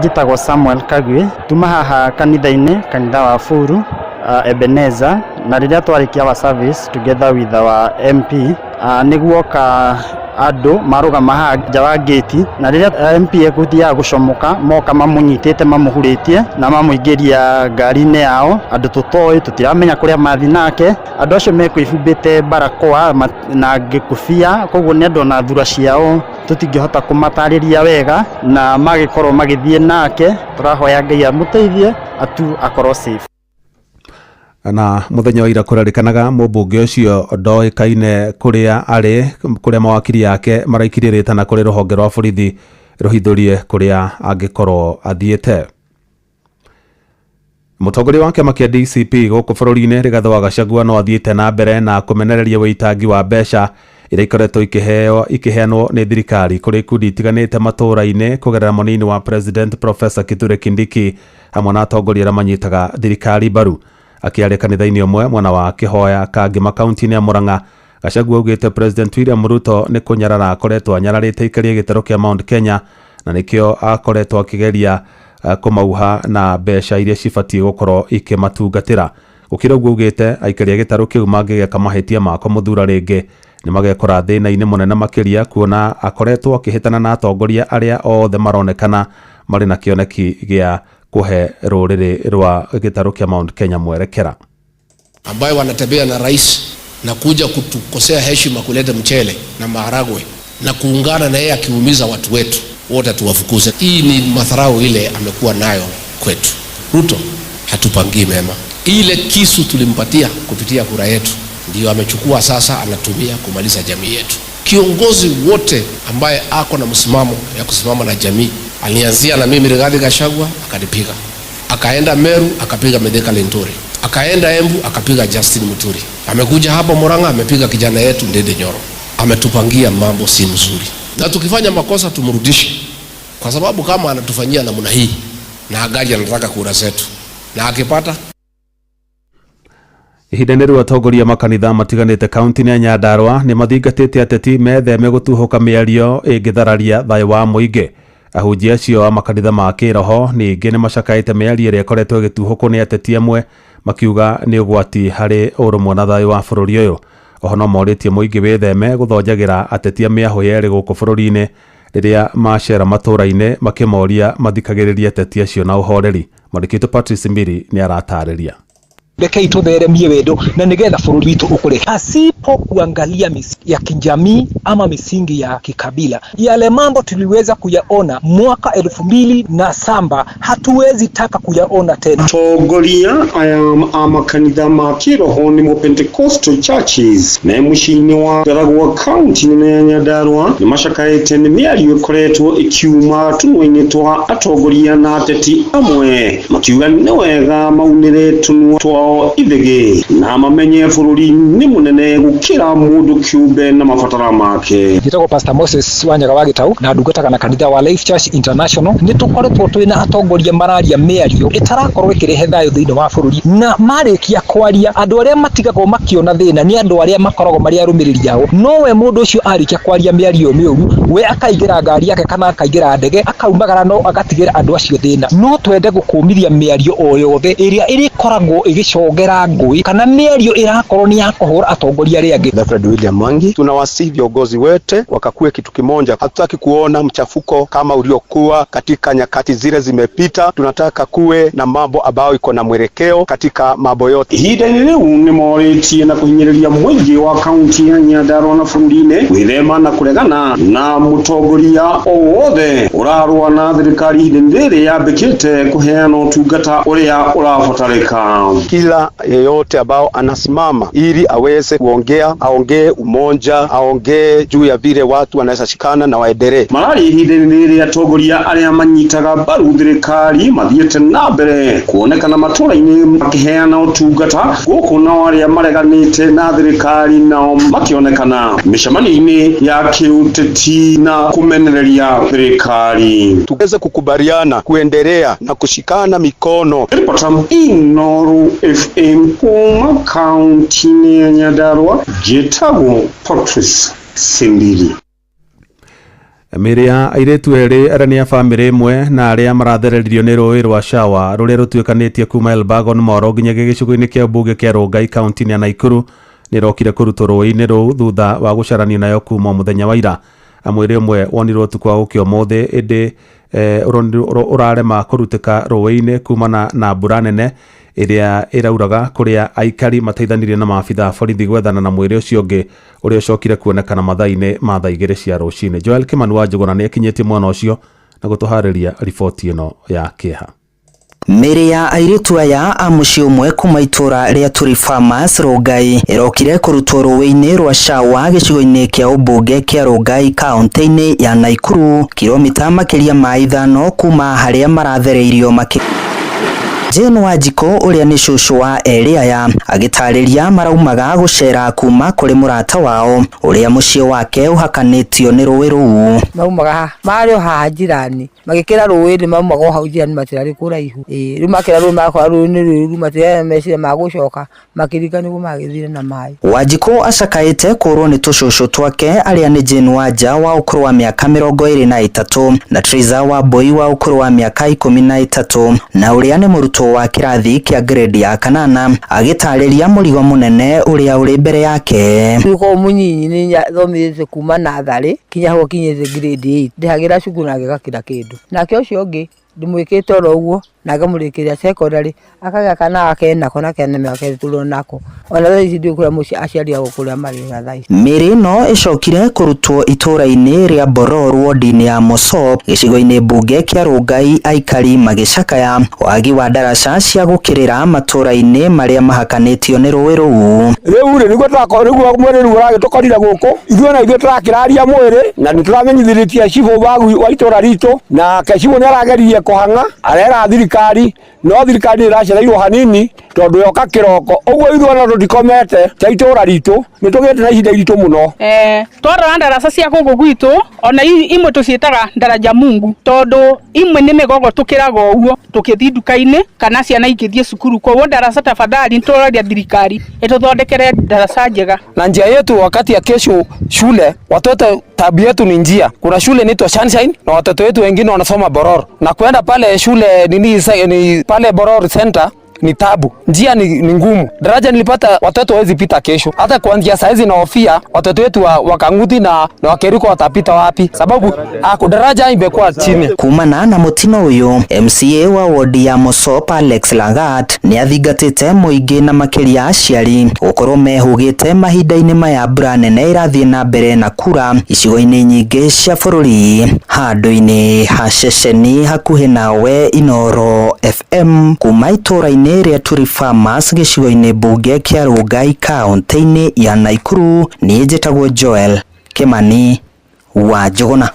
Njĩtagwo Samuel Kagwe, tuma haha kanitha-inĩ, kanitha wa Buru, Ebenezer, na rĩrĩa twarĩkia our service together with our MP, nĩguoka andũ marũgama haha nja wa gate, na rĩrĩa MP ekũthiaga gũcomoka moka mamũnyitĩte mamũhurĩtie na mamũingĩria ngari-inĩ yao. Andũ tũtoĩ, tũtiramenya kũrĩa mathi nake. Andũ acio mekwĩhumbĩte barakoa na ngĩkũbia, koguo nĩ andũ ona thura ciao tũtingĩhota kũmatarĩria wega, na magĩkorwo magĩthiĩ nake. Tũrahoya Ngai amũteithie atu akorwo safe. Na muthenya wa ira kũrerĩkanaga mũmbunge ũcio ndoĩkaine kũrĩa arĩ, kũrĩa mawakiri yake maraikirie rĩtana kũrĩ rũhonge rwa borithi rũhithũrie kũrĩa angĩkorwo athiĩte. Mũtongoria wa kĩama kĩa DCP gũkũ bũrũri-inĩ Rigathĩ wa Gachagua no athiĩte na mbere na kũmenereria wĩitangi wa mbeca iria ikoretwo ikĩheanwo nĩ thirikari kũrĩ ikundi itiganĩte matũũra-inĩ kũgerera mũnini wa President Professor Kithure Kindiki hamwe na atongoria arĩa manyitaga thirikari mbaru. Akĩaria kanitha-inĩ ũmwe mwena wa Kĩhoya Kangema kaunti-inĩ ya Murang'a, Gachagua augĩte President William Ruto nĩ kũnyarara akoretwo anyararĩte aikaria gĩtarũ kĩa Mount Kenya, na nĩkĩo akoretwo akĩgeria kũmauha na mbeca iria cibatiĩ gũkorwo ikĩmatungatĩra. Gũkĩra ũguo augĩte aikaria gĩtarũ kĩu mangĩgeka mahĩtia ma kũmũthura rĩngĩ nĩ magekora thĩna-inĩ mũnene makĩria, kuona akoretwo akĩhĩtana na atongoria arĩa othe maronekana marĩ na kĩoneki gĩa kũhe rũrĩrĩ rwa gĩtarũ kĩa Mount Kenya mwerekera. Ambayo wanatembea na rais na kuja kutukosea heshima, kuleta mchele na maharagwe na kuungana na yeye akiumiza watu wetu wote, tuwafukuze. Hii ni madharau ile amekuwa nayo kwetu. Ruto hatupangii mema. Ile kisu tulimpatia kupitia kura yetu ndio amechukua sasa anatumia kumaliza jamii yetu. Kiongozi wote ambaye ako na msimamo ya kusimama na jamii, alianzia na mimi Rigathi Gachagua akanipiga, akaenda Meru akapiga Mithika Linturi, akaenda Embu akapiga Justin Muturi, amekuja hapa Murang'a amepiga kijana yetu Ndindi Nyoro. Ametupangia mambo si mzuri, na tukifanya makosa tumrudishe, kwa sababu kama anatufanyia namna hii na angali anataka kura zetu na akipata. Ihinda-inĩ rĩu atongoria makanitha matiganĩte kaunti-inĩ ya Nyandarua nĩ mathingatĩte ateti metheme gũtuhũka mĩario ĩngĩthararia thayũ wa mũingĩ. Ahunjia acio a makanitha ma kĩroho ningĩ nĩ macakaĩte mĩario ĩrĩa ĩkoretwo ĩgĩtuhũkwo nĩ ateti amwe makiuga nĩ ũgwati harĩ ũrũmwe na thayũ wa bũrũri ũyũ. Oho no morĩtie mũingĩ wĩtheme gũthonjagĩra ateti a mĩahũ yerĩ gũkũ bũrũri-inĩ rĩrĩa macera matũũra-inĩ makĩmoria mathikagĩrĩrie ateti acio na ũhoreri. Mwandĩki witũ Patrice Mbiri nĩ aratarĩria. Rekei tutheremie wendo na nigetha bũrũri witũ ũkũre pasipo kuangalia misingi ya kijamii ama misingi ya kikabila. Yale mambo tuliweza kuyaona mwaka 2007 hatuwezi taka kuyaona tena. Tongoria aya a makanitha ma kĩroho nĩmo Pentecostal churches me mũciĩ-inĩ wa Ndaragwa kaunti nene ya Nyandarua nĩ macakaĩte nĩ mĩario ĩkoretwo ĩkiuma tũnua-inĩ twa atongoria na ateti amwe makiuga nĩ wega maunĩre tũnua twao ithĩgĩ na mamenye bũrũri nĩ mũnene gũkĩra mũndũ kĩũmbe na mabatara make. Njĩtagwo Pastor Moses Wanyaga wa Gĩtau na ndungataga na kanitha wa Life Church International. Nĩ tũkoretwo twĩna atongoria mararia mĩario ĩtarakorwo ĩkĩrehe thayũ thĩinĩ wa bũrũri, na marĩkia kwaria andũ arĩa matigagwo makĩona thĩna nĩ andũ arĩa makoragwo marĩ arũmĩrĩri ao. Nowe mũndũ ũcio arĩkia kwaria mĩario mĩũru, we akaingĩra ngari yake kana akaingĩra ndege akaumagara, no agatigĩra andũ acio thĩna. No twende gũkũmithia mĩario o yothe ĩrĩa ĩrĩkoragwo ĩgĩcongera ngũĩ kana mĩario ĩrakorwo nĩ ya kũhũra atongoria arĩa angĩ. Alfred William Mwangi, tunawasihi viongozi wote wakakue kitu kimoja. Hatutaki kuona mchafuko kama uliokuwa katika nyakati zile zimepita. Tunataka kuwe na mambo ambayo iko na mwelekeo katika mambo yote. Ihinda-inĩ rĩu nĩ morĩtie na kũhinyĩrĩria mũingĩ wa kaunti ya Nyandarua na bũrũri-inĩ gwĩthema na kũregana na mũtongoria o wothe ũrarũa na thirikari ihinda-inĩ rĩrĩ yambĩkĩte kũheana ũtungata ũrĩa ũrabatarĩka. Kila yeyote ambao anasimama ili aweze kuongea, aongee umoja, aongee juu ya vile watu wanaweza shikana na waendelee. Marari ihinda-inĩ rĩrĩ atongoria arĩa manyitaga mbaru thirikari mathiĩte na mbere kuonekana matũra-inĩ makĩheana ũtungata gũkũ nao arĩa mareganĩte na thirikari nao makĩonekana mĩcemanio-inĩ ya kĩũteti na kũmenereria thirikari. Tuweze kukubaliana kuendelea na kushikana mikono. Ripota Inooro FM kuma kaunti-inĩ ya Nyandarua, njĩtagwo Patrice Simbiri. Mĩĩrĩ ya airĩtu erĩ arĩa nĩ a bamĩrĩ ĩmwe na arĩa marathereririo nĩ rũĩ rwa Shawa rũrĩa rũtuĩkanĩtie kuma Elbagon Moro nginyagia gĩcigo-inĩ kĩa mbunge kĩa Rongai kaunti-inĩ ya Nakuru nĩ ĩrokire kũrutwo rũĩ-inĩ rũu thutha wa gũcaranio nayo kuma mũthenya wa ira. Mwĩrĩ ũmwe wonirwo ũtukũ wa gũkĩa ũmũthĩ ĩndĩ ũrarema kũrutĩka rũĩ-inĩ kumana na mbura nene ĩrĩa ĩrauraga kũrĩa aikari mateithanirie na maabitha a borithi gwethana na mwĩrĩ ũcio ũngĩ ũrĩa ũcokire kuonekana mathaa-inĩ ma thaa 2 cia rũcinĩ. Joel Kimani wa Njũgũna nĩ akinyĩtie mwena ũcio na gũtũharĩria riboti ĩno ya kĩeha. Mĩĩrĩ ya airĩtu aya a mũciĩ ũmwe kuma itũra rĩa Turi Farmers Rongai ĩrokire kũrutwo rũĩ-inĩ rwa Shawa gĩcigo-inĩ kĩa ũmbunge kĩa Rongai kaunti-inĩ ya Nakuru kilomita makĩria ma 5 kuma harĩa marathereirio makĩ Jane Wanjikũ ũrĩa nĩ cũcũ wa erĩ aya agĩtarĩria maraumaga gũcera kuma kũrĩ mũrata wao ũrĩa mũciĩ wake ũhakanĩtio nĩ rũĩ rũu. Maumaga marĩ o haha njirani magĩkĩra rũĩ-inĩ maumaga o hau njirani matirarĩ kũraihu. Rĩu makĩra rũĩ makora rũĩ nĩ rũru matirarĩ meciria ma gũcoka makĩringa nĩguo magĩthire na maĩ. Wanjikũ acakaĩte kũrwo nĩ tũcũcũ twake arĩa nĩ Jane Wanja wa ũkũrũ wa mĩaka 23 na Triza wa Mbui wa ũkũrũ wa mĩaka 13 na ũrĩa nĩ mũrutwo wa kĩrathi kĩa grade ya 8 agĩtarĩria mũrigo mũnene ũrĩa ũrĩ mbere yake. Rĩu mũnyinyi nĩ thomithĩtie kuma natharĩ kinya hau akinyĩte grade 8 ndĩhagĩra cukuru na agĩgakĩra kĩndũ nake ũcio ũngĩ ndĩmwĩkĩte oro ũguo na ngamũrĩkĩria secondary akagĩa kana gake nako na kena mĩaka 3 nako ona thaa ici ndiũĩ kũrĩa mũciĩ aciari ao kũrĩa marĩ ona thaa ici. Mĩĩrĩ ĩno ĩcokire kũrutwo itũra-inĩ rĩa Boror wodi-inĩ ya Mosop gĩcigo-inĩ mbunge kĩa Rongai aikari magĩcakaya wagi wa ndaraca cia gũkĩrĩra matũra-inĩ marĩa mahakanĩtio nĩ rũĩ rũu. Rĩu rĩ nĩguo rĩu mwĩrĩ rĩu ũragĩtũkorire gũkũ ithuĩ na ithuĩ tũrakĩraria mwĩrĩ na nĩtũramenyithĩrĩtie cibũ wa itũra ritũ nake cibũ nĩarageririe kũhang'a arera thirikari no thirikari ĩracereirwo hanini tondũ yoka kĩroko ũguo ithuĩ ona tũtikomete ta itũra ritũ nĩtũgĩte na ihinda iritũ mũno. Twarora ndaraca cia gũkũ gwitũ ona imwe tũciĩtaga ndaraja Mungu tondũ imwe nĩ mĩgogo tũkĩraga ũguo tũkĩthiĩ nduka-inĩ kana ciana ikĩthiĩ cukuru koguo ndaraca tafadhali nĩtũroria thirikari ĩtũthondekere ndaraca njega. Na njia yetu wakati ya kesho shule watoto tabu yetu ni njia. Kuna shule inaitwa Sunshine na watoto wetu wengine wanasoma Boror na kwenda pale shule ni pale Boror Center ni tabu. Njia ni ngumu. Daraja nilipata watoto hawezi pita kesho. Hata kuanzia saa hizi nahofia watoto wetu wa Kanguthi na Wakeriko watapita wapi? Sababu daraja imekuwa chini. Kumana na mutino uyu MCA wa wodi ya Mosop Alex Langat ni athingatĩte mũingĩ na makĩria aciari gũkorwo mehũgĩte mahinda-inĩ maya mbura nene ĩrathiĩ na mbere na kura icigo-inĩ nyingĩ cia bũrũri. Handũ-inĩ ha ceceni hakuhĩ nawe Inooro FM kuma itũra-inĩ rĩa Turi Farmers gĩcigo-inĩ mbunge kĩa Rongai kaunti-inĩ ya Nakuru niĩ njĩtagwo Joel Kimani wa Njũgũna.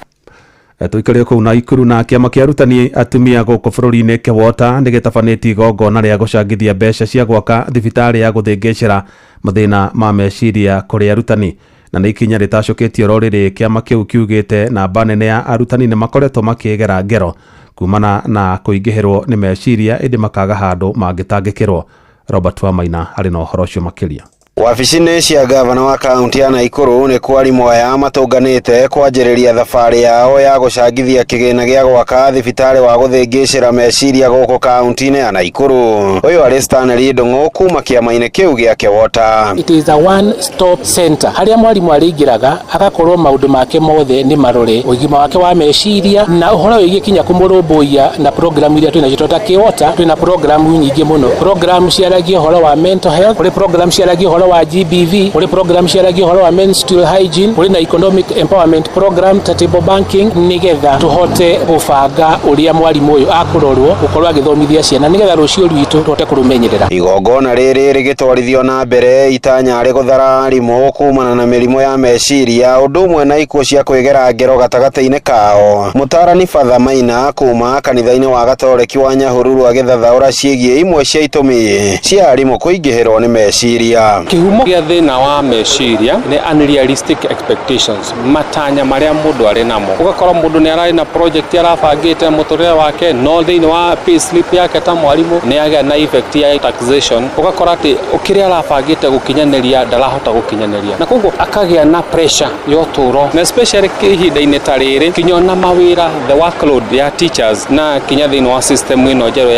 Tũikare kũu Nakuru na kĩama kĩa arutani atumia gũkũ bũrũri-inĩ KEWOTA nĩ gĩtabanĩtie igongona rĩa gũcangithia mbeca cia gwaka thibitarĩ ya gũthĩngĩcĩra mathĩna ma meciria kũrĩ arutani na nĩ ikinya rĩtacũkĩtio rũrĩrĩ. Kĩama kĩu kiugĩte namba nene ya arutani nĩ makoretwo makĩgera ngero kumana na kũingĩhĩrwo nĩ meciria ĩndĩ makaga handũ mangĩtangĩkĩrwo. Robert Wamaina arĩ na ũhoro ũcio makĩria. Wabici-inĩ cia gavana wa kaunti ya Nakuru nĩ kwa arimũ aya matũnganĩte kwanjĩrĩria thabarĩ yao ya gũcangithia kĩgĩna gĩa gwaka thibitarĩ wa gũthĩngĩcĩra meciria gũkũ kaunti-inĩ ya Nakuru. Ũyũ arĩ Stanley Ndung'u kuma kĩama-inĩ kĩu gĩa KEWOTA. It is a one stop center harĩa mwarimũ arĩingĩraga agakorwo maũndũ make mothe nĩ marore, ũgima wake wa meciria na ũhoro wĩgiĩ kinya kũmũrũmbũiya na program iria twĩnacio ta KEWOTA. Twĩna programu nyingĩ mũno, program ciaragia ũhoro wa mental health, kũrĩ program ciaragia ũhoro ũhoro wa GBV, kũrĩ program ciaragia ũhoro wa menstrual hygiene, kũrĩ na economic empowerment program ta table banking, nĩgetha tũhote gũbanga ũrĩa mwarimũ ũyũ akũrorwo gũkorwo agĩthomithia ciana, nĩgetha rũciũ rwitũ tũhote kũrũmenyerera. Igongona rĩrĩ rĩgĩtwarithio na mbere itanya rĩ gũthara arimũ kumana na mĩrimũ ya meciria ũndũ ũmwe na ikuũ cia kwĩgera ngero gatagatĩ-inĩ kao. Mũtarani Father Maina kuma kanitha-inĩ wa Gatoreki wa Nyahururu agĩthathaũra ciĩgiĩ imwe cia itũmi cia arimũ kũingĩhĩrwo nĩ meciria. Kĩhumo gĩa thĩna wa meciria nĩ unrealistic expectations, matanya marĩa mũndũ arĩ namo. Ũgakora mũndũ nĩ ararĩ na project arabangĩte mũtũrĩre wake, no thĩinĩ wa pay slip yake ta mwarimũ nĩ agĩa na effect ya taxation. Ũgakora atĩ kĩrĩa arabangĩte gũkinyanĩria ndarahota gũkinyanĩria, na koguo akagĩa na pressure ya ũtũũro, na especially ihinda-inĩ ta rĩrĩ kinya ona mawĩra, the workload ya teachers na kinya thĩinĩ wa system ĩno njerũ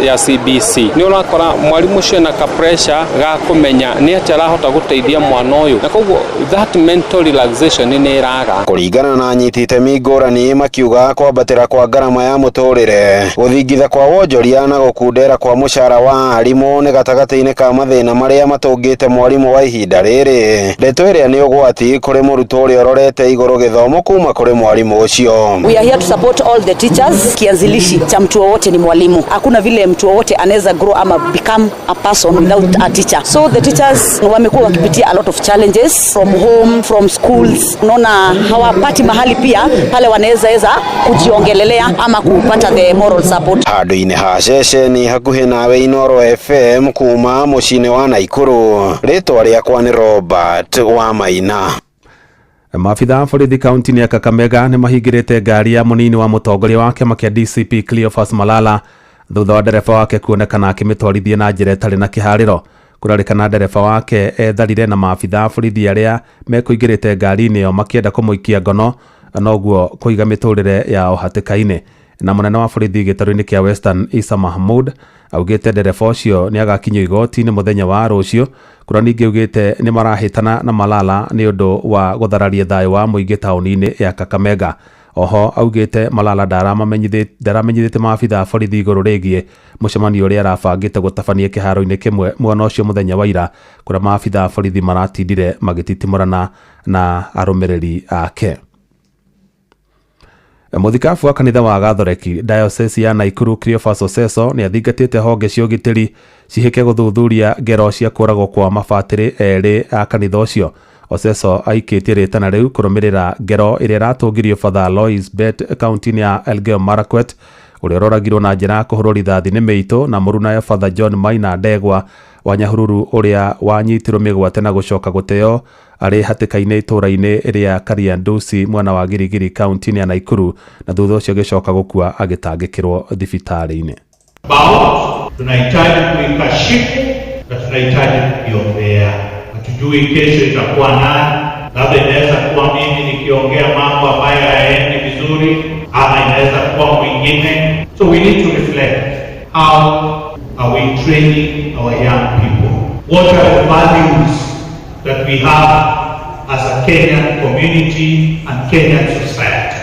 ya CBC, nĩ ũrakora mwarimũ ũcio ena ka pressure ga kũmenya nĩ atĩa arahota gũteithia mwana ũyũ, na koguo that mental relaxation nĩ ĩraga. Kũringana na anyiti itemi ngũrani makiuga kwambatĩra kwa ngarama ya mũtũrĩre, gũthingitha kwa wonjoria na gũkundera kwa mũcara wa arimũ nĩ gatagatĩ-inĩ ka mathĩna marĩa matũngĩte mwarimũ wa ihinda rĩrĩ. Ndeto ĩrĩa nĩ ũgwati kũrĩ mũrutwo ũrĩa ũrorete igũrũ gĩthomo kuma kũrĩ mwarimũ ũcio. We are here to support all the teachers. Kianzilishi cha mtu wowote ni mwalimu. Hakuna vile mtu wowote anaweza grow ama become a person without a teacher. So the teachers wamekuwa wakipitia a lot of challenges from home, from schools. Unaona hawapati mahali pia pale wanaweza weza kujiongelelea ama kupata the moral support. Handũ-inĩ ha ceceni hakuhĩ nawe Inooro FM kuma mũciĩ-inĩ wa Naikuru, rĩtwa rĩakwa nĩ Robert wa Maina. Maabitha a borithi kaunti-inĩ ya Kakamega nĩ mahingĩrĩte ngari ya mũnini wa mũtongoria wa kĩama kĩa DCP Cleophas Malala thutha wa ndereba wake kuonekana akĩmĩtwarithia na njĩra ĩtarĩ na kĩharĩro. Kũrarĩkana ndereba wake etharire na maabitha a borithi arĩa mekũingĩrĩte ngari-inĩ ĩyo makĩenda kũmũikia ngono, noguo kũiga mĩtũrĩre yao hatĩka-inĩ. Na mũnene wa borithi gĩtarũ-inĩ kĩa Western Isa Mahmud augĩte ndereba ũcio nĩ agakinyio igoti-inĩ mũthenya wa rũciũ. Kũrĩa ningĩ augĩte nĩ marahĩtana na Malala nĩ ũndũ wa gũthararia thayũ wa mũingĩ taũni-inĩ ya Kakamega. Oho augĩte Malala ndaramenyithĩtie maabitha a borithi igũrũ rĩgiĩ mũcemanio ũrĩa arabangĩte gũtabania kĩharo-inĩ kĩmwe mwena ũcio mũthenya wa ira, kũrĩa maabitha a borithi maratindire magĩtitimũrana na arũmĩrĩri ake. Mũthikabu wa kanitha wa Gathoreki Diocese ya Naikuru Cleophas Oseso nĩ athingatĩte honge cia ũgitĩri cihĩke gũthuthuria ngero cia kũragwo kwa mabatĩrĩ erĩ a kanitha ũcio. Oseso aikĩtie rĩtana rĩu kũrũmĩrĩra ngero ĩrĩa ĩratũngirio Father Lois Bet kaunti-inĩ ya Elgeyo Marakwet, ũrĩa ũroragirwo na njĩra ya kũhũrwo rithathi nĩ mĩitũ, na mũrunawe Father John Maina Ndegwa wa Nyahururu ũrĩa wanyitirwo mĩgwate na gũcoka gũteo arĩ hatĩka-inĩ itũũra-inĩ rĩa Kariandusi mwena wa Girigiri kaunti-inĩ ya Naikuru, na thutha ũcio agĩcoka gũkua agĩtangĩkĩrwo thibitarĩ-inĩ. Tunahitaji kuikashifu na tunahitaji kuiombea. Hatujui kesho itakuwa nani, labda inaweza kuwa mimi nikiongea mambo ambayo hayaendi vizuri, ama inaweza kuwa mwingine. So we need to reflect, how are we training our young people? What are the values that we have as a Kenyan community and Kenyan society?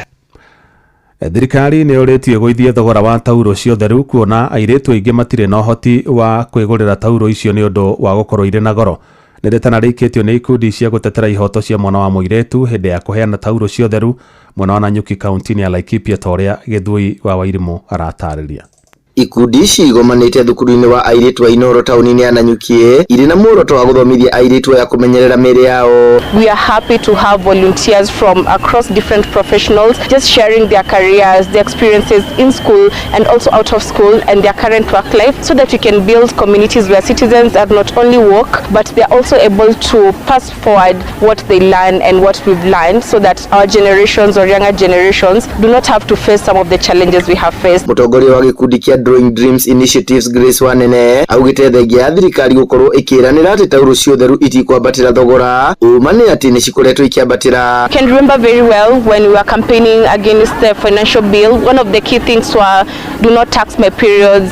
Thirikari nĩ yũrĩtie gũithia thogora wa tauro cia ũtheru kuona airĩtu aingĩ matirĩ na ũhoti wa kwĩgũrĩra tauro icio nĩ ũndũ wa gũkorwo irĩ na goro. Nĩ rĩtana rĩikĩtio nĩ ikundi cia gũtetera ihoto cia mwana wa mũirĩtu hĩndĩ ya kũheana tauro cia ũtheru mwena wa Nanyuki kaunti-inĩ ya Laikipia, ta ũrĩa Gĩthui wa Wairimũ aratarĩria. Ikundi ici igomanĩte thukuru-inĩ wa airĩtu a Inooro taũni-inĩ ya Nanyuki irĩ na muoroto wa gũthomithia airĩtu aya kũmenyerera mĩĩrĩ yao. We are happy to have volunteers from across different professionals just sharing their careers, their experiences in school and also out of school and their current work life, so that we can build communities where citizens are not only woke but they are also able to pass forward what they learn and what we've learned, so that our generations or younger generations do not have to face some of the challenges we have faced. Mũtongoria wa gĩkundi kĩa Drawing Dreams Initiatives Grace Wanene augĩte thengia ya thirikari gũkorwo ĩkĩranĩra atĩ tauro cia ũtheru itikwambatĩra thogora, ũma nĩ atĩ nĩ cikoretwo ikĩambatĩra. I can remember very well when we were campaigning against the financial bill, one of the key things were do not tax my periods.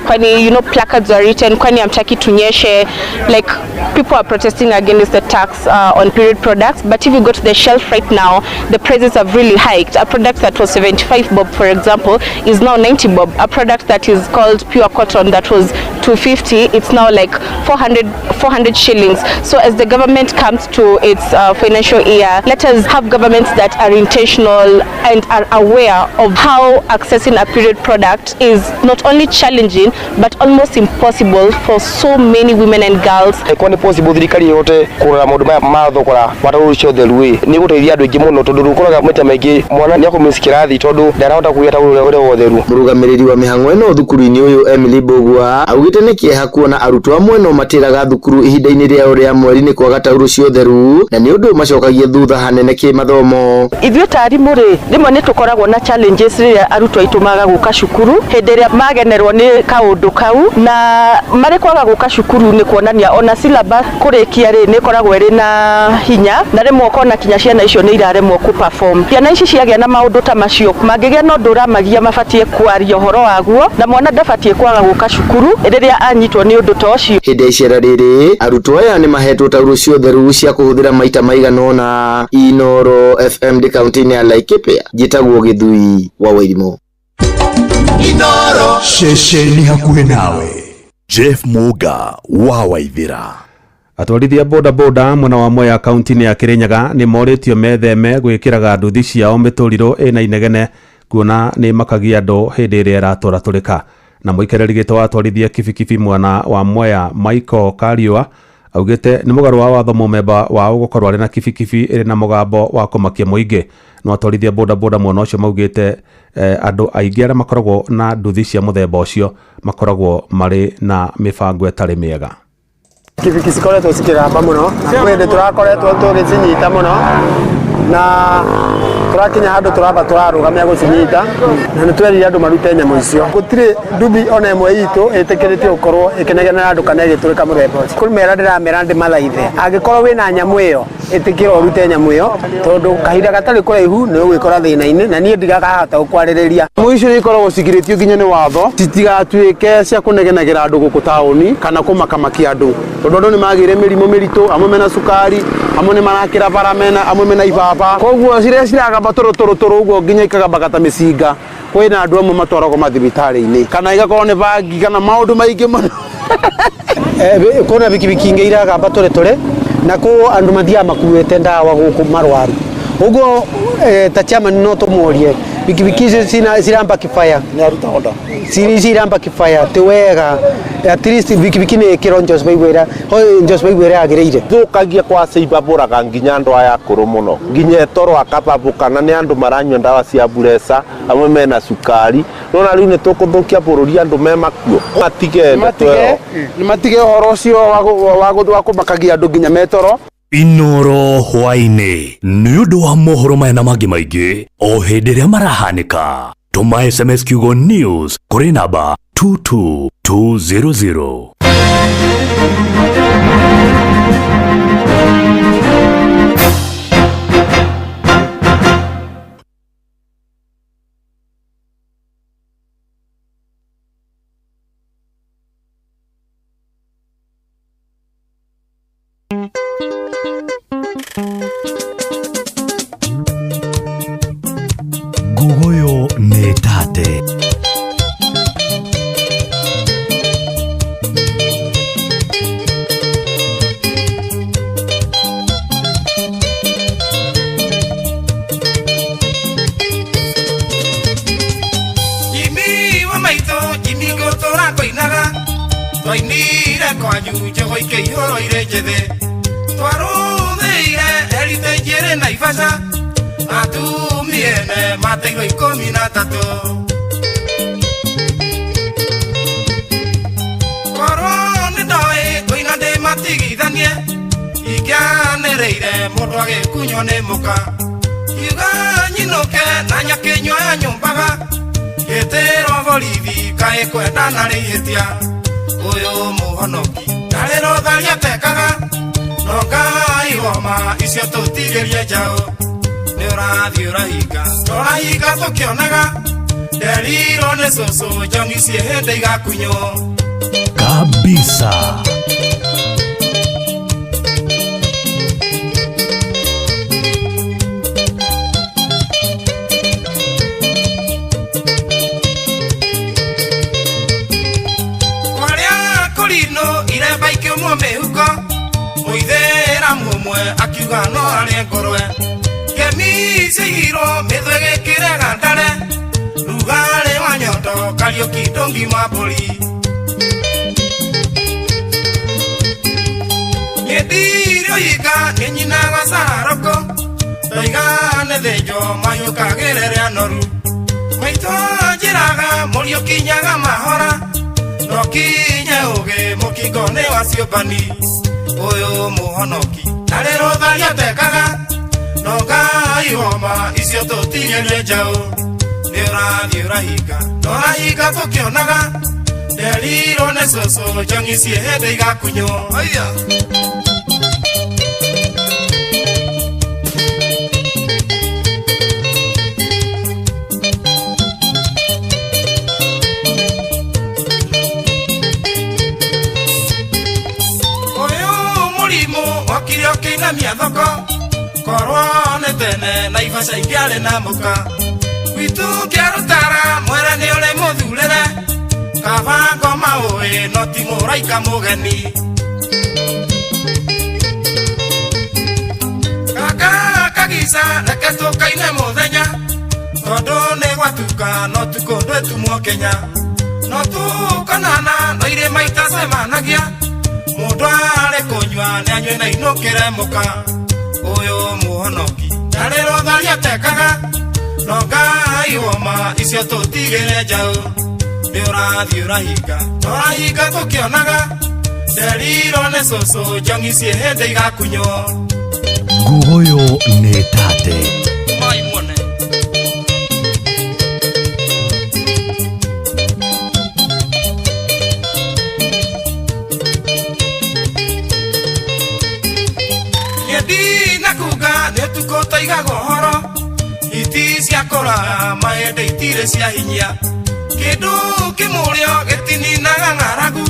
Kwani, you know, placards were written, kwani hamtaki tunyeshe, like people are protesting against the tax on period products. But if you go to the shelf right now, the prices have really hiked. A product that was 75 bob, for example, is now 90 bob. A product that is called pure cotton that was 250, it's now like 400 shillings. So as the government comes to its financial year, let us have governments that are intentional and are aware of how accessing a period product is not only challenging but almost impossible for so many women and girls. Ĩkorwo nĩ possible thirikari ĩhote kũrora maũndũ maya ma thogora wa taurũ cia ũtheru ĩ nĩ gũteithia andũ aingĩ mũno tondũ rĩu ũkoraga maita maingĩ mwana nĩ akũmiss kĩrathi tondũ ndarahota kũgĩa taurũ ũrĩa wa ũtheru. Mũrũgamĩrĩri wa mĩhang'o ĩno thukuru-inĩ ũyũ Emily Mbugua augĩte nĩ kĩeha kuona arutwo amwe no matĩraga thukuru ihinda-inĩ rĩao rĩa mweri nĩ kwaga taurũ cia ũtheru na nĩ ũndũ macokagia thutha hanene kĩmathomo. Ithuĩ ta arimũ rĩ, rĩmwe nĩ tũkoragwo na challenges rĩrĩa arutwo aitũ maga gũka cukuru hĩndĩ ĩrĩa magenerwo nĩ kaũndũ kau, na marĩ kwaga gũka cukuru nĩ kuonania ona syllabus kũrĩkia rĩ nĩ ĩkoragwo ĩrĩ na hinya, na rĩmwe ũkona kinya ciana icio nĩ iraremwo kũ perform. Ciana ici ciagĩa na maũndũ ta macio mangĩgĩa na ũndũ ũramagia mabatiĩ kwaria ũhoro waguo, na mwana ndabatiĩ kwaga gũka cukuru rĩrĩa anyitwo nĩ ũndũ ta ũcio. Hĩndĩ ya icera rĩrĩ arutwo aya nĩ mahetwo taurũ cia ũtheru cia kũhũthĩra maita maigana ũna. Inooro FM ndĩ kaunti-inĩ ya Laikipia, njĩtagwo Gĩthui wa Wairimu. Inoro ceceni hakuhĩ nawe. Jeff Muga wa Waithira. Atwarithia boda boda mwena wa Mwea kaunti-inĩ ya Kirinyaga nĩ morĩtio metheme gwĩkĩraga nduthi ciao mĩtũrirũ ĩna inegene kuona nĩ makagia andũ hĩndĩ ĩrĩa ĩratũratũrĩka. Na mũikarĩri gĩtĩ wa atwarithia kibikibi mwena wa Mwea Michael Kariua augĩte nĩ mũgarũ wa watho mũmemba wao gũkorwo arĩ na kibikibi ĩrĩ na mũgambo wa kũmakia mũingĩ. No atwarithia boda boda mwena ũcio maugĩte andũ aingĩ arĩa makoragwo na nduthi cia mũthemba ũcio makoragwo marĩ na mĩbango ĩtarĩ mĩega. Kibikibi cikoretwo cikĩgamba mũno na kwĩ hĩndĩ tũrakoretwo tũgĩcinyita mũno na tũrakinya handũ tũramba tũrarũgamia gũcinyita na nĩ twerire andũ marute nyamũ icio. Gũtirĩ nduthi ona ĩmwe itũ ĩtĩkĩrĩtio gũkorwo ĩkĩnegenera andũ kana ĩgĩtũrĩka mũthemba ũcio. Kũmera ndĩramera ndĩmathaithe, angĩkorwo wĩna nyamũ ĩyo ĩtĩkĩra ũrute nyamũ ĩyo tondũ kahinda gatarĩ kũraihu nĩ ũgwĩkora thĩna-inĩ na niĩ ndigakahota gũkwarĩrĩria. Nyamũ icio nĩ ikoragwo cigirĩtio nginya nĩ watho citigatuĩke cia kũnegenagĩra andũ gũkũ taũni kana kũmakamakia andũ tondũ andũ nĩ magĩire mĩrimũ mĩritũ, amwe mena cukari, amwe nĩ marakĩra bara mena, amwe mena ibaba, koguo ciria ciragamba tũrũ tũrũ tũrũ ũguo nginya ikagambaga ta mĩcinga. Kwĩna andũ amwe matwaragwo mathibitarĩ-inĩ kana igakorwo nĩ bangi kana maũndũ maingĩ mũno. Kwĩna bikibiki ingĩ iragamba tũrĩ tũrĩ na kũ andũ mathiaga makuĩte ndawa gũkũ marwaru ũguo ta chairman no tũmũrie bikibiki icio ciramba kibaya ciramba kibaya ti wega, at least bikibiki nĩ ĩkĩrwo Jos Baigwĩra Jos Baigwĩra yagĩrĩire. Thũkagia kwa cibabũraga nginya andũ aya akũrũ mũno nginya etoro akababũkana nĩ andũ maranyua ndawa cia mburesa, amwe mena cukari. Nona rĩu nĩ tũkũthũkia bũrũri andũ me makuo. Matige ndeto ĩyo. Nĩ matige ũhoro ũcio wa kũmakagia andũ nginya metoro. Inoro hwaĩ-inĩ nĩ ũndũ wa mohoro maya na mangĩ maingĩ o hĩndĩ ĩrĩa marahanĩka. Tũma SMS kiugo news kũrĩ namba 22200. Gugoyo nĩ tate. Jimmy wa maitũ, Jimmy ngũtũra ngũinaga twainire kwanyu njogo ikĩihũrwo irĩ njĩthĩ twarũthĩire heritage ĩrĩ Naivasha atumia ene mateirwo 13 korwo nĩ ndoĩ ngũina ndĩmatigithanie ingĩanĩrĩire mũndũ agĩkunywo nĩ mũka kiuga nyinũke na nyakĩnyua ya nyũmbaga gĩtĩrwo borithi kaĩ kwendana rĩhĩtia ũyũ mũhonoki ndarĩ rũtharia tekaga no Ngai homa icio tũtigĩrie njaũ nĩ ũrathiĩ ũrahinga tũrahinga tũkĩonaga nderirwo nĩ cũcũ njaũ ici hĩndĩ igakunywo kabisa. Kwarĩa Gũthimwo mĩhuko mũithĩramu ũmwe akiuga no arĩe ngũrwe kemi ciaigirwo mĩthwe gĩkĩrega ndare rugarĩ wa nyondo Kariũki ndũngima mbũri Nĩndire ũhinga nĩ nyina wa Sararoko ndoiga nĩ thĩnjwo mahiũkagĩre rĩa noru maitũ njĩraga mũriũ kinyaga mahora no kinye ũgĩ mũkingo nĩ wa ciũmbani ũyũ mũhonoki ndarĩ rũtharia tekaga no Ngai woma icio tũtigerie njaũ nĩ ũrathiĩ ũrahinga no ũrahinga tũkĩonaga nderirwo nĩ cũcũ njong'i ciĩ hĩndĩ igakunywo aya. Okire ũkĩinamia thoko korwo nĩ tene na ibaca ingĩarĩ na mũka gwitũ kĩarũtara mwere nĩ ũrĩ mũthurĩre kaba ngoma ũĩ no ti mũraika mũgeni kaka kagica reke tũkaine mũthenya tondũ nĩ gwatuka no tukũ ndwĩtumwo Kenya no tũkonana no irĩma itacemanagia mũndũ arĩ kũnyua nĩ anyue na inũkĩre mũka ũyũ mũhonoki ndarĩ rũtharia tekaga no Ngai woma icio tũtigĩre njaũ nĩ ũrathiĩ ũrahinga no ũrahinga tũkĩonaga nderirwo nĩ cũcũ njong'i ciĩ hĩndĩ igakunywo. Ngugoyo nĩ tate mai muone taigaga ũhoro iti cia kũraya mahĩndĩ itirĩ cia hinya kĩndũ kĩmũrĩo gĩtininaga ng'aragu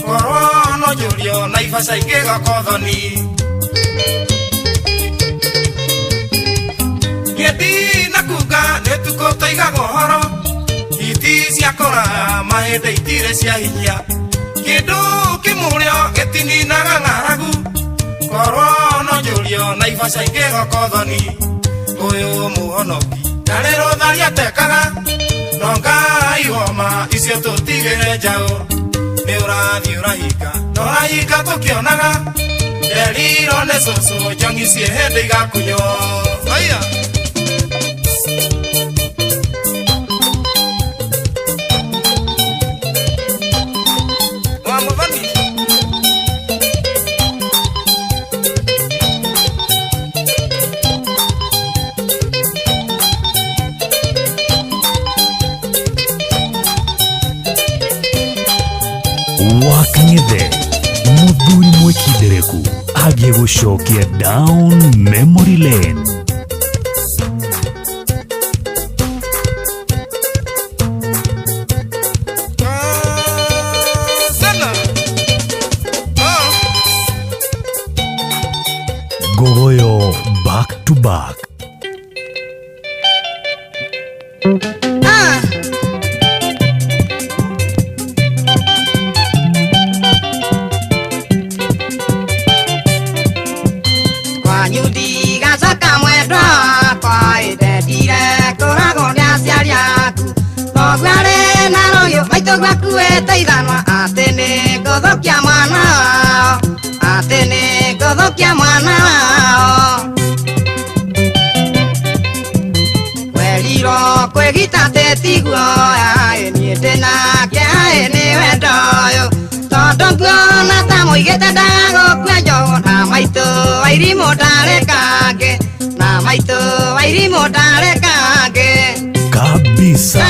korwo no njũrio na ibaca ingĩgokothoni Ngĩndina kuga nĩ ũtukũ taigaga ũhoro iti cia kũraya mahĩndĩ itirĩ cia hinya kĩndũ kĩmũrĩo gĩtininaga ng'aragu korwo no njũrio na ibaca ingĩgokothoni ũyũ mũhonoki ndarĩ rũtharia tekaga no Ngai woma icio tũtigĩre njaũ nĩ ũrathiĩ ũrahinga no ũrahinga tũkĩonaga nderirwo nĩ cũcũ njong'i ciĩ hĩndĩ igakunywo aya. Wakanyethe muthuri mwikindereku agĩgũcokia down memory lane. Gogoyo back to back. Kabisa.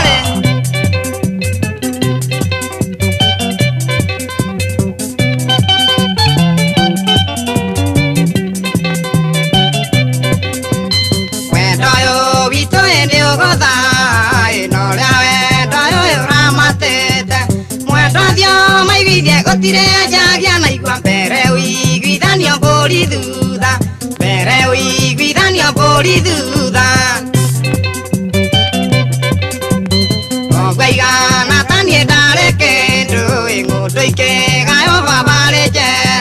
Nduike gayo babare jera.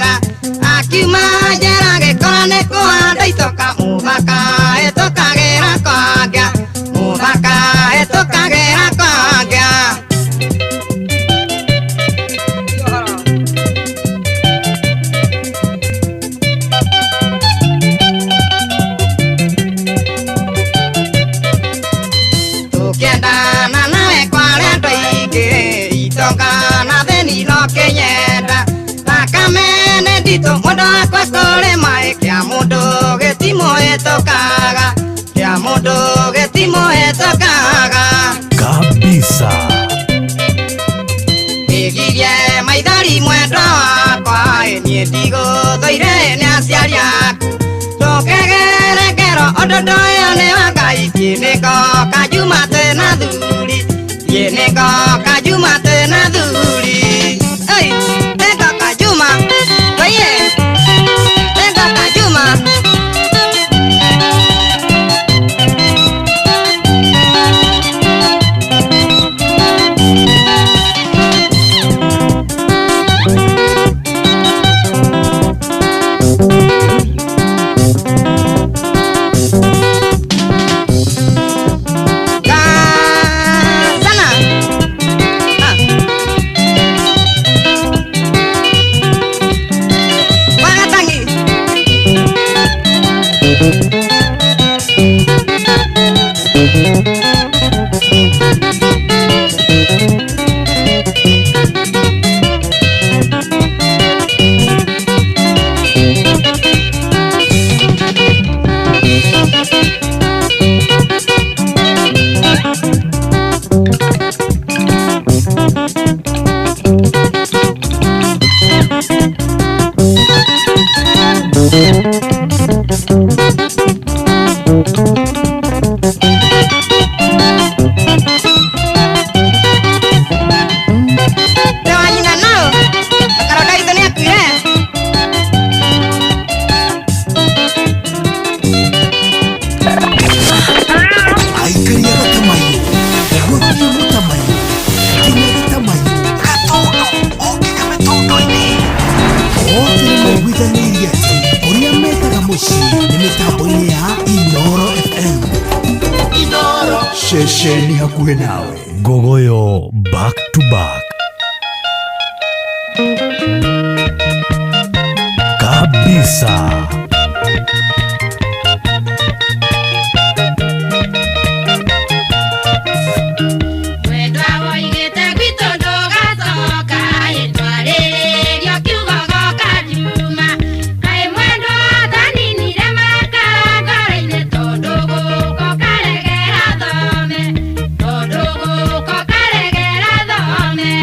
Mũthaka ĩtũkagĩra kwangĩa, mũthaka ĩtũkagĩra kwangĩa. Tũkĩendana nawe kwarĩ andũ aingĩ, itonga na thĩni no kĩnyenda. Thakame nĩ nditũ mũndũ wakwa kũrĩ maĩ, kĩa mũndũ gĩtimũhĩtũkaga, kĩa mũndũ gĩtimũhĩtũkaga. Kabisa. Wĩgirie maithori mwendwa wakwa, ĩ niĩ ndigũthũire nĩ aciari aku. Ndũkegere ngero ũndũ ndoyo nĩ wa Ngai, thiĩ nĩngoka Juma twĩna thuri, thiĩ nĩngoka Juma twĩna thuri. Ĩi, nĩngoka Juma, oiye, nĩngoka Juma. Sana. Ah. Wagatangi. Nĩ wa nyina nao, akaronda ithe nĩ akuire. Aikaria gatamayo gũthiĩ mũtamayo nginya gĩtamayo gatũndũ o nginya mĩtũndũ-inĩ othe nĩmaiguithanĩirie atĩ ũrĩa metaga mũciĩ nĩ mĩtambo-inĩ ya Inoro FM. Inoro ceceni hakuhĩ nawe. Ngogoyo back to back. Kabisa. Mwendwa woigĩte gwitũ ndũgacoka, ĩtwarĩrĩrio kiugo goka Juma. Kaĩ mwendwa ataninire marakara ngoro-inĩ, tondũ gũkũ karegera thome, tondũ gũkũ karegera thome.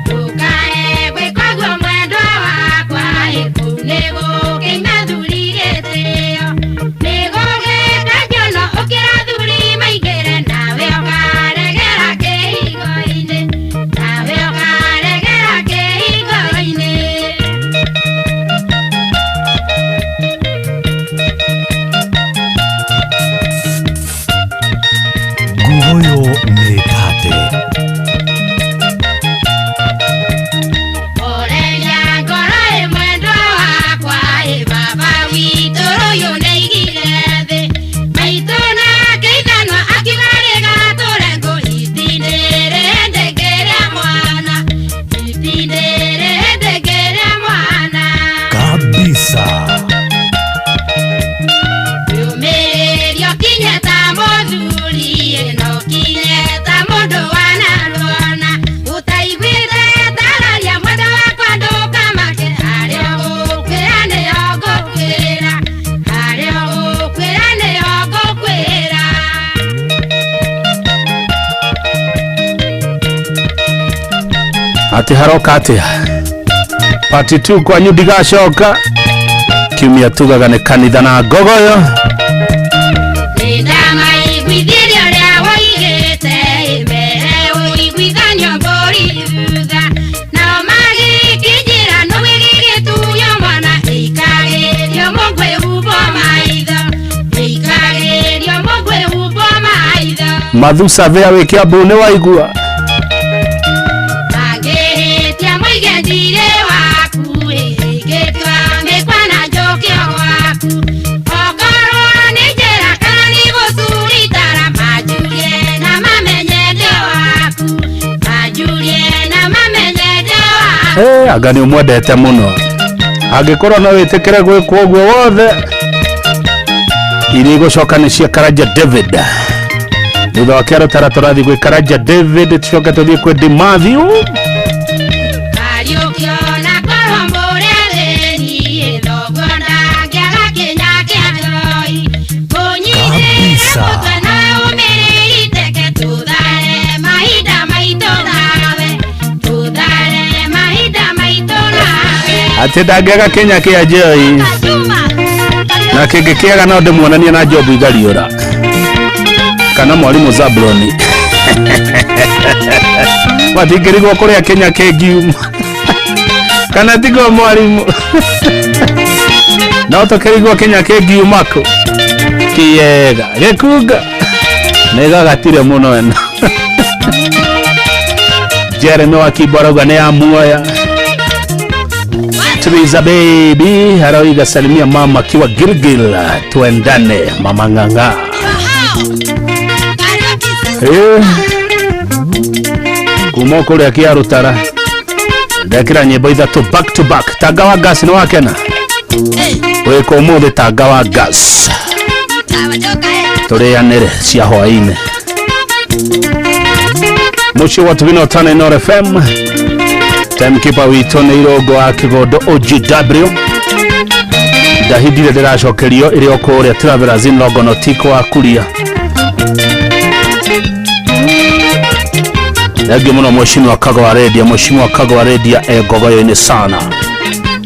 Ndũkae gwĩka ũguo mwendwa wakwa, ĩ kũu nĩgũkĩima thuri gĩtĩo. Nĩgũgĩka njono ũkĩra thuri maingĩre, nawe ũkaregera kĩhingo-inĩ, nawe ũkaregera kĩhingo-inĩ. Ngogoyo nĩ kate. Oreria ngoro ĩ mwendwa wakwa, ĩ baba witũ rũyũ nĩaigire thĩ. Maitũ nake ithanwa akiuga rĩgatũre ngũ, itinĩrĩ ndĩngĩrĩa mwana, itinĩrĩ ndĩngĩrĩa mwana. Kabisa. Yũmĩrĩrio kinye ta mũthuri, no kinye ta mũndũ wanaruona. Ũtaiguĩte tararia mwendwa wakwa ndũkamake, harĩa ũgũkwĩra nĩho ngũkwĩra, harĩa ũgũkwĩra nĩho ngũkwĩra. Atĩ haroka atĩa pati 2 kwanyu ndigacoka kiumia tugaga nĩ kanitha na ngogoyo. Nĩndamaiguithirie ũrĩa woigĩte, mbere ũiguithanio mbũri thutha. Nao magĩkĩnjĩra nũĩ gĩgĩtunywo mwana, ĩikagĩrio mũngwĩhumbwo maitho, ĩikagĩrio mũngwĩhumbwo maitho. Mathu Savea wĩ Kiambu nĩ waigua. Mangĩhĩtia moige ndirĩ waku, ĩngĩtua mĩkwa Anga nĩ ũmwendete mũno. Angĩkorwo no wĩtĩkĩre gwĩkwo ũguo wothe, iria igũcoka nĩ cia Karanja David. Thutha wa kĩaro tara tũrathiĩ gwĩ Karanja David, tũcoke tũthiĩ kwĩ Di Matthew. Kariũkio na korwo mũrĩ athĩni, thoguo ndangĩaga kĩnya kĩa njoi. Kũnyitĩrĩra mũtwe na ũmĩrĩrie teke tũthare mahinda maitũ nawe, tũthare mahinda maitũ nawe. Atĩ ndangĩaga kĩnya kĩa njoi na kĩngĩkĩaga no ndĩmuonanie na Jobu Igariũra kana mwarimũ Zabloni. Matingĩrigwo kũrĩa kĩnya kĩngiuma kana tiguo mwarimũ, no tũkĩrigwo kĩnya kĩngiuma kũ kĩega gĩkunga nĩgagatire mũno ĩno. Jeremy wa Kibo arauga nĩ ya muoya. Teresa baby arauga salimia mama akiwa Gilgil, tuendane mama ng'ang'a. Kuma kũrĩa kĩarũtara ndekĩra nyĩmbo ithatũ back to back. Tanga wa gas nĩ wakena wĩka ũmũthĩ, tanga wa gas tũrĩanĩre cia hwaĩ-inĩ. Mũciĩ wa Tuvino Tana Inoro FM, timekeeper witũ nĩ Irongo wa Kĩgondo OGW. Ndahindire ndĩracokerio ĩrĩ o kũrĩa Travelers in Longonotiko wa Kuria. Thengiũ mũno mheshimiwa Kago wa Redia, mheshimiwa Kago wa Redia e ngogoyo-inĩ sana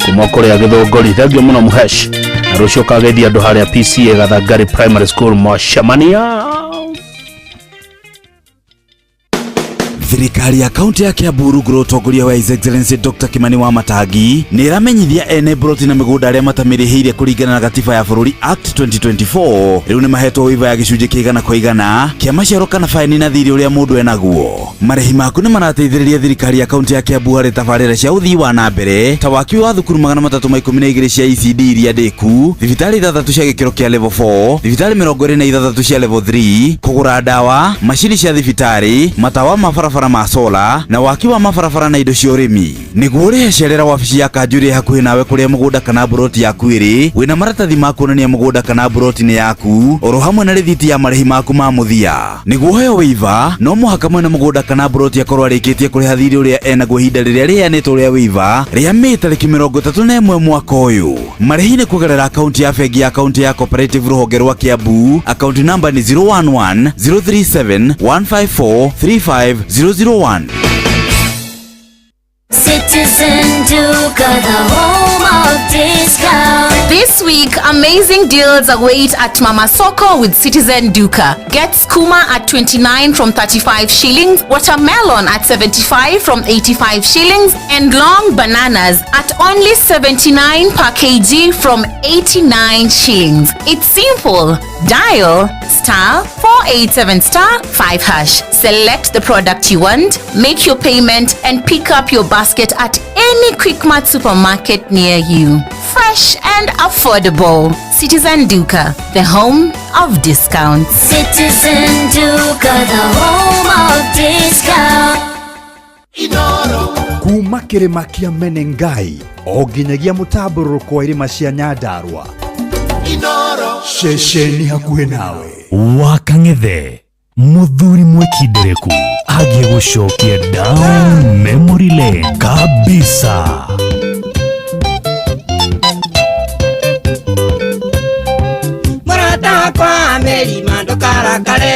kuma kũrĩa Gĩthũngũri. Thengiũ mũno Mũhesh, na rũciũ ũkageithia andũ harĩa PCA Gathangari Primary School mwacemania. Thirikari ya kaunti ya Kiambu rungu rwa ũtongoria wa His Excellency Dr. Kimani wa Matangi nĩ ĩramenyithia ene mburoti na mĩgũnda arĩa matamĩrĩhĩire kũringana na gatiba ya bũrũri Act 2024 rĩu nĩ mahetwo waiver ya gĩcunjĩ kĩa igana kwa igana kĩa maciaro kana baini na thirĩ ũrĩa mũndũ enaguo. Marĩhi maku nĩ marateithĩrĩria thirikari ya kaunti ya Kiambu harĩ tabarĩra cia ũthii wa na mbere ta waki wa thukuru 312 cia ECD iria ndĩku, thibitarĩ ithathatũ cia gĩkĩro kĩa level 4, thibitarĩ 26 cia level 3, kũgũra ndawa, macini cia thibitarĩ, matawa ma barabara ma sola na waki wa mabarabara na indo cia ũrĩmi. Nĩguo ũrĩhe cerera wabici ya kanjũ ĩrĩa hakuhĩ nawe kũrĩa mũgũnda kana mburoti yaku ĩrĩ, wĩna maratathi ma kuonania mũgũnda kana mburoti nĩ yaku, oro hamwe na rĩthiti ya marĩhi maku ma mũthia. Nĩguo ũheo waiver, no mũhaka mwene mũgũnda kana mburoti akorwo arĩkĩtie kũrĩha thirĩ ũrĩa enaguo ihinda rĩrĩa rĩheanĩtwo rĩa waiver rĩa Mĩĩ tarĩki 31 mwaka ũyũ. Marĩhi nĩ kũgerera akaunti ya bengi ya kaunti ya Cooperative rũhonge rwa Kiambu. Akaunti namba nĩ 011 037 154 35001. Citizen Duka, the home of discount. This week, amazing deals await at Mama Soko with Citizen Duka. Get skuma at 29 from 35 shillings, watermelon at 75 from 85 shillings, and long bananas at only 79 per kg from 89 shillings. It's simple. Dial star 487 star 5 hash. Select the product you want, make your payment, and pick up your basket at any Quickmart supermarket near you. Fresh and affordable. Citizen Duka, the home of discounts. Citizen Duka, the home of discount. Kuma kĩrĩma kĩa Menengai o nginyagia mũtambũrũko wa irĩma cia Nyandarua, ceceni hakuhĩ nawe. Wakang'ethe muthuri mwĩkindĩrĩku agĩgũcokia down memory lane kabisa. Mũrata wakwa Merima ndũkarakare,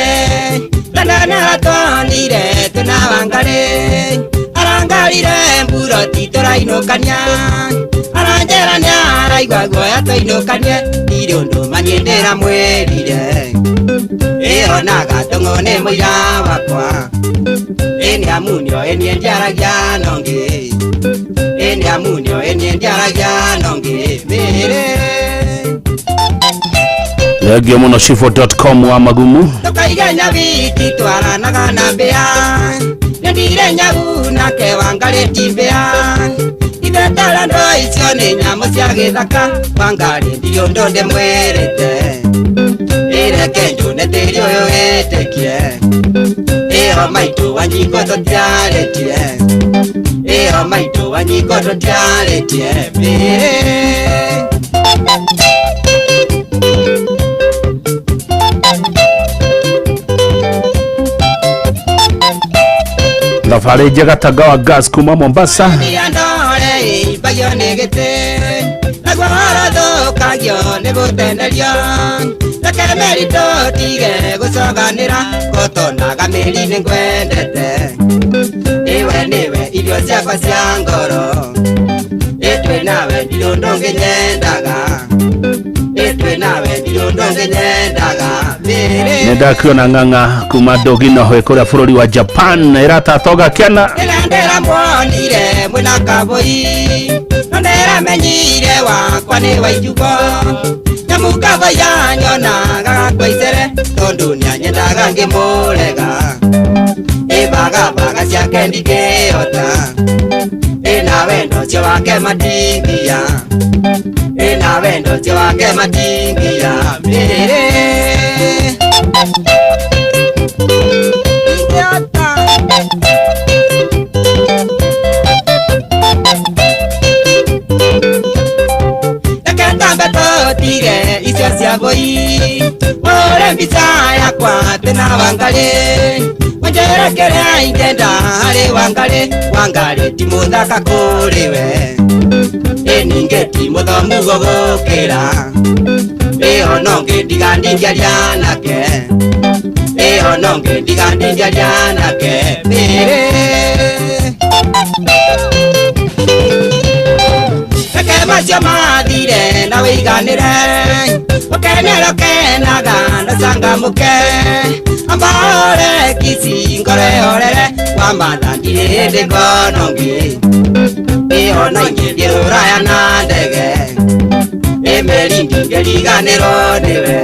tana twonire twĩna Wangarĩ, arangarire mburoti tũrainũkania, aranjĩra nĩaraigua guoya tũinũkanie, ndirĩ ũndũ maniĩ ndĩramwĩrire, ĩyo na gatũng'ũ nĩ mũira wakwa, ĩ nĩamu nĩoĩ niĩ ndiaragia na ũngĩ, ĩ nĩamu nĩoĩ niĩ ndiaragia na ũngĩ, mĩrĩ. Thengiũ mũno shifo.com wa magumu. Tũkaiga nyabiti twaranaga na mbĩa, nĩndire nyagu nake Wangarĩ ti mbĩa, ithetara ndo icio nĩ nyamũ cia gĩthaka, Wangarĩ ndirĩ ũndũ ndĩmwĩrĩte, ĩreke njũne tĩri ũyũ wĩtĩkie, ĩyo Ĩyo maitũ Wanjikũ tũtiarĩtie, ĩyo maitũ Wanjikũ tũtiarĩtie mĩrĩ. Thabarĩ njega Tagawa Gas kuma Mombasa. Ndore imbagio nĩ gĩtĩ naguo horo thũkagio nĩ gũtenderio, reke meri tũtige gũcoganĩra gũtonaga mĩri nĩ ngwendete, iwe nĩwe irio ciakwa cia ngoro, ĩtwĩ nawe ndirĩ ũndũ ũngĩ nyendaga, ĩtwĩ nawe ndirĩ ũndũ ũngĩ nyendaga mĩrĩ. Nĩ ndakiona ng'ang'a kuma Ndogino wĩ kũrĩa bũrũri wa Japan ĩratatoga kĩana. Ndĩramuonire mwĩna kabũi no ndĩramenyire wakwa nĩ wainjugo, nyamu kabũi yanyonaga gakwa icere tondũ nĩanyendaga ngĩmũrega, ĩbagabaga ciake ndingĩhota, ĩna wendo ũcio wake matingia, ĩna wendo ũcio wake matingia mĩrĩ. Ingĩhota. Reke tũtige icio cia bũi, ũre mbica yakwa tena Wangarĩ, wanjĩre kĩrĩa ingĩenda harĩ Wangarĩ, Wangarĩ ti mũthaka kũrĩ we, ĩ ningĩ ti mũthomu gũgũkĩra, ĩ ona ũngĩ ndiga ndingĩaria nake, ĩ ona ũngĩ ndiga ndingĩaria nake mĩrĩ. Reke macio mathire na wĩiganĩre, ũkenere ũkenaga na ũcangamũke, amba ũre kici ngoro ĩhorere, wamatha ndirĩ hĩndĩ ngona ũngĩ, ĩ ona ingĩthiĩ rũraya na ndege, ĩ meri ndingĩriganĩrwo nĩwe,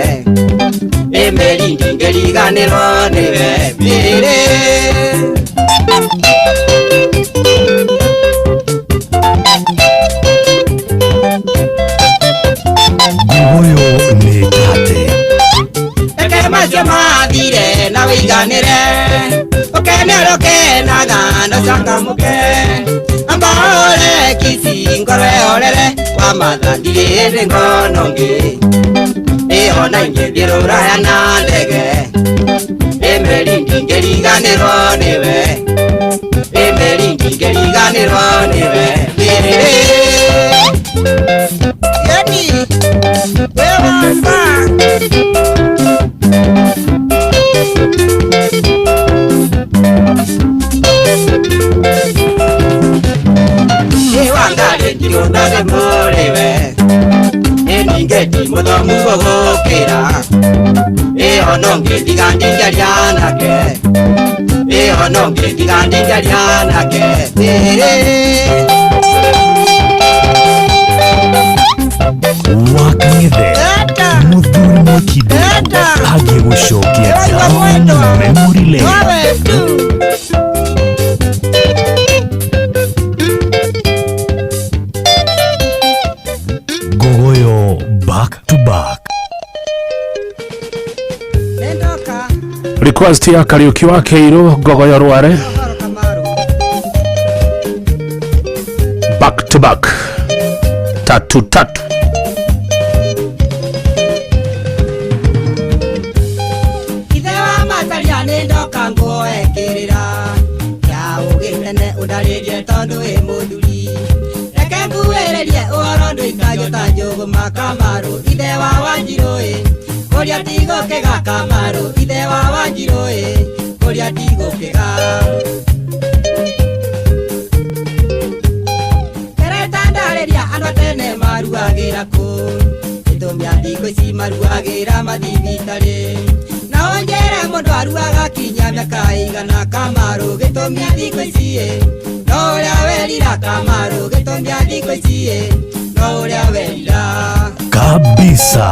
ĩ meri ndingĩriganĩrwo nĩwe mĩrĩ. Nguoyo nĩ tate. Reke macio mathire na wĩiganĩre, ũkenere ũkenaga na ũcangamũke, amba ũre kici ngoro ĩhorere, wamatha ndirĩ hĩndĩ ngona ũngĩ, ĩ ona ingĩthiĩ rũraya na ndege, ĩ meri ndingĩriganĩrwo nĩwe, ĩ meri ndingĩriganĩrwo nĩwe mĩrĩ. Yani, wewe wamba. Wangarĩ ndirĩ ũndũ ũngĩ kũrĩ we, ĩ ningĩ ti mũthomu gũgũkĩra, ĩ ona ũngĩ ndiga ndingĩaria nake, ĩ ona ũngĩ ndiga ndingĩaria nake mĩrĩ. Wakang'ethe mũthuri Mwakindĩ agĩgũcokia down memory lane. Ngogoyo back to back. Request ya Kariuki wa Keiru Ngogoyo Rware back to back tatu tatu. Ithe wa Macharia nĩ ndoka nguoekĩrĩra, ya ũgĩ tene ũndarĩrie tondũ wĩ mũthuri, reke nguĩrĩrie ũhoro ndũikagio ta njũgũma Kamaru, ithe wa Wanjirũ ĩ kũrĩa tigũkĩga, Kamaru ithe wa Wanjirũ ĩ kũrĩa tigũkĩga. Ndarĩria andũ a tene maruagĩra kũ, gĩtũmi thikũ ici maruagĩra mathibitarĩ, na ũnjĩre mũndũ aruaga kinya mĩaka ĩigana Kamaru, gĩtũmi thikũ ici ĩ no ũrĩa werira, Kamaru gĩtũmi thikũ ici ĩ no ũrĩa werira kabisa.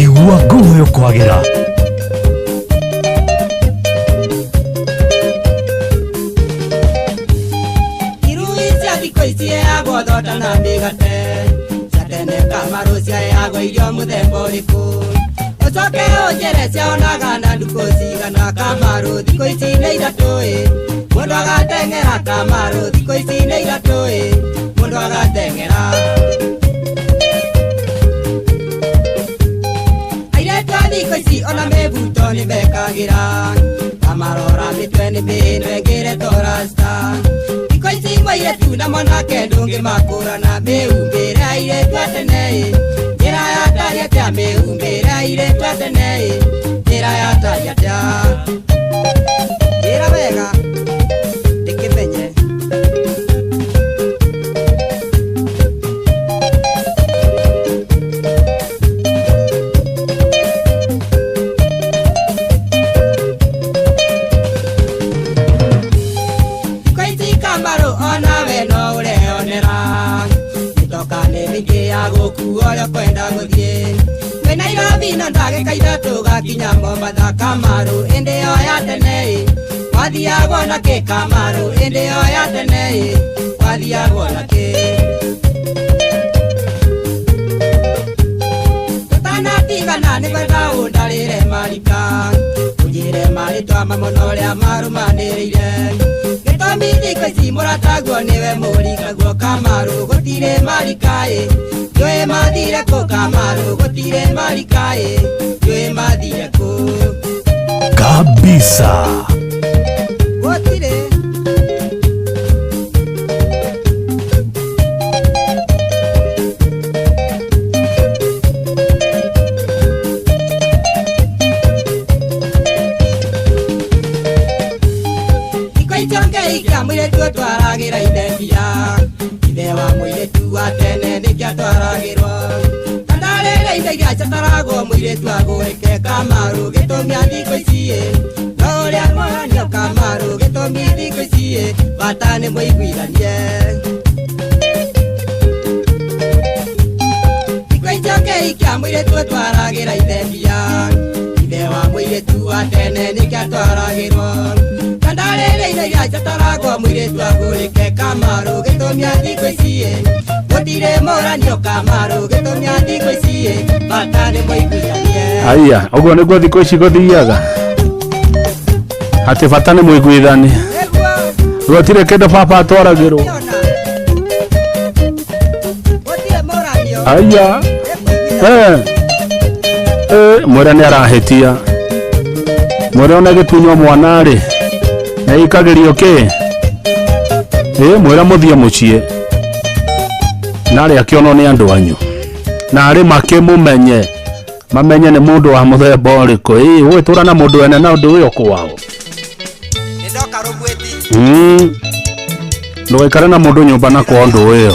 Igua Ngogoyo kwagĩra. Irui cia thikũ ici heagwo thonda na mĩgate, Kamaru ciaheagwo irio mũthemba ũrĩkũ ũcoke ũnjĩre ciaonaga na ndukũ cigana Kamaru thikũ ici nĩ ithatũ ĩ mũndũ agateng'era Kamaru thikũ ici nĩ ithatũ ĩ mũndũ agateng'era airĩtu a thikũ ici ona mĩbuto nĩ mekagĩra kamarora mĩtwe nĩ mĩĩno ĩngĩretwo rasta thikũ ici mũirĩtu na mwanake ndũngĩmakũrana mĩhumbĩre airĩtu a tene ĩ njĩra yatariĩ atĩa mĩhumbĩre airĩtu a tene ĩ njĩra yatariĩ atĩa njĩra wega ndĩkĩmenye. Gũkuo ũrĩa ũkwenda gũthiĩ wĩ Nairobi no ndagĩka ithatũ gakinya Mombatha Kamaru ĩndĩ ĩyo ya tene ĩ wathiagwo na kĩ Kamaru ĩndĩ ĩyo ya tene ĩ wathiagwo na kĩ tũtanatigana nĩ kwenda ũndarĩre marika ũnjĩre marĩtwa mamwe na ũrĩa marũmanĩrĩire gĩtũmi thikũ ici mũrataguo nĩwe mũrikaguo Kamaru gũtirĩ marika ĩ njũĩ mathire kũ Kamaru gũtirĩ marika ĩ njũĩ mathire kũ Kabisa. Gũtirĩ. Thikũ icio ngĩhikia mũirĩtu ũtwaragĩra ithe mbia ithe wa mũirĩtu wa tene nĩkĩo atwaragĩrwo na ndarĩrĩ indo iria ciataragwo mũirĩtu agũrĩke Kamaru gĩtũmi a thikũ ici ĩ no ũrĩa mũranio Kamaru gĩtũmi thikũ ici ĩ bata nĩ mũiguithanie. Thikũ icio ngĩhikia mũirĩtu ũtwaragĩra ithe mbia ithe wa mũirĩtu wa tene nĩkĩo atwaragĩrwo na ndarĩrĩ indo iria ciataragwo mũirĩtu agũrĩke Kamaru gĩtũmi a thikũ ici ĩ gũtirĩ mũranio Kamaru gĩtũmi a thikũ ici ĩ bata nĩ mũiguithanie. Aya, ũguo nĩguo thikũ ici gũthiaga atĩ bata nĩ mũiguithanie gũtirĩ kĩndũ baba atwaragĩrwo. Aya, mwĩre nĩ arahĩtia mwĩre ona gĩtunywo mwana rĩ nĩ ikagĩrio kĩ mwĩre mũthiĩ mũciĩ narĩ akĩonwo nĩ andũ anyu narĩ makĩmũmenye mamenye nĩ mũndũ wa mũthemba ũrĩkũ ũgĩtũra na mũndũ wene na ũndũ ũyũ kwao ndũgaikare na mũndũ nyũmba na kwa ũndũ ũyũ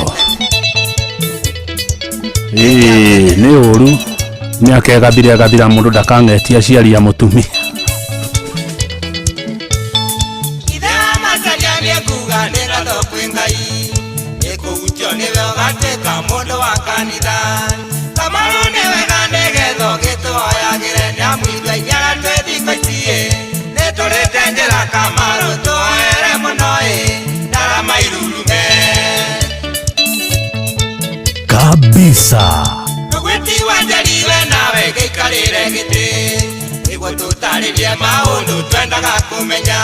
nĩ ũru mĩaka ĩgathira ĩgathira mũndũ ndakang'etia aciari a mũtumia. Ithe wa Macaria nĩekuga nĩ ngatho kwĩ Ngai nĩkũhutio nĩwe ũgatuĩka mũndũ wa kanitha Kamaru nĩ wega nĩgetha ũgĩtũhoyagĩre nĩamu ithuĩ aingĩ arĩa twĩ thikũ ici ĩ nĩtũrĩte njĩra Kamaru tũhoere mũno ĩ ndarama irurume. Kabisa. Rũgwĩti wa Njeri we nawe gĩikarĩre gĩtĩ nĩguo tũtarĩrie maũndũ twendaga kũmenya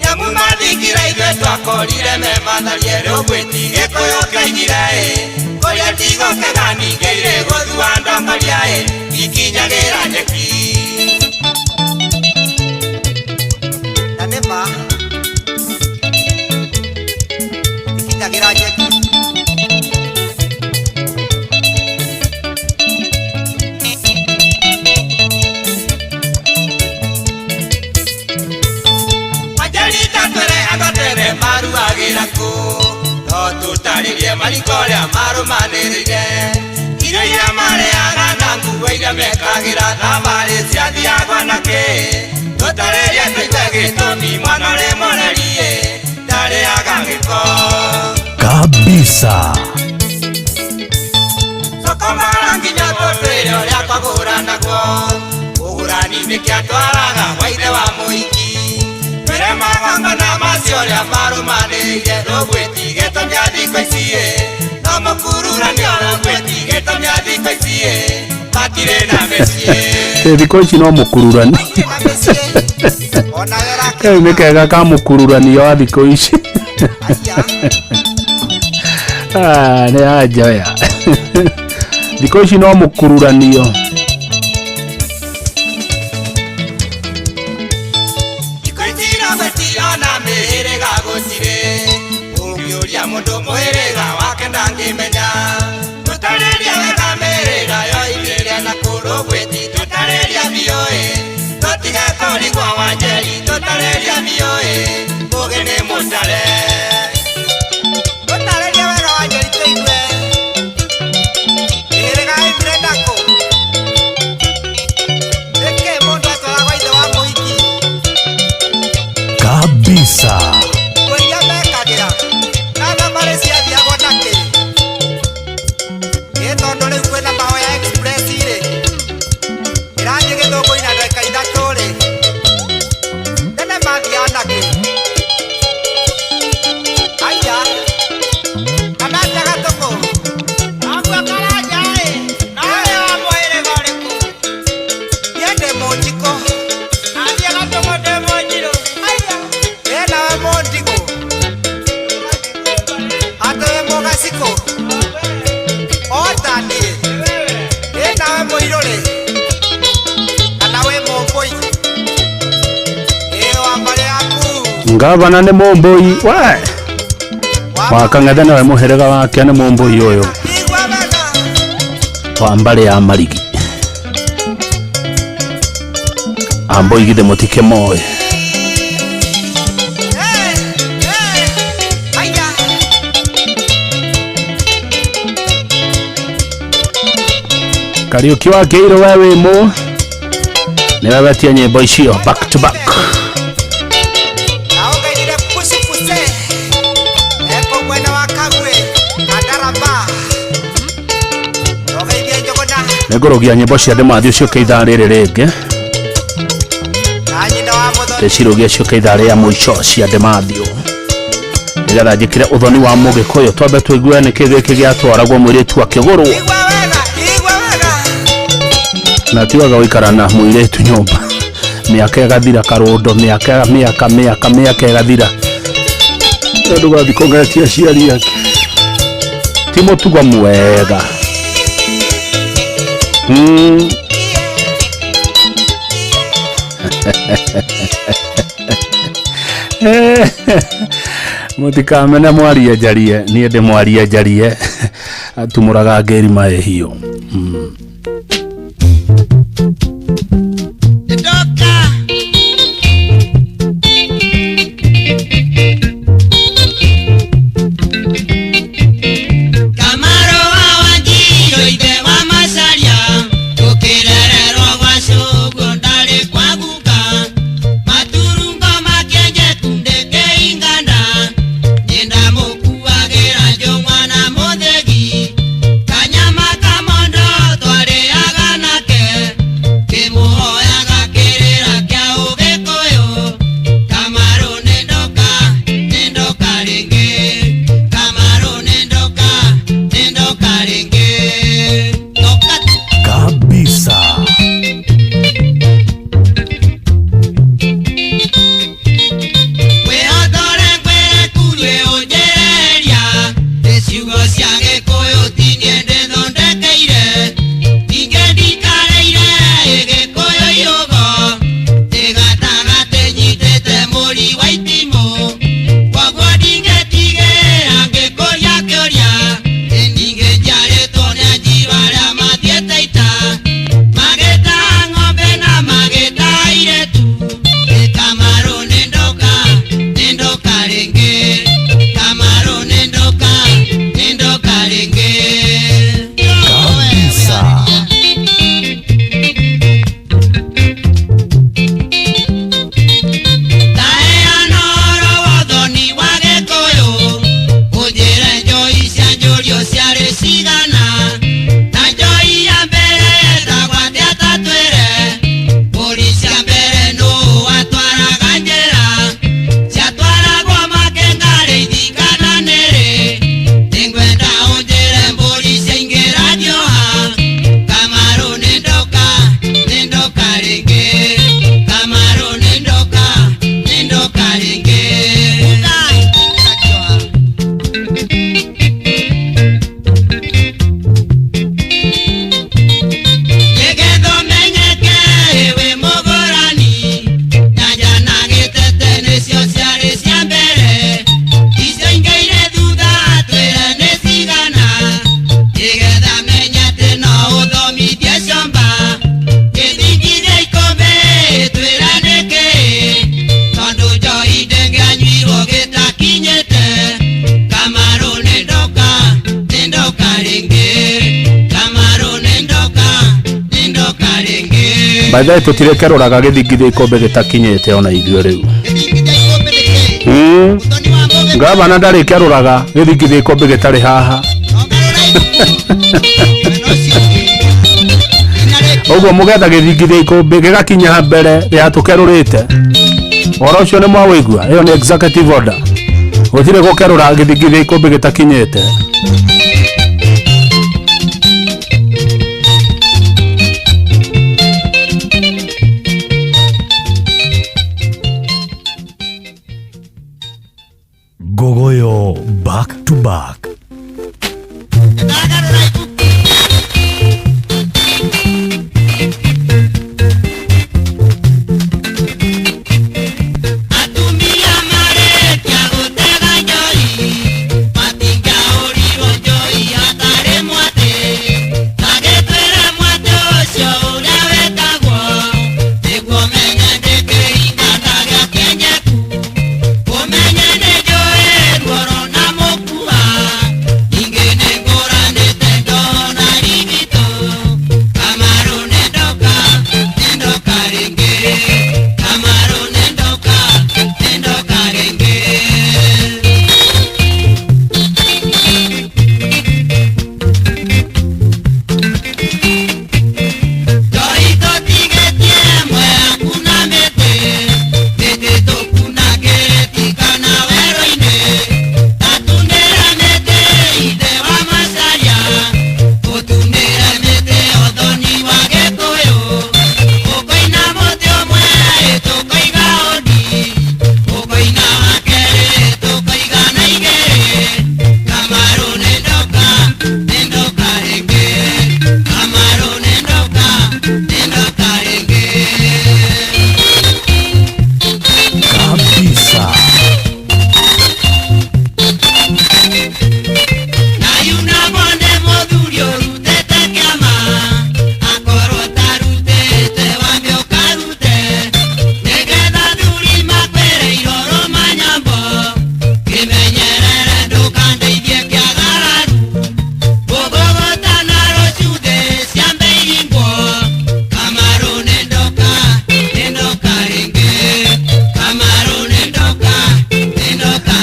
nĩamu mathingire ithuĩ twakorire me matharie rũgwĩti gĩkũyũ kĩaigire ĩ kũrĩa tigũkega ningĩ irĩ gũthua ndongoria ĩ ikinyagĩra nyeki na nĩ ma ikinyagĩra nyeki. Maruagĩra kũ no tũtarĩrie mariko ũrĩa marũmanĩrĩire irio iria marĩaga na nguo iria mekagĩra thabarĩ ciathiagwo na kĩ tũtarĩrie tũigue gĩtũmi mwana ũrĩ mũreri ĩ ndarĩaga gĩko. Kabisa. Soko mara nginya tũtwĩre ũrĩa kwagũranagwo ũgũrani nĩkĩo atwaraga gwa ithe wa mũhiki twĩre magongona macio ũrĩa marũmanĩrĩire rũgwĩti gĩtũmi a thikũ ici ĩ no mũkururanio rũgwĩti gĩtũmi a Thikũ ici no mũkururani. Kau nĩ kega ka mũkururanio wa thikũ ici. Ah, nĩ anjoya. Thikũ ici no mũkururanio. Kabisa. Ngavana nĩ mũmbũi we wakang'ethe nĩwe mũhĩrĩga wake nĩ mũmbũi ũyũ wa mbarĩ ya Marigi. Ambũi githĩ mũtikĩmoĩ. Kariũki wa Kĩirũ we wĩ mũ nĩwe wetia nyĩmbo icio back to back. Nĩngũrũgia nyĩmbo cia ndĩmathiũ ciũke ithaa rĩrĩ rĩngĩ. Ndĩcirũgie ciũke ithaa rĩa mũico cia ndĩmathiũ nĩgetha njĩkĩre ũthoni wa mũgĩkũyũ twambe tũigue nĩkĩ gĩkĩ gĩatwaragwo mũirĩtu akĩgũrwo na tiwaga gũikara na mũirĩtu nyũmba mĩaka ĩgathira karũndo mĩaka mĩaka mĩaka mĩaka ĩgathira ndũgathiĩ kũngetia aciari ake ti mũtugo mwega. Mũtikamene mwarie njarie niĩ ndĩ mwarie njarie atumũraga ngĩri maĩ hiũ. By the way tutirekerũraga gĩthingithia ikombe gĩtakinyĩte ona ithuĩ rĩu. Gavana ndarĩkerũraga gĩthingithia ikombe gĩtarĩ haha. Ũguo mũgetha gĩthingithia ikombe gĩgakinya mbere ya tũkerũrĩte. Ũhoro ũcio nĩ mwawĩigua, ĩyo nĩ executive order. Gũtirĩ gũkerũra gĩthingithia ikombe gĩtakinyĩte. Gogoyo back to back.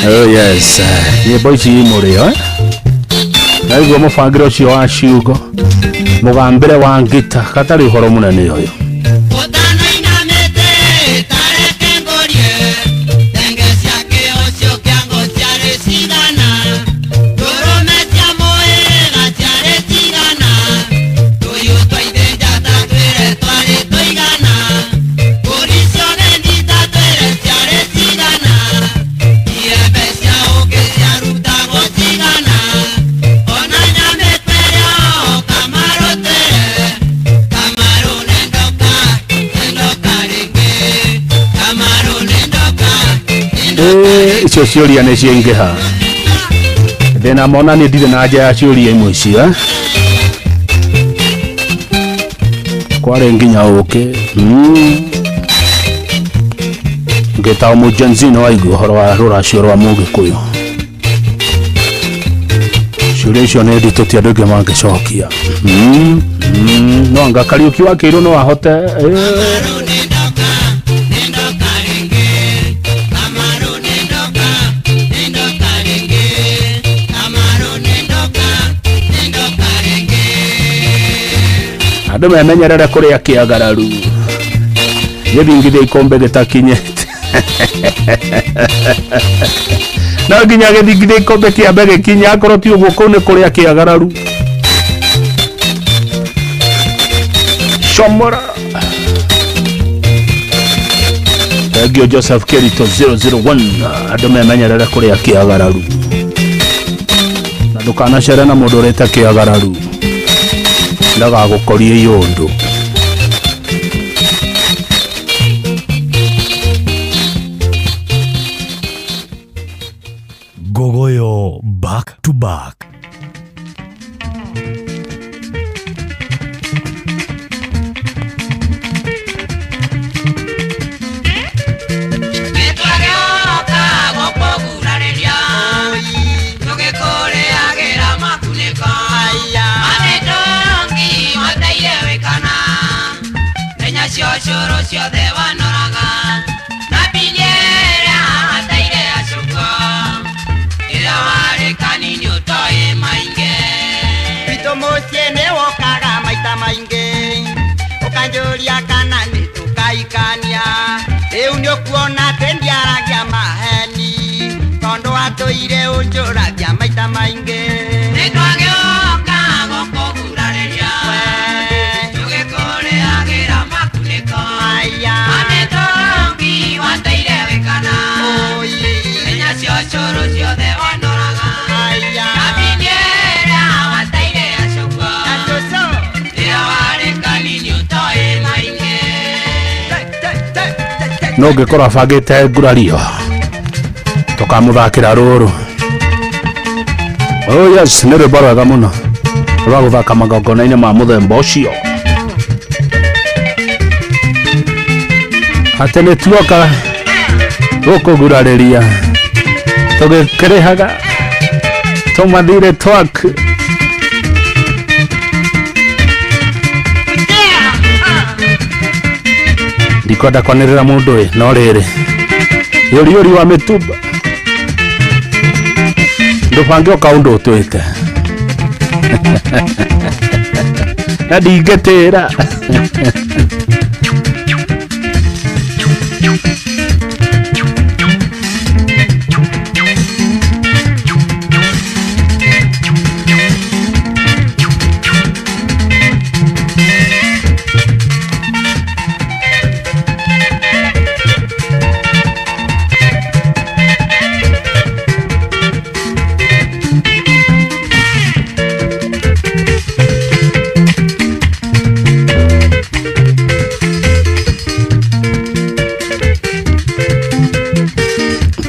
Oh yes, nyĩmbo ici mũrĩo eh? Naiguo mũbangĩre ũcio wa ciugo mũgambĩre wa ngita gatarĩ ũhoro mũnene ũyũ. Icio ciũria nĩ ciaingĩha thĩna mona nĩ ndirĩ na anja ya ciũria imwe icio kwarĩ nginya ũkĩ ngĩta mũjenzi nĩ waigua ũhoro wa rũracio rwa mũgĩkũyũ. Ciũria icio nĩ nditũ ti andũ aingĩ mangĩcokia. No anga Kariũki wa Kĩirũ no ahote. Andũ memenyerere kũrĩa kĩagararu gĩthingithia ikombe gĩtakinyĩte. No nginya gĩthingithia ikombe kĩambe gĩkinye, akorwo ti ũguo kũu nĩ kũrĩa kĩagararu. Comora. Thank Joseph Kerito 001. Andũ memenyerere kũrĩa kĩagararu na ndũkanacere na mũndũ ũrĩte kĩagararu ndagagũkorie iũndũ. Gogoyo back to back. Thank you. cio cũrũ ciothe wanoraga na mbinya ĩrĩa hataire acũkwo ĩrĩa warĩ kanini ũtoĩ maingĩ. Gwitũ mũciĩ nĩ wokaga maita maingĩ ũkanjũria kana nĩ tũkaikania rĩu nĩ ũkuona atĩ ndiaragia maheni tondũ atũire ũnjũragia maita maingĩ. Nĩ twagĩũka gũkũgurarĩria tũgĩkũrĩagĩra makunĩko ma mĩtũngi wateire wĩkana menya cio cũrũ ciothe wanoraga na mbinya ĩrĩa wateire acũkwo rĩrĩa warĩ kanini ũtoĩ maingĩ. No ngĩkorwo abangĩte ngurario tũkamũthakĩra rũrũ. Oh yes, nĩ rwĩmbo rwega mũno rwa gũthaka magongona-inĩ ma mũthemba ũcio. Atĩ nĩ tuoka gũkũgurarĩria tũgĩkĩrĩhaga tũmathire twaku. Ndikwenda kwanĩrĩra mũndũ ĩ no rĩrĩ yũriũri wa mĩtumba ndũbange ũkaũndũ ũtwĩke na ndingĩtĩra.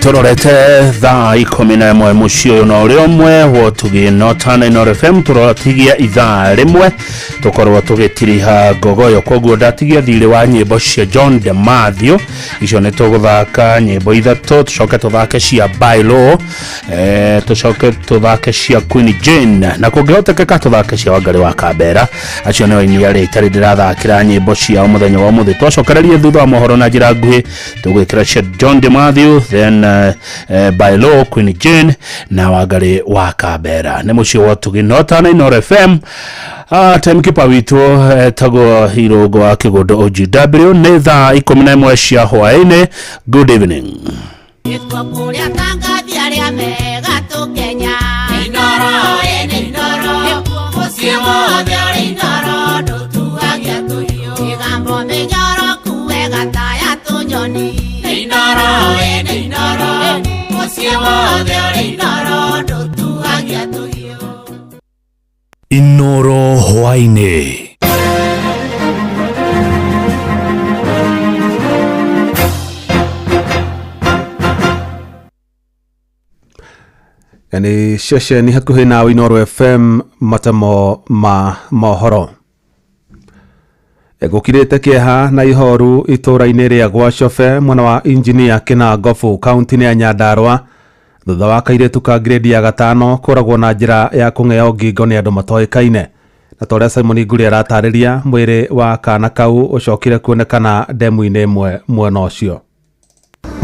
Turorete thaa 11 muciĩ ũyũ na ũrĩa ũmwe wotugi Northern Inooro FM tũratigia ithaa rĩmwe tũkorwo tũgĩtiriha ngogoyo koguo ndatigia thirĩ wa nyĩmbo cia John de Mathew icio nĩ tũgũthaka nyĩmbo ithatũ tũcoke tũthake cia Bailo tũcoke tũthake cia Queen Jane na kũngĩhotekeka tũthake cia Wangarĩ wa Kambera acio nĩo aini arĩa itarĩ ndĩrathakĩra nyĩmbo ciao mũthenya wa ũmũthĩ twacokererie thutha wa mohoro na njĩra nguhĩ tũgwĩkĩra cia John de Mathew then Bailo, Queen Jane na Wangarĩ wa Kambera nĩ mũciĩ wa Ũtugi Northern Inooro FM. Timekeeper witũ etagwo Irũngũ wa Kĩgũndũ OGW nĩ thaa 11 cia hwaĩ-inĩ. Good evening. Kũrĩa tangathi arĩa mega tũkenya Inooro ĩ Inooro mũciĩ wothe ũrĩ Inooro ndũtuagia tũhiũ mĩgambo mĩnyoroku wega ta ya tũnyoni Inooro ĩ Inooro mũciĩ wothe ũrĩ Inooro ndũtuagia tũhiũ. Inooro hwaĩ-inĩ. Nĩ ceceni hakuhĩ nawe Inooro FM matemo ma mohoro. Gũkirĩte kĩeha na ihoru itũũra-inĩ rĩa Gwacobe mwena wa injinia Kĩnangobu kaunti-inĩ ya Nyandarua thutha wa kairĩtu ka grade ya 5 kũragwo na njĩra ya kũng'eo ngingo nĩ andũ matoĩkaine. Na ta ũrĩa Simon Nguri aratarĩria mwĩrĩ wa kana kau ũcokire kuonekana ndemu-inĩ ĩmwe mwena ũcio.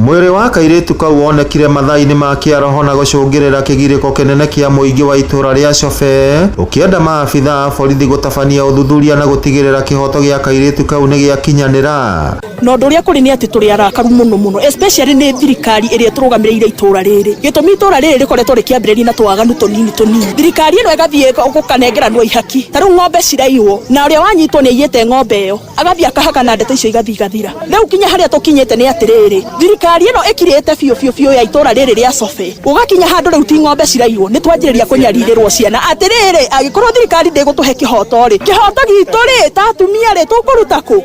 Mwĩrĩ wa kairĩtu kau wonekire mathaa-inĩ ma kĩaroho na gũcũngĩrĩra kĩgirĩko kĩnene kĩa mũingĩ wa itũũra rĩa Cobe ũkĩenda maabitha a borithi gũtabania ũthuthuria na gũtigĩrĩra kĩhoto gĩa kairĩtu kau nĩ gĩakinyanĩra. Na ũndũ ũrĩa kũrĩ nĩ atĩ tũrĩ arakaru mũno mũno especially nĩ thirikari ĩrĩa ĩtũrũgamĩrĩire itũũra rĩrĩ gĩtũmi itũũra rĩrĩ rĩkoretwo rĩkĩambĩrĩria na twaganu tũnini tũnini thirikari ĩno ĩgathiĩ gũkanengeranwo ihaki ta rĩu ng'ombe ciraiywo na ũrĩa wanyitwo nĩ aiyĩte ng'ombe ĩyo agathiĩ akahaka na ndeto icio igathiĩ igathira rĩu kinya harĩa tũkinyĩte nĩ atĩrĩrĩ thirikari ĩno ĩkirĩte biũ biũ biũ ya itũũra rĩrĩ rĩa Cobe gũgakinya handũ rĩu ti ng'ombe ciraiywo nĩ twanjĩrĩria kũnyarirĩrwo ciana atĩrĩrĩ angĩkorwo thirikari ndĩgũtũhe kĩhoto rĩ kĩhoto gitũ rĩ ta atumia rĩ tũkũruta kũ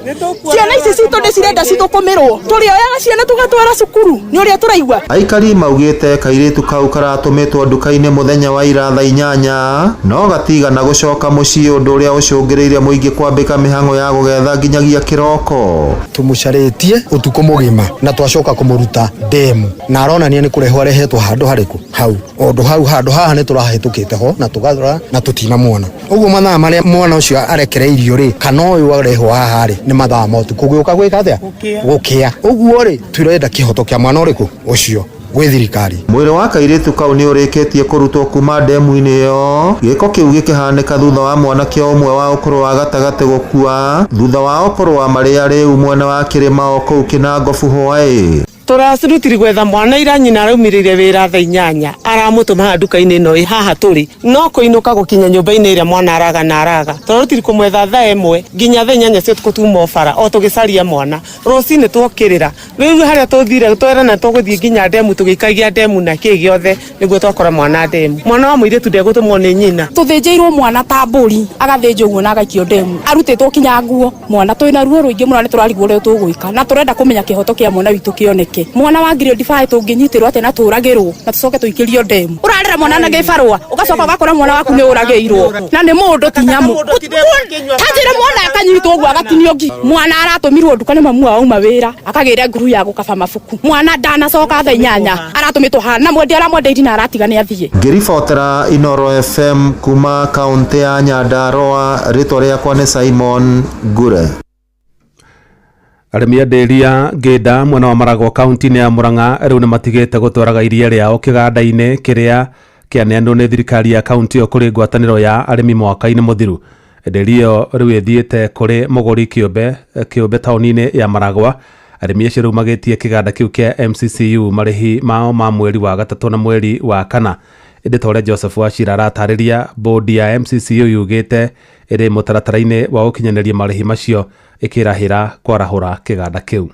ciana ici citũ nĩ cirenda cithũkũmĩrwo tũrĩoyaga ciana tũgatwara cukuru nĩ ũrĩa tũraigua. Aikari maugĩte kairĩtu kau karatũmĩtwo nduka-inĩ mũthenya wa ira thaa 8 no gatigana gũcoka mũciĩ ũndũ ũrĩa ũcũngĩrĩirie mũingĩ kwambĩka mĩhang'o ya gũgetha nginyagia kĩroko. Tũmũcarĩtie ũtukũ mũgima na twacoka makamũruta ndemu na aronania nĩ kũrehwo arehetwo handũ harĩkũ hau ũndũ hau handũ haha nĩ tũrahĩtũkĩte ho na tũgarũra na tũtinamuona ũguo mathaa marĩa mwana ũcio arekereirio rĩ kana ũyũ arehwo haha rĩ nĩ mathaa ma ũtukũ gũka gwĩka atĩa gũkĩa ũguo rĩ tũrenda kĩhoto kĩa mwana ũrĩkũ ũcio gwĩ thirikari. Mwĩrĩ wa kairĩtu kau nĩ ũrĩkĩtie kũrutwo kuma ndemu-inĩ ĩyo. Gĩko kĩu gĩkĩhanĩka thutha wa mwanake ũmwe wa ũkũrũ wa gatagatĩ gũkua thutha wao kũrũa marĩ arĩu mwena wa kĩrĩma o kũu Kinangofu Hawaii. Tũracirutire gwetha mwana ira nyina araumĩrĩire wĩra thaa 8 aramũtũma haha nduka-inĩ ĩno ĩ haha tũrĩ no kũinũka gũkinya nyũmba-inĩ ĩrĩa mwana araga na araga tũrarutire kũmwetha thaa 1 nginya thaa 8 cia ũtukũ tuma bara o tũgĩcaria mwana rũcinĩ twokĩrĩra rĩu harĩa tũthire twerana tũgũthiĩ nginya ndemu tũgĩikagia ndemu na kĩ gĩothe nĩguo twakora mwana ndemu mwana wa mũirĩtu ndegũtũmwo nĩ nyina. Tũthĩnjĩirwo mwana ta mbũri agathĩnjwo ũguo na agaikio ndemu arutĩtwo kinya nguo mwana twĩna ruo rũingĩ mũno nĩ tũrarigwo ũrĩa tũgwĩka na tũrenda kũmenya kĩhoto kĩa mwana witũ kĩoneke. Mwana wa grade 5 tũngĩnyitĩrwo atĩa na tũragĩrwo na tũcoke tũikĩrio ndemu ũrarera mwana na gĩbarũa ũgacoka ũgakora mwana waku nĩ ũragĩirwo na nĩ mũndũ ti nyamũ tanjĩra mwana akanyitwo ũguo agatinio ngi mwana aratũmirwo nduka nĩ mamu wao auma wĩra akagĩra nguru ya gũkaba mabuku mwana ndanacoka thaa 8 aratũmĩtwo haha na mwendia aramwendeirie na aratiga nĩ athiĩ. Ngĩribotera Inoro FM kuma kaunti ya Nyandarua, rĩtwa rĩakwa nĩ Simon Ngure. Arĩmi a ndĩri ya Ngĩnda mwena wa Maragwa kaunti-inĩ ya Murang'a rĩu nĩmatigĩte gũtwaraga iria rĩao kĩganda-inĩ kĩrĩa kĩaneanirwo nĩ thirikari ya kaunti ĩyo kũrĩ ngwatanĩro ya arĩmi mwaka-inĩ mũthiru. Ndĩri ĩyo rĩu ĩthiĩte kũrĩ mũgũri kĩũmbe taũni-inĩ ya Maragwa. Arĩmi acio rĩu magĩtie kĩganda kĩu kĩa MCCU marĩhi mao ma mweri wa gatatũ na mweri wa kana. Ĩndĩ ta ũrĩa Joseph Wachira aratarĩria, bodi ya MCCU yugĩte ĩrĩ mũtaratara-inĩ wa gũkinyanĩria marĩhi macio ĩkĩrahĩra kwarahũra kĩganda kĩu.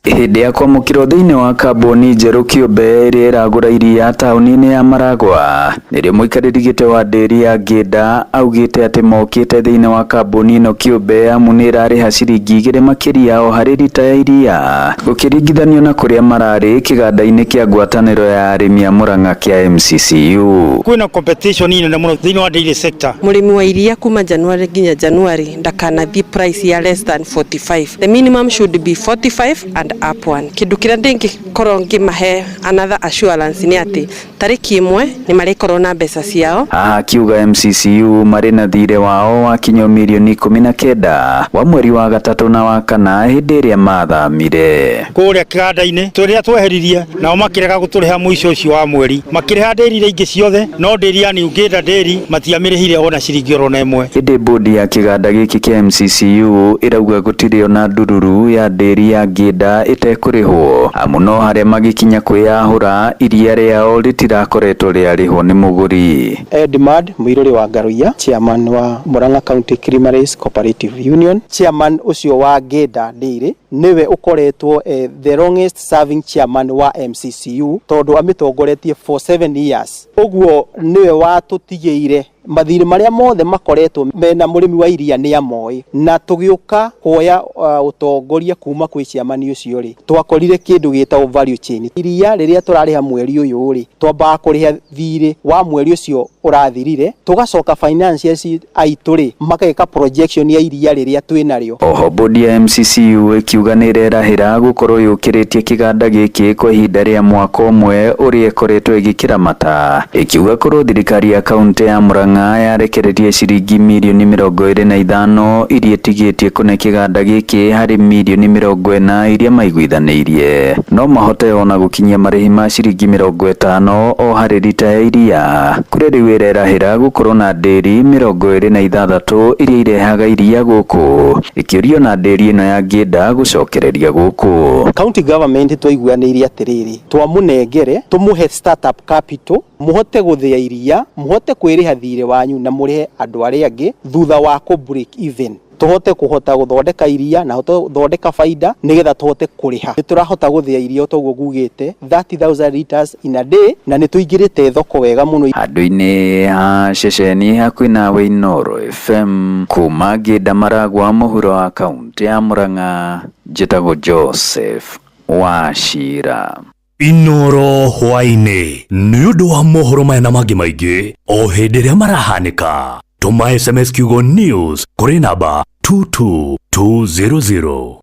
Hĩndĩ ya kwamũkĩrwo thĩinĩ wa kambuni njerũ kĩũmbe ĩrĩa ĩragũra iria taũni-inĩ ya Maragwa nĩrĩo mũikarĩri gĩtĩ wa ndĩri ya Ngĩnda augĩte atĩ mokĩte thĩinĩ wa kambuni ĩno kĩũmbe amu nĩ ĩrarĩha ciringi 2 makĩria o harĩ rita ya iria gũkĩringithanio na kũrĩa mararĩ kĩganda-inĩ kĩa ngwatanĩro ya arĩmi a Murang'a kĩa MCCU. Kwĩna competition nene mũno thĩinĩ wa dairy sector. Mũrĩmi wa iria kuma January nginya January ndakanathiĩ price ya less than 45. The minimum should be 45 and up one. Kĩndũ kĩrĩa ndĩngĩkorwo ngĩmahe another assurance nĩ atĩ tarĩki 1 nĩ marĩkorwo na mbeca ciao. Haha akiuga MCCU marĩ na thirĩ wao wakinywo mirioni 19 wa mweri wa gatatũ na wa kana hĩndĩ ĩrĩa mathamire. Kũrĩa kĩganda-inĩ tũrĩa tweheririe nao makĩrega gũtũrĩha mũico ũcio wa mweri makĩrĩha ndĩri iria ingĩ ciothe no ndĩri ya New Ngĩnda Dairy matiamĩrĩhire ona ciringi oro na ĩmwe. Ĩndĩ bodi ya kĩganda gĩkĩ kĩa MCCU ĩrauga gũtirĩ ona ndururu ya ndĩri ya Ngĩnda ĩtekũrĩhwo amu no harĩa magĩkinya kwĩyahũra iria rĩao rĩtirakoretwo rĩarĩhwo nĩ mũgũri. Edmard Muiruri wa Ngaruiya, chairman wa Murang'a County Creameries Cooperative Union, chairman ũcio wa Ngĩnda Dairy nĩwe ũkoretwo the longest serving chairman wa MCCU tondũ amĩtongoretie for 7 years. Ũguo nĩwe watũtigĩire mathirĩ marĩa mothe makoretwo mena mũrĩmi wa iria nĩ amoĩ, na tũgĩũka kuoya ũtongoria kuma kwĩ chairman ũcio rĩ twakorire kĩndũ gĩtagwo value chain. Iria rĩrĩa tũrarĩha mweri ũyũ rĩ twambaga kũrĩha thirĩ wa mweri ũcio ũrathirire, tũgacoka financiers aitũ rĩ mageka projection ya iria rĩrĩa twĩnarĩo. Oho bodi ya MCCU ĩkiuga nĩ ĩrerahĩra gũkorwo yũkĩrĩtie kĩganda gĩkĩ kwa ihinda rĩa mwaka ũmwe ũrĩa ĩkoretwo ĩgĩkĩramata, ĩkiuga korwo thirikari ya kaunti ya Murang'a yarekererie ciringi mirioni 25 iria ĩtigĩtie kũne kĩganda gĩkĩ harĩ mirioni 40 iria maiguithanĩirie no mahote ona gũkinyia marĩhi ma ciringi 50 o harĩ rita ya iria kũrĩa rĩu ĩrerahĩra gũkorwo na ndĩri 26 iria irehaga iria gũkũ ĩkĩũrio na ndĩri ĩno ya Ngĩnda gũcokereria gũkũ. County government twaiguanĩirie atĩrĩrĩ twamũnengere tũmũhe startup capital mũhote gũthĩa iria mũhote kwĩrĩha thirĩ wanyu na mũrĩhe andũ arĩa angĩ thutha wa kũ break even tũhote kũhota gũthondeka iria na gũthondeka baida nĩgetha tũhote kũrĩha. Nĩtũrahota gũthĩa iria toguo ngugĩte 30,000 liters in a day na nĩtũingĩrĩte thoko wega mũno. Handũ-inĩ ha ceceni hakuhĩ nawe Inoro FM kuma Ngĩnda Maragwa mũhuro wa kaunti ya Murang'a njĩtagwo Joseph Wachira. Inoro hwaĩ-inĩ nĩ ũndũ wa mohoro maya na mangĩ maingĩ o hĩndĩ ĩrĩa marahanĩka. Tũma SMS kiugo news kũrĩ namba 22200.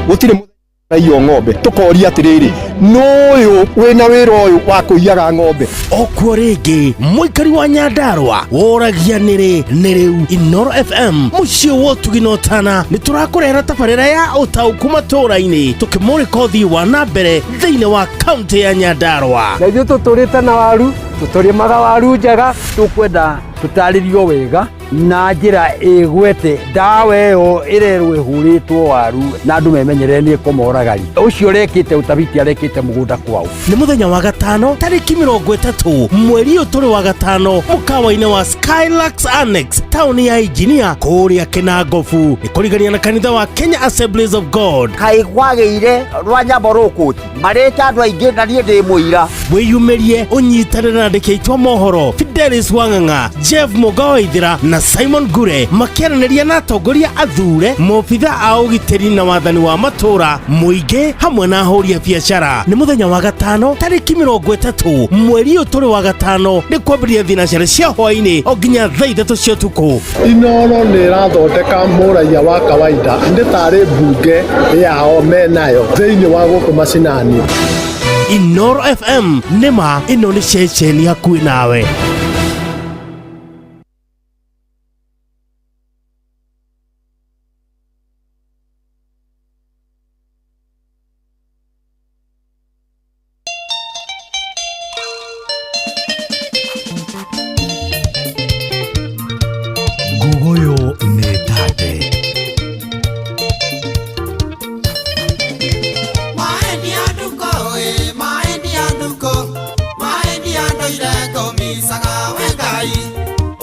Gũtirĩ iyo ng'ombe tũkoria atĩrĩrĩ, nũyũ wĩna wĩra ũyũ wa kũiyaga ng'ombe? Okuo rĩngĩ mũikari wa Nyandarũa woragia nĩrĩ nĩ rĩu Inoro FM mũciĩ wa ũtugi na ũtana nĩ tũrakũrehera tabarĩra ya ũtaũku matũũra-inĩ, tũkĩmũrĩka ũthii wa na mbere thĩinĩ wa kaũntĩ ya Nyandarũa. Na ithuĩ tũtũrĩte na waru, tũtũrĩmaga waru njega. Tũkwenda tũtarĩrio wega na njĩra ĩgwete ndawa ĩyo ĩrerwo ĩhũrĩtwo waru na andũ memenyerere nĩ ĩkũmoragari. Ũcio ũrekĩte ũtabiti arekĩte mũgũnda kwao. Nĩ mũthenya wa gatano tarĩki 30 mweri ũyũ tũrĩ wa gatano, mũkawa-inĩ wa Skylux Annex, taũni ya Injinia kũrĩa Kĩnangobu, nĩ kũrigania na kanitha wa Kenya Assemblies of God. Kaĩ kwagĩire rwa nyambo rũkũti marĩte andũ aingĩ na niĩ ndĩ mũira. Wĩyumĩrie ũnyitanĩre na andĩki aitũ a mohoro Fidelis Wang'ang'a, Jeff Mũga Waithĩra na Simon Ngure makĩaranĩria na atongoria athure, maobitha a ũgitĩri na wathani wa matũũra, mũingĩ hamwe na ahũri a biacara. Nĩ mũthenya wa gatano tarĩki 30 mweri ũyũ tũrĩ wa gatano, nĩ kwambĩrĩria thinacara cia hwaĩ-inĩ o nginya thaa 3 cia ũtukũ. Inoro nĩ ĩrathondeka mũraiya wa kawaida nĩ tarĩ mbunge yao menayo thĩinĩ wa gũkũ macinani. Inoro FM, nĩma ĩno nĩ ceceni hakuhĩ nawe. Ngugoyo nĩ tate. Maendia nduko ĩ, maendia nduko, maendia ndoire ngũmicaga we Ngai,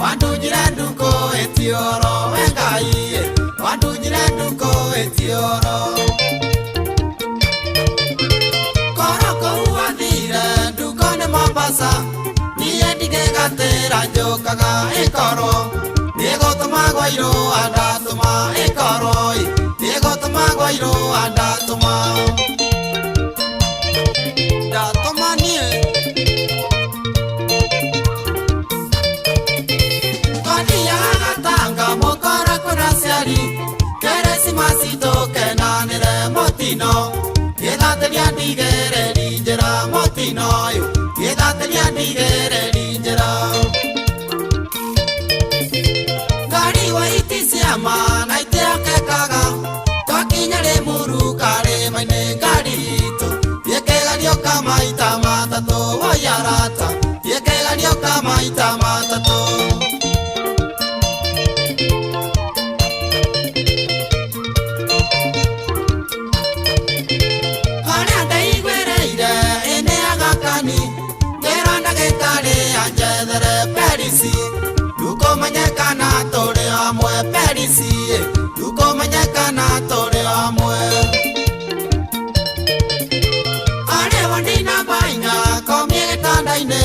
wandunjire nduko ĩtioro we Ngai, wandunjire nduko ĩtioro. Korwo kũu wathire nduko nĩ Mombasa, niĩ ndingĩgatĩra njũkaga ĩkorwo nĩgũtũmagwo irũa ndatũma ĩkorwo nĩgũtũmagwo irũa ndatũma. Ndatũma niĩ. Twathiaga gatanga mũkora kwĩna aciari, Kĩrĩcimasi tũkenanĩre mũtino, gĩthatĩria ndigĩrĩri njĩra mũtino ũyũ, gĩthatĩria ndigĩrĩri njĩra. Ngari wa iti ciama na itiakekaga, twakinya Rĩmuru karĩma-inĩ ngari itũ, ĩkĩgerio maita matatũ woi arata, ĩkĩgerio maita matatũ. Harĩa ndaiguĩrĩire ĩnĩ agakani, ngĩra ndagĩtarĩ anjethere perisi, ndukũmenyekana tũrĩ hamwe perisi, ndukũmenyekana tũrĩ hamwe. Arĩwo ndina mainga komie gĩtanda-inĩ,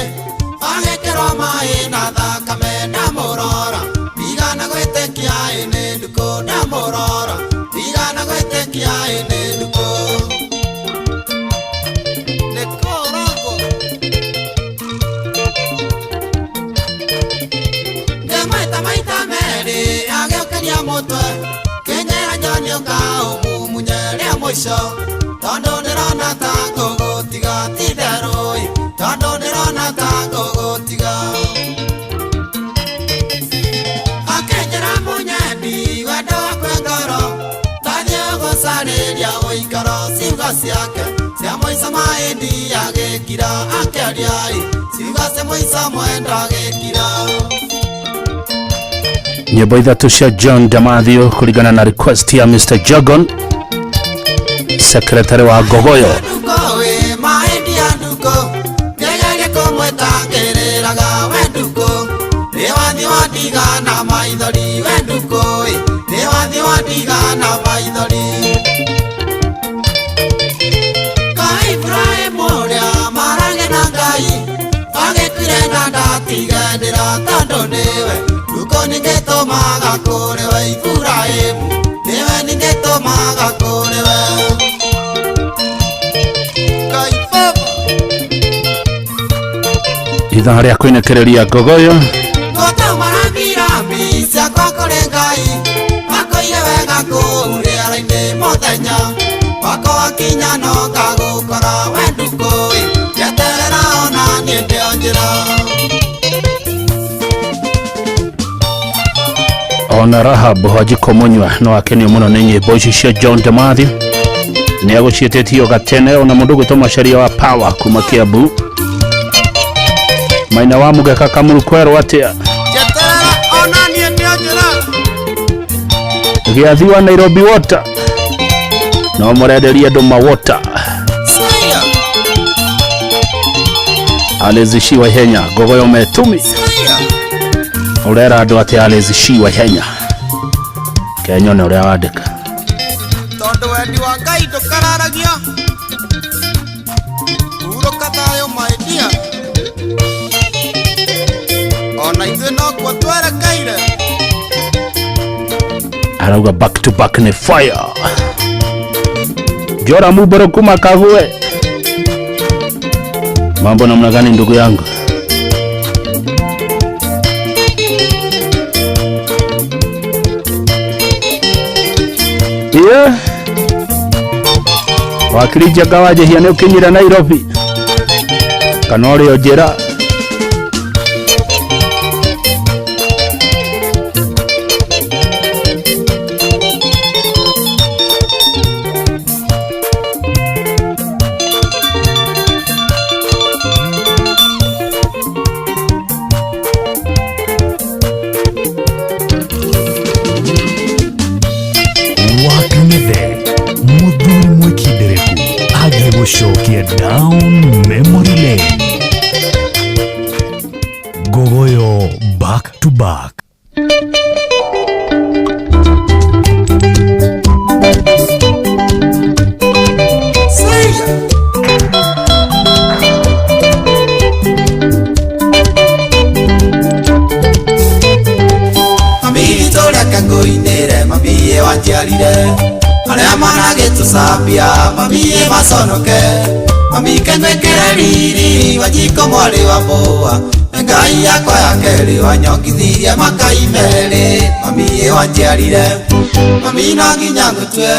agĩkĩrwo maĩ na thakame ndamũrora, ndigana gwĩtĩkia ĩ nĩ ndukũ ndamũrora, ndigana gwĩtĩkia ĩ nĩ ndukũ. Ngĩmwĩta maita merĩ agĩũkĩria mũtwe, kĩnjĩra John ũka ũmumunye rĩa mũico, tondũ ndĩrona ta ngũgũtiga ti therũ ĩ, tondũ ndĩrona ta ngũgũtiga. Akĩnjĩra mũnyendi wendo wakwe ngoro, ndathiĩ gũcarĩria ũikaro ciugo ciake cia mũico maĩndi agĩkira akĩaria ĩ, ciugo cia mũico mwendo agĩkira. Nyĩmbo ithatũ cia John Damathio kũringana na request ya Mr Jogon, secretary wa Ngogoyo. Nduko ĩ maendia nduko, ngĩgeria kũmwĩta ngĩrĩraga we nduko, nĩ wathiĩ wandiga na maithori we nduko ĩ, nĩ wathiĩ wandiga na maithori. Ka Ibrahim ũrĩa marage na Ngai, agĩkuire na ndatiganĩra tondũ nĩwe nduko ningĩtũmaga kũrĩ we Iburahĩmu, nĩwe ningĩtũmaga kũrĩ we. Ngai Baba. Ithaa rĩa kũinĩkĩrĩria Ngogoyo. Ngũtũma rambirambi ciakwa kũrĩ Ngai, akũige wega kũu rĩera-inĩ mũthenya. Wako wakinya no ngagũkora we ndukũĩ njeterera ona niĩ ndĩ o njĩra. Ona Rahab Wanjikũ Mũnyua no akenio mũno nĩ nyĩmbo ici cia John Demathi nĩ agũciĩtĩtio gatene. Ona mũndũ ũgwĩtwo Macharia wa Power kuma Kiambu, Maina wa Mũgeka Kamuru kwerwo atĩa? Njeterera ona niĩ ndĩ o njĩra. Gĩathi wa Nairobi Water no mũrenderie andũ ma water. Sia. Alizishiwa ihenya ngogoyo metumi. Sia. Ũrera andũ atĩa alizishiwa ihenya kenyone ũrĩa wandĩka. Tondũ wendi wa Ngai ndũkararagia, hurũka thayũ my dear, ona ithuĩ nokuo twerekeire. Arauga back to back ni fire. Jora Muboro kuma Kague, mambo namna gani ndugu yangu? Yeah. Wakiri Njenga wa Njihia nĩ ũkinyire Nairobi kana ũrĩ o njĩra? Wakang'ethe mũthuri mwĩkindĩrĩku agĩgũcokia down memory lane. Ngogoyo back to back. Sia. Mami witũ reke ngũinĩre, mami ĩ wanjiarire, arĩa maragĩtũcambia mami ĩ maconoke, mami kengwĩkĩre riri Wanjikũ mwarĩ wa mũa, Ngai yakwa ya kerĩ wanyongithirie makai merĩ, mami ĩ wanjiarire, mami no nginya ngũtue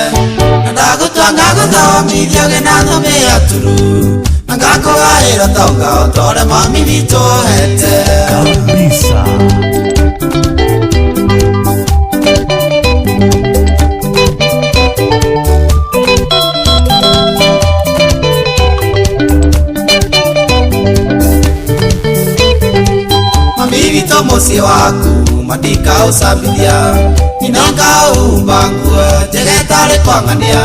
na ndagũtua ngagũthomithia ũgĩ na thũmbĩ ya turu na ngakũgaĩra tonga o ta ũrĩa mami witũ ohete. Kabisa. Mami witũ mũciĩ waku matikaũcambithia, nĩngaũhumba nguo njega ĩtarĩ kwang'ania,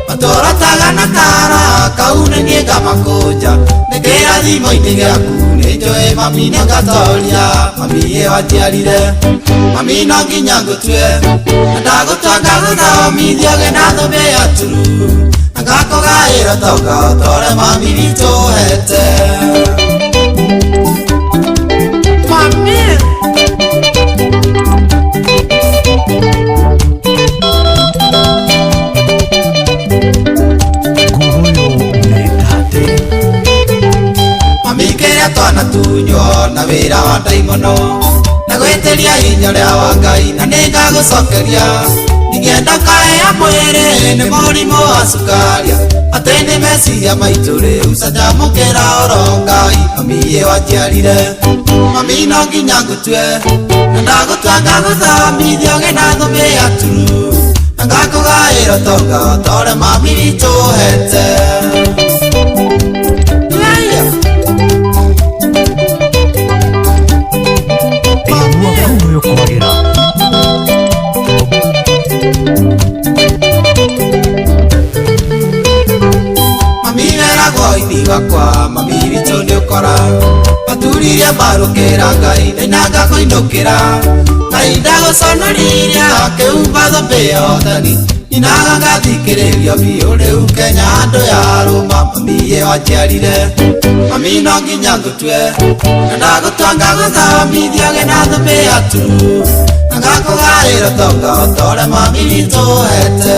matũrotaga na kara kau nĩ niĩ ngamakũnja, nĩ kĩrathimo-inĩ gĩaku nĩ njũĩ mami nĩngatoria, mami ĩ wanjiarire, mami no nginya ngũtue na ndagũtua ngagũthomithia ũgĩ na thũmbĩ ya turu na ngakũgaĩra tonga o ta ũrĩa mami witũ ohete. Mami. Ngogoyo nĩ tate. Mami kĩrĩa twanatunywo na wĩra wa ndaimono na gwĩtĩria hinya ũrĩa wa Ngai na nĩngagũcokeria, ingĩenda ũkaheo mwĩrĩ nĩ mũrimũ wa cukaria, atĩ nĩ meciria maitũ rĩu canjamũkĩra oro Ngai, mami ĩ wanjiarire, mami no nginya ngũtue na ndagũtua ngagũthomithia ũgĩ na thũmbĩ ya turu na ngakũgaĩra ũtonga o ta ũrĩa mami witũ ohete. Yeah. Igua Ngogoyo kwagĩra. Mami weragwo ithi wakwa, mami witũ nĩ ũkora, maturirie mbarũkĩra Ngai ndainanga kũinũkĩra, Ngai ndagũconoririe akĩhumba thũmbĩ ya ũtani, nyinaga ngathikĩrĩrio biũ rĩu Kenya andũ ya rũma, mami ĩ wanjiarire, mami no nginya ngũtue na ndagũtua ngagũthomithia ũgĩ na thũmbĩ ya turu na ngakũgaĩra ũtonga o ta ũrĩa mami witũ ohete.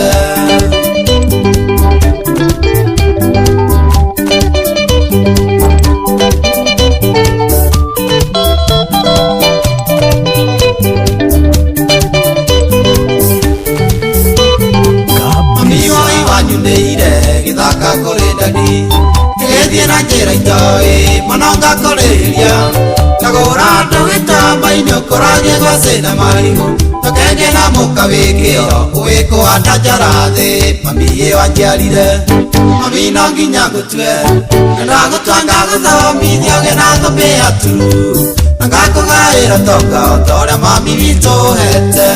Mami woi wanyunĩire dadi Gĩthiĩ na njĩra itoĩ mũno ngakũrĩria Tagũra ndũgĩtamba-inĩ ũkũragie gwacĩ na marigũ Tũkenge na mũkawĩkĩo ũwĩkũhanda njara thĩ Mami ĩyo anjiarire Mami no nginya ngũtue Na ndagũtua ngagũthomithia ũgĩe na thũmbĩ ya turu Na ngakũgaĩra tonga o ta ũrĩa mami witũ ũhete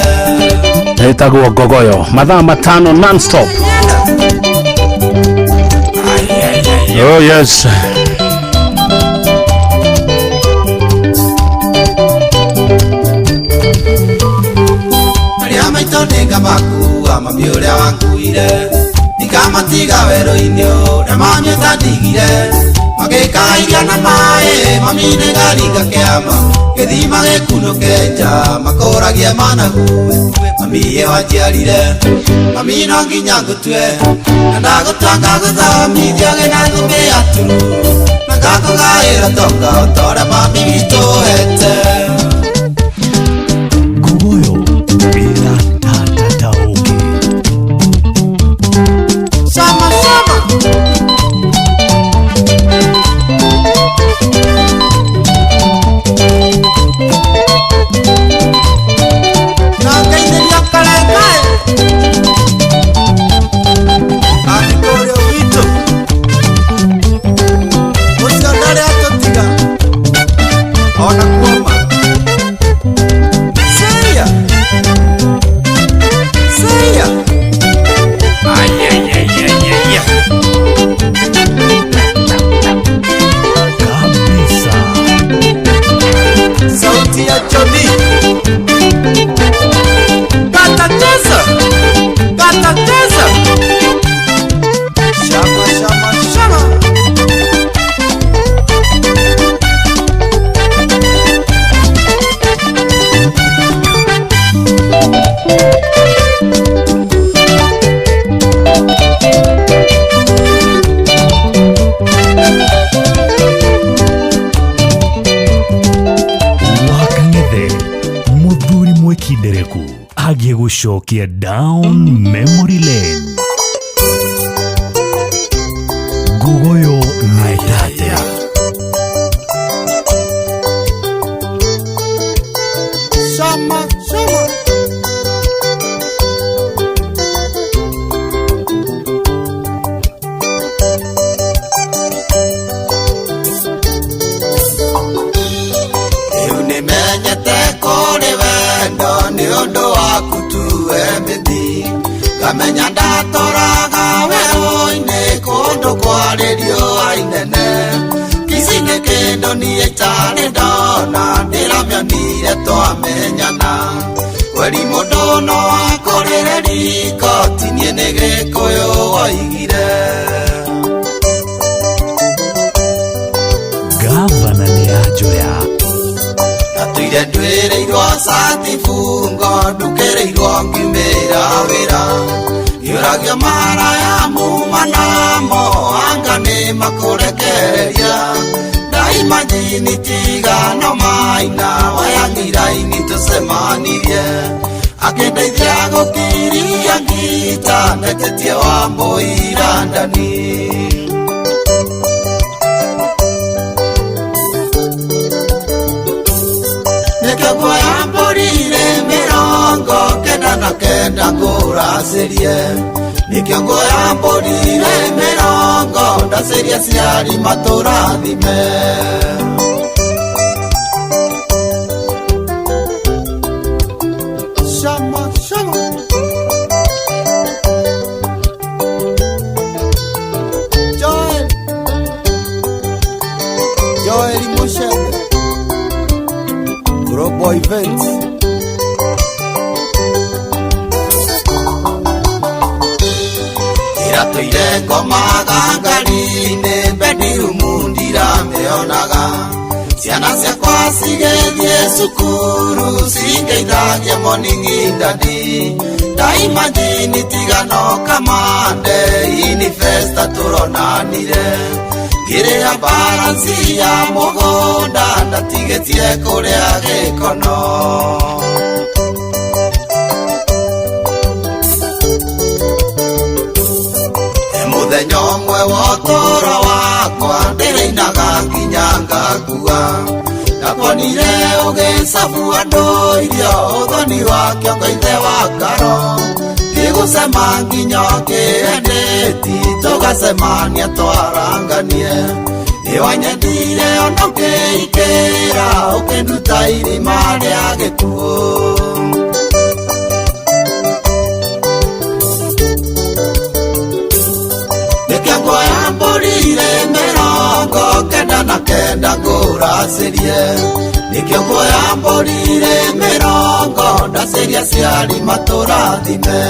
Ĩtagwo Ngogoyo mathaa 5 non-stop. Oh yes. Arĩa maitũ nĩngamakua mami ũrĩa wanguire Ndikamatiga werũ-inĩ ũrĩa mami ũtandigire Magĩkairia na maĩ mami nĩngaringa kĩama Gĩthima gĩkunũke nja makũragie managu Mami ĩyo anjiarire Mami no nginya ngũtue Na ndagũtua ngagũthomithia ũgĩe na thũmbĩ ya turu Na ngakũgaĩra tonga o ta ũrĩa mami witũ ũhete Ngogoyo ĩratatatauki Sama sama Nangeithĩria karengae Angĩkũrĩa witũ Ũcio ndarĩ atũtiga Ona kuoma Seya Seya Ayayayayaya Kabisa Sauti ya Johnny Katateza Katateza Shama shama shama Wakang'ethe mũthuri mwĩkindereku agiĩ gũcokia down memory lane. Ngogoyo na Etatea. Shama shama Rĩu nĩmenyete kũrĩ wendo nĩ ũndũ waku tuwe mĩthi Ngamenya ndatoraga werũ-inĩ kũndũ kwarĩ riũa inene Kici nĩ kĩndũ niĩ itarĩ ndona ndĩramĩonire twamenyana Kweri mũndũ no akũrĩre riko ti niĩ nĩ Gĩkũyũ woigire Gavana nĩ anjoya Ndatũire ndwĩrĩirwo cati bungo ndukĩrĩirwo ngiumĩra wĩra Ngĩũragio maraya muma namo anga nĩ makũrekereria Ndaimajini tigano maina wayang'iraini tũcemanirie Akĩndeithia gũkiria ngita metĩtie wa mũira ndani Nĩkĩo nguoya mbũri irĩ 99 ngũracĩrie Nĩkĩo nguoya mbũri irĩ 40 ndacĩrie aciari matũrathime Shama shama Joel Joel Mushebe Global Events Iratũire ngomaga ngari-inĩ bedroom ndiramĩonaga Ciana ciakwa cigĩthiĩ cukuru cingeithagia morning daddy Ndaimajini tigano kamande inifesta tũronanire Ngĩrĩha baranci ya mũgũnda ndatigĩtie kũrĩa gĩkono Mũthenya ũmwe Wa ũtũũro wakwa ndĩrĩinaga nginya ngakua. Ndakuonire ũgĩcabu andũ irio ũthoni wa kĩongo ithe wa karo. Gĩgũcema nginya ũkĩendeti tũgacemania twaranganie. Nĩwanyendire ona ũkĩikĩra ũkĩnduta irima rĩa gĩkuũ. Nĩkĩo nguoya mbũri irĩ 99 ngũracĩrie. Nĩkĩo nguoya mbũri irĩ 40 ndacĩria aciari matũrathime.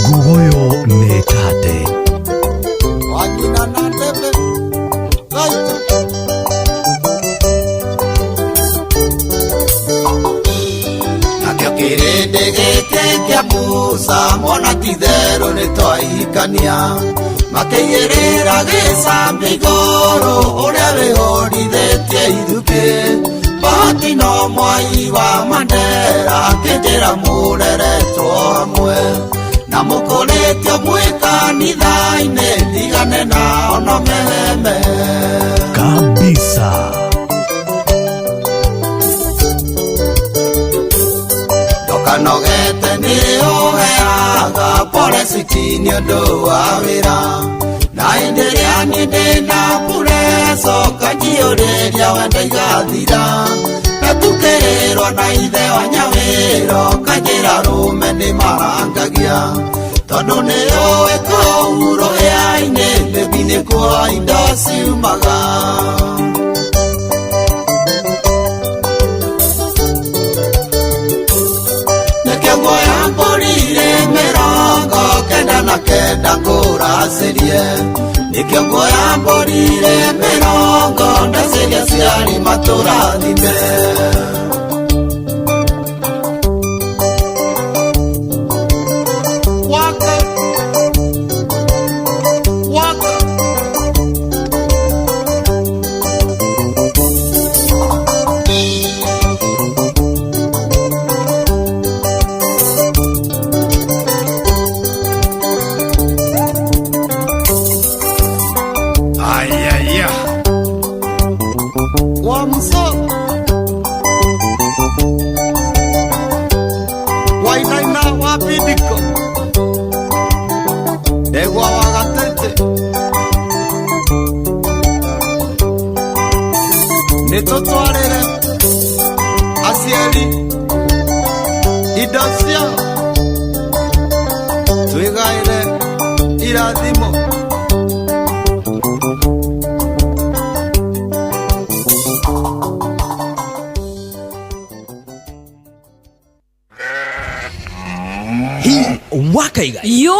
Ngugoyo nĩ tate. Wanyina na ndebe gaita. Nakĩo kĩrĩndĩ gĩkĩ kĩa Musa mwana ti itherũ nĩtwahikania. Makĩigĩrĩra gĩcambi igũrũ ũrĩa wĩhũrithĩtie ithukĩ. Bahati no mwai wa Mandera akĩnjĩra mũreretwo hamwe. Na mũkũrĩtio mwĩ kanitha-inĩ ndigane nao no meheme. Kabisa. Ndokanogete nĩ ũheaga pole ciki nĩ ũndũ wa wĩra. Na hĩndĩ ĩrĩa niĩ ndĩna pureco kanjiyũrĩria wendo igathira. Ndatukĩrĩrwo na ithe wa Nyawĩra ũkanjĩra rũme nĩ marangagia. Tondũ nĩ ũĩ kũu rũhĩa-inĩ mĩbi nĩkuo indo ciumaga. Nĩkĩo nguoya mbũri irĩ 99 ngũracĩrie. Nĩkĩo nguoya mbũri irĩ 40 ndacĩria aciari matũrathime. Waka. Waka. Ayaya. Wamso. Wainaina wapindiko. Ndegwa wa gatete. Nĩtũtwarĩre aciari indo ciao twĩgaĩre irathimo. Hi wakaiga Yo!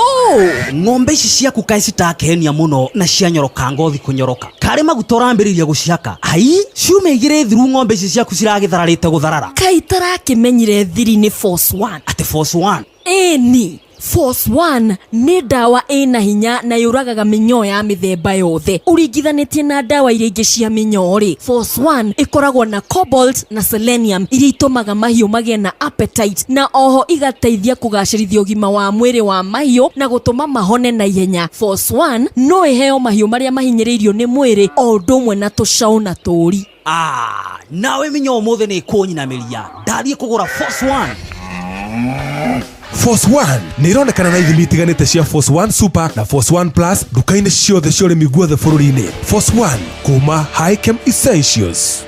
Ng'ombe ici ciaku kaĩ citakenia mũno na cianyoroka ngothi kũnyoroka. Karĩ maguta ũrambĩrĩria gũcihaka. Ai, ciumia igĩrĩ thiru ng'ombe ici ciaku ciragĩthararĩte gũtharara. Kaĩ itarakĩmenyire thiri nĩ Force One. Atĩ Force One? Ĩni. Force One nĩ ndawa ĩna hinya na yũragaga mĩnyoo ya mĩthemba yothe. Ũringithanĩtie na ndawa iria ingĩ cia mĩnyoo rĩ, Force One ĩkoragwo na cobalt na selenium iria itũmaga mahiũ magĩe na appetite na oho igateithia kũgacĩrithia ũgima wa mwĩrĩ wa mahiũ na gũtũma mahone na ihenya. Force One no ĩheo mahiũ marĩa mahinyĩrĩirio nĩ mwĩrĩ o ũndũ ũmwe na tũcaũ na tũũri. Ah, nawe mĩnyoo ũmũthĩ nĩ ĩkũnyinamĩria. Ndathiĩ kũgũra Force One. Force One nĩ ironekana na ithimi itiganĩte cia Force One Super na Force One Plus nduka-inĩ ciothe cia ũrĩmi guothe bũrũri-inĩ. Force One kuma Hikem Essentials.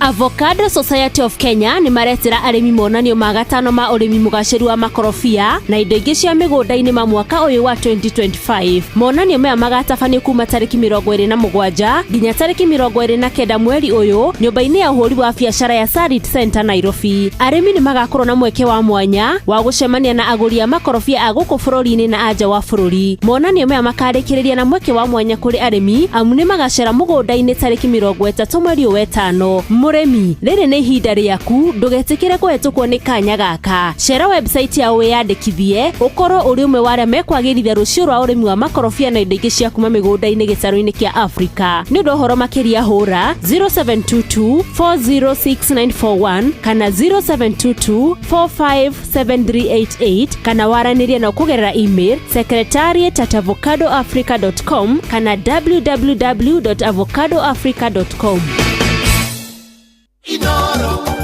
Avocado Society of Kenya nĩ maretĩra arĩmi monanio ma gatano ma ũrĩmi mũgacĩru wa makorobia na indo ingĩ cia mĩgũnda-inĩ ma mwaka ũyũ wa 2025. Monanio maya magatabanio kuma tarĩki 27 nginya tarĩki 29 mweri ũyũ nyũmba-inĩ ya ũhũri wa biacara ya Sarit Center Nairobi. Arĩmi nĩ magakorwo na mweke wa mwanya wa gũcemania na agũri a makorobia a gũkũ bũrũri-inĩ na anja wa bũrũri. Monanio maya makarĩkĩrĩria na mweke wa mwanya kũrĩ arĩmi amu nĩ magacera mũgũnda-inĩ tarĩki 30 mweri ũyũ wetano. Mũrĩmi, rĩrĩ nĩ ihinda rĩaku, ndũgetĩkĩre kũhetũkwo nĩ kanya gaka. Cera website yao wĩyandĩkithie, ũkorwo ũrĩ ũmwe wa arĩa mekwagĩrithia rũciũ rwa ũrĩmi wa makorobia na indo ingĩ cia kuma mĩgũnda-inĩ gĩtarũ-inĩ kĩa Afrika. Nĩ ũndũ wa ũhoro makĩria hũra 0722 406941 kana 0722 457388 kana waranĩrie nao kũgerera email secretariat at avocadoafrica.com kana www.avocadoafrica.com.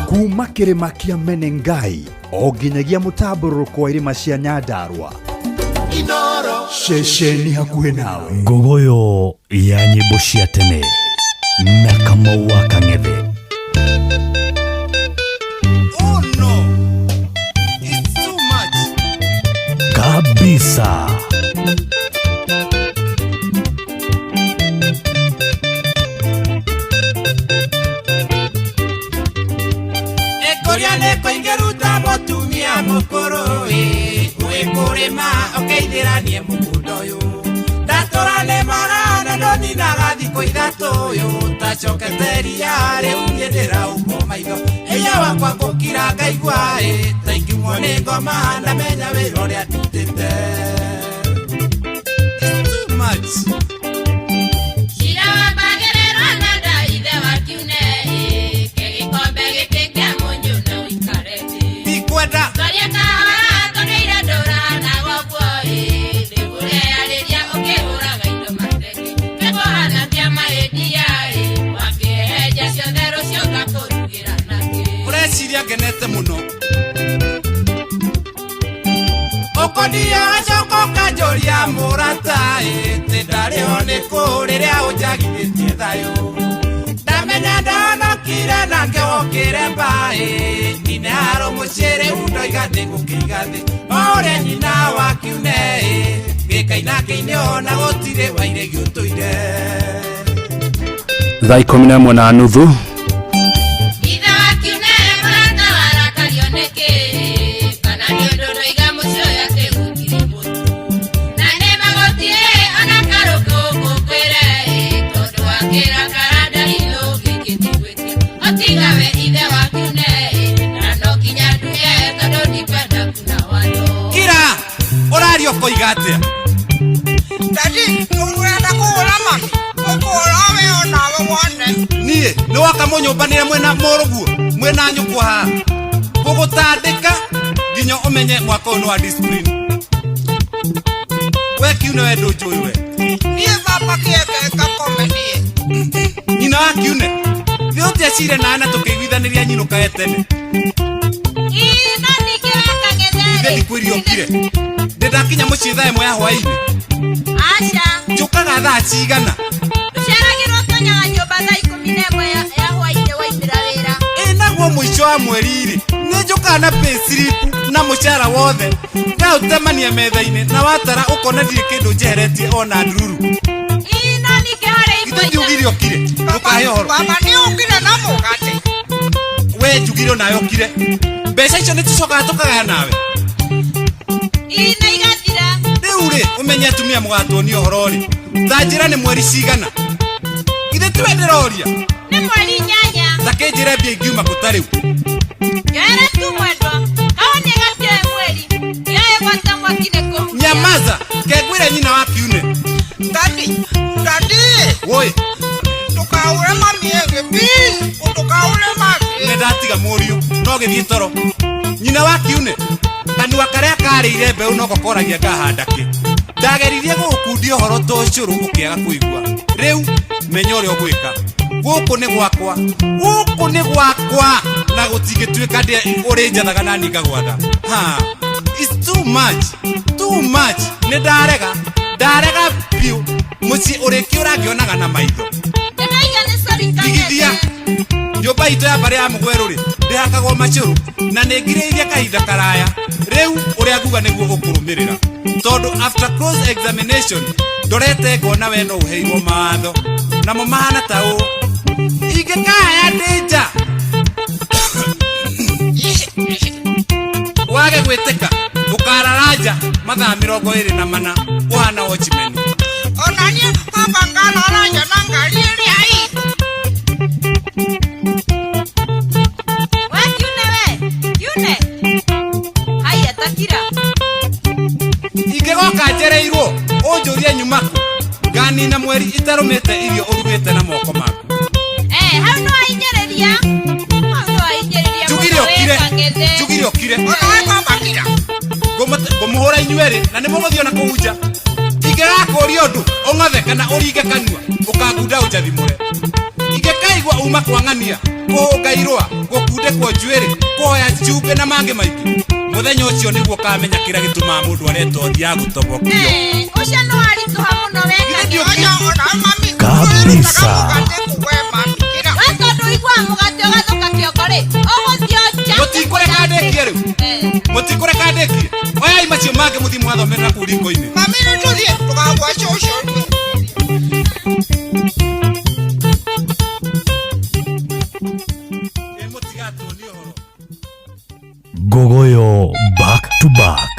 Kuma kĩrĩma kĩa Menengai o nginyagia mũtambũrũrũko wa irĩma cia Nyandarua, ceceni hakuhĩ nawe. Ngogoyo ya nyĩmbo cia tene na Kamau wa Kang'ethe. Oh no, it's too much. Kabisa. Ĩkũria nĩ kũingĩruta mũtumia mũkũrũ ĩ wĩkũrĩma ũkeithĩranie mũgũnda ũyũ ndatũra nĩ magana ndoninaga thikũ ithatũ ũyũ tacokete ria rĩu niĩ ndĩraumwo maitho ĩya wakwa ngũkira ngaigua ĩ ta ingiumwo nĩ ngoma ndamenya wĩra ũrĩa ndutĩte. It's too much. Cira wambagĩrĩrwo na nda ithe wa kiune ĩ, kĩgĩkombe gĩkĩ kĩa mũnyũ na ũikare thĩ. Ndikwenda. Twarie kahora tondũ ira ndũrahanaga ũguo ĩ, nĩngũreyarĩria ũkĩhũraga indo mateke. Nĩkũhana kĩama ĩndia ĩ, wakĩhehenja ciothe rũciũ ngakũrugĩra nakĩ. Ũreciria ngenete mũno ũkondia gacoka ũkanjũria mũrata ĩ tĩ ndarĩho nĩ kũ rĩrĩa ũnjagithĩtie thayũ ndamenya ndahonokire nake wokĩre mbaĩ nine haro mũciĩ rĩu ndoiga nĩngũkĩiga thĩ o ũrĩa nyina wa kiune ĩ gĩkaina kĩine ona gũtirĩ wairĩgi ũtũire. Thaa 11:30. Ithe wa kiune mũrata warakario nĩkĩ? Kana nĩ ũndũ ndoiga mũciĩ ũyũ atĩ gũtirĩ mũtu. Na nĩ magũtirĩ ona karũkũ ngũkwĩre ĩ, tondũ wakĩrakara ndarĩ ũngĩkĩtigwĩtia. Otiga we ithe wa kiune ĩ, na no nginya nduge tondũ ndikwenda kuna watho. Kira ũraria ũkoiga atĩa? Dadi, ũrenda kũgũra mami? Ũkũgũra we onawe wone. Niĩ nĩ woka mũnyũmbanĩre mwĩna mũrũguo mwĩna nyũkwa haha ngũgũtandĩka nginya ũmenye mwaka ũyũ nĩ wa discipline. We kiune we ndũnjũĩ we. Niĩ baba kĩenge ngakome niĩ. Nyina wa kiune thĩ ũtiacire nawe na tũkĩiguithanĩria nyinũkage tene. Ĩ, no ningĩ wa Kang'ethe Ithe rĩ, ndikwĩrire ũkire ndĩ ndakinya mũciĩ thaa 1 ya hwaĩ-inĩ. Aca. Njũkaga thaa cigana? Ndũceragĩrwo ũtonyaga nyũmba thaa 11 ya hwaĩ-inĩ waumĩra wĩra. Ĩ naguo mũico wa mweri-rĩ nĩ njũkaga na payslip na mũcara wothe ngaũtemania metha-inĩ na watara ũkona ndirĩ kĩndũ njeheretie ona ndururu. Ĩ, no ningĩ harĩ Ithe imwe njugire ũkire ndũkahe ũhoro. Baba nĩ ũkire na mũgate. We njugire onawe ũkire mbeca icio nĩ tũcokaga tũkagaya nawe. Ĩ, na igathira. Rĩu rĩ ũmenye atumia mũgatuonia ũhoro rĩ ta njĩra nĩ mweri cigana ithe tiwe ndĩroria. Nĩ mweri 8. Ta kĩnjĩre mbia ingiuma kũ ta rĩu. Njoere tu mwendwa kawa nĩ gatioe mweri ndioe gwata mwaki nĩ kũhuhia. Nyamaza kengwĩre nyina wa kiune. Dadi, dadi. Woi. Ndũkaũre mami ĩngĩ, please, ndũkaũre mami. Nĩ ndatiga mũriũ no gĩthiĩ toro. Nyina wa kiune kanua karĩa karĩire mbeũ noko koragia ngahanda kĩ. Ndageririe gũgũkundia ũhoro ta ũcũrũ ũkĩaga kũigua. Rĩu menya ũrĩa ũgwĩka. Gũkũ nĩ gwakwa, gũkũ nĩ gwakwa na gũtingĩtuĩka ndĩ ũrĩ njathaga na niĩ ngagwatha. Ha, it's too much, too much. Nĩ ndarega, ndarega biũ. Mũciĩ ũrĩkĩũra ngĩonaga na maitho. Ndĩraiga nĩ sorry Kang'ethe. Tigithia. Nyũmba itũ ya mbarĩ ya Mũgwerũ rĩ ndĩhakagwo macũrũ na nĩ ngirĩrĩirie kahinda karaya. Rĩu ũrĩa nguga nĩguo ũkũrũmĩrĩra tondũ after close examination ndorete ngona we no ũheirwo mawatho namo mahana ta ũũ ingĩkaya ndĩ nja wage gwĩtĩka ũkarara nja mathaa 24 ũhana watchman. Ona niĩ baba ngarara nja na ngari ĩrĩa itũ. Ũrũmĩte irio ũrugĩte na moko maku. Hau no ainyĩrĩria. Hau no ainyĩrĩria. Njugire ũkire. Njugire ũkire. Ngũmũhũra inyuerĩ na nĩ mũgũthiĩ ona kũu nja. Ingĩgakũria ũndũ ũng'othe kana ũringe kanua ũkangunda ũnjathimũre. Ingĩkaigua uma kwang'ania kũhũnga irũa gũkundĩkwo njuĩrĩ kũhoya cumbĩ na mangĩ maingĩ. Mũthenya ũcio nĩguo ũkamenya kĩrĩa gĩtũmaga mũndũ aretwo ya gũtobokio. Ũcio no aritũha mũno wekage. Kabisa. We tondũ ũiguaga mũgate ũgathũka kĩongo rĩ, ũgũthiĩ nja. Mũtikũreka ndĩkie rĩu. Mũtikũreka ndĩkie. Oyai macio mangĩ mũthiĩ mũgathomere na kũu riko-inĩ. Mami nĩ tũthiĩ tũkagwa cũcũ. Ngogoyo back to back.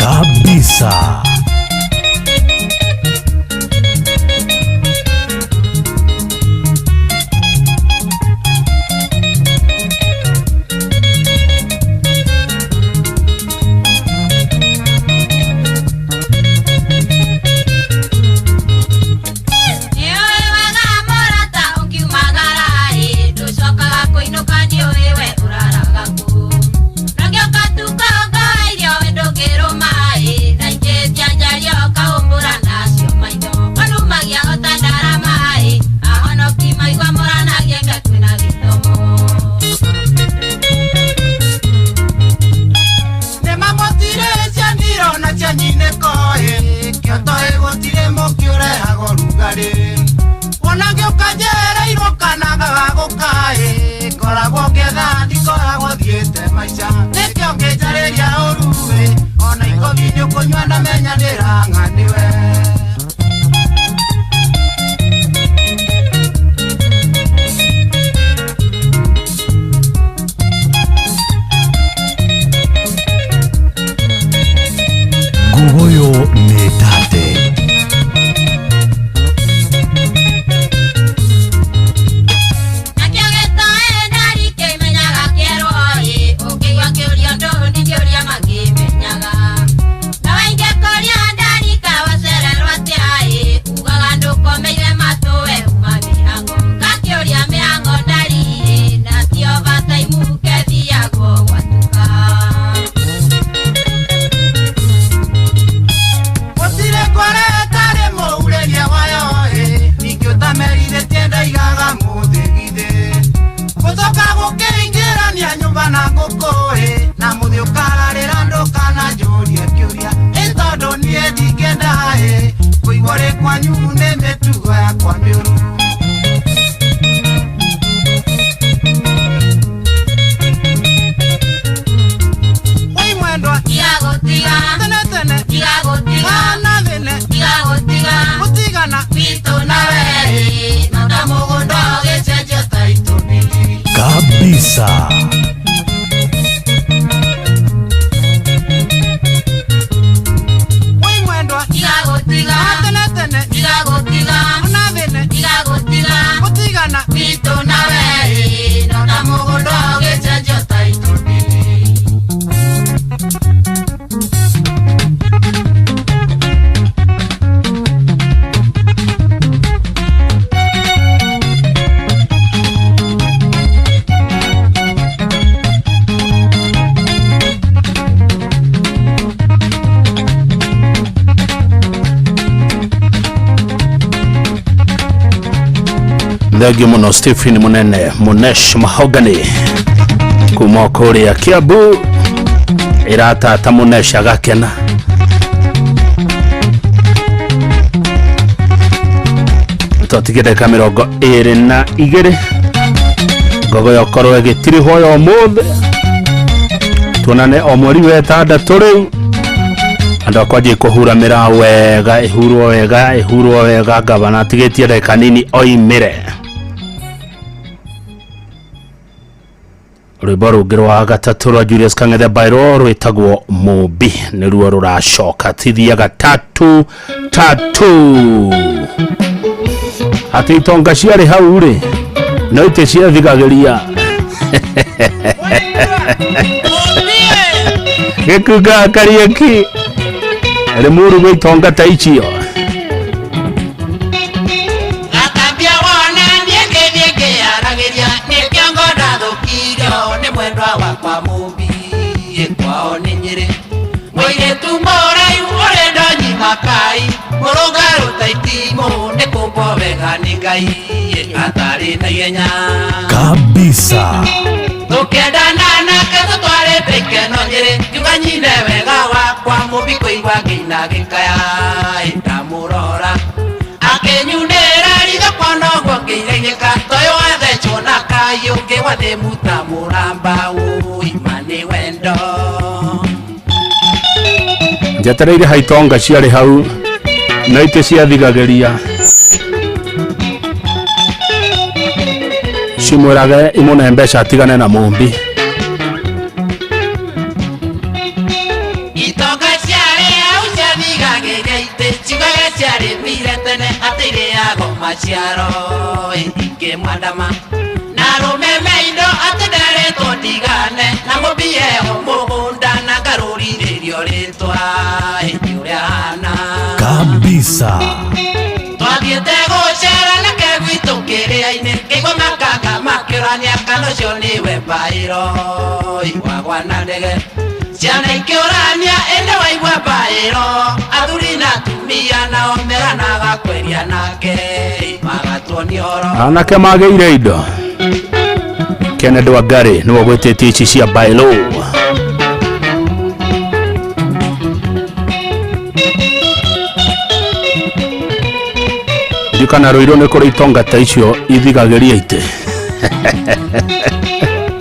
Kabisa. Ngogoyo nĩ tate. Kabisa. Thengiũ mũno Stephen Mũnene Mũnesh Mahogany kuma kũrĩa Kiambu ĩratata Mũnesh agakena. Twatigire ndagĩka 22 ngogo yokorwo ĩgĩtirihwo ya ũmũthĩ, tuonane o mweri wa ĩtandatũ. Rĩu andũ akwanjie kũhura mĩraa wega, ĩhurwo wega, ĩhurwo wega. Gavana atigĩtie ndagĩka nini oimĩre. Rwĩmbo rũngĩ rwa gatatũ rwa Julius Kang'ethe Bairo rwĩtagwo Mũmbi nĩruo rũracoka. Tithiaga tatu tatu atĩ itonga ciarĩ hau rĩ no itĩ ciathigagĩria gĩkunga Kariũki Limuru gwĩ itonga ta icio. Gatambia wona niĩ ngĩthiĩ ngĩaragĩria nĩkĩo ngo ndathũkirio nĩ mwendwa wakwa Mũmbi kwao nĩ Nyĩrĩ mũirĩtu mũraihu ũrĩ ndonyi makai mũrũngarũ ta itimũ nĩ kũmbwo wega nĩ Ngai atarĩ na ihenya kabisa. Tũkĩendana nake tũtwarĩte ikeno Nyĩrĩ ngiuga nyine wega wakwa Mũmbi kũigua ngĩina gĩkaya ndamũrora akĩnyunĩra ritho kuona ũguo ngĩigainĩka toyũ wathecwo na kayũ ngĩgwa thĩ muta mũramba ũi ma nĩ wendo. Njetereire haitonga ciarĩ hau no itĩ ciathigagĩria cimwĩrage imũne mbeca atigane na Mũmbi. Itonga ciarĩ hau ciathigagĩria itĩ ciugaga ciarĩmire tene atĩ irĩago maciaro ingĩmwandama na arũme me indo atĩ nderetwo ndigane na Mũmbi eho mũgũnda na ngarũrithĩrio rĩtwa nĩ ũrĩa ahana kabisa. Twathiĩte gũcera nake gwitũ kĩrĩa-inĩ ngĩigua makanga makĩũrania kana ũcio nĩwe Mbaĩro wagwa na ndege ciana ikĩũrania ĩndĩ waigua Mbaĩro athuri na atumia nao meranaga kweria nake magatuonia ũhoro. Anake magĩire indo. Kennedy Wangari nĩwe ũgwĩtĩtie ici cia Bailo. Ndikana rũirũ nĩ kũrĩ itonga ta icio ithigagĩria itĩ.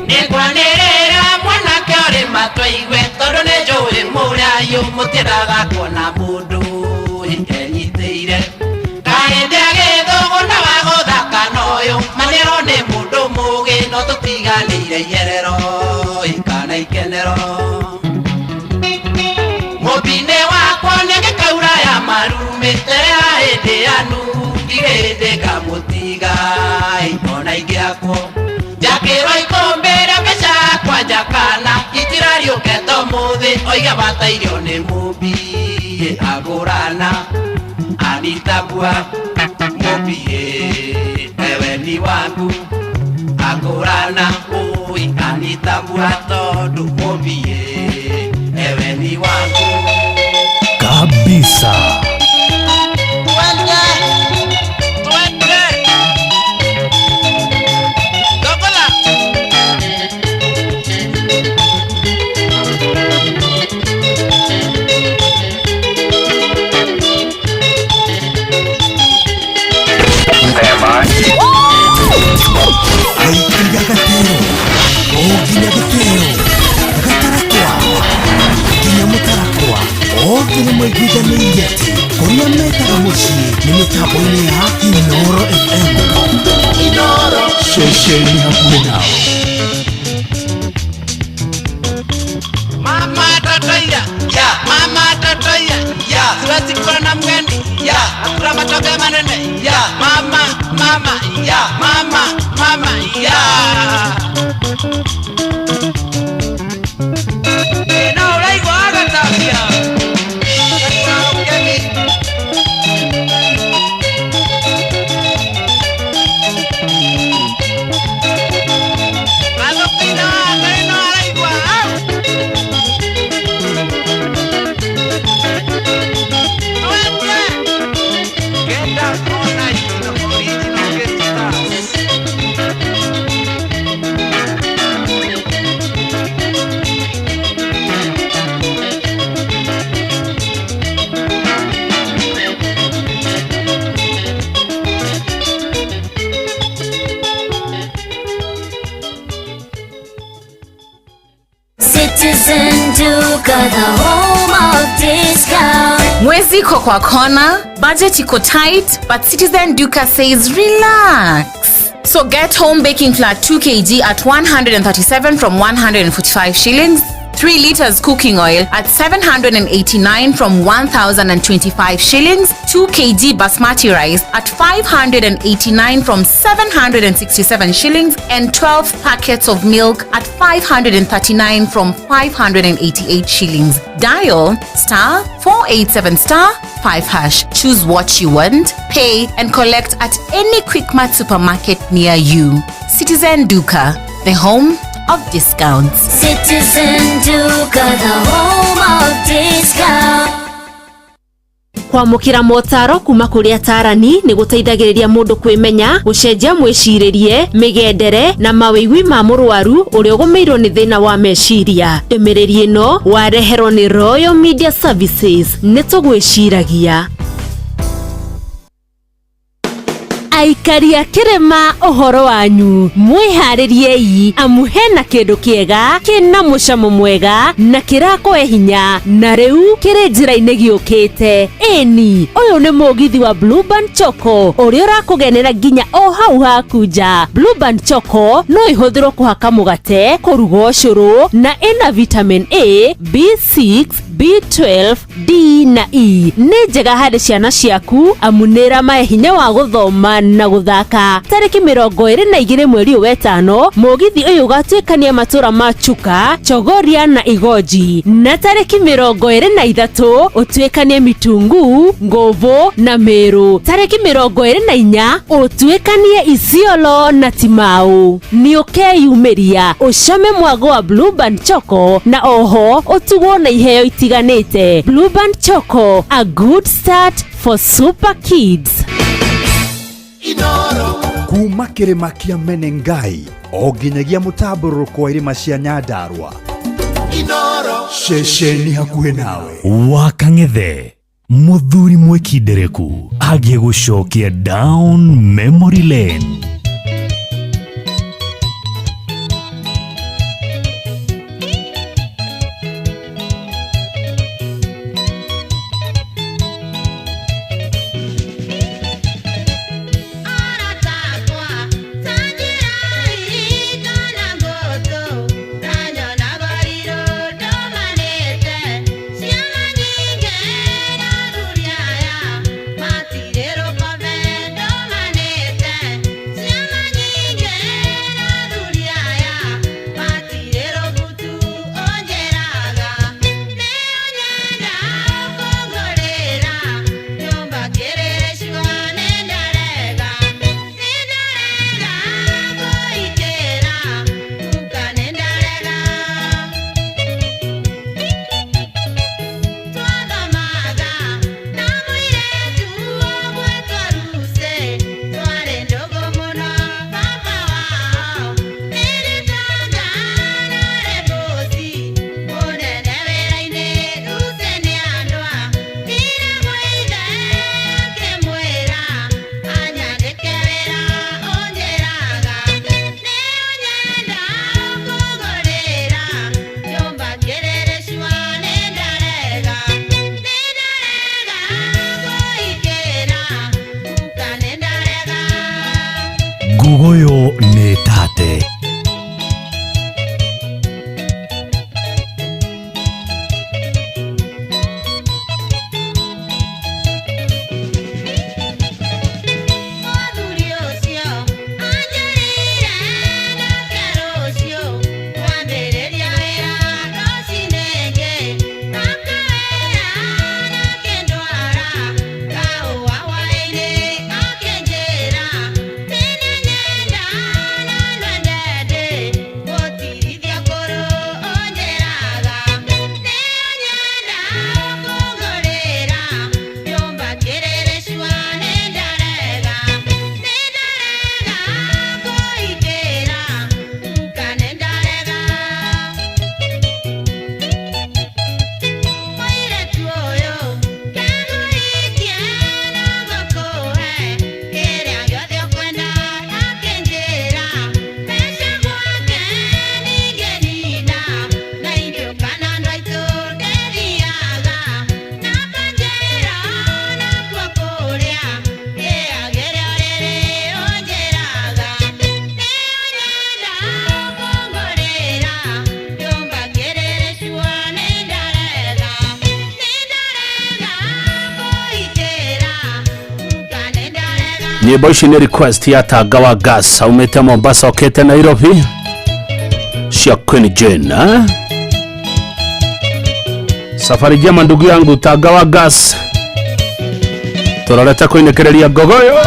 Nĩngwanĩrĩra mwanake ũrĩ matũigue tondũ nĩ njũĩ mũrayũ mũtiendaga kuona mũndũ enyitĩire kahĩndĩ agĩthũgũ na wa gũthaka na ũyũ manĩro nĩ mũndũ mũgĩ no tũtiganĩire iherero kana ikenero. Mũmbi-inĩ wakwa nĩngĩkaura ya marumĩ terera hĩndĩ ya nungi hĩndĩ ngamũtiga ona ingĩakwo njakĩrwo ikũmbĩ rĩa mbeca yakwa njakana itirariũke tomũthĩ oiga batairio nĩ Mũmbi agũrana anitambua Mũmbi ewe ni wangu agũrana ũi anitambua tondũ Mũmbi ewe ni wangu kabisa. Aikiria gatero o nginya gĩtĩo gatarakwa nginya mũtarakwa othe nĩ maiguithanĩirie atĩ kũrĩa metaga mũciĩ nĩ mĩtambo-inĩ ya Inoro FM. Inoro ceceni hakuhĩ nawe. Mama tatoia ya mama tatoia ya siwezi kuwa na mgeni ya hakuna matoke manene ya mama mama ya mama mama ya no uraigua agatambia Get down all night in the original guest stars. Citizen Duka, the home of discount. Mwezi iko kwa kona, budget iko tight, but Citizen Duka says relax. So get home baking flour 2 kg at 137 from 145 shillings, 3 liters cooking oil at 789 from 1025 shillings, 2 kg basmati rice at 589 from 767 shillings, and 12 packets of milk at 539 from 588 shillings. Dial star 487 star 5 hash. Choose what you want, pay, and collect at any Quickmart supermarket near you. Citizen Duka, the home of discounts. Citizen Duka, the home of discount. Kwamũkĩra motaro kuma kũrĩ atarani nĩ gũteithagĩrĩria mũndũ kwĩmenya, gũcenjia mwĩcirĩrie, mĩgendere na mawĩgwi ma mũrwaru ũrĩa ũgũmĩirwo nĩ thĩna wa meciria. Ndũmĩrĩri ĩno wareherwo nĩ Royal Media Services. Nĩ tũgwĩciragia. Aikari a kĩrĩma ũhoro wanyu mwĩharĩriei amu hena kĩndũ kĩega kĩna mũcamo mwega na kĩrakũhe hinya na rĩu kĩrĩ njĩra-inĩ gĩũkĩte. Ĩni ũyũ nĩ mũgithi wa Blueband Choco ũrĩa ũrakũgenera nginya o hau haku nja. Blueband Choco no ĩhũthĩrwo kũhaka mũgate, kũruga ũcũrũ na ĩna vitamin A, B6, B12, D na E. Nĩ njega harĩ ciana ciaku amu nĩ ĩramahe hinya wa gũthoma na gũthaka. Tarĩki 22 mweri ũyũ wetano mũgithi ũyũ ũgatuĩkania matũra ma Chuka, Chogoria na Igoji, na tarĩki 23 ũtuĩkanie Mitungu, Ngovo na Meru. Tarĩki 24 ũtuĩkanie Isiolo na Timau. Nĩ ũkeyumĩria ũcame mwago wa Blueband Choco na oho ũtugwo na iheo itiganĩte. Blueband Choco, a good start for super kids. Kuma kĩrĩma kĩa Menengai o nginyagia mũtambũrũrũko wa irĩma cia Nyandarua, ceceni hakuhĩ nawe. Wakang'ethe mũthuri mwĩkindereku agĩgũcokia down memory lane. Ngugoyo nĩ tate. Nena, Nyĩmbo ici nĩ request ya Tanga wa Gas aumĩte Mombasa okĩte Nairobi cia Queen Jane, eh? Safari njema ndugu yangu Tanga wa Gas, tũrorete kũinĩkĩrĩria ngogoyo.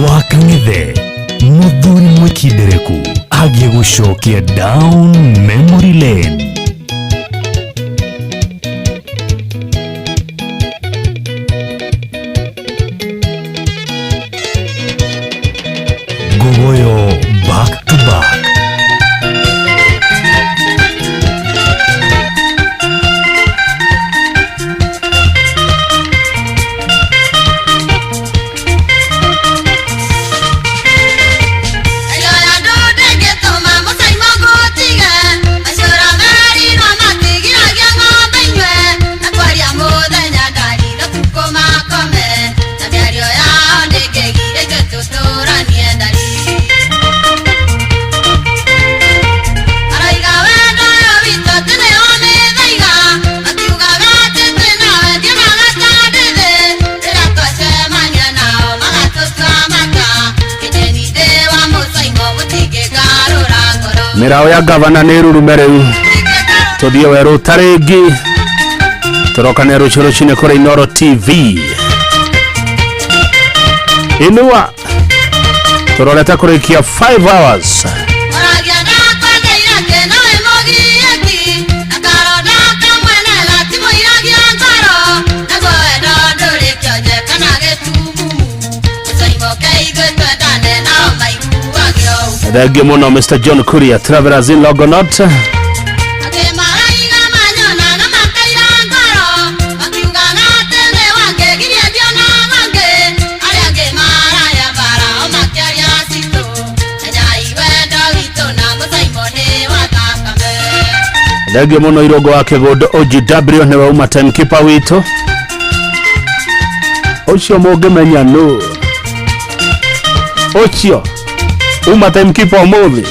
Wakang'ethe muthuri mwikindereku agĩgũcokia down memory lane. Ngogoyo back to back. Mĩraũ ya gavana nĩ rurume rĩu, tũthiĩ werũ ta rĩngĩ, tũrokane rũciũ rũcinĩ kũrĩ Inooro TV. Inua tũrorete kũrĩkia 5 hours. Thengiũ mũno Mr John Kuria, Travelers in Longonot. Thengiũ mũno Irũngũ wa Kĩgũndũ OGW, nĩwe uma timekeeper witũ ũcio mũngĩmenya nũ ũcio uma timekeeper ũmũthĩ.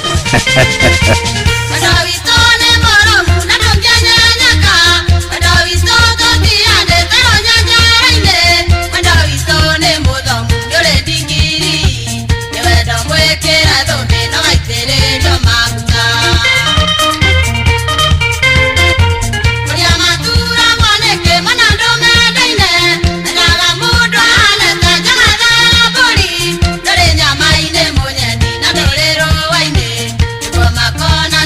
Nyama ine munyendi na ndũrĩrwo waine, nĩguo makona.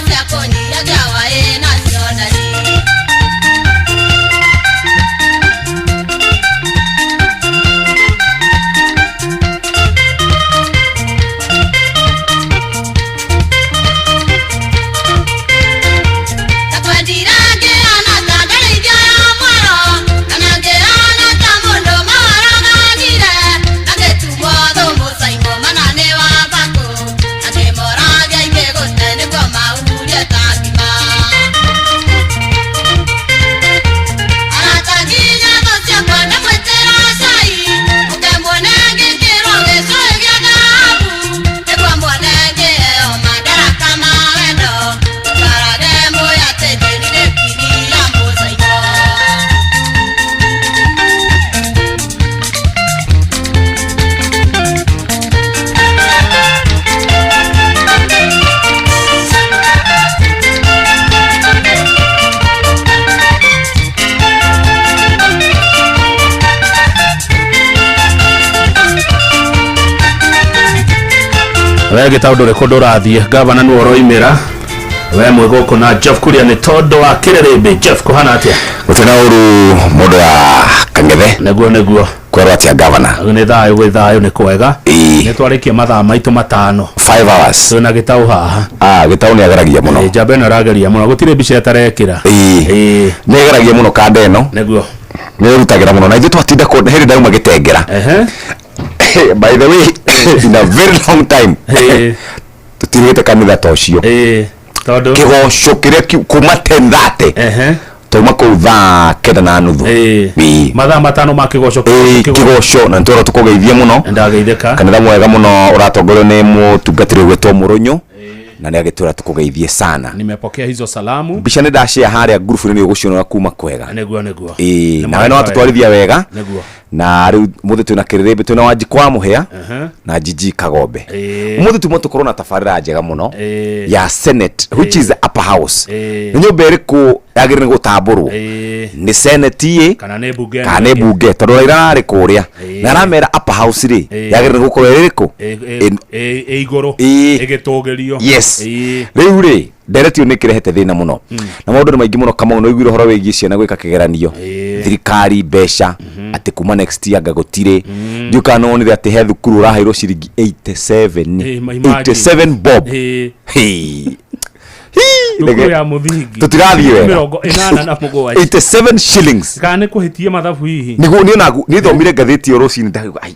We gĩtaũ ndũrĩ kũndũ ũrathiĩ, gavana nĩwe ũroimĩra. We mwĩ gũkũ na Jeff Kuria nĩ tondũ wa kĩrĩrĩmbĩ. Jeff, kũhana atĩa? Gũtirĩ na ũru, mũndũ wa Kang'ethe. Nĩguo nĩguo. Kwerwo atĩa, gavana? Nĩ thayũ, gwĩ thayũ, nĩ kwega. Nĩ twarĩkia mathaa maitũ matano. 5 hours. Twĩna gĩtaũ haha. Ah, gĩtaũ nĩ ageragia mũno. Njamba ĩno ĩrageria mũno, gũtirĩ mbica ĩtarekĩra. Ĩĩ, nĩ ageragia mũno kanda ĩno. Nĩguo. Nĩ ĩrutagĩra mũno na ithuĩ twatinda kũ hĩndĩ ndauma gĩtengera. By the way, in a very long time tũtirĩte kanitha ta ũcio. Tondũ kĩgoco kĩrĩa kuma 10:30 twauma kũu thaa 9:30. Ĩĩ. Mathaa 5 ma kĩgoco. Ĩĩ, kĩgoco, na nĩtwĩrwo tũkũgeithie mũno. Ndageithĩka. Kanitha mwega mũno ũratongorio nĩ mũtungatĩri ũgwĩtwo Mũrũnyũ, na nĩ agĩtwĩra tũkũgeithie sana. Nimepokea hizo salamu. Mbica nĩ ndashare harĩa ngurubu-inĩ, nĩ ũgũcionora kuma kwega. Nĩguo nĩguo. Ĩĩ, nawe no watũtwarithia wega. Nĩguo. Na rĩu mũthĩ twĩna kĩrĩrĩmbĩ, twĩna Wanjikũ wa Mũhĩa na Jiji Kagombe. Ũmũthĩ tuma tũkorwo na tabarĩra njega mũno ya Senate, which is the upper house. Nĩ nyũmba ĩrĩkũ yagĩrĩire nĩ gũtambũrwo, nĩ Senate ĩ kana nĩ mbunge? Kana nĩ mbunge? Tondũ Raila arĩ kũrĩa na aramera upper house rĩ, yagĩrĩire nĩ gũkorwo ĩrĩ ĩrĩkũ? Ĩ igũrũ. Ĩgĩtũgĩrio. Yes. Rĩu rĩ, ndereti ĩyo nĩ ĩkĩrehete thĩna mũno na maũndũ nĩ maingĩ mũno. Kamau, nĩ ũiguire ũhoro wĩgiĩ ciana gwĩka kĩgeranio, thirikari mbeca atĩ kuma next year anga gũtirĩ. Ndiũ kana nĩwonire atĩ he thukuru ũraheirwo ciringi 87? Imagine. 87 bob. Hey. Thukuru ya mũthingi. Tũtirathiĩ wega. 87. 87 shillings. Kana nĩ kũhĩtia mathabu hihi? Nĩguo niĩ onagu niĩ thomire ngathĩti ĩyo rũcinĩ, ndauga, "Ai,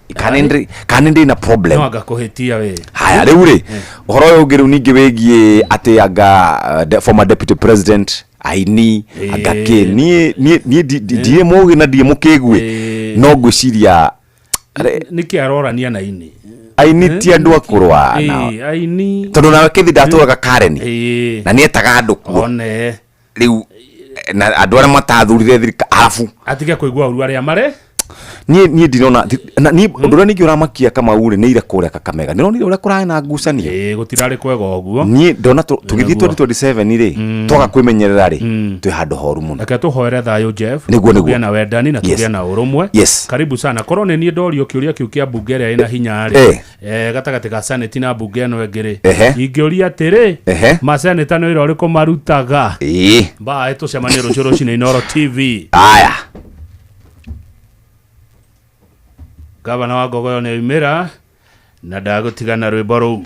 kana ndĩ na problem." No anga kũhĩtia we. Haya, rĩu rĩ, ũhoro ũyũ ũngĩ rĩu ningĩ wĩgiĩ atĩ anga former deputy president aini anga kĩ, niĩ ndirĩ mũgĩ na ndirĩ mũkĩgui, no ngwĩciria Nĩkĩ arorania na ini? Aini ti andũ a kũrũa nao. Aini. Tondũ nawe kĩthi ndatũraga Karen na nĩetaga andũ kuo. One. Rĩu na andũ arĩa matathurire thirikari arabu atige kũigua ũru arĩa mare. Niĩ ndinona na niĩ ũndũ ũrĩa ningĩ ũramakia Kamau rĩ, nĩ ira kũrĩa Kakamega nĩronire ũrĩa kũrarĩ na ngucanio. Ĩĩ, gũtirarĩ kwega ũguo. Niĩ ndona tũgĩthiĩ Nĩguo. 2027 rĩ, twaga kwĩmenyerera rĩ, twĩ handũ horu mũno. Reke tũhoere thayũ, Jeff. Nĩguo, nĩguo. Tũgĩe na wendani na tũgĩe na ũrũmwe. Karibu sana. Korwo nĩ niĩ ndorio kĩũria kĩu kĩa mbunge ĩrĩa ĩna hinya rĩ, gatagatĩ ga Senate na mbunge ĩno ĩngĩ rĩ, ingĩũria atĩrĩ, maseneta nĩ wĩra ũrĩkũ marutaga? Mbaĩ, tũcemanie rũciũ rũcinĩ Inooro TV. Aya. Gavana wa Ngogoyo nĩ oimĩra na ndagũtigana rwĩmbo rũu.